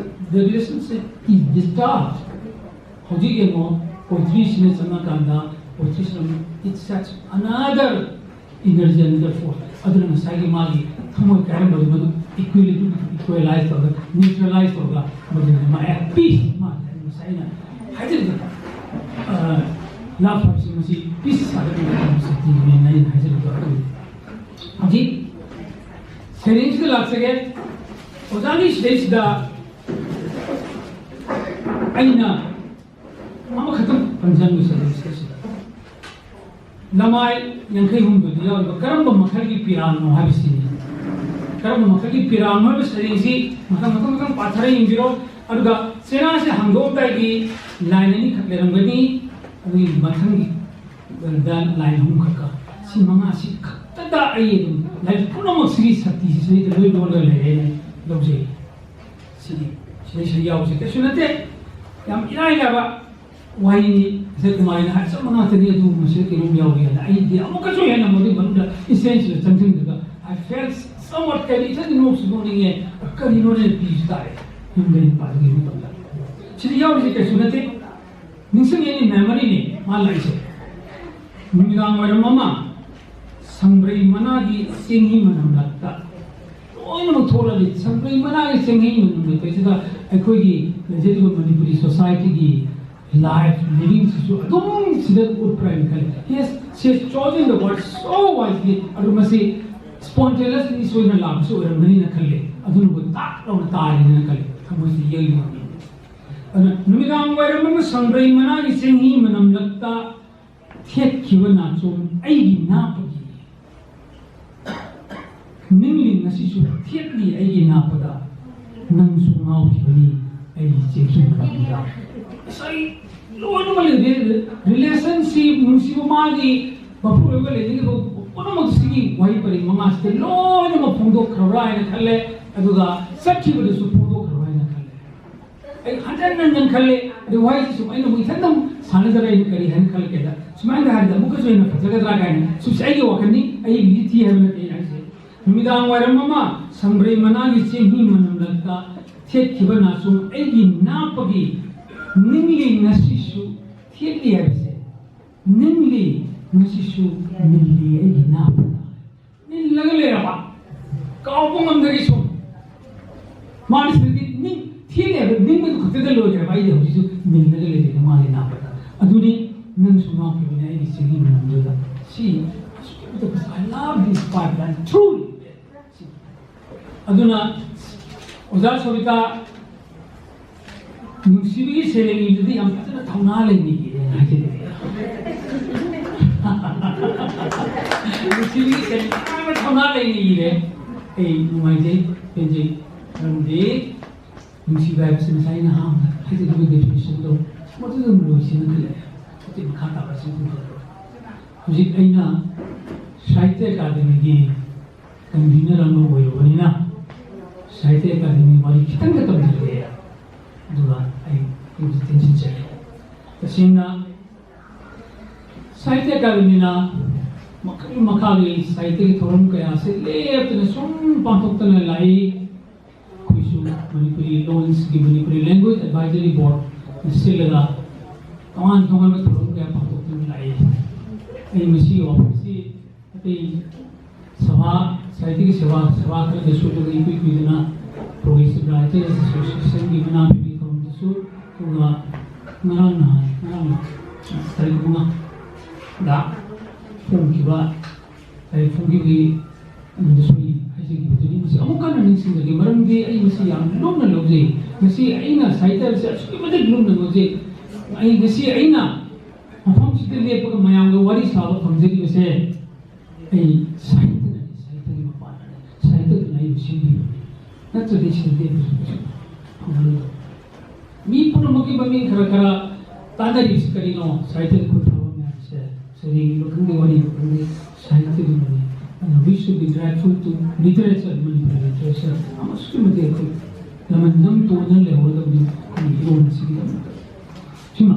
the relationship is disturbed꯫ ꯍꯧꯖꯤꯛ ꯌꯦꯡꯉꯣ, poetryꯁꯤꯅ ꯆꯪꯉꯀꯥꯟꯗ, poetryꯁꯤꯅ, it sets another energy, another force꯫ ꯑꯗꯨꯅ ꯉꯁꯥꯏꯒꯤ ꯃꯥꯒꯤ ꯊꯃꯣꯏ ꯀꯥꯏꯔꯝꯕꯗꯨ ꯃꯗꯨ equilibrium, equalize ꯇꯧꯔꯒ, neutralize ꯇꯧꯔꯒ, ꯃꯗꯨꯅ ꯃꯥ at peace, ꯃꯥ ꯉꯁꯥꯏ ꯑꯩꯅ ꯍꯥꯏꯖꯔꯤꯕ, ꯑ, love ꯍꯥꯏꯕꯁꯤ ꯃꯁꯤ peace ꯁꯥꯒꯠꯅꯕ ꯁꯛꯇꯤꯅꯦꯅ ꯑꯩꯅ ꯍꯥꯏꯖꯔꯤꯕ ꯑꯗꯨꯅꯤ꯫ ꯍꯧꯖꯤꯛ ꯁꯩꯔꯦꯡꯁꯤꯗ ꯂꯥꯛꯆꯒꯦ꯫ ꯑꯣꯖꯥꯒꯤ ꯁꯤꯗꯩꯁꯤꯗ ꯑꯩꯅ ꯑꯃꯈꯛꯇꯪ ꯄꯟꯖꯟꯕꯁꯦ ꯁꯤꯗ ꯂꯃꯥꯏ ꯌꯥꯡꯈꯩ ꯍꯨꯝꯗꯣꯏꯗ ꯌꯥꯎꯔꯤꯕ ꯀꯔꯝꯕ ꯃꯈꯜꯒꯤ ꯄꯤꯔꯥꯡꯅꯣ ꯍꯥꯏꯕꯁꯤꯅꯤ꯫ ꯀꯔꯝꯕ ꯃꯈꯜꯒꯤ ꯄꯤꯔꯥꯡꯅꯣ ꯍꯥꯏꯕ ꯁꯩꯔꯦꯡꯁꯤ ꯃꯊꯪ ꯃꯊꯪ ꯃꯊꯪ ꯄꯥꯊꯔ ꯌꯦꯡꯕꯤꯔꯣ꯫ ꯑꯗꯨꯒ ꯆꯦꯅꯥꯁꯦ ꯍꯥꯡꯗꯣꯛꯑꯝꯗꯥꯏꯒꯤ ꯂꯥꯏꯟ ꯑꯅꯤꯈꯛ ꯂꯩꯔꯝꯒꯅꯤ꯫ ꯑꯗꯨꯒꯤ ꯃꯊꯪꯒꯤ ꯗ ꯂꯥꯏꯟ ꯑꯍꯨꯝꯈꯛꯀ, ꯁꯤ ꯃꯉꯥꯁꯤ ꯈꯛꯇꯗ ꯑꯩ ꯑꯗꯨꯝ ꯂꯥꯏꯔꯤꯛ ꯄꯨꯝꯅꯃꯛꯁꯤꯒꯤ ꯁꯛꯇꯤꯁꯤ ꯁꯤꯗꯩꯗ ꯂꯣꯏ ꯂꯣꯟꯂꯒ ꯂꯩꯔꯦꯅ ꯂꯧꯖꯩ꯫ ꯁꯤꯗꯤ ꯁꯤꯗꯩꯁꯤꯗ ꯌꯥꯎꯁꯦ ꯀꯩꯁꯨ ꯅꯠꯇꯦ꯫ ꯌꯥꯝ ꯏꯔꯥꯏ ꯂꯥꯏꯕ ꯋꯥꯍꯩꯅꯤ꯫ ꯉꯁꯥꯏ ꯀꯨꯃꯥꯔꯤꯅ ꯍꯥꯏ ꯆꯞ ꯉꯥꯛꯇꯅꯤ, ꯑꯗꯨꯒꯨꯝꯕꯁꯤꯗ ꯀꯩꯅꯣꯝ ꯌꯥꯎꯔꯤ ꯍꯥꯏꯅ꯫ ꯑꯩꯗꯤ ꯑꯃꯨꯛꯀꯁꯨ ꯍꯦꯟꯅ ꯃꯗꯨꯒꯤ ꯃꯅꯨꯡꯗ ꯏꯁꯦꯟꯁꯤꯗ ꯆꯪꯁꯤꯟꯗꯨꯒ I felt somewhat ꯀꯔꯤ ꯏꯊꯟꯗ ꯅꯣꯛꯁꯨ ꯅꯣꯛꯅꯤꯡꯉꯦ꯫ ꯀꯔꯤꯅꯣꯅꯦ ꯄꯤꯁꯨ ꯇꯥꯔꯦ ꯌꯨꯝꯗ ꯅꯨꯄꯥꯗꯨꯒꯤ ꯃꯇꯝꯗ꯫ ꯁꯤꯗ ꯌꯥꯎꯔꯤꯁꯦ ꯀꯩꯁꯨ ꯅꯠꯇꯦ꯫ ꯅꯤꯡꯁꯤꯡꯉꯦꯅꯦ, ꯃꯦꯃꯣꯔꯤꯅꯦ ꯃꯥ ꯂꯥꯛꯏꯁꯦ꯫ ꯅꯨꯃꯤꯗꯥꯡ ꯋꯥꯏꯔꯝ ꯑꯃ ꯁꯪꯕ꯭ꯔꯩ ꯃꯅꯥꯒꯤ ꯆꯦꯡꯍꯤ ꯃꯅꯝ ꯂꯛꯇ ꯂꯣꯏꯅꯃꯛ ꯊꯣꯛꯂꯛꯂꯤ꯫ ꯁꯪꯕ꯭ꯔꯩ ꯃꯅꯥꯒꯤ ꯆꯦꯡꯍꯤ ꯃꯅꯝ ꯂꯛꯄꯁꯤꯗ ꯑꯩꯈꯣꯏꯒꯤ ꯂꯩꯖꯔꯤꯕ ꯃꯅꯤꯄꯨꯔꯤ ꯁꯣꯁꯥꯏꯇꯤꯒꯤ ꯂꯥꯏꯐ ꯂꯤꯕꯤꯡꯁꯤꯁꯨ ꯑꯗꯨꯝ ꯁꯤꯗ ꯎꯠꯄ꯭ꯔꯥ ꯍꯥꯏꯅ ꯈꯜꯂꯤ꯫ Yes, she has chosen the word so wisely. ꯑꯗꯨ ꯃꯁꯤ ꯁ꯭ꯄꯣꯟꯇꯦꯅꯁꯂꯤ ꯁꯣꯏꯗꯅ ꯂꯥꯛꯄꯁꯨ ꯑꯣꯏꯔꯝꯒꯅꯤꯅ ꯈꯜꯂꯤ꯫ ꯑꯗꯨꯅꯕꯨ ꯇꯥꯛ ꯂꯥꯎꯅ ꯇꯥꯔꯤꯅ ꯈꯜꯂꯤ꯫ ꯊꯃꯣꯏꯁꯤ ꯌꯩ ꯉꯝꯃꯤ꯫ ꯑꯗꯨꯅ ꯅꯨꯃꯤꯗꯥꯡ ꯋꯥꯏꯔꯝ ꯑꯃ ꯁꯪꯕ꯭ꯔꯩ ꯃꯅꯥꯒꯤ ꯆꯦꯡꯍꯤ ꯃꯅꯝ ꯂꯛꯇ ꯊꯦꯠꯈꯤꯕ ꯅꯥꯆꯣꯝ ꯑꯩꯒꯤ ꯅꯥꯄꯒꯤ ꯅꯤꯡꯂꯤ ꯉꯁꯤꯁꯨ ꯊꯦꯠꯂꯤ ꯑꯩꯒꯤ ꯅꯥꯄꯗ꯫ ꯅꯪꯁꯨ ꯉꯥꯎꯈꯤꯕꯅꯤ ꯑꯩꯒꯤ ꯆꯦꯡꯍꯤ ꯃꯅꯝꯗꯨꯗ꯫ ꯉꯁꯥꯏ ꯂꯣꯏꯅꯃꯛ ꯂꯩꯔꯦ꯫ ꯔꯤꯂꯦꯁꯟꯁꯤꯞ, ꯅꯨꯡꯁꯤꯕ, ꯃꯥꯒꯤ ꯃꯄꯨꯔꯣꯏꯕ ꯂꯩꯅꯤꯡꯉꯤꯕ ꯄꯨꯝꯅꯃꯛꯁꯤꯒꯤ ꯋꯥꯍꯩ ꯄꯔꯦꯡ ꯃꯉꯥꯁꯤꯗ ꯂꯣꯏꯅꯃꯛ ꯐꯣꯡꯗꯣꯛꯈ꯭ꯔꯕ꯭ꯔꯥ ꯍꯥꯏꯅ ꯈꯜꯂꯦ꯫ ꯑꯗꯨꯒ ꯆꯠꯈꯤꯕꯗꯁꯨ ꯐꯣꯡꯗꯣꯛꯈ꯭ꯔꯕ꯭ꯔꯥ ꯍꯥꯏꯅ ꯈꯜꯂꯦ꯫ ꯑꯩ ꯍꯟꯖꯟ ꯍꯟꯖꯟ ꯈꯜꯂꯦ꯫ ꯑꯗꯨ ꯋꯥꯍꯩꯁꯤ ꯁꯨꯝ ꯑꯩꯅ ꯑꯃꯨꯛ ꯏꯊꯟꯗ ꯑꯃꯨꯛ ꯁꯥꯟꯅꯖꯔ ꯑꯩꯅ ꯀꯔꯤ ꯍꯥꯏꯅ ꯈꯜꯂꯛꯀꯦꯗ, ꯁꯨꯃꯥꯏꯅ ꯍꯥꯏꯔꯗꯤ ꯑꯃꯨꯛꯀꯁꯨ ꯍꯦꯟꯅ ꯐꯖꯒꯗ꯭ꯔꯥ ꯀꯥꯏꯅ꯫ ꯁꯨꯝꯁꯦ ꯑꯩꯒꯤ ꯋꯥꯈꯜꯅꯤ, ꯑꯩ ꯃꯤꯗꯤ ꯊꯤ ꯍꯥꯏꯕ ꯅꯠꯇꯦ ꯑꯩꯅ ꯍꯥꯏꯁꯦ꯫ ꯅꯨꯃꯤꯗꯥꯡ ꯋꯥꯏꯔꯝ ꯑꯃ ꯁꯪꯕ꯭ꯔꯩ ꯃꯅꯥꯒꯤ ꯆꯦꯡꯍꯤ ꯃꯅꯝꯂꯛꯇ ꯊꯦꯠꯈꯤꯕ ꯅꯥꯆꯣꯝ ꯑꯩꯒꯤ ꯅꯥꯄꯒꯤ ꯅꯤꯡꯂꯤ ꯉꯁꯤꯁꯨ ꯊꯦꯠꯂꯤ ꯍꯥꯏꯕꯁꯦ꯫ ꯅꯤꯡꯂꯤ ꯉꯁꯤꯁꯨ ꯅꯤꯜꯂꯤ ꯑꯩꯒꯤ ꯅꯥꯄꯗ꯫ ꯅꯤꯜꯂꯒ ꯂꯩꯔꯕ, ꯀꯥꯎꯕ ꯉꯝꯗꯒꯤ ꯁꯨꯝ ꯃꯥꯅ ꯁꯤꯗꯗꯤ ꯅꯤꯡ ꯊꯦꯠꯂꯤ ꯍꯥꯏꯕ ꯅꯤꯡꯕꯗꯨ ꯈꯛꯇꯗ ꯂꯣꯏꯈ꯭ꯔꯕ꯫ ꯑꯩꯗꯤ ꯍꯧꯖꯤꯛꯁꯨ ꯅꯤꯜꯂꯒ ꯂꯩꯔꯤꯗ ꯃꯥꯒꯤ ꯅꯥꯄꯗ꯫ ꯑꯗꯨꯅꯤ ꯅꯪꯁꯨ ꯉꯥꯎꯈꯤꯕꯅꯤ ꯑꯩꯒꯤ ꯆꯦꯡꯍꯤ ꯃꯅꯝꯗꯨꯗ꯫ ꯁꯤ ꯑꯁꯨꯛꯀꯤ ꯃꯇꯤꯛ I love this part, and truly. ꯑꯗꯨꯅ ꯑꯣꯖꯥ ꯁꯣꯕꯤꯇꯥ ꯅꯨꯡꯁꯤꯕꯒꯤ ꯁꯩꯔꯦꯡ ꯏꯕꯗꯗꯤ ꯌꯥꯝ ꯐꯖꯅ ꯊꯧꯅꯥ ꯂꯩꯅ ꯏꯔꯦ ꯍꯥꯏꯖꯅꯤꯡꯉꯤ꯫ ꯅꯨꯡꯁꯤꯕꯒꯤ ꯁꯩꯔꯦꯡ ꯌꯥꯝꯅ ꯊꯧꯅꯥ ꯂꯩꯅ ꯏꯔꯦ꯫ ꯑꯩ ꯅꯨꯡꯉꯥꯏꯖꯩ, ꯄꯦꯟꯖꯩ꯫ ꯃꯔꯝꯗꯤ ꯅꯨꯡꯁꯤꯕ ꯍꯥꯏꯕꯁꯤ ꯉꯁꯥꯏ ꯑꯩꯅ ꯑꯍꯥꯟꯕꯗ ꯍꯥꯏꯖꯈꯤꯕ definition ꯗꯣ ꯃꯗꯨꯗ ꯑꯗꯨꯝ ꯂꯣꯏꯁꯤꯟꯅ ꯈꯜꯂꯦ꯫ ꯍꯧꯖꯤꯛ ꯃꯈꯥ ꯇꯥꯕ ꯑꯁꯤ ꯈꯪꯖꯔꯣꯏ꯫ ꯍꯧꯖꯤꯛ ꯑꯩꯅ ꯁꯥꯍꯤꯇ꯭ꯌ ꯑꯦꯀꯥꯗꯃꯤꯒꯤ convener ꯑꯃ ꯑꯣꯏꯔꯨꯕꯅꯤꯅ ꯁꯥꯍꯤꯇ꯭ꯌ ꯑꯦꯀꯥꯗꯃꯤ ꯋꯥꯔꯤ ꯈꯤꯇꯪꯒ ꯇꯝꯖꯒꯦ, ꯑꯗꯨꯒ ꯑꯩ ꯑꯩꯕꯨ ꯇꯦꯟꯁꯤꯟꯖꯒꯦ꯫ ꯇꯁꯦꯡꯅ ꯁꯥꯍꯤꯇ꯭ꯌ ꯑꯦꯀꯥꯗꯃꯤꯅ ꯃꯈꯜ ꯃꯈꯥꯒꯤ ꯁꯥꯍꯤꯇ꯭ꯌꯒꯤ ꯊꯧꯔꯝ ꯀꯌꯥ ꯑꯁꯤ ꯂꯦꯞꯇꯅ ꯁꯨꯝ ꯄꯥꯡꯊꯣꯛꯇꯅ ꯂꯥꯛꯏ꯫ ꯑꯩꯈꯣꯏꯁꯨ Manipuri ꯂꯣꯟꯁꯤꯒꯤ Manipuri Language Advisory Board ꯅ ꯁꯤꯜꯂꯒ ꯇꯣꯉꯥꯟ ꯇꯣꯉꯥꯟꯕ ꯊꯧꯔꯝ ꯀꯌꯥ ꯄꯥꯡꯊꯣꯛꯇꯨꯅ ꯂꯥꯛꯏ꯫ ꯑꯩ ꯃꯁꯤꯒꯤ ꯋꯥꯐꯝꯁꯤ ꯑꯇꯩ ꯁꯚꯥ, ꯁꯥꯍꯤꯇ꯭ꯌꯒꯤ ꯁꯦꯕꯥ, ꯁꯚꯥ ꯈꯔꯗꯁꯨ ꯑꯗꯨꯒ ꯏꯀꯨꯏ ꯀꯨꯏꯗꯅ Progressive Writers Association ꯒꯤ ꯃꯅꯥ ꯄꯤꯕꯤ ꯊꯧꯔꯝꯗꯁꯨ, ꯑꯗꯨꯒ ꯉꯔꯥꯡ ꯅꯍꯥꯟ, ꯉꯔꯥꯡ ꯇꯥꯔꯤꯛ ꯃꯉꯥꯗ ꯐꯣꯡꯈꯤꯕ, ꯇꯥꯔꯤꯛ ꯐꯣꯡꯈꯤꯕꯒꯤ ꯑꯗꯨꯗꯁꯨ ꯑꯩ ꯍꯥꯏꯖꯈꯤꯕꯗꯨꯅꯤ꯫ ꯃꯁꯤ ꯑꯃꯨꯛ ꯍꯟꯅ ꯅꯤꯡꯁꯤꯡꯖꯒꯦ, ꯃꯔꯝꯗꯤ ꯑꯩ ꯃꯁꯤ ꯌꯥꯝ ꯂꯨꯝꯅ ꯂꯧꯖꯩ꯫ ꯃꯁꯤ ꯑꯩꯅ ꯁꯥꯍꯤꯇ꯭ꯌ ꯑꯁꯤ ꯑꯁꯨꯛꯀꯤ ꯃꯇꯤꯛ ꯂꯨꯝꯅ ꯂꯧꯖꯩ꯫ ꯑꯩ ꯉꯁꯤ ꯑꯩꯅ ꯃꯐꯝꯁꯤꯗ ꯂꯦꯞꯄꯒ ꯃꯌꯥꯝꯒ ꯋꯥꯔꯤ ꯁꯥꯕ ꯐꯪꯖꯔꯤꯕꯁꯦ ꯑꯩ ꯁꯥꯍꯤꯇ꯭ꯌꯅꯅꯤ, ꯁꯥꯍꯤꯇ꯭ꯌꯒꯤ ꯃꯄꯥꯟꯅꯅꯤ, ꯁꯥꯍꯤꯇ꯭ꯌꯗꯨꯅ ꯑꯩꯕꯨ ꯁꯦꯝꯕꯤꯕꯅꯤ꯫ ꯅꯠꯇ꯭ꯔꯗꯤ ꯁꯤꯗ ꯂꯦꯞꯄꯁꯨ ꯀꯩꯁꯨ ꯐꯪꯂꯔꯣꯏꯗꯕꯅꯤ꯫ ꯃꯤ ꯄꯨꯝꯅꯃꯛꯀꯤ ꯃꯃꯤꯡ ꯈꯔ ꯈꯔ ꯇꯥꯟꯅꯔꯤꯕꯁꯤ ꯀꯔꯤꯅꯣ? ꯁꯥꯍꯤꯇ꯭ꯌꯗ ꯈꯨꯠ ꯊꯥꯕ ꯃꯌꯥꯝꯁꯦ, ꯁꯩꯔꯦꯡꯒꯤꯕ ꯈꯪꯗꯦ, ꯋꯥꯔꯤꯕ ꯈꯪꯗꯦ, ꯁꯥꯍꯤꯇ꯭ꯌꯒꯤꯕꯅꯤ꯫ ꯑꯗꯨꯅ we should be grateful to literature, Manipuri literature꯫ ꯑꯃꯁꯨꯛꯀꯤ ꯃꯇꯤꯛ ꯑꯩꯈꯣꯏ ꯂꯃꯟ ꯅꯝ ꯇꯣꯟꯅ ꯂꯩꯍꯧꯔꯗꯕꯅꯤ ꯑꯩꯈꯣꯏꯒꯤ ꯏꯔꯣꯟ ꯑꯁꯤꯒꯤꯗꯃꯛꯇ꯫ ꯁꯤꯃ꯫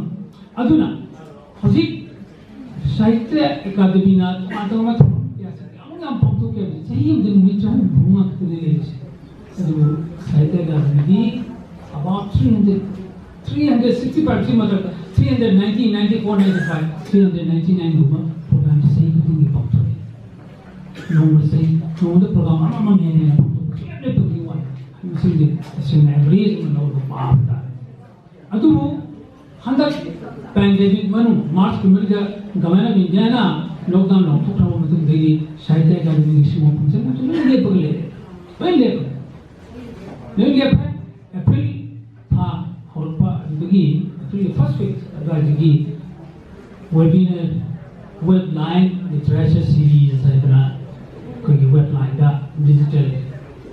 ꯑꯗꯨꯅ ꯍꯧꯖꯤꯛ ꯁꯥꯍꯤꯇ꯭ꯌ ꯑꯦꯀꯥꯗꯃꯤꯅ ꯇꯣꯉꯥꯟ ꯇꯣꯉꯥꯟꯕ ꯊꯧꯔꯝ ꯀꯌꯥꯁꯦ ꯀꯌꯥꯃꯨꯛ ꯌꯥꯝ ꯄꯥꯡꯊꯣꯛꯀꯦ ꯍꯥꯏꯕꯁꯦ ꯆꯍꯤ ꯑꯃꯗ ꯅꯨꯃꯤꯠ ꯆꯍꯨꯝ ꯃꯔꯤꯃꯉꯥ ꯈꯛꯇꯅꯤ ꯂꯩꯔꯤꯁꯦ꯫ ꯑꯗꯨꯕꯨ ꯁꯥꯍꯤꯇ꯭ꯌ ꯑꯦꯀꯥꯗꯃꯤꯗꯤ about three hundred, three hundred sixty five, three hundred, three hundred ninety, ninety four, ninety five, three hundred ninety nine ꯒꯨꯝꯕ program ꯁꯦ ꯆꯍꯤ ꯈꯨꯗꯤꯡꯒꯤ ꯄꯥꯡꯊꯣꯛꯏ꯫ ꯅꯣꯡꯃꯗ ꯆꯍꯤ, ꯅꯣꯡꯃꯗ program ꯑꯃꯃꯝ ꯍꯦꯟꯅ ꯍꯦꯟꯅ ꯄꯥꯡꯊꯣꯛꯄ ꯁꯨꯡꯂꯦꯞ ꯂꯦꯞꯇꯕꯒꯤ ꯋꯥꯅꯤ꯫ ꯃꯁꯤꯡꯁꯦ ꯇꯁꯦꯡꯅ average ꯑꯃ ꯂꯧꯔꯒ ꯄꯥꯕ ꯇꯥꯔꯦ꯫ ꯑꯗꯨꯕꯨ ꯍꯟꯗꯛ pandemic ꯃꯅꯨꯡ, March ꯀꯨꯟꯃꯔꯤꯗ Government of Indiaꯅ lockdown ꯂꯥꯎꯊꯣꯛꯈ꯭ꯔꯕ ꯃꯇꯨꯡꯗꯒꯤ ꯁꯥꯍꯤꯇ꯭ꯌ ꯑꯦꯀꯥꯗꯃꯤꯒꯤ ꯁꯤꯒꯨꯝꯕ function ꯃꯌꯥꯝꯁꯦ ꯂꯣꯏ ꯂꯦꯞꯄꯒ ꯂꯩꯔꯦ꯫ ꯂꯣꯏ ꯂꯦꯞꯄꯦ꯫ ꯂꯣꯏ ꯂꯦꯞꯈ꯭ꯔꯦ꯫ April ꯊꯥ ꯍꯧꯔꯛꯄ Webinar, webline literature series ꯍꯥꯏꯗꯅ ꯑꯩꯈꯣꯏꯒꯤ ꯋꯦꯕꯂꯥꯏꯟꯗ ꯗꯤꯖꯤꯇꯦꯜ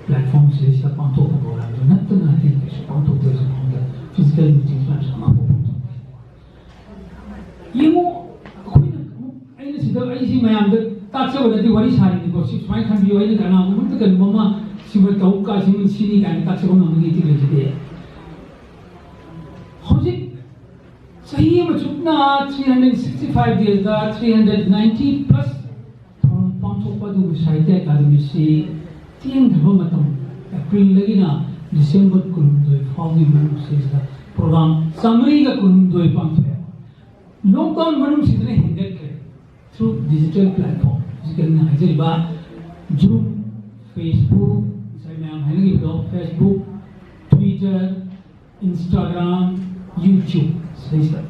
ꯄ꯭ꯂꯦꯠꯐꯣꯝꯁꯤꯗꯩꯁꯤꯗ ꯄꯥꯡꯊꯣꯛꯄ ꯄ꯭ꯔꯣꯒ꯭ꯔꯥꯝꯗꯨ ꯅꯠꯇꯅ ꯑꯇꯩ ꯀꯩꯁꯨ ꯄꯥꯡꯊꯣꯛꯇꯦ꯫ ꯍꯧꯖꯤꯛ ꯐꯥꯎꯗ ꯐꯤꯖꯤꯀꯦꯜ ꯃꯤꯇꯤꯡ ꯄ꯭ꯂꯥꯟꯁꯨ ꯑꯃꯐꯥꯎ ꯄꯥꯡꯊꯣꯛꯇꯦ꯫ ꯌꯦꯡꯉꯨ, ꯑꯩꯈꯣꯏꯅ ꯑꯃꯨꯛ, ꯑꯩꯅ ꯁꯤꯗ ꯑꯩꯁꯤ ꯃꯌꯥꯝꯗ ꯇꯥꯛꯆꯕ ꯅꯠꯇꯦ, ꯋꯥꯔꯤ ꯁꯥꯔꯤꯅꯤꯀꯣ꯫ ꯁꯤ ꯁꯨꯃꯥꯏꯅ ꯈꯟꯕꯤꯌꯨ, ꯑꯩꯅ ꯀꯅꯥꯒꯨꯝꯕ ꯑꯃꯠꯇ ꯀꯔꯤꯒꯨꯝꯕ ꯑꯃ ꯁꯤꯃ ꯇꯧ ꯀꯥ ꯁꯤꯃ ꯁꯤꯅꯤ ꯀꯥꯏꯅ ꯇꯥꯛꯆꯕ ꯉꯝꯕꯒꯤ ꯏꯊꯤꯛ ꯂꯩꯖꯗꯦ꯫ ꯍꯧꯖꯤꯛ ꯆꯍꯤ ꯑꯃ ꯆꯨꯞꯅ three hundred sixty five days ꯗ three hundred ninety plus ꯊꯧꯔꯝ ꯄꯥꯡꯊꯣꯛꯄ ꯑꯗꯨꯕꯨ ꯁꯥꯍꯤꯇ꯭ꯌ ꯑꯦꯀꯥꯗꯃꯤꯁꯤ ꯇꯦꯟꯈ꯭ꯔꯕ ꯃꯇꯝ, ꯑꯦꯄ꯭ꯔꯤꯜꯗꯒꯤꯅ ꯗꯤꯁꯦꯝꯕꯔ ꯀꯨꯟꯍꯨꯝꯗꯣꯏ ꯐꯥꯎꯒꯤ ꯃꯅꯨꯡꯁꯤꯗ ꯄ꯭ꯔꯣꯒ꯭ꯔꯥꯝ ꯆꯥꯃꯔꯤꯒ ꯀꯨꯟꯍꯨꯝꯗꯣꯏ ꯄꯥꯡꯊꯣꯛꯑꯦ꯫ ꯂꯣꯛꯗꯥꯎꯟ ꯃꯅꯨꯡꯁꯤꯗꯅ ꯍꯦꯟꯒꯠꯈ꯭ꯔꯦ꯫ Through digital platform, ꯍꯧꯖꯤꯛ ꯑꯩꯅ ꯍꯥꯏꯖꯔꯤꯕ Zoom, Facebook, ꯉꯁꯥꯏ ꯃꯌꯥꯝ ꯍꯥꯏꯅꯈꯤꯕꯗꯣ, Facebook, Twitter, Instagram, YouTube ꯁꯤꯗꯩꯁꯤꯗ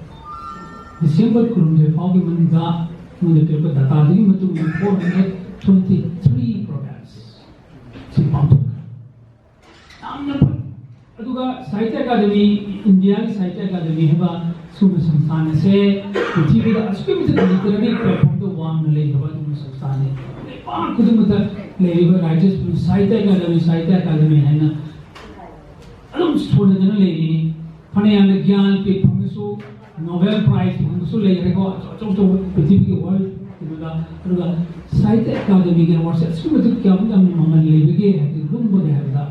ꯗꯤꯁꯦꯝꯕꯔ ꯀꯨꯟꯍꯨꯝꯗꯣꯏ ꯐꯥꯎꯒꯤ ꯃꯅꯨꯡꯗ ꯃꯣꯏꯅ ꯄꯤꯔꯛꯄ ꯗꯥꯇꯥꯗꯨꯒꯤ ꯃꯇꯨꯡ ꯏꯟꯅ four hundred twenty three programs ꯁꯤ ꯄꯥꯡꯊꯣꯛꯈ꯭ꯔꯦ꯫ ꯌꯥꯝꯅ ꯐꯩ꯫ ꯑꯗꯨꯒ ꯁꯥꯍꯤꯇ꯭ꯌ ꯑꯦꯀꯥꯗꯃꯤ, ꯏꯟꯗꯤꯌꯥꯒꯤ ꯁꯥꯍꯤꯇ꯭ꯌ ꯑꯦꯀꯥꯗꯃꯤ ꯍꯥꯏꯕ ꯁꯤꯒꯨꯝꯕ ꯁꯪꯁꯊꯥꯟ ꯑꯁꯦ ꯄ꯭ꯔꯤꯊꯤꯕꯤꯗ ꯑꯁꯨꯛꯀꯤ ꯃꯇꯤꯛ ꯂꯤꯇꯔꯦꯔꯤ ꯄ꯭ꯂꯦꯠꯐꯣꯝꯗ ꯋꯥꯡꯅ ꯂꯩꯈ꯭ꯔꯕ ꯑꯗꯨꯒꯨꯝꯕ ꯁꯪꯁꯊꯥꯟꯅꯤ꯫ ꯂꯩꯕꯥꯛ ꯈꯨꯗꯤꯡꯃꯛꯇ ꯂꯩꯔꯤꯕ ꯔꯥꯏꯇꯔꯁ, ꯁꯥꯍꯤꯇ꯭ꯌ ꯑꯦꯀꯥꯗꯃꯤ, ꯁꯥꯍꯤꯇ꯭ꯌ ꯑꯦꯀꯥꯗꯃꯤ ꯍꯥꯏꯅ ꯑꯗꯨꯝ ꯁꯣꯟꯅꯗꯅ ꯂꯩꯔꯤꯅꯤ꯫ ꯐꯅ ꯌꯥꯝꯅ ꯒ꯭ꯌꯥꯟ ꯄꯤꯛ ꯐꯪꯉꯁꯨ, ꯅꯣꯕꯦꯜ ꯄ꯭ꯔꯥꯏꯖ ꯐꯪꯕꯁꯨ ꯂꯩꯈ꯭ꯔꯦꯀꯣ, ꯑꯆꯧ ꯑꯆꯧꯕ ꯄ꯭ꯔꯤꯊꯤꯕꯤꯒꯤ ꯋꯥꯔꯜ ꯀꯩꯅꯣꯗ꯫ ꯑꯗꯨꯒ ꯁꯥꯍꯤꯇ꯭ꯌ ꯑꯦꯀꯥꯗꯃꯤꯒꯤ ꯑꯦꯋꯥꯔꯗꯁꯦ ꯑꯁꯨꯛꯀꯤ ꯃꯇꯤꯛ ꯀꯌꯥꯃꯨꯛ ꯌꯥꯝꯅ ꯃꯃꯜ ꯂꯩꯕꯒꯦ ꯍꯥꯏꯕꯗꯤ, ꯂꯨꯝꯕꯒꯦ ꯍꯥꯏꯕꯗ,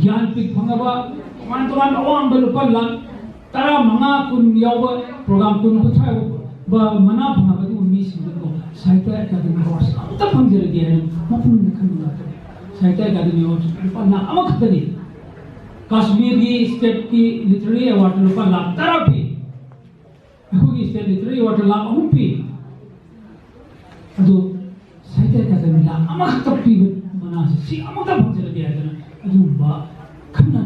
ꯒ꯭ꯌꯥꯟ ꯄꯤꯛ ꯐꯪꯉꯕ, ꯇꯣꯉꯥꯟ ꯇꯣꯉꯥꯟꯕ ꯑꯋꯥꯡꯕ ꯂꯨꯄꯥ ꯂꯥꯈ ꯇꯔꯥ ꯃꯉꯥ, ꯀꯨꯟ ꯌꯥꯎꯕ, ꯄ꯭ꯔꯣꯒ꯭ꯔꯥꯝ ꯀꯨꯟ, ꯀꯨꯟꯊ꯭ꯔꯥ ꯌꯥꯎꯕ ꯃꯅꯥ ꯐꯪꯉꯕ ꯑꯗꯨꯒꯨꯝꯕ ꯃꯤꯁꯤꯡꯗꯨꯕꯨ ꯁꯥꯍꯤꯇ꯭ꯌ ꯑꯦꯀꯥꯗꯃꯤ ꯑꯦꯋꯥꯔꯗꯁ ꯑꯃꯇ ꯐꯪꯖꯔꯒꯦ ꯍꯥꯏꯅ ꯃꯄꯨꯅ ꯈꯟꯕ ꯉꯥꯛꯇꯅꯤ꯫ ꯁꯥꯍꯤꯇ꯭ꯌ ꯑꯦꯀꯥꯗꯃꯤ ꯑꯦꯋꯥꯔꯗꯁ ꯂꯨꯄꯥ ꯂꯥꯈ ꯑꯃꯈꯛꯇꯅꯤ꯫ ꯀꯥꯁꯃꯤꯔꯒꯤ ꯁ꯭ꯇꯦꯠꯀꯤ ꯂꯤꯇꯔꯦꯔꯤ ꯑꯦꯋꯥꯔꯗ ꯂꯨꯄꯥ ꯂꯥꯈ ꯇꯔꯥ ꯄꯤ꯫ ꯑꯩꯈꯣꯏꯒꯤ ꯁ꯭ꯇꯦꯠ ꯂꯤꯇꯔꯦꯔꯤ ꯑꯦꯋꯥꯔꯗ ꯂꯥꯈ ꯑꯍꯨꯝ ꯄꯤ꯫ ꯑꯗꯨ ꯁꯥꯍꯤꯇ꯭ꯌ ꯑꯦꯀꯥꯗꯃꯤ ꯂꯥꯈ ꯑꯃꯈꯛꯇ ꯄꯤꯕ ꯃꯅꯥꯁꯦ ꯁꯤ ꯑꯃꯨꯛꯇ ꯐꯪꯖꯔꯒꯦ ꯍꯥꯏꯗꯅ ꯑꯗꯨꯒꯨꯝꯕ ꯈꯟꯅ,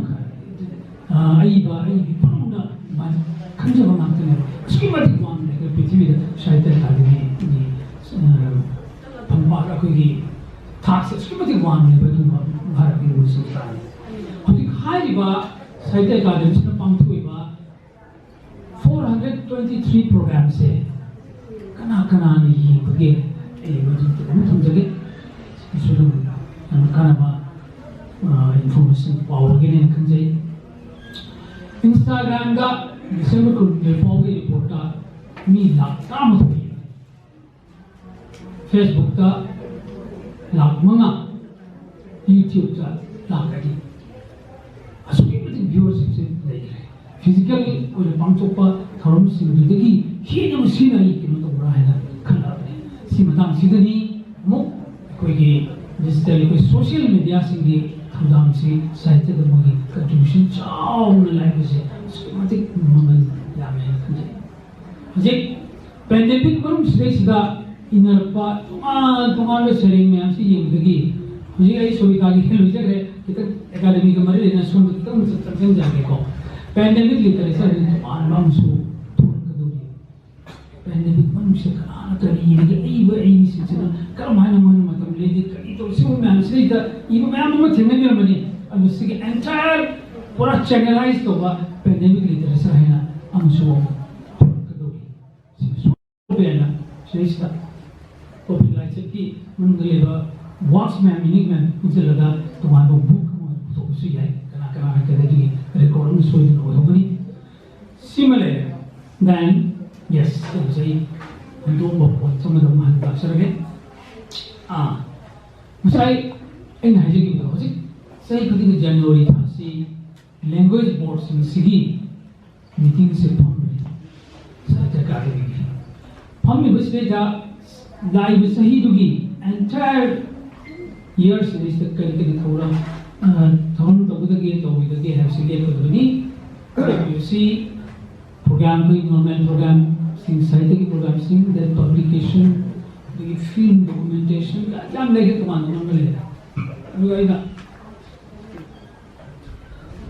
ꯑ, ꯑꯏꯕ, ꯑꯩꯒꯤ ꯄꯨꯝꯅꯃꯛꯅ ꯑꯗꯨꯃꯥꯏꯅ ꯈꯟꯖꯕ ꯉꯥꯛꯇꯅꯦꯕ꯫ ꯑꯁꯨꯛꯀꯤ ꯃꯇꯤꯛ ꯋꯥꯡꯅ ꯂꯩꯈ꯭ꯔꯦ ꯄ꯭ꯔꯤꯊꯤꯕꯤꯗ ꯁꯥꯍꯤꯇ꯭ꯌ ꯑꯦꯀꯥꯗꯃꯤꯒꯤ, ꯑ, ꯐꯝꯄꯥꯛ ꯑꯩꯈꯣꯏꯒꯤ ꯊꯥꯛꯁꯦ ꯑꯁꯨꯛꯀꯤ ꯃꯇꯤꯛ ꯋꯥꯡꯅ ꯂꯩꯕ ꯑꯗꯨꯒꯨꯝꯕ ꯚꯥꯔꯠꯀꯤ ꯃꯅꯤꯄꯨꯔ ꯁꯪꯁꯊꯥꯟꯅꯤ꯫ ꯍꯧꯖꯤꯛ ꯍꯥꯏꯔꯤꯕ ꯁꯥꯍꯤꯇ꯭ꯌ ꯑꯦꯀꯥꯗꯃꯤꯁꯤꯅ ꯄꯥꯡꯊꯣꯛꯏꯕ four hundred twenty three ꯄ꯭ꯔꯣꯒ꯭ꯔꯥꯝꯁꯦ ꯀꯅꯥꯅ ꯌꯦꯡꯕꯒꯦ? ꯑꯩ ꯃꯗꯨ ꯑꯗꯨꯝ ꯊꯝꯖꯒꯦ꯫ ꯁꯤꯁꯨ ꯑꯗꯨꯝ ꯌꯥꯝꯅ ꯀꯥꯟꯅꯕ ꯏꯟꯐꯣꯔꯃꯦꯁꯟ ꯄꯥꯎ ꯑꯣꯏꯒꯅꯦꯅ ꯈꯟꯖꯩ꯫ ꯏꯟꯁꯇꯥꯒ꯭ꯔꯥꯝꯗ ꯗꯤꯁꯦꯝꯕꯔ ꯀꯨꯟꯍꯨꯝꯗꯣꯏ ꯐꯥꯎꯒꯤ ꯔꯤꯄꯣꯔꯠꯇ ꯃꯤ ꯂꯥꯛ ꯇꯔꯥꯃꯥꯊꯣꯏ, ꯐꯦꯁꯕꯨꯛꯇ ꯂꯥꯛ ꯃꯉꯥ, ꯌꯨꯇ꯭ꯌꯨꯕꯇ ꯂꯥꯛ ꯑꯅꯤ꯫ ꯑꯁꯨꯛꯀꯤ ꯃꯇꯤꯛ ꯚ꯭ꯌꯨꯋꯔꯁꯤꯞꯁꯦ ꯂꯩꯈ꯭ꯔꯦ꯫ ꯐꯤꯖꯤꯀꯦꯜ ꯑꯣꯏꯅ ꯄꯥꯡꯊꯣꯛꯄ ꯊꯧꯔꯝꯁꯤꯡꯗꯨꯗꯒꯤ ꯍꯦꯟꯅ ꯃꯁꯤꯅ ꯑꯩ ꯀꯩꯅꯣ ꯇꯧꯕ꯭ꯔꯥ ꯍꯥꯏꯅ ꯈꯜꯂꯛꯑꯕꯅꯤ꯫ ꯁꯤ ꯃꯇꯥꯡꯁꯤꯗꯅꯤ ꯑꯃꯨꯛ ꯑꯩꯈꯣꯏꯒꯤ ꯗꯤꯖꯤꯇꯦꯜ, ꯑꯩꯈꯣꯏ ꯁꯣꯁꯤꯌꯦꯜ ꯃꯦꯗꯤꯌꯥꯁꯤꯡꯒꯤ ꯊꯧꯗꯥꯡꯁꯤ ꯁꯥꯍꯤꯇ꯭ꯌꯗ ꯃꯣꯏꯒꯤ ꯀꯟꯇ꯭ꯔꯤꯕ꯭ꯌꯨꯁꯟ ꯆꯥꯎꯅ ꯂꯥꯛꯄꯁꯦ ꯑꯁꯨꯛꯀꯤ ꯃꯇꯤꯛ ꯃꯃꯜ ꯌꯥꯝꯃꯦ ꯍꯥꯏꯅ ꯈꯟꯖꯩ꯫ ꯍꯧꯖꯤꯛ ꯄꯦꯟꯗꯦꯃꯤꯛ ꯃꯅꯨꯡꯁꯤꯗꯩꯁꯤꯗ ꯏꯟꯅꯔꯛꯄ ꯇꯣꯉꯥꯟ ꯇꯣꯉꯥꯟꯕ ꯁꯩꯔꯦꯡ ꯃꯌꯥꯝꯁꯤ ꯌꯦꯡꯕꯗꯒꯤ ꯍꯧꯖꯤꯛ ꯑꯩ ꯁꯣꯕꯤꯇꯥꯒꯤ ꯂꯣꯏꯖꯈ꯭ꯔꯦ꯫ ꯈꯤꯇꯪ ꯑꯦꯀꯥꯗꯃꯤꯒ ꯃꯔꯤ ꯂꯩꯅ ꯁꯣꯝꯗ ꯈꯤꯇꯪ ꯆꯪꯁꯤꯟꯖꯔꯒꯦꯀꯣ꯫ ꯄꯦꯟꯗꯦꯃꯤꯛ ꯂꯤꯇꯔꯦꯆꯔ ꯍꯥꯏꯅ ꯇꯣꯉꯥꯟꯕ ꯑꯃꯁꯨ ꯊꯣꯛꯂꯛꯀꯗꯧꯔꯤ꯫ ꯄꯦꯟꯗꯦꯃꯤꯛ ꯃꯅꯨꯡꯁꯤꯗ ꯀꯅꯥꯅ ꯀꯔꯤ ꯏꯔꯤꯒꯦ? ꯑꯏꯕ ꯑꯏꯕꯤꯁꯤꯡꯁꯤꯅ ꯀꯔꯝ ꯍꯥꯏꯅ ꯃꯣꯏꯅ ꯃꯇꯝ ꯂꯦꯟꯒꯦ? ꯀꯔꯤ ꯇꯧꯔꯤ? ꯁꯤꯒꯨꯝꯕ ꯃꯌꯥꯝꯁꯤꯗꯩꯗ ꯏꯕ ꯃꯌꯥꯝ ꯑꯃ ꯊꯦꯡꯅꯕꯤꯔꯝꯃꯅꯤ꯫ ꯑꯗꯨ ꯁꯤꯒꯤ ꯑꯦꯟꯇꯥꯌꯔ ꯄꯨꯔꯥ ꯆꯦꯅꯦꯂꯥꯏꯁ ꯇꯧꯕ ꯄꯦꯟꯗꯦꯃꯤꯛ ꯂꯤꯇꯔꯦꯆꯔ ꯍꯥꯏꯅ ꯑꯃꯁꯨ ꯊꯣꯛꯂꯛꯀꯗꯧꯔꯤ꯫ ꯁꯤꯁꯨ ꯍꯥꯏꯅ ꯁꯤꯗꯩꯁꯤꯗ ꯀꯣꯄꯤ ꯂꯥꯏꯆꯠꯀꯤ ꯃꯅꯨꯡꯗ ꯂꯩꯕ ꯋꯥꯔꯗꯁ ꯃꯌꯥꯝ, ꯃꯤꯅꯤꯡ ꯃꯌꯥꯝ ꯄꯨꯟꯁꯤꯜꯂꯒ ꯇꯣꯉꯥꯟꯕ ꯕꯨꯛ ꯑꯃ ꯄꯨꯊꯣꯛꯄꯁꯨ ꯌꯥꯏ꯫ ꯀꯅꯥ ꯀꯅꯥ ꯍꯥꯏꯇꯥꯔꯦ, ꯑꯗꯨꯒꯤ ꯔꯦꯀꯣꯔꯗ ꯑꯃ ꯁꯣꯏꯗꯅ ꯑꯣꯏꯍꯧꯒꯅꯤ꯫ ꯁꯤꯃ ꯂꯩꯔꯦ꯫ ꯗꯦꯟ, ꯌꯦꯁ, ꯑꯩ ꯍꯨꯟꯗꯣꯛꯑꯝꯕ ꯄꯣꯏꯟꯠ ꯑꯃꯗ ꯑꯃꯨꯛ ꯍꯟꯅ ꯂꯥꯛꯆꯔꯒꯦ꯫ ꯑꯥ, ꯉꯁꯥꯏ ꯑꯩꯅ ꯍꯥꯏꯖꯈꯤꯕꯗꯣ, ꯍꯧꯖꯤꯛ ꯆꯍꯤ ꯈꯨꯗꯤꯡꯒꯤ ꯖꯅꯋꯥꯔꯤ ꯊꯥꯁꯤ ꯂꯦꯡꯒ꯭ꯋꯦꯖ ꯕꯣꯔꯗꯁꯤꯡꯁꯤꯒꯤ ꯃꯤꯇꯤꯡꯁꯦ ꯐꯝꯕꯅꯤ꯫ ꯁꯥꯍꯤꯇ꯭ꯌ ꯑꯦꯀꯥꯗꯃꯤꯒꯤ ꯐꯝꯃꯤꯕꯁꯤꯗꯩꯗ ꯂꯥꯛꯏꯕ ꯆꯍꯤꯗꯨꯒꯤ ꯑꯦꯟꯇꯥꯌꯔ ꯏꯌꯔꯁꯤꯗꯩꯁꯤꯗ ꯀꯔꯤ ꯀꯔꯤ ꯊꯧꯔꯝ, ꯑ, ꯊꯧꯔꯝ ꯇꯧꯒꯗꯒꯦ, ꯇꯧꯔꯣꯏꯗꯒꯦ ꯍꯥꯏꯕꯁꯤ ꯂꯦꯞꯀꯗꯕꯅꯤ꯫ ꯂꯦꯞꯄꯤꯕꯁꯤ ꯄ꯭ꯔꯣꯒ꯭ꯔꯥꯝ, ꯑꯩꯈꯣꯏ ꯅꯣꯔꯃꯦꯜ ꯄ꯭ꯔꯣꯒ꯭ꯔꯥꯝꯁꯤꯡ, ꯁꯥꯍꯤꯇ꯭ꯌꯒꯤ ꯄ꯭ꯔꯣꯒ꯭ꯔꯥꯝꯁꯤꯡ, ꯗꯦꯟ ꯄꯕ꯭ꯂꯤꯀꯦꯁꯟ, ꯑꯗꯒꯤ ꯐꯤꯜꯝ ꯗꯣꯀꯨꯃꯦꯟꯇꯦꯁꯟ, ꯌꯥꯝ ꯂꯩꯔꯦ ꯇꯣꯉꯥꯟ ꯇꯣꯉꯥꯟꯕ ꯂꯩꯔꯦ꯫ ꯑꯗꯨꯒ ꯑꯩꯅ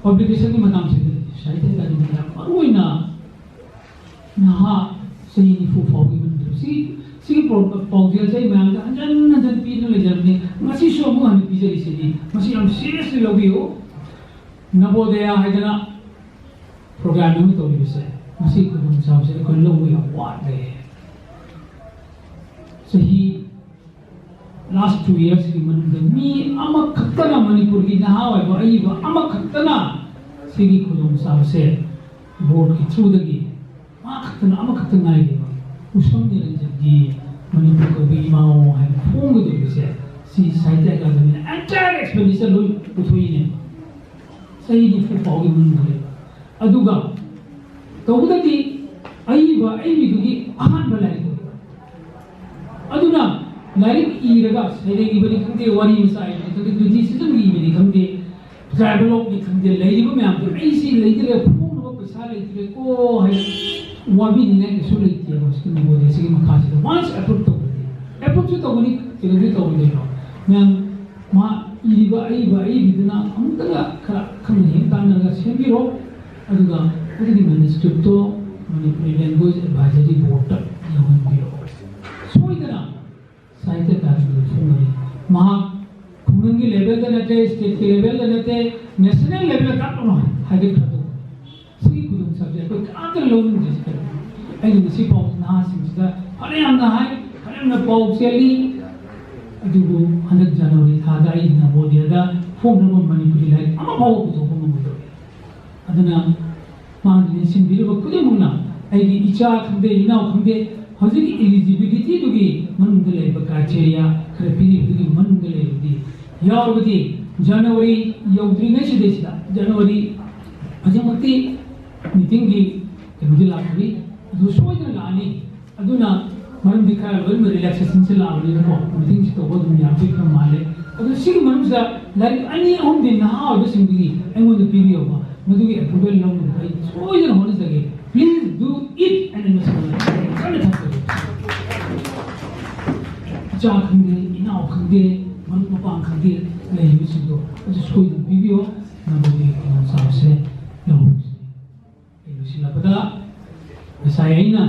ꯄꯕ꯭ꯂꯤꯀꯦꯁꯟꯒꯤ ꯃꯇꯥꯡꯁꯤꯗꯤ ꯁꯥꯍꯤꯇ꯭ꯌ ꯑꯦꯀꯥꯗꯃꯤꯗ ꯃꯔꯨꯑꯣꯏꯅ ꯅꯍꯥ ꯆꯍꯤ ꯅꯤꯐꯨ ꯐꯥꯎꯕꯒꯤ ꯃꯅꯨꯡꯗ ꯁꯤ, ꯁꯤꯒꯤ ꯄ꯭ꯔꯣ-, ꯄꯥꯎꯖꯦꯜꯁꯦ ꯑꯩ ꯃꯌꯥꯝꯗ ꯍꯟꯖꯟ ꯍꯟꯖꯟ ꯄꯤꯗꯨꯅ ꯂꯩꯖꯔꯕꯅꯤ꯫ ꯉꯁꯤꯁꯨ ꯑꯃꯨꯛ ꯍꯟꯅ ꯄꯤꯖꯔꯤꯁꯤꯗꯤ ꯃꯁꯤ ꯌꯥꯝ ꯁꯤꯔꯤꯌꯁꯂꯤ ꯂꯧꯕꯤꯌꯨ꯫ ꯅꯕꯣꯗꯌꯥ ꯍꯥꯏꯗꯅ ꯄ꯭ꯔꯣꯒ꯭ꯔꯥꯝ ꯑꯃ ꯇꯧꯔꯤꯕꯁꯦ, ꯃꯁꯤ ꯈꯨꯗꯣꯡꯆꯥꯕꯁꯦ ꯑꯩꯈꯣꯏ ꯂꯧꯕ ꯌꯥꯝ ꯋꯥꯠꯂꯦ꯫ ꯆꯍꯤ last two yearsꯀꯤ ꯃꯅꯨꯡꯗ ꯃꯤ ꯑꯃꯈꯛꯇꯅ, ꯃꯅꯤꯄꯨꯔꯒꯤ ꯅꯍꯥ ꯑꯣꯏꯕ ꯑꯏꯕ ꯑꯃꯈꯛꯇꯅ ꯁꯤꯒꯤ ꯈꯨꯗꯣꯡꯆꯥꯕꯁꯦ boardꯀꯤ throughꯗꯒꯤ ꯃꯥ ꯈꯛꯇꯅ, ꯑꯃꯈꯛꯇ ꯉꯥꯏꯔꯦꯕ, ꯎꯁꯝ ꯅꯤꯔꯟꯖꯟꯒꯤ ꯃꯅꯤꯄꯨꯔ ꯀꯧꯕ ꯏꯃꯥꯑꯣ ꯍꯥꯏꯅ ꯐꯣꯡꯒꯗꯧꯔꯤꯕꯁꯦ꯫ ꯁꯤ ꯁꯥꯍꯤꯇ꯭ꯌ ꯑꯦꯀꯥꯗꯃꯤꯅ entire expenditure ꯂꯣꯏ ꯄꯨꯊꯣꯛꯏꯅꯦ, ꯆꯍꯤ ꯅꯤꯐꯨ ꯐꯥꯎꯒꯤ ꯃꯅꯨꯡꯗ ꯂꯩꯕ꯫ ꯑꯗꯨꯒ ꯇꯧꯕꯗꯗꯤ ꯑꯏꯕ ꯑꯏꯕꯤꯗꯨꯒꯤ ꯑꯍꯥꯟꯕ ꯂꯥꯏꯔꯤꯛ ꯑꯣꯏꯕ꯫ ꯑꯗꯨꯅ ꯂꯥꯏꯔꯤꯛ ꯏꯔꯒ, ꯁꯩꯔꯦꯡ ꯏꯕꯅꯤ ꯈꯪꯗꯦ, ꯋꯥꯔꯤ ꯃꯆꯥ ꯏꯕꯅꯤ ꯈꯪꯗꯦ, criticismꯒꯤ ꯏꯕꯅꯤ ꯈꯪꯗꯦ, travelogueꯅꯤ ꯈꯪꯗꯦ, ꯂꯩꯔꯤꯕ ꯃꯌꯥꯝꯗꯣ ꯑꯩ ꯁꯤ ꯂꯩꯇ꯭ꯔꯦ, ꯐꯣꯡꯅꯕ ꯄꯩꯁꯥ ꯂꯩꯇ꯭ꯔꯦꯀꯣ ꯍꯥꯏꯅ ꯋꯥꯕꯤꯅꯤꯡꯉꯥꯏ ꯀꯩꯁꯨ ꯂꯩꯇꯦꯕ꯫ ꯍꯧꯖꯤꯛꯀꯤ ꯅꯣꯕꯣꯗꯤꯌꯥꯁꯤꯒꯤ ꯃꯈꯥꯁꯤꯗ once approve ꯇꯧꯕꯗꯤ, approveꯁꯨ ꯇꯧꯒꯅꯤ, ꯀꯩꯗꯧꯕꯩ ꯇꯧꯔꯣꯏꯗꯣꯏꯅꯣ? ꯃꯌꯥꯝ ꯃꯥ ꯏꯔꯤꯕ ꯑꯏꯕ ꯑꯏꯕꯤꯗꯨꯅ ꯑꯃꯨꯛꯇꯒ ꯈꯔ ꯈꯪꯅ ꯍꯦꯛ ꯇꯥꯟꯅꯔꯒ ꯁꯦꯝꯕꯤꯔꯣ꯫ ꯑꯗꯨꯒ ꯑꯗꯨꯒꯤ manuscriptꯇꯣ Manipuri Language Advisory Boardꯇ ꯌꯧꯍꯟꯕꯤꯔꯛꯑꯣ꯫ ꯁꯣꯏꯗꯅ ꯁꯥꯍꯤꯇ꯭ꯌ ꯑꯦꯀꯥꯗꯃꯤꯗ ꯐꯣꯡꯒꯅꯤ꯫ ꯃꯍꯥꯛ ꯈꯨꯡꯒꯪꯒꯤ levelꯗ ꯅꯠꯇꯦ, stateꯀꯤ levelꯗ ꯅꯠꯇꯦ, national levelꯗ ꯇꯥꯛꯂꯅꯨ ꯍꯥꯏꯒꯠꯈ꯭ꯔꯗꯧꯕꯅꯤ꯫ ꯁꯤꯒꯤ ꯈꯨꯗꯣꯡꯆꯥꯕꯁꯦ ꯑꯩꯈꯣꯏ ꯀꯅꯥꯝꯇꯅ ꯂꯧꯅꯤꯡꯗꯦ꯫ ꯁꯤ ꯀꯔꯤꯒꯤꯅꯣ? ꯑꯩꯅ ꯉꯁꯤ ꯐꯥꯎ ꯅꯍꯥꯁꯤꯡꯁꯤꯗ ꯐꯅꯌꯥꯝꯅ ꯍꯥꯏ, ꯐꯅꯌꯥꯝꯅ ꯄꯥꯎ ꯆꯦꯜꯂꯤ, ꯑꯗꯨꯕꯨ ꯍꯟꯗꯛ ꯖꯅꯋꯥꯔꯤ ꯊꯥꯗ ꯑꯩ ꯅꯕꯣꯗꯤꯌꯥꯗ ꯐꯣꯡꯅꯕ ꯃꯅꯤꯄꯨꯔꯤ ꯂꯥꯏꯔꯤꯛ ꯑꯃ ꯐꯥꯎꯕ ꯄꯨꯊꯣꯛꯄ ꯉꯝꯃꯣꯏꯗꯧꯔꯤ꯫ ꯑꯗꯨꯅ ꯃꯥꯅ ꯅꯤꯡꯁꯤꯡꯕꯤꯔꯤꯕ ꯈꯨꯗꯤꯡꯃꯛꯅ, ꯑꯩꯒꯤ ꯏꯆꯥ ꯈꯪꯗꯦ, ꯏꯅꯥꯎ ꯈꯪꯗꯦ, ꯍꯧꯖꯤꯛꯀꯤ eligibilityꯗꯨꯒꯤ ꯃꯅꯨꯡꯗ ꯂꯩꯕ criteria ꯈꯔ ꯄꯤꯔꯤꯕꯗꯨꯒꯤ ꯃꯅꯨꯡꯗ ꯂꯩꯔꯕꯗꯤ, ꯌꯥꯎꯔꯕꯗꯤ, ꯖꯅꯋꯥꯔꯤ ꯌꯧꯗ꯭ꯔꯤꯉꯩꯁꯤꯗꯩꯁꯤꯗ, ꯖꯅꯋꯥꯔꯤ ꯍꯧꯖꯤꯛꯃꯛꯇꯤ meetingꯒꯤ ꯀꯩꯅꯣꯗꯤ ꯂꯥꯛꯇ꯭ꯔꯤ, ꯑꯗꯨ ꯁꯣꯏꯗꯅ ꯂꯥꯛꯑꯅꯤ꯫ ꯑꯗꯨꯅ ꯃꯔꯝꯗꯤ ꯈꯔ ꯂꯣꯏꯅꯃꯛ relaxationꯁꯦ ꯂꯥꯛꯑꯕꯅꯤꯅꯀꯣ, meetingꯁꯦ ꯇꯧꯕ ꯑꯗꯨꯝ ꯌꯥꯔꯛꯇꯣꯏ ꯈꯔ ꯃꯥꯜꯂꯦ꯫ ꯑꯗꯣ ꯁꯤꯒꯤ ꯃꯅꯨꯡꯁꯤꯗ ꯂꯥꯏꯔꯤꯛ ꯑꯅꯤ ꯑꯍꯨꯝꯗꯤ ꯅꯍꯥ ꯑꯣꯏꯕꯁꯤꯡꯗꯒꯤ ꯑꯩꯉꯣꯟꯗ ꯄꯤꯕꯤꯌꯣꯕ, ꯃꯗꯨꯒꯤ approval ꯂꯧꯅꯕ ꯑꯩ ꯁꯣꯏꯗꯅ ꯍꯣꯠꯅꯖꯒꯦ꯫ Please do it and ꯃꯁꯤ ꯀꯟꯅ ꯊꯝꯖꯒꯦ꯫ ꯏꯆꯥ ꯈꯪꯗꯦ, ꯏꯅꯥꯎ ꯈꯪꯗꯦ, ꯃꯔꯨꯞ ꯃꯄꯥꯡ ꯈꯪꯗꯦ, ꯂꯩꯔꯤꯕꯁꯤꯡꯗꯣ ꯑꯗꯨ ꯁꯣꯏꯗꯅ ꯄꯤꯕꯤꯌꯣ꯫ ꯃꯗꯨꯒꯤ ꯈꯨꯗꯣꯡꯆꯥꯕꯁꯦ ꯂꯧꯍꯧꯁꯤ꯫ ꯑꯩ ꯂꯣꯏꯁꯤꯜꯂꯛꯄꯗ ꯉꯁꯥꯏ ꯑꯩꯅ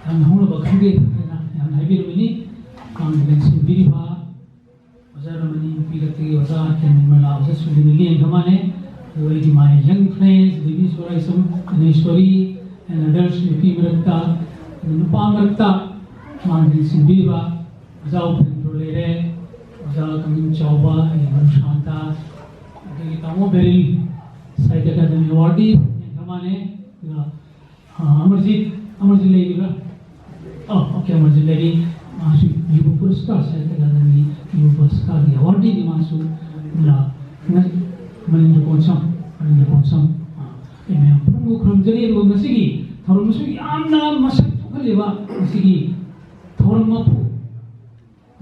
ꯌꯥꯝꯅ ꯍꯧꯅꯕ ꯈꯪꯗꯦ ꯍꯥꯏꯅ ꯌꯥꯝꯅ ꯍꯥꯏꯕꯤꯔꯝꯃꯤꯅꯤ꯫ ꯃꯥꯡꯗ ꯂꯦꯡꯁꯤꯟꯕꯤꯔꯤꯕ ꯑꯣꯖꯥ ꯔꯃꯅꯤ, ꯅꯨꯄꯤ ꯂꯛꯇꯒꯤ ꯑꯣꯖꯥ ꯀꯦꯟ ꯅꯤꯔꯃꯂꯥ, ꯑꯣꯖꯥ ꯁꯨꯔꯖꯤꯅ ꯂꯦꯡꯈ꯭ꯔ ꯃꯥꯜꯂꯦ꯫ ꯑꯗꯨꯒ ꯑꯩꯒꯤ my young friends, Bebi Soraisam, Ganeshori, and others, ꯅꯨꯄꯤ ꯃꯔꯛꯇ, ꯑꯗꯨ ꯅꯨꯄꯥ ꯃꯔꯛꯇ ꯃꯥꯡꯖꯤꯜ ꯁꯤꯟꯕꯤꯕ ꯑꯣꯖꯥ ꯎꯄꯦꯟꯗ꯭ꯔꯣ ꯂꯩꯔꯦ, ꯑꯣꯖꯥ ꯀꯃꯤꯡ ꯆꯥꯎꯕ, ꯑꯩ ꯃꯔꯨꯞ ꯁꯥꯟꯇ, ꯑꯗꯒꯤ ꯇꯥꯃꯣ ꯕꯦꯔꯤꯜ, ꯁꯥꯍꯤꯇ꯭ꯌ ꯑꯀꯥꯗꯃꯤ ꯑꯦꯋꯥꯔꯗꯤ ꯌꯥꯝ ꯃꯥꯅꯦ꯫ ꯑꯗꯨꯒ, ꯑ, ꯑꯃꯔꯖꯤꯠ, ꯑꯃꯔꯖꯤꯠ ꯂꯩꯔꯤꯕ꯭ꯔꯥ? ꯑꯣ, ꯑꯣꯀꯦ, ꯑꯃꯔꯖꯤꯠ ꯂꯩꯔꯤ꯫ ꯃꯥꯁꯨ ꯌꯨꯕ ꯄꯨꯔꯁꯀꯥꯔ, ꯁꯥꯍꯤꯇ꯭ꯌ ꯑꯀꯥꯗꯃꯤ ꯌꯨꯕ ꯄꯨꯔꯁꯀꯥꯔꯒꯤ ꯑꯦꯋꯥꯔꯗꯤꯅꯤ ꯃꯥꯁꯨ꯫ ꯑꯗꯨꯅ ꯃꯅꯤꯟꯗ꯭ꯔ ꯀꯣꯟꯁꯝ, ꯃꯅꯤꯟꯗ꯭ꯔ ꯀꯣꯟꯁꯝ, ꯑ, ꯑꯩ ꯃꯌꯥꯝ ꯄꯨꯝꯅꯃꯛ ꯈꯨꯔꯨꯝꯖꯔꯤ꯫ ꯑꯗꯨꯒ ꯉꯁꯤꯒꯤ ꯊꯧꯔꯝ ꯑꯁꯨꯛ ꯌꯥꯝꯅ ꯃꯁꯛ ꯊꯣꯛꯍꯜꯂꯤꯕ ꯉꯁꯤꯒꯤ ꯊꯧꯔꯝ ꯃꯄꯨ,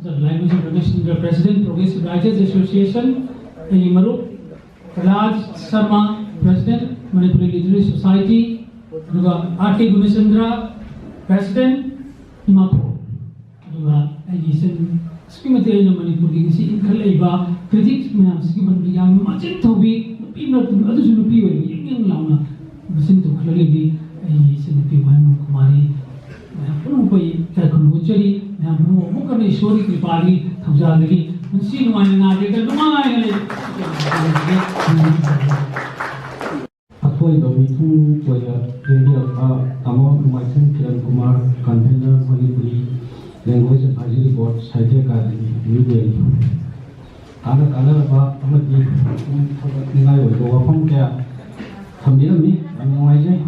ꯂꯥꯏꯃꯨꯖꯝ Ramesh Chandra, President, Progressive Writers Association, ꯑꯩꯒꯤ ꯃꯔꯨꯞ Kailash Sharma, President, Manipuri Literary Society, ꯑꯗꯨꯒ ꯑꯥꯔ ꯀꯦ ꯒꯨꯅꯦꯁꯆꯟꯗ꯭ꯔ, President, ꯏꯃꯥꯐꯣꯟ, ꯑꯗꯨꯒ ꯑꯩꯒꯤ ꯏꯆꯟ, ꯑꯁꯨꯛꯀꯤ ꯃꯇꯤꯛ ꯑꯩꯅ ꯃꯅꯤꯄꯨꯔꯒꯤ ꯉꯁꯤ ꯏꯟꯈꯠꯂꯛꯏꯕ critics ꯃꯌꯥꯝꯁꯤꯒꯤ ꯃꯅꯨꯡꯗ ꯌꯥꯝꯅ ꯃꯆꯤꯟ ꯊꯧꯕꯤ, ꯅꯨꯄꯤ ꯃꯔꯛꯇ, ꯑꯗꯨꯁꯨ ꯅꯨꯄꯤ ꯑꯣꯏꯕ ꯌꯦꯡ ꯌꯦꯡ ꯂꯥꯎꯅ ꯃꯆꯤꯟ ꯊꯧꯈꯠꯂꯛꯂꯤꯕꯤ ꯑꯩꯒꯤ ꯏꯆꯟꯅꯨꯄꯤ ꯋꯥꯍꯦꯡꯕꯝ ꯀꯨꯃꯥꯔꯤ꯫ ꯃꯌꯥꯝ ꯄꯨꯝꯅꯃꯛꯄꯨ ꯑꯩ ꯏꯀꯥꯏ ꯈꯨꯝꯅꯕ ꯎꯠꯆꯔꯤ꯫ ꯃꯌꯥꯝ ꯄꯨꯝꯅꯃꯛ ꯑꯃꯨꯛ ꯍꯟꯅ ꯏꯁꯣꯔꯒꯤ ꯀ꯭ꯔꯤꯄꯥꯒꯤ ꯊꯧꯖꯥꯜꯗꯒꯤ ꯄꯨꯟꯁꯤ ꯅꯨꯡꯉꯥꯏꯅ ꯅꯥꯗꯦꯗ ꯅꯨꯡꯉꯥꯏꯅ ꯂꯩ꯫ ꯑꯊꯣꯏꯕ ꯃꯤꯊꯨꯡ ꯑꯣꯏꯅ ꯂꯦꯡꯕꯤꯔꯛꯄ ꯇꯥꯃꯣ Nongmaithem Kiran Kumar, Convener, Manipuri Language Advisory Board, Sahitya Akademi, new Delhi. ꯀꯥꯟꯅ ꯀꯥꯟꯅꯔꯕ ꯑꯃꯗꯤ ꯄꯨꯛꯅꯤꯡ ꯊꯧꯒꯠꯅꯤꯡꯉꯥꯏ ꯑꯣꯏꯕ ꯋꯥꯐꯝ ꯀꯌꯥ ꯊꯝꯕꯤꯔꯝꯃꯤ꯫ ꯌꯥꯝ ꯅꯨꯡꯉꯥꯏꯖꯩ꯫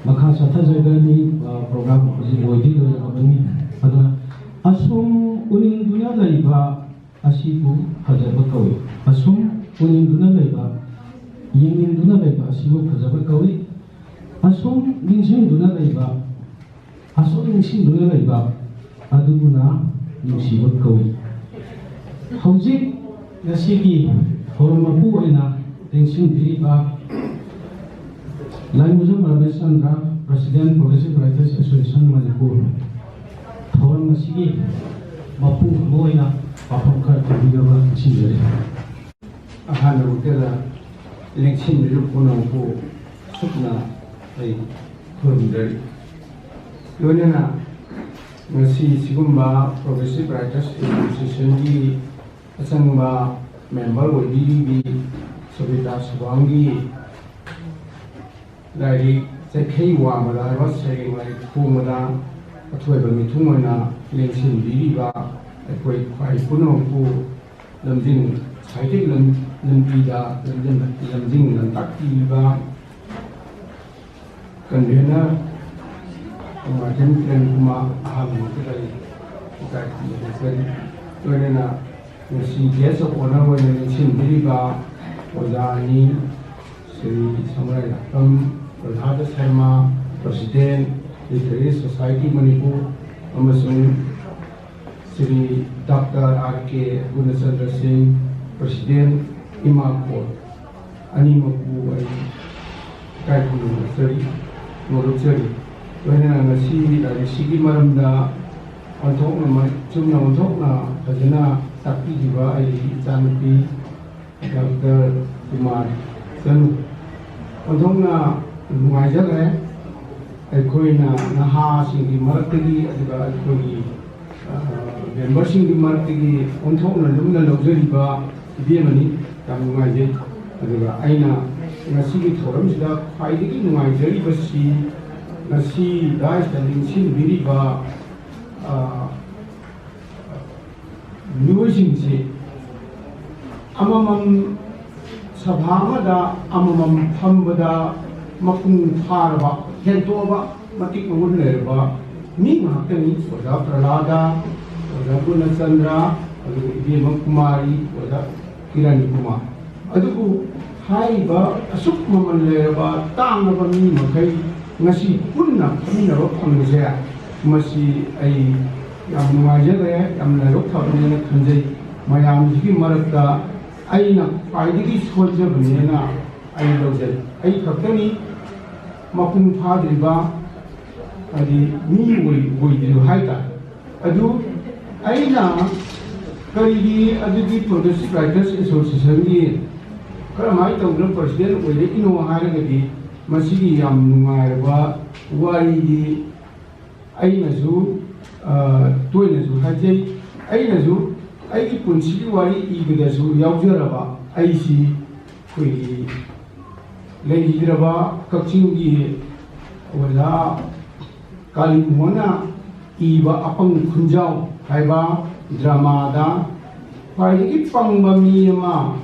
ꯃꯈꯥ ꯆꯠꯊꯖꯒꯅꯤ꯫ ꯑ, program ꯍꯧꯖꯤꯛ ꯂꯣꯏꯗꯤ ꯂꯣꯏꯔꯛꯑꯕꯅꯤ꯫ ꯑꯗꯨꯅ ꯑꯁꯨꯝ ꯎꯅꯤꯡꯗꯨꯅ ꯂꯩꯕ ꯑꯁꯤꯕꯨ ꯐꯖꯕ ꯀꯧꯏ꯫ ꯑꯁꯨꯝ ꯎꯅꯤꯡꯗꯨꯅ ꯂꯩꯕ, ꯌꯦꯡꯅꯤꯡꯗꯨꯅ ꯂꯩꯕ ꯑꯁꯤꯕꯨ ꯐꯖꯕ ꯀꯧꯏ꯫ ꯑꯁꯨꯝ ꯅꯤꯡꯁꯤꯡꯗꯨꯅ ꯂꯩꯕ, ꯑꯁꯨꯝ ꯅꯤꯡꯁꯤꯡꯗꯨꯅ ꯂꯩꯕ ꯑꯗꯨꯕꯨꯅ ꯅꯨꯡꯁꯤꯕ ꯀꯧꯏ꯫ ꯍꯧꯖꯤꯛ ꯉꯁꯤꯒꯤ ꯊꯧꯔꯝ ꯃꯄꯨ ꯑꯣꯏꯅ ꯂꯦꯡꯁꯤꯟꯕꯤꯔꯤꯕ ꯂꯥꯏꯃꯨꯖꯝ Ramesh Chandra, President, Progressive Writers Association, Manipur, ꯊꯧꯔꯝ ꯑꯁꯤꯒꯤ ꯃꯄꯨ ꯑꯃ ꯑꯣꯏꯅ ꯋꯥꯐꯝ ꯈꯔ ꯊꯝꯕꯤꯅꯕ ꯅꯤꯡꯁꯤꯡꯖꯔꯤ꯫ ꯑꯍꯥꯟꯕꯃꯛꯇꯗ ꯂꯦꯡꯁꯤꯟꯕꯤꯔꯤꯕ ꯄꯨꯝꯅꯃꯛꯄꯨ ꯁꯨꯞꯅ ꯑꯩ ꯈꯨꯔꯨꯝꯖꯔꯤ꯫ ꯂꯣꯏꯅꯅ ꯉꯁꯤ ꯁꯤꯒꯨꯝꯕ Progressive Writers Associationꯒꯤ ꯑꯆꯪꯕ member ꯑꯣꯏꯕꯤꯔꯤꯕꯤ ꯁꯣꯕꯤꯇꯥ ꯁꯨꯕꯥꯝꯒꯤ ꯂꯥꯏꯔꯤꯛ ꯆꯩꯈꯩ ꯋꯥꯡꯃꯗ ꯍꯥꯏꯕ ꯁꯩꯔꯦꯡ ꯂꯥꯏꯔꯤꯛ ꯐꯣꯡꯕꯗ ꯑꯊꯣꯏꯕ ꯃꯤꯊꯨꯡ ꯑꯣꯏꯅ ꯂꯦꯡꯁꯤꯟꯕꯤꯔꯤꯕ ꯑꯩꯈꯣꯏ ꯈ꯭ꯋꯥꯏ ꯄꯨꯝꯅꯃꯛꯄꯨ ꯂꯝꯖꯤꯡ ꯉꯁꯥꯏꯗꯒꯤ ꯂꯝ-, ꯂꯝꯕꯤꯗ ꯂꯝꯖꯤꯡ-, ꯂꯝꯖꯤꯡ ꯂꯝꯇꯥꯛꯄꯤꯔꯤꯕ convener ꯃꯥꯔꯇꯤꯟ ꯄ꯭ꯔꯦꯝ ꯀꯨꯃꯥꯔ ꯑꯍꯥꯟꯕ ꯃꯛꯇꯗ ꯑꯩ ꯏꯀꯥꯏ ꯈꯨꯝꯅꯕ ꯆꯪꯖꯔꯤ꯫ ꯂꯣꯏꯅꯅ ꯉꯁꯤ guest of honour ꯑꯣꯏꯅ ꯂꯦꯡꯁꯤꯟꯕꯤꯔꯤꯕ ꯑꯣꯖꯥ ꯑꯅꯤ, Shri ꯁꯃꯔꯥꯏꯔꯥꯛꯄꯝ ꯄ꯭ꯔꯍ꯭ꯂꯥꯗ Sharma, President, Literary Society Manipur, ꯑꯃꯁꯨꯡ ꯁ꯭ꯔꯤ ꯗꯥꯛꯇꯔ ꯑꯥꯔ ꯀꯦ ꯒꯨꯅꯆꯟꯗ꯭ꯔ ꯁꯤꯡ, President, ꯏꯃꯥ ꯀꯣꯔꯠ, ꯑꯅꯤꯃꯛꯄꯨ ꯑꯩ ꯏꯀꯥꯏ ꯈꯨꯝꯅꯖꯔꯤ, ꯅꯣꯂꯨꯛꯆꯔꯤ꯫ ꯂꯣꯏꯅꯅ ꯉꯁꯤ ꯂꯥꯏꯔꯤꯛꯁꯤꯒꯤ ꯃꯔꯝꯗ ꯑꯣꯟꯊꯣꯛꯅ ꯃ-, ꯆꯨꯝꯅ ꯑꯣꯟꯊꯣꯛꯅ ꯐꯖꯅ ꯇꯥꯛꯄꯤꯈꯤꯕ ꯑꯩꯒꯤ ꯏꯆꯥꯅꯨꯄꯤ ꯗꯥꯛꯇꯔ ꯀꯨꯃꯥꯔ ꯆꯅꯨ꯫ ꯑꯣꯟꯊꯣꯛꯅ ꯅꯨꯡꯉꯥꯏꯖꯈ꯭ꯔꯦ꯫ ꯑꯩꯈꯣꯏꯅ ꯅꯍꯥꯁꯤꯡꯒꯤ ꯃꯔꯛꯇꯒꯤ, ꯑꯗꯨꯒ ꯑꯩꯈꯣꯏꯒꯤ, ꯑ, memberꯁꯤꯡꯒꯤ ꯃꯔꯛꯇꯒꯤ ꯑꯣꯟꯊꯣꯛꯅ ꯂꯨꯝꯅ ꯂꯧꯖꯔꯤꯕ ꯏꯕꯦꯝꯃꯅꯤ꯫ ꯌꯥꯝ ꯅꯨꯡꯉꯥꯏꯖꯩ꯫ ꯑꯗꯨꯒ ꯑꯩꯅ ꯉꯁꯤꯒꯤ ꯊꯧꯔꯝꯁꯤꯗ ꯈ꯭ꯋꯥꯏꯗꯒꯤ ꯅꯨꯡꯉꯥꯏꯖꯔꯤꯕꯁꯤ ꯉꯁꯤ ꯗꯥꯏꯁꯇ ꯂꯦꯡꯁꯤꯟꯕꯤꯔꯤꯕ, ꯑ, ꯃꯤꯑꯣꯏꯁꯤꯡꯁꯤ ꯑꯃꯃꯝ ꯁꯚꯥ ꯑꯃꯗ ꯑꯃꯃꯝ ꯐꯝꯕꯗ ꯃꯄꯨꯡ ꯐꯥꯔꯕ, ꯍꯦꯟꯇꯣꯛꯑꯕ, ꯃꯇꯤꯛ ꯃꯒꯨꯟ ꯂꯩꯔꯕ ꯃꯤ ꯉꯥꯛꯇꯅꯤ꯫ ꯑꯣꯖꯥ ꯄ꯭ꯔꯍꯂꯥꯗ, ꯑꯣꯖꯥ ꯄꯨꯔꯅꯆꯟꯗ꯭ꯔ, ꯑꯗꯨꯒ ꯏꯕꯦꯝꯃ ꯀꯨꯃꯥꯔꯤ, ꯑꯣꯖꯥ ꯀꯤꯔꯟ ꯀꯨꯃꯥꯔ꯫ ꯑꯗꯨꯕꯨ ꯍꯥꯏꯔꯤꯕ ꯑꯁꯨꯛ ꯃꯃꯜ ꯂꯩꯔꯕ ꯇꯥꯡꯂꯕ ꯃꯤ ꯃꯈꯩ ꯉꯁꯤ ꯄꯨꯟꯅ ꯐꯝꯃꯤꯟꯅꯕ ꯐꯪꯕꯁꯦ, ꯃꯁꯤ ꯑꯩ ꯌꯥꯝ ꯅꯨꯡꯉꯥꯏꯖꯈ꯭ꯔꯦ, ꯌꯥꯝ ꯂꯥꯏꯕꯛ ꯐꯕꯅꯦꯅ ꯈꯟꯖꯩ꯫ ꯃꯌꯥꯝꯁꯤꯒꯤ ꯃꯔꯛꯇ ꯑꯩꯅ ꯈ꯭ꯋꯥꯏꯗꯒꯤ ꯁꯣꯟꯖꯕꯅꯦꯅ ꯑꯩ ꯂꯧꯖꯩ꯫ ꯑꯩ ꯈꯛꯇꯅꯤ ꯃꯄꯨꯡ ꯐꯥꯗ꯭ꯔꯤꯕ, ꯍꯥꯏꯗꯤ ꯃꯤ ꯑꯣꯏ-, ꯑꯣꯏꯗ꯭ꯔꯤꯕ ꯍꯥꯏꯇꯥꯔꯦ꯫ ꯑꯗꯨ ꯑꯩꯅ ꯀꯔꯤꯒꯤ ꯑꯗꯨꯗꯤ Progressive Writers Associationꯒꯤ ꯀꯔꯝꯍꯥꯏꯅ ꯇꯧꯗꯅ President ꯑꯣꯏꯔꯛꯏꯅꯣ ꯍꯥꯏꯔꯒꯗꯤ, ꯃꯁꯤꯒꯤ ꯌꯥꯝ ꯅꯨꯡꯉꯥꯏꯔꯕ ꯋꯥꯔꯤꯗꯤ ꯑꯩꯅꯁꯨ, ꯑ, ꯇꯣꯏꯅꯁꯨ ꯍꯥꯏꯖꯩ꯫ ꯑꯩꯅꯁꯨ ꯑꯩꯒꯤ ꯄꯨꯟꯁꯤꯒꯤ ꯋꯥꯔꯤ ꯏꯕꯗꯁꯨ ꯌꯥꯎꯖꯔꯕ ꯑꯩꯁꯤ ꯑꯩꯈꯣꯏꯒꯤ ꯂꯩꯈꯤꯗ꯭ꯔꯕ ꯀꯛꯆꯤꯡꯒꯤ ꯑꯣꯖꯥ ꯀꯥꯂꯤꯃꯣꯍꯟꯅ ꯏꯕ ꯑꯄꯪ ꯈꯨꯟꯖꯥꯎ ꯍꯥꯏꯕ ꯗ꯭ꯔꯃꯥꯗ ꯈ꯭ꯋꯥꯏꯗꯒꯤ ꯄꯪꯕ ꯃꯤ ꯑꯃ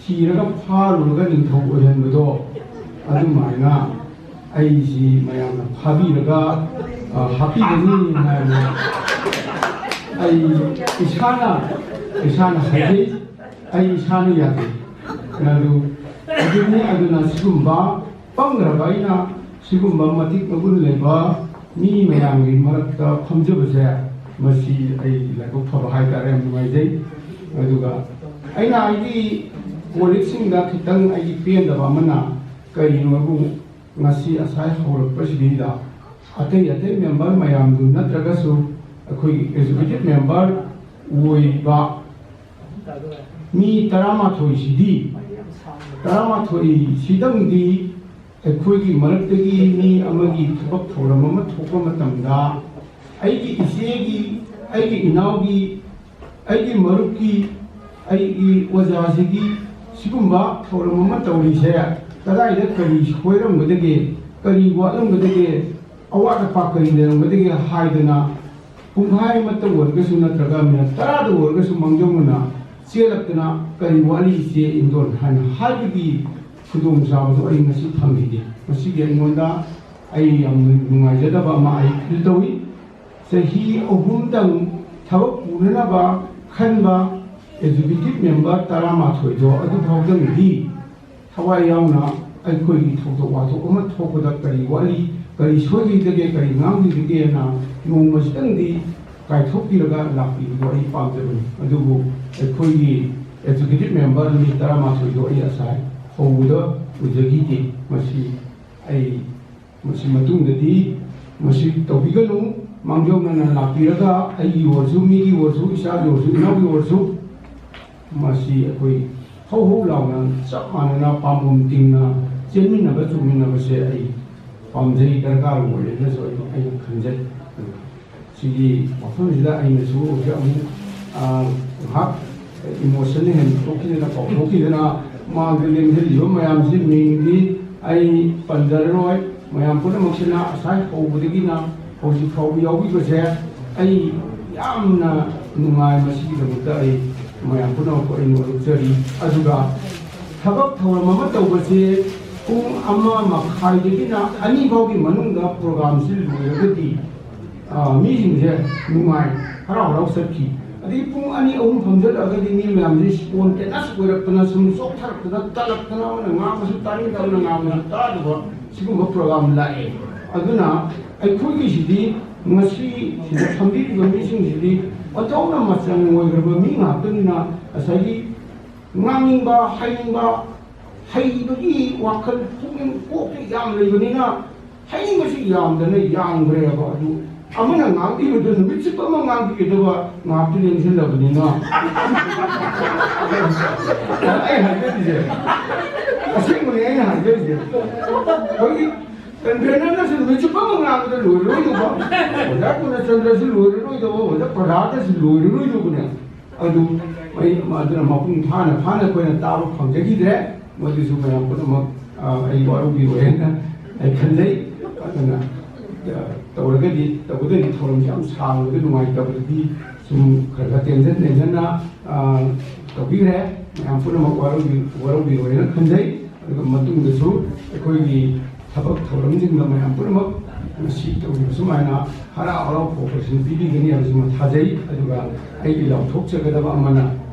ꯊꯤꯔꯒ ꯐꯥꯔꯨꯔꯒ ꯅꯤꯡꯊꯧ ꯑꯣꯏꯍꯟꯕꯗꯣ, ꯑꯗꯨꯃꯥꯏꯅ ꯑꯩꯁꯤ ꯃꯌꯥꯝꯅ ꯐꯥꯕꯤꯔꯒ, ꯑ, ꯍꯥꯠꯄꯤꯒꯅꯤ ꯍꯥꯏꯅ ꯑꯩ ꯏꯁꯥꯅ, ꯏꯁꯥꯅ ꯍꯥꯏꯖꯩ, ꯑꯩ ꯏꯁꯥꯅ ꯌꯥꯖꯩ꯫ ꯑꯗꯨ, ꯑꯗꯨꯅꯤ, ꯑꯗꯨꯅ ꯁꯤꯒꯨꯝꯕ ꯄꯪꯈ꯭ꯔꯕ ꯑꯩꯅ ꯁꯤꯒꯨꯝꯕ ꯃꯇꯤꯛ ꯃꯒꯨꯟ ꯂꯩꯕ ꯃꯤ ꯃꯌꯥꯝꯒꯤ ꯃꯔꯛꯇ ꯐꯝꯖꯕꯁꯦ, ꯃꯁꯤ ꯑꯩꯒꯤ ꯂꯥꯏꯕꯛ ꯐꯕ ꯍꯥꯏꯇꯥꯔꯦ, ꯌꯥꯝ ꯅꯨꯡꯉꯥꯏꯖꯩ꯫ ꯑꯗꯨꯒ ꯑꯩꯅ ꯑꯩꯒꯤ ꯀꯣꯂꯤꯛꯁꯤꯡꯗ ꯈꯤꯇꯪ ꯑꯩꯒꯤ ꯄꯦꯟꯗꯕ ꯑꯃꯅ ꯀꯔꯤꯅꯣꯕꯨ, ꯉꯁꯤ ꯉꯁꯥꯏ ꯍꯧꯔꯛꯄꯁꯤꯗꯩꯗ ꯑꯇꯩ ꯑꯇꯩ ꯃꯦꯝꯕꯔ ꯃꯌꯥꯝꯗꯨ ꯅꯠꯇ꯭ꯔꯒꯁꯨ ꯑꯩꯈꯣꯏꯒꯤ ꯑꯦꯛꯖꯤꯀ꯭ꯌꯨꯇꯤꯚ ꯃꯦꯝꯕꯔ ꯑꯣꯏꯕ ꯃꯤ ꯇꯔꯥꯃꯥꯊꯣꯏꯁꯤꯗꯤ, ꯇꯔꯥꯃꯥꯊꯣꯏꯁꯤꯗꯪꯗꯤ ꯑꯩꯈꯣꯏꯒꯤ ꯃꯔꯛꯇꯒꯤ ꯃꯤ ꯑꯃꯒꯤ ꯊꯕꯛ ꯊꯧꯔꯝ ꯑꯃ ꯊꯣꯛꯄ ꯃꯇꯝꯗ ꯑꯩꯒꯤ ꯏꯆꯦꯒꯤ, ꯑꯩꯒꯤ ꯏꯅꯥꯎꯒꯤ, ꯑꯩꯒꯤ ꯃꯔꯨꯞꯀꯤ, ꯑꯩꯒꯤ ꯑꯣꯖꯥꯁꯤꯒꯤ ꯁꯤꯒꯨꯝꯕ ꯊꯧꯔꯝ ꯑꯃ ꯇꯧꯔꯤꯁꯦ ꯀꯗꯥꯏꯗ ꯀꯔꯤ ꯁꯣꯏꯔꯝꯒꯗꯒꯦ, ꯀꯔꯤ ꯋꯥꯠꯂꯝꯒꯗꯒꯦ, ꯑꯋꯥꯠ ꯑꯄꯥ ꯀꯔꯤ ꯂꯩꯔꯝꯒꯗꯒꯦ ꯍꯥꯏꯗꯅ ꯄꯨꯡꯈꯥꯏ ꯑꯃꯠꯇ ꯑꯣꯏꯔꯒꯁꯨ ꯅꯠꯇ꯭ꯔꯒ ꯃꯤꯅꯠ ꯇꯔꯥꯗ ꯑꯣꯏꯔꯒꯁꯨ ꯃꯥꯡꯖꯧꯅꯅ ꯆꯦꯜꯂꯛꯇꯅ "ꯀꯔꯤ ꯋꯥꯠꯂꯤ ꯏꯆꯦ ꯏꯟꯗꯣꯟ?" ꯍꯥꯏꯅ ꯍꯥꯏꯕꯒꯤ ꯈꯨꯗꯣꯡꯆꯥꯕꯗꯨ ꯑꯩ ꯉꯁꯤ ꯐꯪꯈꯤꯗꯦ꯫ ꯃꯁꯤꯒꯤ ꯑꯩꯉꯣꯟꯗ ꯑꯩ ꯌꯥꯝꯅ ꯅꯨꯡꯉꯥꯏꯖꯗꯕ ꯑꯃ ꯑꯩ ꯐꯤꯜ ꯇꯧꯏ꯫ ꯆꯍꯤ ꯑꯍꯨꯝꯗꯪ ꯊꯕꯛ ꯄꯨꯅꯅꯕ ꯈꯟꯕ ꯑꯦꯛꯖꯤꯀ꯭ꯌꯨꯇꯤꯚ ꯃꯦꯝꯕꯔ ꯇꯔꯥꯃꯥꯊꯣꯏꯗꯣ ꯑꯗꯨꯐꯥꯎꯗꯪꯗꯤ ꯊꯋꯥꯏ ꯌꯥꯎꯅ ꯑꯩꯈꯣꯏꯒꯤ ꯊꯧꯗꯣꯛ ꯋꯥꯊꯣꯛ ꯑꯃ ꯊꯣꯛꯄꯗ ꯀꯔꯤ ꯋꯥꯠꯂꯤ, ꯀꯔꯤ ꯁꯣꯏꯈꯤꯗꯒꯦ, ꯀꯔꯤ ꯉꯥꯡꯈꯤꯗꯒꯦꯅ ꯅꯣꯡꯃꯁꯤꯗꯪꯗꯤ ꯀꯥꯏꯊꯣꯛꯄꯤꯔꯒ ꯂꯥꯛꯄꯤꯕꯗꯣ ꯑꯩ ꯄꯥꯝꯖꯕꯅꯤ꯫ ꯑꯗꯨꯕꯨ ꯑꯩꯈꯣꯏꯒꯤ ꯑꯦꯛꯖꯤꯀ꯭ꯌꯨꯇꯤꯚ ꯃꯦꯝꯕꯔ ꯃꯤ ꯇꯔꯥꯃꯥꯊꯣꯏꯗꯣ ꯑꯩ ꯉꯁꯥꯏ ꯍꯧꯕꯗ ꯎꯖꯈꯤꯗꯦ꯫ ꯃꯁꯤ ꯑꯩ ꯃꯁꯤ ꯃꯇꯨꯡꯗꯗꯤ ꯃꯁꯤ ꯇꯧꯕꯤꯒꯅꯨ꯫ ꯃꯥꯡꯖꯧꯅꯅ ꯂꯥꯛꯄꯤꯔꯒ ꯑꯩꯒꯤ ꯑꯣꯏꯔꯁꯨ, ꯃꯤꯒꯤ ꯑꯣꯏꯔꯁꯨ, ꯏꯆꯥꯒꯤ ꯑꯣꯏꯔꯁꯨ, ꯏꯅꯥꯎꯒꯤ ꯑꯣꯏꯔꯁꯨ, ꯃꯁꯤ ꯑꯩꯈꯣꯏ ꯍꯧ ꯍꯧ ꯂꯥꯎꯅ ꯆꯞ ꯃꯥꯟꯅꯅ ꯄꯥꯝꯕꯣꯝ ꯇꯤꯡꯅ ꯆꯦꯟꯃꯤꯟꯅꯕ ꯆꯣꯡꯃꯤꯟꯅꯕꯁꯦ ꯑꯩ ꯄꯥꯝꯖꯩ, ꯗꯔꯀꯥꯔ ꯑꯣꯏꯔꯦꯅꯁꯨ ꯑꯩ, ꯑꯩꯅ ꯈꯟꯖꯩ꯫ ꯁꯤꯒꯤ ꯋꯥꯐꯝꯁꯤꯗ ꯑꯩꯅꯁꯨ ꯍꯧꯖꯤꯛ ꯑꯃꯨꯛ, ꯑ, ꯉꯥꯏꯍꯥꯛ ꯏꯃꯣꯁꯟꯅ ꯍꯦꯟꯅ ꯊꯣꯛꯈꯤꯗꯅ, ꯀꯥꯎꯊꯣꯛꯈꯤꯗꯅ, ꯃꯥꯒꯤ ꯂꯦꯡꯁꯤꯜꯂꯤꯕ ꯃꯌꯥꯝꯁꯤ ꯃꯤꯡꯗꯤ ꯑꯩ ꯄꯟꯖꯔꯔꯣꯏ꯫ ꯃꯌꯥꯝ ꯄꯨꯝꯅꯃꯛꯁꯤꯅ ꯉꯁꯥꯏ ꯍꯧꯕꯗꯒꯤꯅ ꯍꯧꯖꯤꯛ ꯐꯥꯎꯕ ꯌꯥꯎꯕꯤꯕꯁꯦ ꯑꯩ ꯌꯥꯝꯅ ꯅꯨꯡꯉꯥꯏ꯫ ꯃꯁꯤꯒꯤꯗꯃꯛꯇ ꯑꯩ ꯃꯌꯥꯝ ꯄꯨꯝꯅꯃꯛꯄꯨ ꯑꯩ ꯅꯣꯂꯨꯛꯆꯔꯤ꯫ ꯑꯗꯨꯒ ꯊꯕꯛ ꯊꯧꯔꯝ ꯑꯃ ꯇꯧꯕꯁꯦ ꯄꯨꯡ ꯑꯃ ꯃꯈꯥꯏꯗꯒꯤꯅ ꯑꯅꯤ ꯐꯥꯎꯒꯤ ꯃꯅꯨꯡꯗ ꯄ꯭ꯔꯣꯒꯥꯝꯁꯤ ꯂꯣꯏꯔꯒꯗꯤ, ꯑ, ꯃꯤꯁꯤꯡꯁꯦ ꯅꯨꯡꯉꯥꯏ, ꯍꯔꯥꯎ ꯍꯔꯥꯎ ꯆꯠꯈꯤ꯫ ꯑꯗꯒꯤ ꯄꯨꯡ ꯑꯅꯤ ꯑꯍꯨꯝ ꯐꯝꯖꯜꯂꯛꯑꯒꯗꯤ ꯃꯤ ꯃꯌꯥꯝꯁꯤ spontaneous ꯑꯣꯏꯔꯛꯇꯅ, ꯁꯨꯝ ꯆꯣꯛꯊꯔꯛꯇꯅ, ꯇꯜꯂꯛꯇꯅ, ꯑꯃꯅ ꯉꯥꯡꯕꯁꯨ ꯇꯥꯅꯤꯡꯗꯕ, ꯑꯃꯅ ꯉꯥꯡꯕꯁꯨ ꯇꯥꯗꯕ, ꯁꯤꯒꯨꯝꯕ ꯄ꯭ꯔꯣꯒꯥꯝ ꯂꯥꯛꯑꯦ꯫ ꯑꯗꯨꯅ ꯑꯩꯈꯣꯏꯒꯤꯁꯤꯗꯤ, ꯉꯁꯤ ꯁꯤꯗ ꯐꯝꯕꯤꯔꯤꯕ ꯃꯤꯁꯤꯡꯁꯤꯗꯤ ꯑꯣꯟꯊꯣꯛꯅ ꯃꯆꯪ ꯑꯣꯏꯈ꯭ꯔꯕ ꯃꯤ ꯉꯥꯛꯇꯅꯤꯅ, ꯉꯁꯥꯏꯒꯤ ꯉꯥꯡꯅꯤꯡꯕ, ꯍꯥꯏꯅꯤꯡꯕ, ꯍꯩꯕꯒꯤ ꯋꯥꯈꯜ ꯄꯨꯛꯅꯤꯡ ꯀꯣꯛꯇ ꯌꯥꯝ ꯂꯩꯕꯅꯤꯅ, ꯍꯥꯏꯅꯤꯡꯕꯁꯤ ꯌꯥꯝꯗꯅ ꯌꯥꯝꯈ꯭ꯔꯦꯕ꯫ ꯑꯗꯨ ꯑꯃꯅ ꯉꯥꯡꯕꯤꯕꯗ ꯅꯨꯃꯤꯠ ꯆꯨꯞꯄ ꯑꯃ ꯉꯥꯡꯕꯤꯒꯗꯕ ꯉꯥꯛꯇ ꯂꯦꯡꯁꯤꯜꯂꯕꯅꯤꯅ꯫ ꯑꯩ ꯍꯥꯏꯖꯔꯤꯁꯦ, ꯑꯁꯦꯡꯕꯅꯦ ꯑꯩꯅ ꯍꯥꯏꯖꯔꯤꯁꯦ꯫ ꯑꯩꯈꯣꯏꯒꯤ ꯀꯟꯚꯦꯅꯔꯅꯁꯨ ꯅꯨꯃꯤꯠ ꯆꯨꯞꯄ ꯑꯃ ꯉꯥꯡꯕꯗ ꯂꯣꯏꯔꯔꯣꯏꯗꯧꯕ, ꯑꯣꯖꯥ ꯄꯨꯔꯅꯆꯟꯗ꯭ꯔꯁꯨ ꯂꯣꯏꯔꯔꯣꯏꯗꯧꯕ, ꯑꯣꯖꯥ ꯄ꯭ꯔꯚꯥꯀꯔꯁꯨ ꯂꯣꯏꯔꯔꯣꯏꯗꯧꯕꯅꯦ꯫ ꯑꯗꯨ ꯑꯩ, ꯑꯗꯨꯅ ꯃꯄꯨꯡ ꯐꯥꯅ ꯐꯥꯅ ꯑꯩꯈꯣꯏꯅ ꯇꯥꯕ ꯐꯪꯖꯈꯤꯗ꯭ꯔꯦ꯫ ꯃꯗꯨꯁꯨ ꯃꯌꯥꯝ ꯄꯨꯝꯅꯃꯛ, ꯑ, ꯑꯩ ꯋꯥꯔꯧꯕꯤꯔꯣꯏ ꯍꯥꯏꯅ ꯑꯩ ꯈꯟꯖꯩ꯫ ꯑꯗꯨꯅ, ꯑ, ꯇꯧꯔꯒꯗꯤ, ꯇꯧꯒꯗꯕꯅꯤ꯫ ꯊꯧꯔꯝꯁꯦ ꯌꯥꯝ ꯁꯥꯡꯕꯗ ꯅꯨꯡꯉꯥꯏꯇꯕꯗꯒꯤ ꯁꯨꯝ ꯈꯔ ꯈꯔ ꯇꯦꯟꯖꯟ ꯇꯦꯟꯖꯟꯅ, ꯑ, ꯇꯧꯕꯤꯈ꯭ꯔꯦ꯫ ꯃꯌꯥꯝ ꯄꯨꯝꯅꯃꯛ ꯋꯥꯔꯧꯕꯤ-, ꯋꯥꯔꯧꯕꯤꯔꯣꯏꯅ ꯈꯟꯖꯩ꯫ ꯑꯗꯨꯒ ꯃꯇꯨꯡꯗꯁꯨ ꯑꯩꯈꯣꯏꯒꯤ ꯊꯕꯛ ꯊꯧꯔꯝꯁꯤꯡꯗ ꯃꯌꯥꯝ ꯄꯨꯝꯅꯃꯛ ꯉꯁꯤ ꯇꯧꯔꯤꯕ ꯁꯨꯃꯥꯏꯅ ꯍꯔꯥꯎ ꯍꯔꯥꯎ cooperation ꯄꯤꯕꯤꯒꯅꯤ ꯍꯥꯏꯕꯁꯤꯃ ꯊꯥꯖꯩ꯫ ꯑꯗꯨꯒ ꯑꯩꯒꯤ ꯂꯥꯎꯊꯣꯛꯆꯒꯗꯕ ꯑꯃꯅ,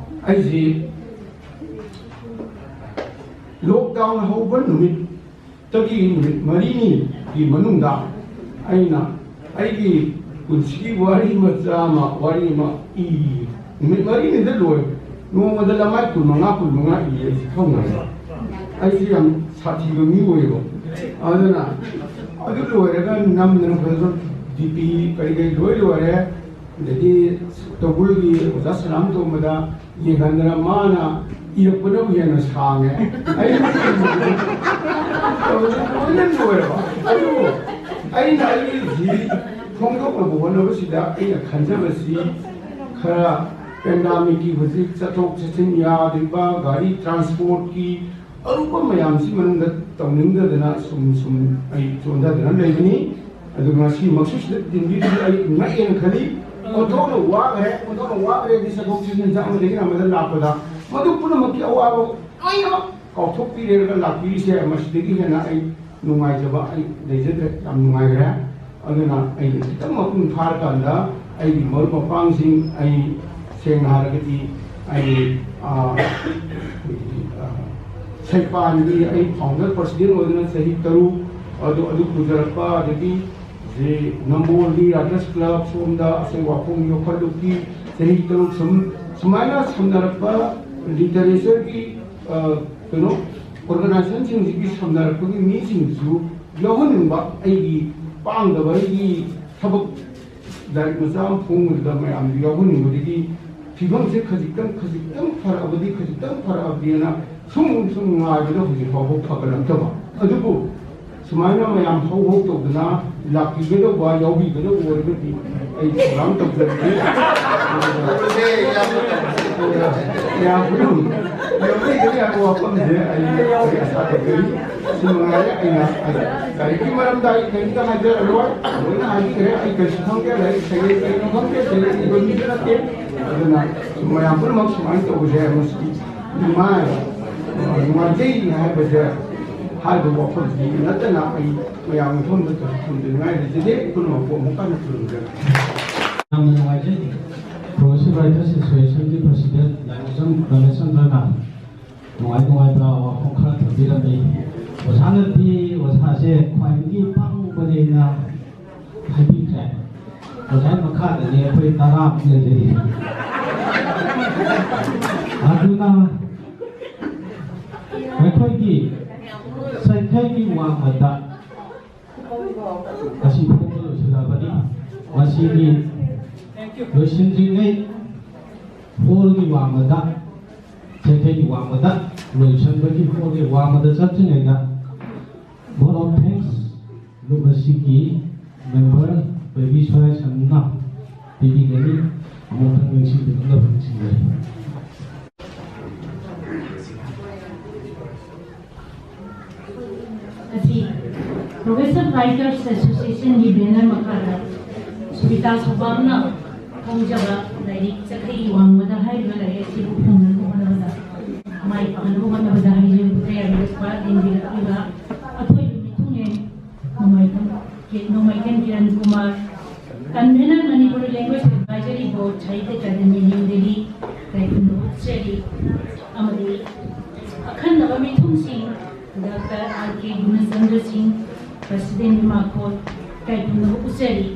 ꯑꯩꯁꯤ lockdown ꯍꯧꯕ ꯅꯨꯃꯤꯠꯇꯒꯤ ꯅꯨꯃꯤꯠ ꯃꯔꯤꯅꯤꯒꯤ ꯃꯅꯨꯡꯗ ꯑꯩꯅ ꯑꯩꯒꯤ ꯄꯨꯟꯁꯤꯒꯤ ꯋꯥꯔꯤ ꯃꯆꯥ ꯑꯃ, ꯋꯥꯔꯤ ꯑꯃ ꯏ꯫ ꯅꯨꯃꯤꯠ ꯃꯔꯤꯅꯤꯗ ꯂꯣꯏ꯫ ꯅꯣꯡꯃꯗ ꯂꯃꯥꯏ ꯀꯨꯟꯃꯉꯥ, ꯀꯨꯟꯃꯉꯥ ꯏ꯫ ꯑꯩꯁꯦ ꯈꯪꯉꯦꯕ꯫ ꯑꯩꯁꯦ ꯌꯥꯝ ꯁꯥꯊꯤꯕ ꯃꯤ ꯑꯣꯏꯌꯦꯕ꯫ ꯑꯗꯨꯅ ꯑꯗꯨ ꯂꯣꯏꯔꯒ ꯅꯝꯗꯅ ꯐꯖꯅ ꯗꯤ ꯄꯤ ꯀꯔꯤ ꯀꯔꯤ ꯂꯣꯏ ꯂꯣꯏꯔꯦ꯫ ꯑꯗꯒꯤ ꯇꯧꯕꯨꯜꯒꯤ ꯑꯣꯖꯥ ꯁꯂꯥꯝ ꯇꯣꯝꯕꯗ ꯌꯦꯡꯍꯟꯗꯅ ꯃꯥꯅ ꯏꯔꯛꯄꯅꯕꯨ ꯍꯦꯟꯅ ꯁꯥꯡꯉꯦ꯫ ꯑꯩ ꯂꯣꯏꯅ ꯂꯣꯏꯔꯕ꯫ ꯑꯗꯨꯕꯨ ꯑꯩꯅ ꯑꯩꯒꯤ ꯍꯧꯖꯤꯛ ꯐꯣꯡꯗꯣꯛꯅꯕ ꯍꯣꯠꯅꯕꯁꯤꯗ ꯑꯩꯅ ꯈꯟꯖꯕꯁꯤ, ꯈꯔ pandemic ꯀꯤ ꯍꯧꯖꯤꯛ ꯆꯠꯊꯣꯛ ꯆꯠꯁꯤꯟ ꯌꯥꯗ꯭ꯔꯤꯕ, ꯒꯥꯔꯤ transport ꯀꯤ ꯑꯔꯨꯕ ꯃꯌꯥꯝꯁꯤ ꯃꯅꯨꯡꯗ ꯇꯧꯅꯤꯡꯗꯗꯅ ꯁꯨꯝ ꯁꯨꯝ ꯑꯩ ꯆꯣꯟꯊꯗꯅ ꯂꯩꯕꯅꯤ꯫ ꯑꯗꯨ ꯉꯁꯤꯃꯛꯁꯨ ꯁꯤꯗ ꯇꯤꯟꯕꯤꯕꯁꯤ ꯑꯩ ꯉꯛꯑꯦꯅ ꯈꯜꯂꯤ꯫ ꯑꯣꯟꯊꯣꯛꯅ ꯋꯥꯈ꯭ꯔꯦ, ꯑꯣꯟꯊꯣꯛꯅ ꯋꯥꯈ꯭ꯔꯦ ꯍꯥꯏꯗꯤ ꯆꯠꯊꯣꯛ ꯆꯠꯁꯤꯟ ꯑꯃꯗꯒꯤ ꯑꯃꯗ ꯂꯥꯛꯄꯗ ꯃꯗꯨ ꯄꯨꯝꯅꯃꯛꯀꯤ ꯑꯋꯥꯕ ꯂꯣꯏꯅꯃꯛ ꯀꯥꯎꯊꯣꯛꯄꯤꯔꯦꯔꯒ ꯂꯥꯛꯄꯤꯔꯤꯁꯦ, ꯃꯁꯤꯗꯒꯤ ꯍꯦꯟꯅ ꯑꯩ ꯅꯨꯡꯉꯥꯏꯖꯕ ꯑꯩ ꯂꯩꯖꯗ꯭ꯔꯦ꯫ ꯌꯥꯝ ꯅꯨꯡꯉꯥꯏꯈ꯭ꯔꯦ꯫ ꯑꯗꯨꯅ ꯑꯩꯅ ꯈꯤꯇꯪ ꯃꯄꯨꯡ ꯐꯥꯔꯀꯥꯟꯗ ꯑꯩꯒꯤ ꯃꯔꯨꯞ ꯃꯄꯥꯡꯁꯤꯡ, ꯑꯩ ꯁꯦꯡꯅ ꯍꯥꯏꯔꯒꯗꯤ ꯑꯩ, ꯑ, ꯑ, ꯁꯩꯄꯥꯟꯒꯤ ꯑꯩ ꯐꯥꯎꯟꯗꯔ ꯄ꯭ꯔꯁꯤꯗꯦꯟ ꯑꯣꯏꯗꯨꯅ ꯆꯍꯤ ꯇꯔꯨꯛ, ꯑꯗꯨ, ꯑꯗꯨ ꯄꯨꯖꯔꯛꯄ, ꯑꯗꯒꯤ ꯖꯤ ꯅꯝꯕꯣꯜꯒꯤ ꯔꯥꯏꯇꯔꯁ ꯀ꯭ꯂꯕ, ꯁꯣꯝꯗ ꯑꯁꯪ ꯋꯥꯐꯝ ꯌꯣꯛꯈꯠꯂꯨꯛꯀꯤ ꯆꯍꯤ ꯇꯔꯨꯛ ꯁꯨꯝ, ꯁꯨꯃꯥꯏꯅ ꯁꯝꯅꯔꯛꯄ ꯂꯤꯇꯔꯦꯆꯔꯒꯤ, ꯑ, ꯀꯩꯅꯣ, ꯑꯣꯔꯒꯅꯥꯏꯖꯦꯁꯟꯁꯤꯡꯁꯤꯒꯤ ꯁꯝꯅꯔꯛꯄꯒꯤ ꯃꯤꯁꯤꯡꯁꯨ ꯌꯥꯎꯍꯟꯅꯤꯡꯕ, ꯑꯩꯒꯤ ꯄꯥꯡꯗꯕ, ꯑꯩꯒꯤ ꯊꯕꯛ ꯂꯥꯏꯔꯤꯛ ꯃꯆꯥ ꯑꯃ ꯐꯣꯡꯕꯗꯨꯗ ꯃꯌꯥꯝꯁꯨ ꯌꯥꯎꯍꯟꯅꯤꯡꯕꯗꯒꯤ ꯐꯤꯕꯝꯁꯦ ꯈꯖꯤꯛꯇꯪ, ꯈꯖꯤꯛꯇꯪ ꯐꯔꯛꯑꯕꯗꯤ, ꯈꯖꯤꯛꯇꯪ ꯐꯔꯛꯑꯕꯗꯤꯅ ꯁꯨꯝ, ꯁꯨꯝ ꯉꯥꯏꯕꯗ ꯍꯧꯖꯤꯛ ꯐꯥꯎꯕ ꯐꯒꯠꯂꯛꯇꯕ꯫ ꯑꯗꯨꯕꯨ ꯁꯨꯃꯥꯏꯅ ꯃꯌꯥꯝ ꯍꯧ ꯍꯧ ꯇꯧꯗꯅ ꯂꯥꯛꯄꯤꯒꯗꯧꯕ, ꯌꯥꯎꯕꯤꯒꯗꯧꯕ ꯑꯣꯏꯔꯒꯗꯤ ꯑꯩ ꯊꯧꯔꯥꯡ ꯇꯧꯖꯔꯒꯦ꯫ ꯇꯧꯔꯁꯦ, ꯏꯌꯥꯝꯕ, ꯇꯧꯔꯁꯦ꯫ ꯃꯌꯥꯝ ꯄꯨꯝꯅꯃꯛ ꯌꯥꯎꯕꯤꯒꯅꯤ ꯍꯥꯏꯕ ꯋꯥꯐꯝꯁꯦ ꯑꯩ, ꯑꯩ ꯑꯁꯥ ꯇꯧꯖꯔꯤ꯫ ꯁꯤ ꯃꯉꯥꯏꯔꯦ꯫ ꯑꯩꯅ ꯂꯥꯏꯔꯤꯛꯀꯤ ꯃꯔꯝꯗ ꯑꯩ ꯀꯔꯤꯝꯇ ꯍꯥꯏꯖꯔꯔꯣꯏ, ꯂꯣꯏꯅ ꯍꯥꯏꯕꯤꯈ꯭ꯔꯦ꯫ ꯑꯩ ꯀꯔꯤꯁꯨ ꯈꯪꯗꯦ, ꯂꯥꯏꯔꯤꯛ ꯁꯩꯔꯦꯡ ꯀꯔꯤꯅꯣ ꯈꯪꯗꯦ, ꯁꯩꯔꯦꯡ ꯏꯕ ꯃꯤꯁꯨ ꯅꯠꯇꯦ꯫ ꯑꯗꯨꯅ ꯃꯌꯥꯝ ꯄꯨꯝꯅꯃꯛ ꯁꯨꯃꯥꯏꯅ ꯇꯧꯕꯁꯦ ꯃꯁꯤ ꯅꯨꯡꯉꯥꯏ, ꯅꯨꯡꯉꯥꯏꯖꯩ ꯍꯥꯏꯕꯁꯦ ꯍꯥꯏꯕ ꯋꯥꯐꯝꯁꯤ ꯅꯠꯇꯅ ꯑꯩ ꯃꯌꯥꯝꯒꯤ ꯃꯐꯝꯗ ꯀꯔꯤ ꯊꯝꯖꯅꯤꯡꯉꯥꯏ ꯂꯩꯖꯗꯦ꯫ ꯄꯨꯝꯅꯃꯛꯄꯨ ꯑꯃꯨꯛ ꯍꯟꯅ ꯈꯨꯔꯨꯝꯖꯔꯤ꯫ ꯌꯥꯝꯅ ꯅꯨꯡꯉꯥꯏꯖꯩ꯫ Progressive Writers Association ꯒꯤ President ꯂꯥꯏꯃꯖꯝ ꯔꯃꯦꯁꯆꯟꯗ꯭ꯔꯅ ꯅꯨꯡꯉꯥꯏ ꯅꯨꯡꯉꯥꯏꯕ ꯋꯥꯐꯝ ꯈꯔ ꯊꯝꯕꯤꯔꯝꯃꯤ꯫ ꯑꯣꯖꯥꯅꯗꯤ ꯑꯣꯖꯥꯁꯦ ꯈ꯭ꯋꯥꯏꯗꯒꯤ ꯄꯪꯕꯅꯦꯅ ꯍꯥꯏꯕꯤꯈ꯭ꯔꯦ꯫ ꯑꯣꯖꯥꯒꯤ ꯃꯈꯥꯗꯅꯤ ꯑꯩꯈꯣꯏ ꯇꯔꯥꯃꯨꯛ ꯂꯩꯖꯔꯤ꯫ ꯑꯗꯨꯅ ꯑꯩꯈꯣꯏꯒꯤ ꯆꯩꯈꯩꯒꯤ ꯋꯥꯡꯃꯗ ꯑꯁꯤ ꯐꯣꯡꯕ ꯂꯣꯏꯁꯤꯜꯂꯕꯅꯤ꯫ ꯃꯁꯤꯒꯤ ꯂꯣꯏꯁꯤꯟꯗ꯭ꯔꯤꯉꯩ ꯍꯣꯜꯒꯤ ꯋꯥꯡꯃꯗ, ꯆꯩꯈꯩꯒꯤ ꯋꯥꯡꯃꯗ ꯂꯣꯏꯁꯤꯟꯕꯒꯤ ꯍꯣꯜꯒꯤ ꯋꯥꯡꯃꯗ ꯆꯠꯇ꯭ꯔꯤꯉꯩꯗ vote of thanks ꯒ꯭ꯔꯨꯞ ꯑꯁꯤꯒꯤ ꯃꯦꯝꯕꯔ ꯕꯦꯕꯤ ꯁꯣꯔꯥꯏꯁꯟꯅ ꯄꯤꯕꯤꯒꯅꯤ꯫ ꯑꯃꯨꯛꯇꯪ ꯅꯤꯡꯁꯤꯡꯕꯤꯅꯕ ꯅꯤꯡꯁꯤꯡꯖꯔꯤ꯫ ꯉꯁꯤ Progressive Writers Associationꯒꯤ banner ꯃꯈꯥꯗ ꯁꯨꯕꯤꯇꯥ ꯁꯣꯕꯥꯝꯅ ꯐꯣꯡꯖꯕ ꯂꯥꯏꯔꯤꯛ ꯆꯈꯩ ꯋꯥꯡꯃꯗ ꯍꯥꯏꯔꯤꯕ ꯂꯥꯏꯔꯤꯛ ꯑꯁꯤꯕꯨ ꯐꯣꯡꯅꯕ ꯍꯣꯠꯅꯕꯗ, ꯃꯥꯏ ꯄꯥꯛꯅꯕ ꯍꯣꯠꯅꯕꯗ ꯍꯥꯏꯖꯕ ꯀꯌꯥꯒꯤ ꯄꯥꯛ ꯌꯦꯡꯕꯤꯔꯛꯂꯤꯕ ꯑꯊꯣꯏꯕ ꯃꯤꯊꯨꯡꯂꯦꯟ ꯅꯣꯡꯃꯥꯏꯊꯦꯝ, ꯅꯣꯡꯃꯥꯏꯊꯦꯝ Kiran Kumar, Convener Manipuri Language Advisory Board, Sahitya Academy, New Delhi, ꯀꯥꯏꯈꯨꯝꯅꯕ ꯎꯠꯆꯔꯤ꯫ ꯑꯃꯗꯤ ꯑꯈꯟꯅꯕ ꯃꯤꯊꯨꯡꯁꯤꯡ, ꯗꯥꯛꯇꯔ ꯑꯥꯔ ꯀꯦ ꯒꯨꯅꯆꯟꯗ꯭ꯔ ꯁꯤꯡ, President ꯏꯃꯥꯈꯣꯜ, ꯀꯥꯏꯈꯨꯝꯅꯕ ꯎꯠꯆꯔꯤ꯫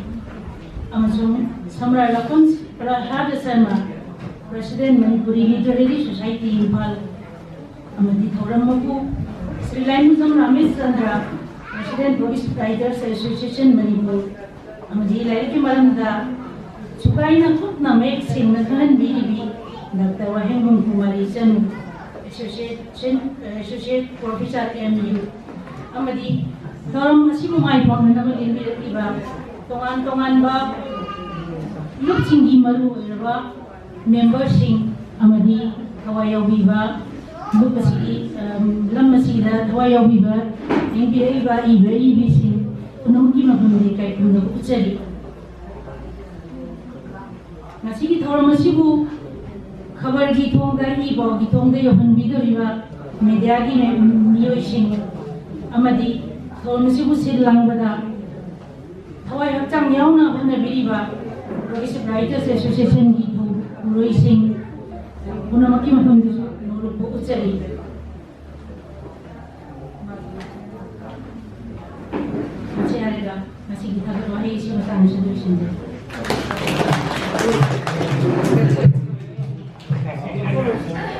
ꯑꯃꯁꯨꯡ ꯁꯝꯔꯥꯏ ꯂꯈꯟ ꯄ꯭ꯔꯍꯥꯗ Sharma, President Manipuri Literary Society Imphal, ꯑꯃꯗꯤ ꯊꯧꯔꯝ ꯃꯄꯨ Shri ꯂꯥꯏꯃꯨꯖꯝ Ramesh Chandra, President Books Writers Association Manipur, ꯑꯃꯗꯤ ꯂꯥꯏꯔꯤꯛꯀꯤ ꯃꯔꯝꯗ ꯁꯨꯒꯥꯏꯅ ꯀꯨꯞꯅ ꯃꯌꯦꯛ ꯁꯦꯡꯅ ꯈꯪꯍꯟꯕꯤꯔꯤꯕꯤ ꯗꯥꯛꯇꯔ ꯋꯥꯍꯦꯡꯕꯝ Kumari ꯏꯆꯅꯨ, Association, Associate Professor, M U, ꯑꯃꯗꯤ ꯊꯧꯔꯝ ꯑꯁꯤꯕꯨ ꯃꯥꯏ ꯄꯥꯛꯅꯅꯕ ꯂꯦꯡꯕꯤꯔꯛꯂꯤꯕ ꯇꯣꯉꯥꯟ ꯇꯣꯉꯥꯟꯕ ꯂꯨꯞꯁꯤꯡꯒꯤ ꯃꯔꯨ ꯑꯣꯏꯔꯕ memberꯁꯤꯡ ꯑꯃꯗꯤ ꯊꯋꯥꯏ ꯌꯥꯎꯕꯤꯕ ꯂꯨꯞ ꯑꯁꯤꯒꯤ, ꯑꯝ, ꯂꯝ ꯑꯁꯤꯗ ꯊꯋꯥꯏ ꯌꯥꯎꯕꯤꯕ ꯌꯦꯡꯕꯤꯔꯛꯏꯕ ꯏꯕ ꯏꯕꯤꯁꯤꯡ ꯄꯨꯝꯅꯃꯛꯀꯤ ꯃꯐꯝꯗ ꯏꯀꯥꯏ ꯈꯨꯝꯅꯕ ꯎꯠꯆꯔꯤ꯫ ꯉꯁꯤꯒꯤ ꯊꯧꯔꯝ ꯑꯁꯤꯕꯨ ꯈꯕꯔꯒꯤ ꯊꯣꯡꯗ, ꯏ ꯄꯥꯎꯒꯤ ꯊꯣꯡꯗ ꯌꯧꯍꯟꯕꯤꯗꯧꯔꯤꯕ mediaꯒꯤ ꯃꯤꯑꯣꯏꯁꯤꯡ ꯑꯃꯗꯤ ꯊꯧꯔꯝ ꯑꯁꯤꯕꯨ ꯁꯤꯜ ꯂꯥꯡꯕꯗ ꯊꯋꯥꯏ ꯍꯛꯆꯥꯡ ꯌꯥꯎꯅ ꯍꯣꯠꯅꯕꯤꯔꯤꯕ Progressive Writers Associationꯒꯤ ꯊꯧ-, ꯊꯧꯔꯣꯏꯁꯤꯡ ꯄꯨꯝꯅꯃꯛꯀꯤ ꯃꯐꯝꯗꯁꯨ ꯅꯣꯡꯂꯨꯛꯄ ꯎꯠꯆꯔꯤ꯫ ꯃꯁꯤ ꯍꯥꯏꯔꯒ ꯉꯁꯤꯒꯤ ꯊꯥꯒꯠ ꯋꯥꯍꯩ ꯑꯁꯤ ꯃꯇꯥꯡꯁꯤꯗ ꯂꯣꯏꯁꯤꯟꯖꯔꯦ꯫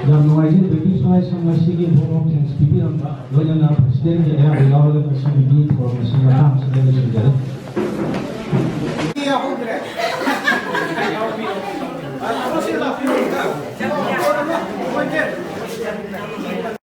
ꯌꯥꯝ ꯅꯨꯡꯉꯥꯏꯖꯩ, ꯕꯦꯕꯤ ꯁꯉꯥꯏ ꯁꯪ ꯑꯁꯤꯒꯤ vote of thanks ꯄꯤꯕꯤꯔꯝꯕ, ꯂꯣꯏꯅꯅ Presidentꯀꯤ ꯑꯌꯥꯕ ꯌꯥꯎꯔꯒ ꯉꯁꯤꯒꯤꯗꯤ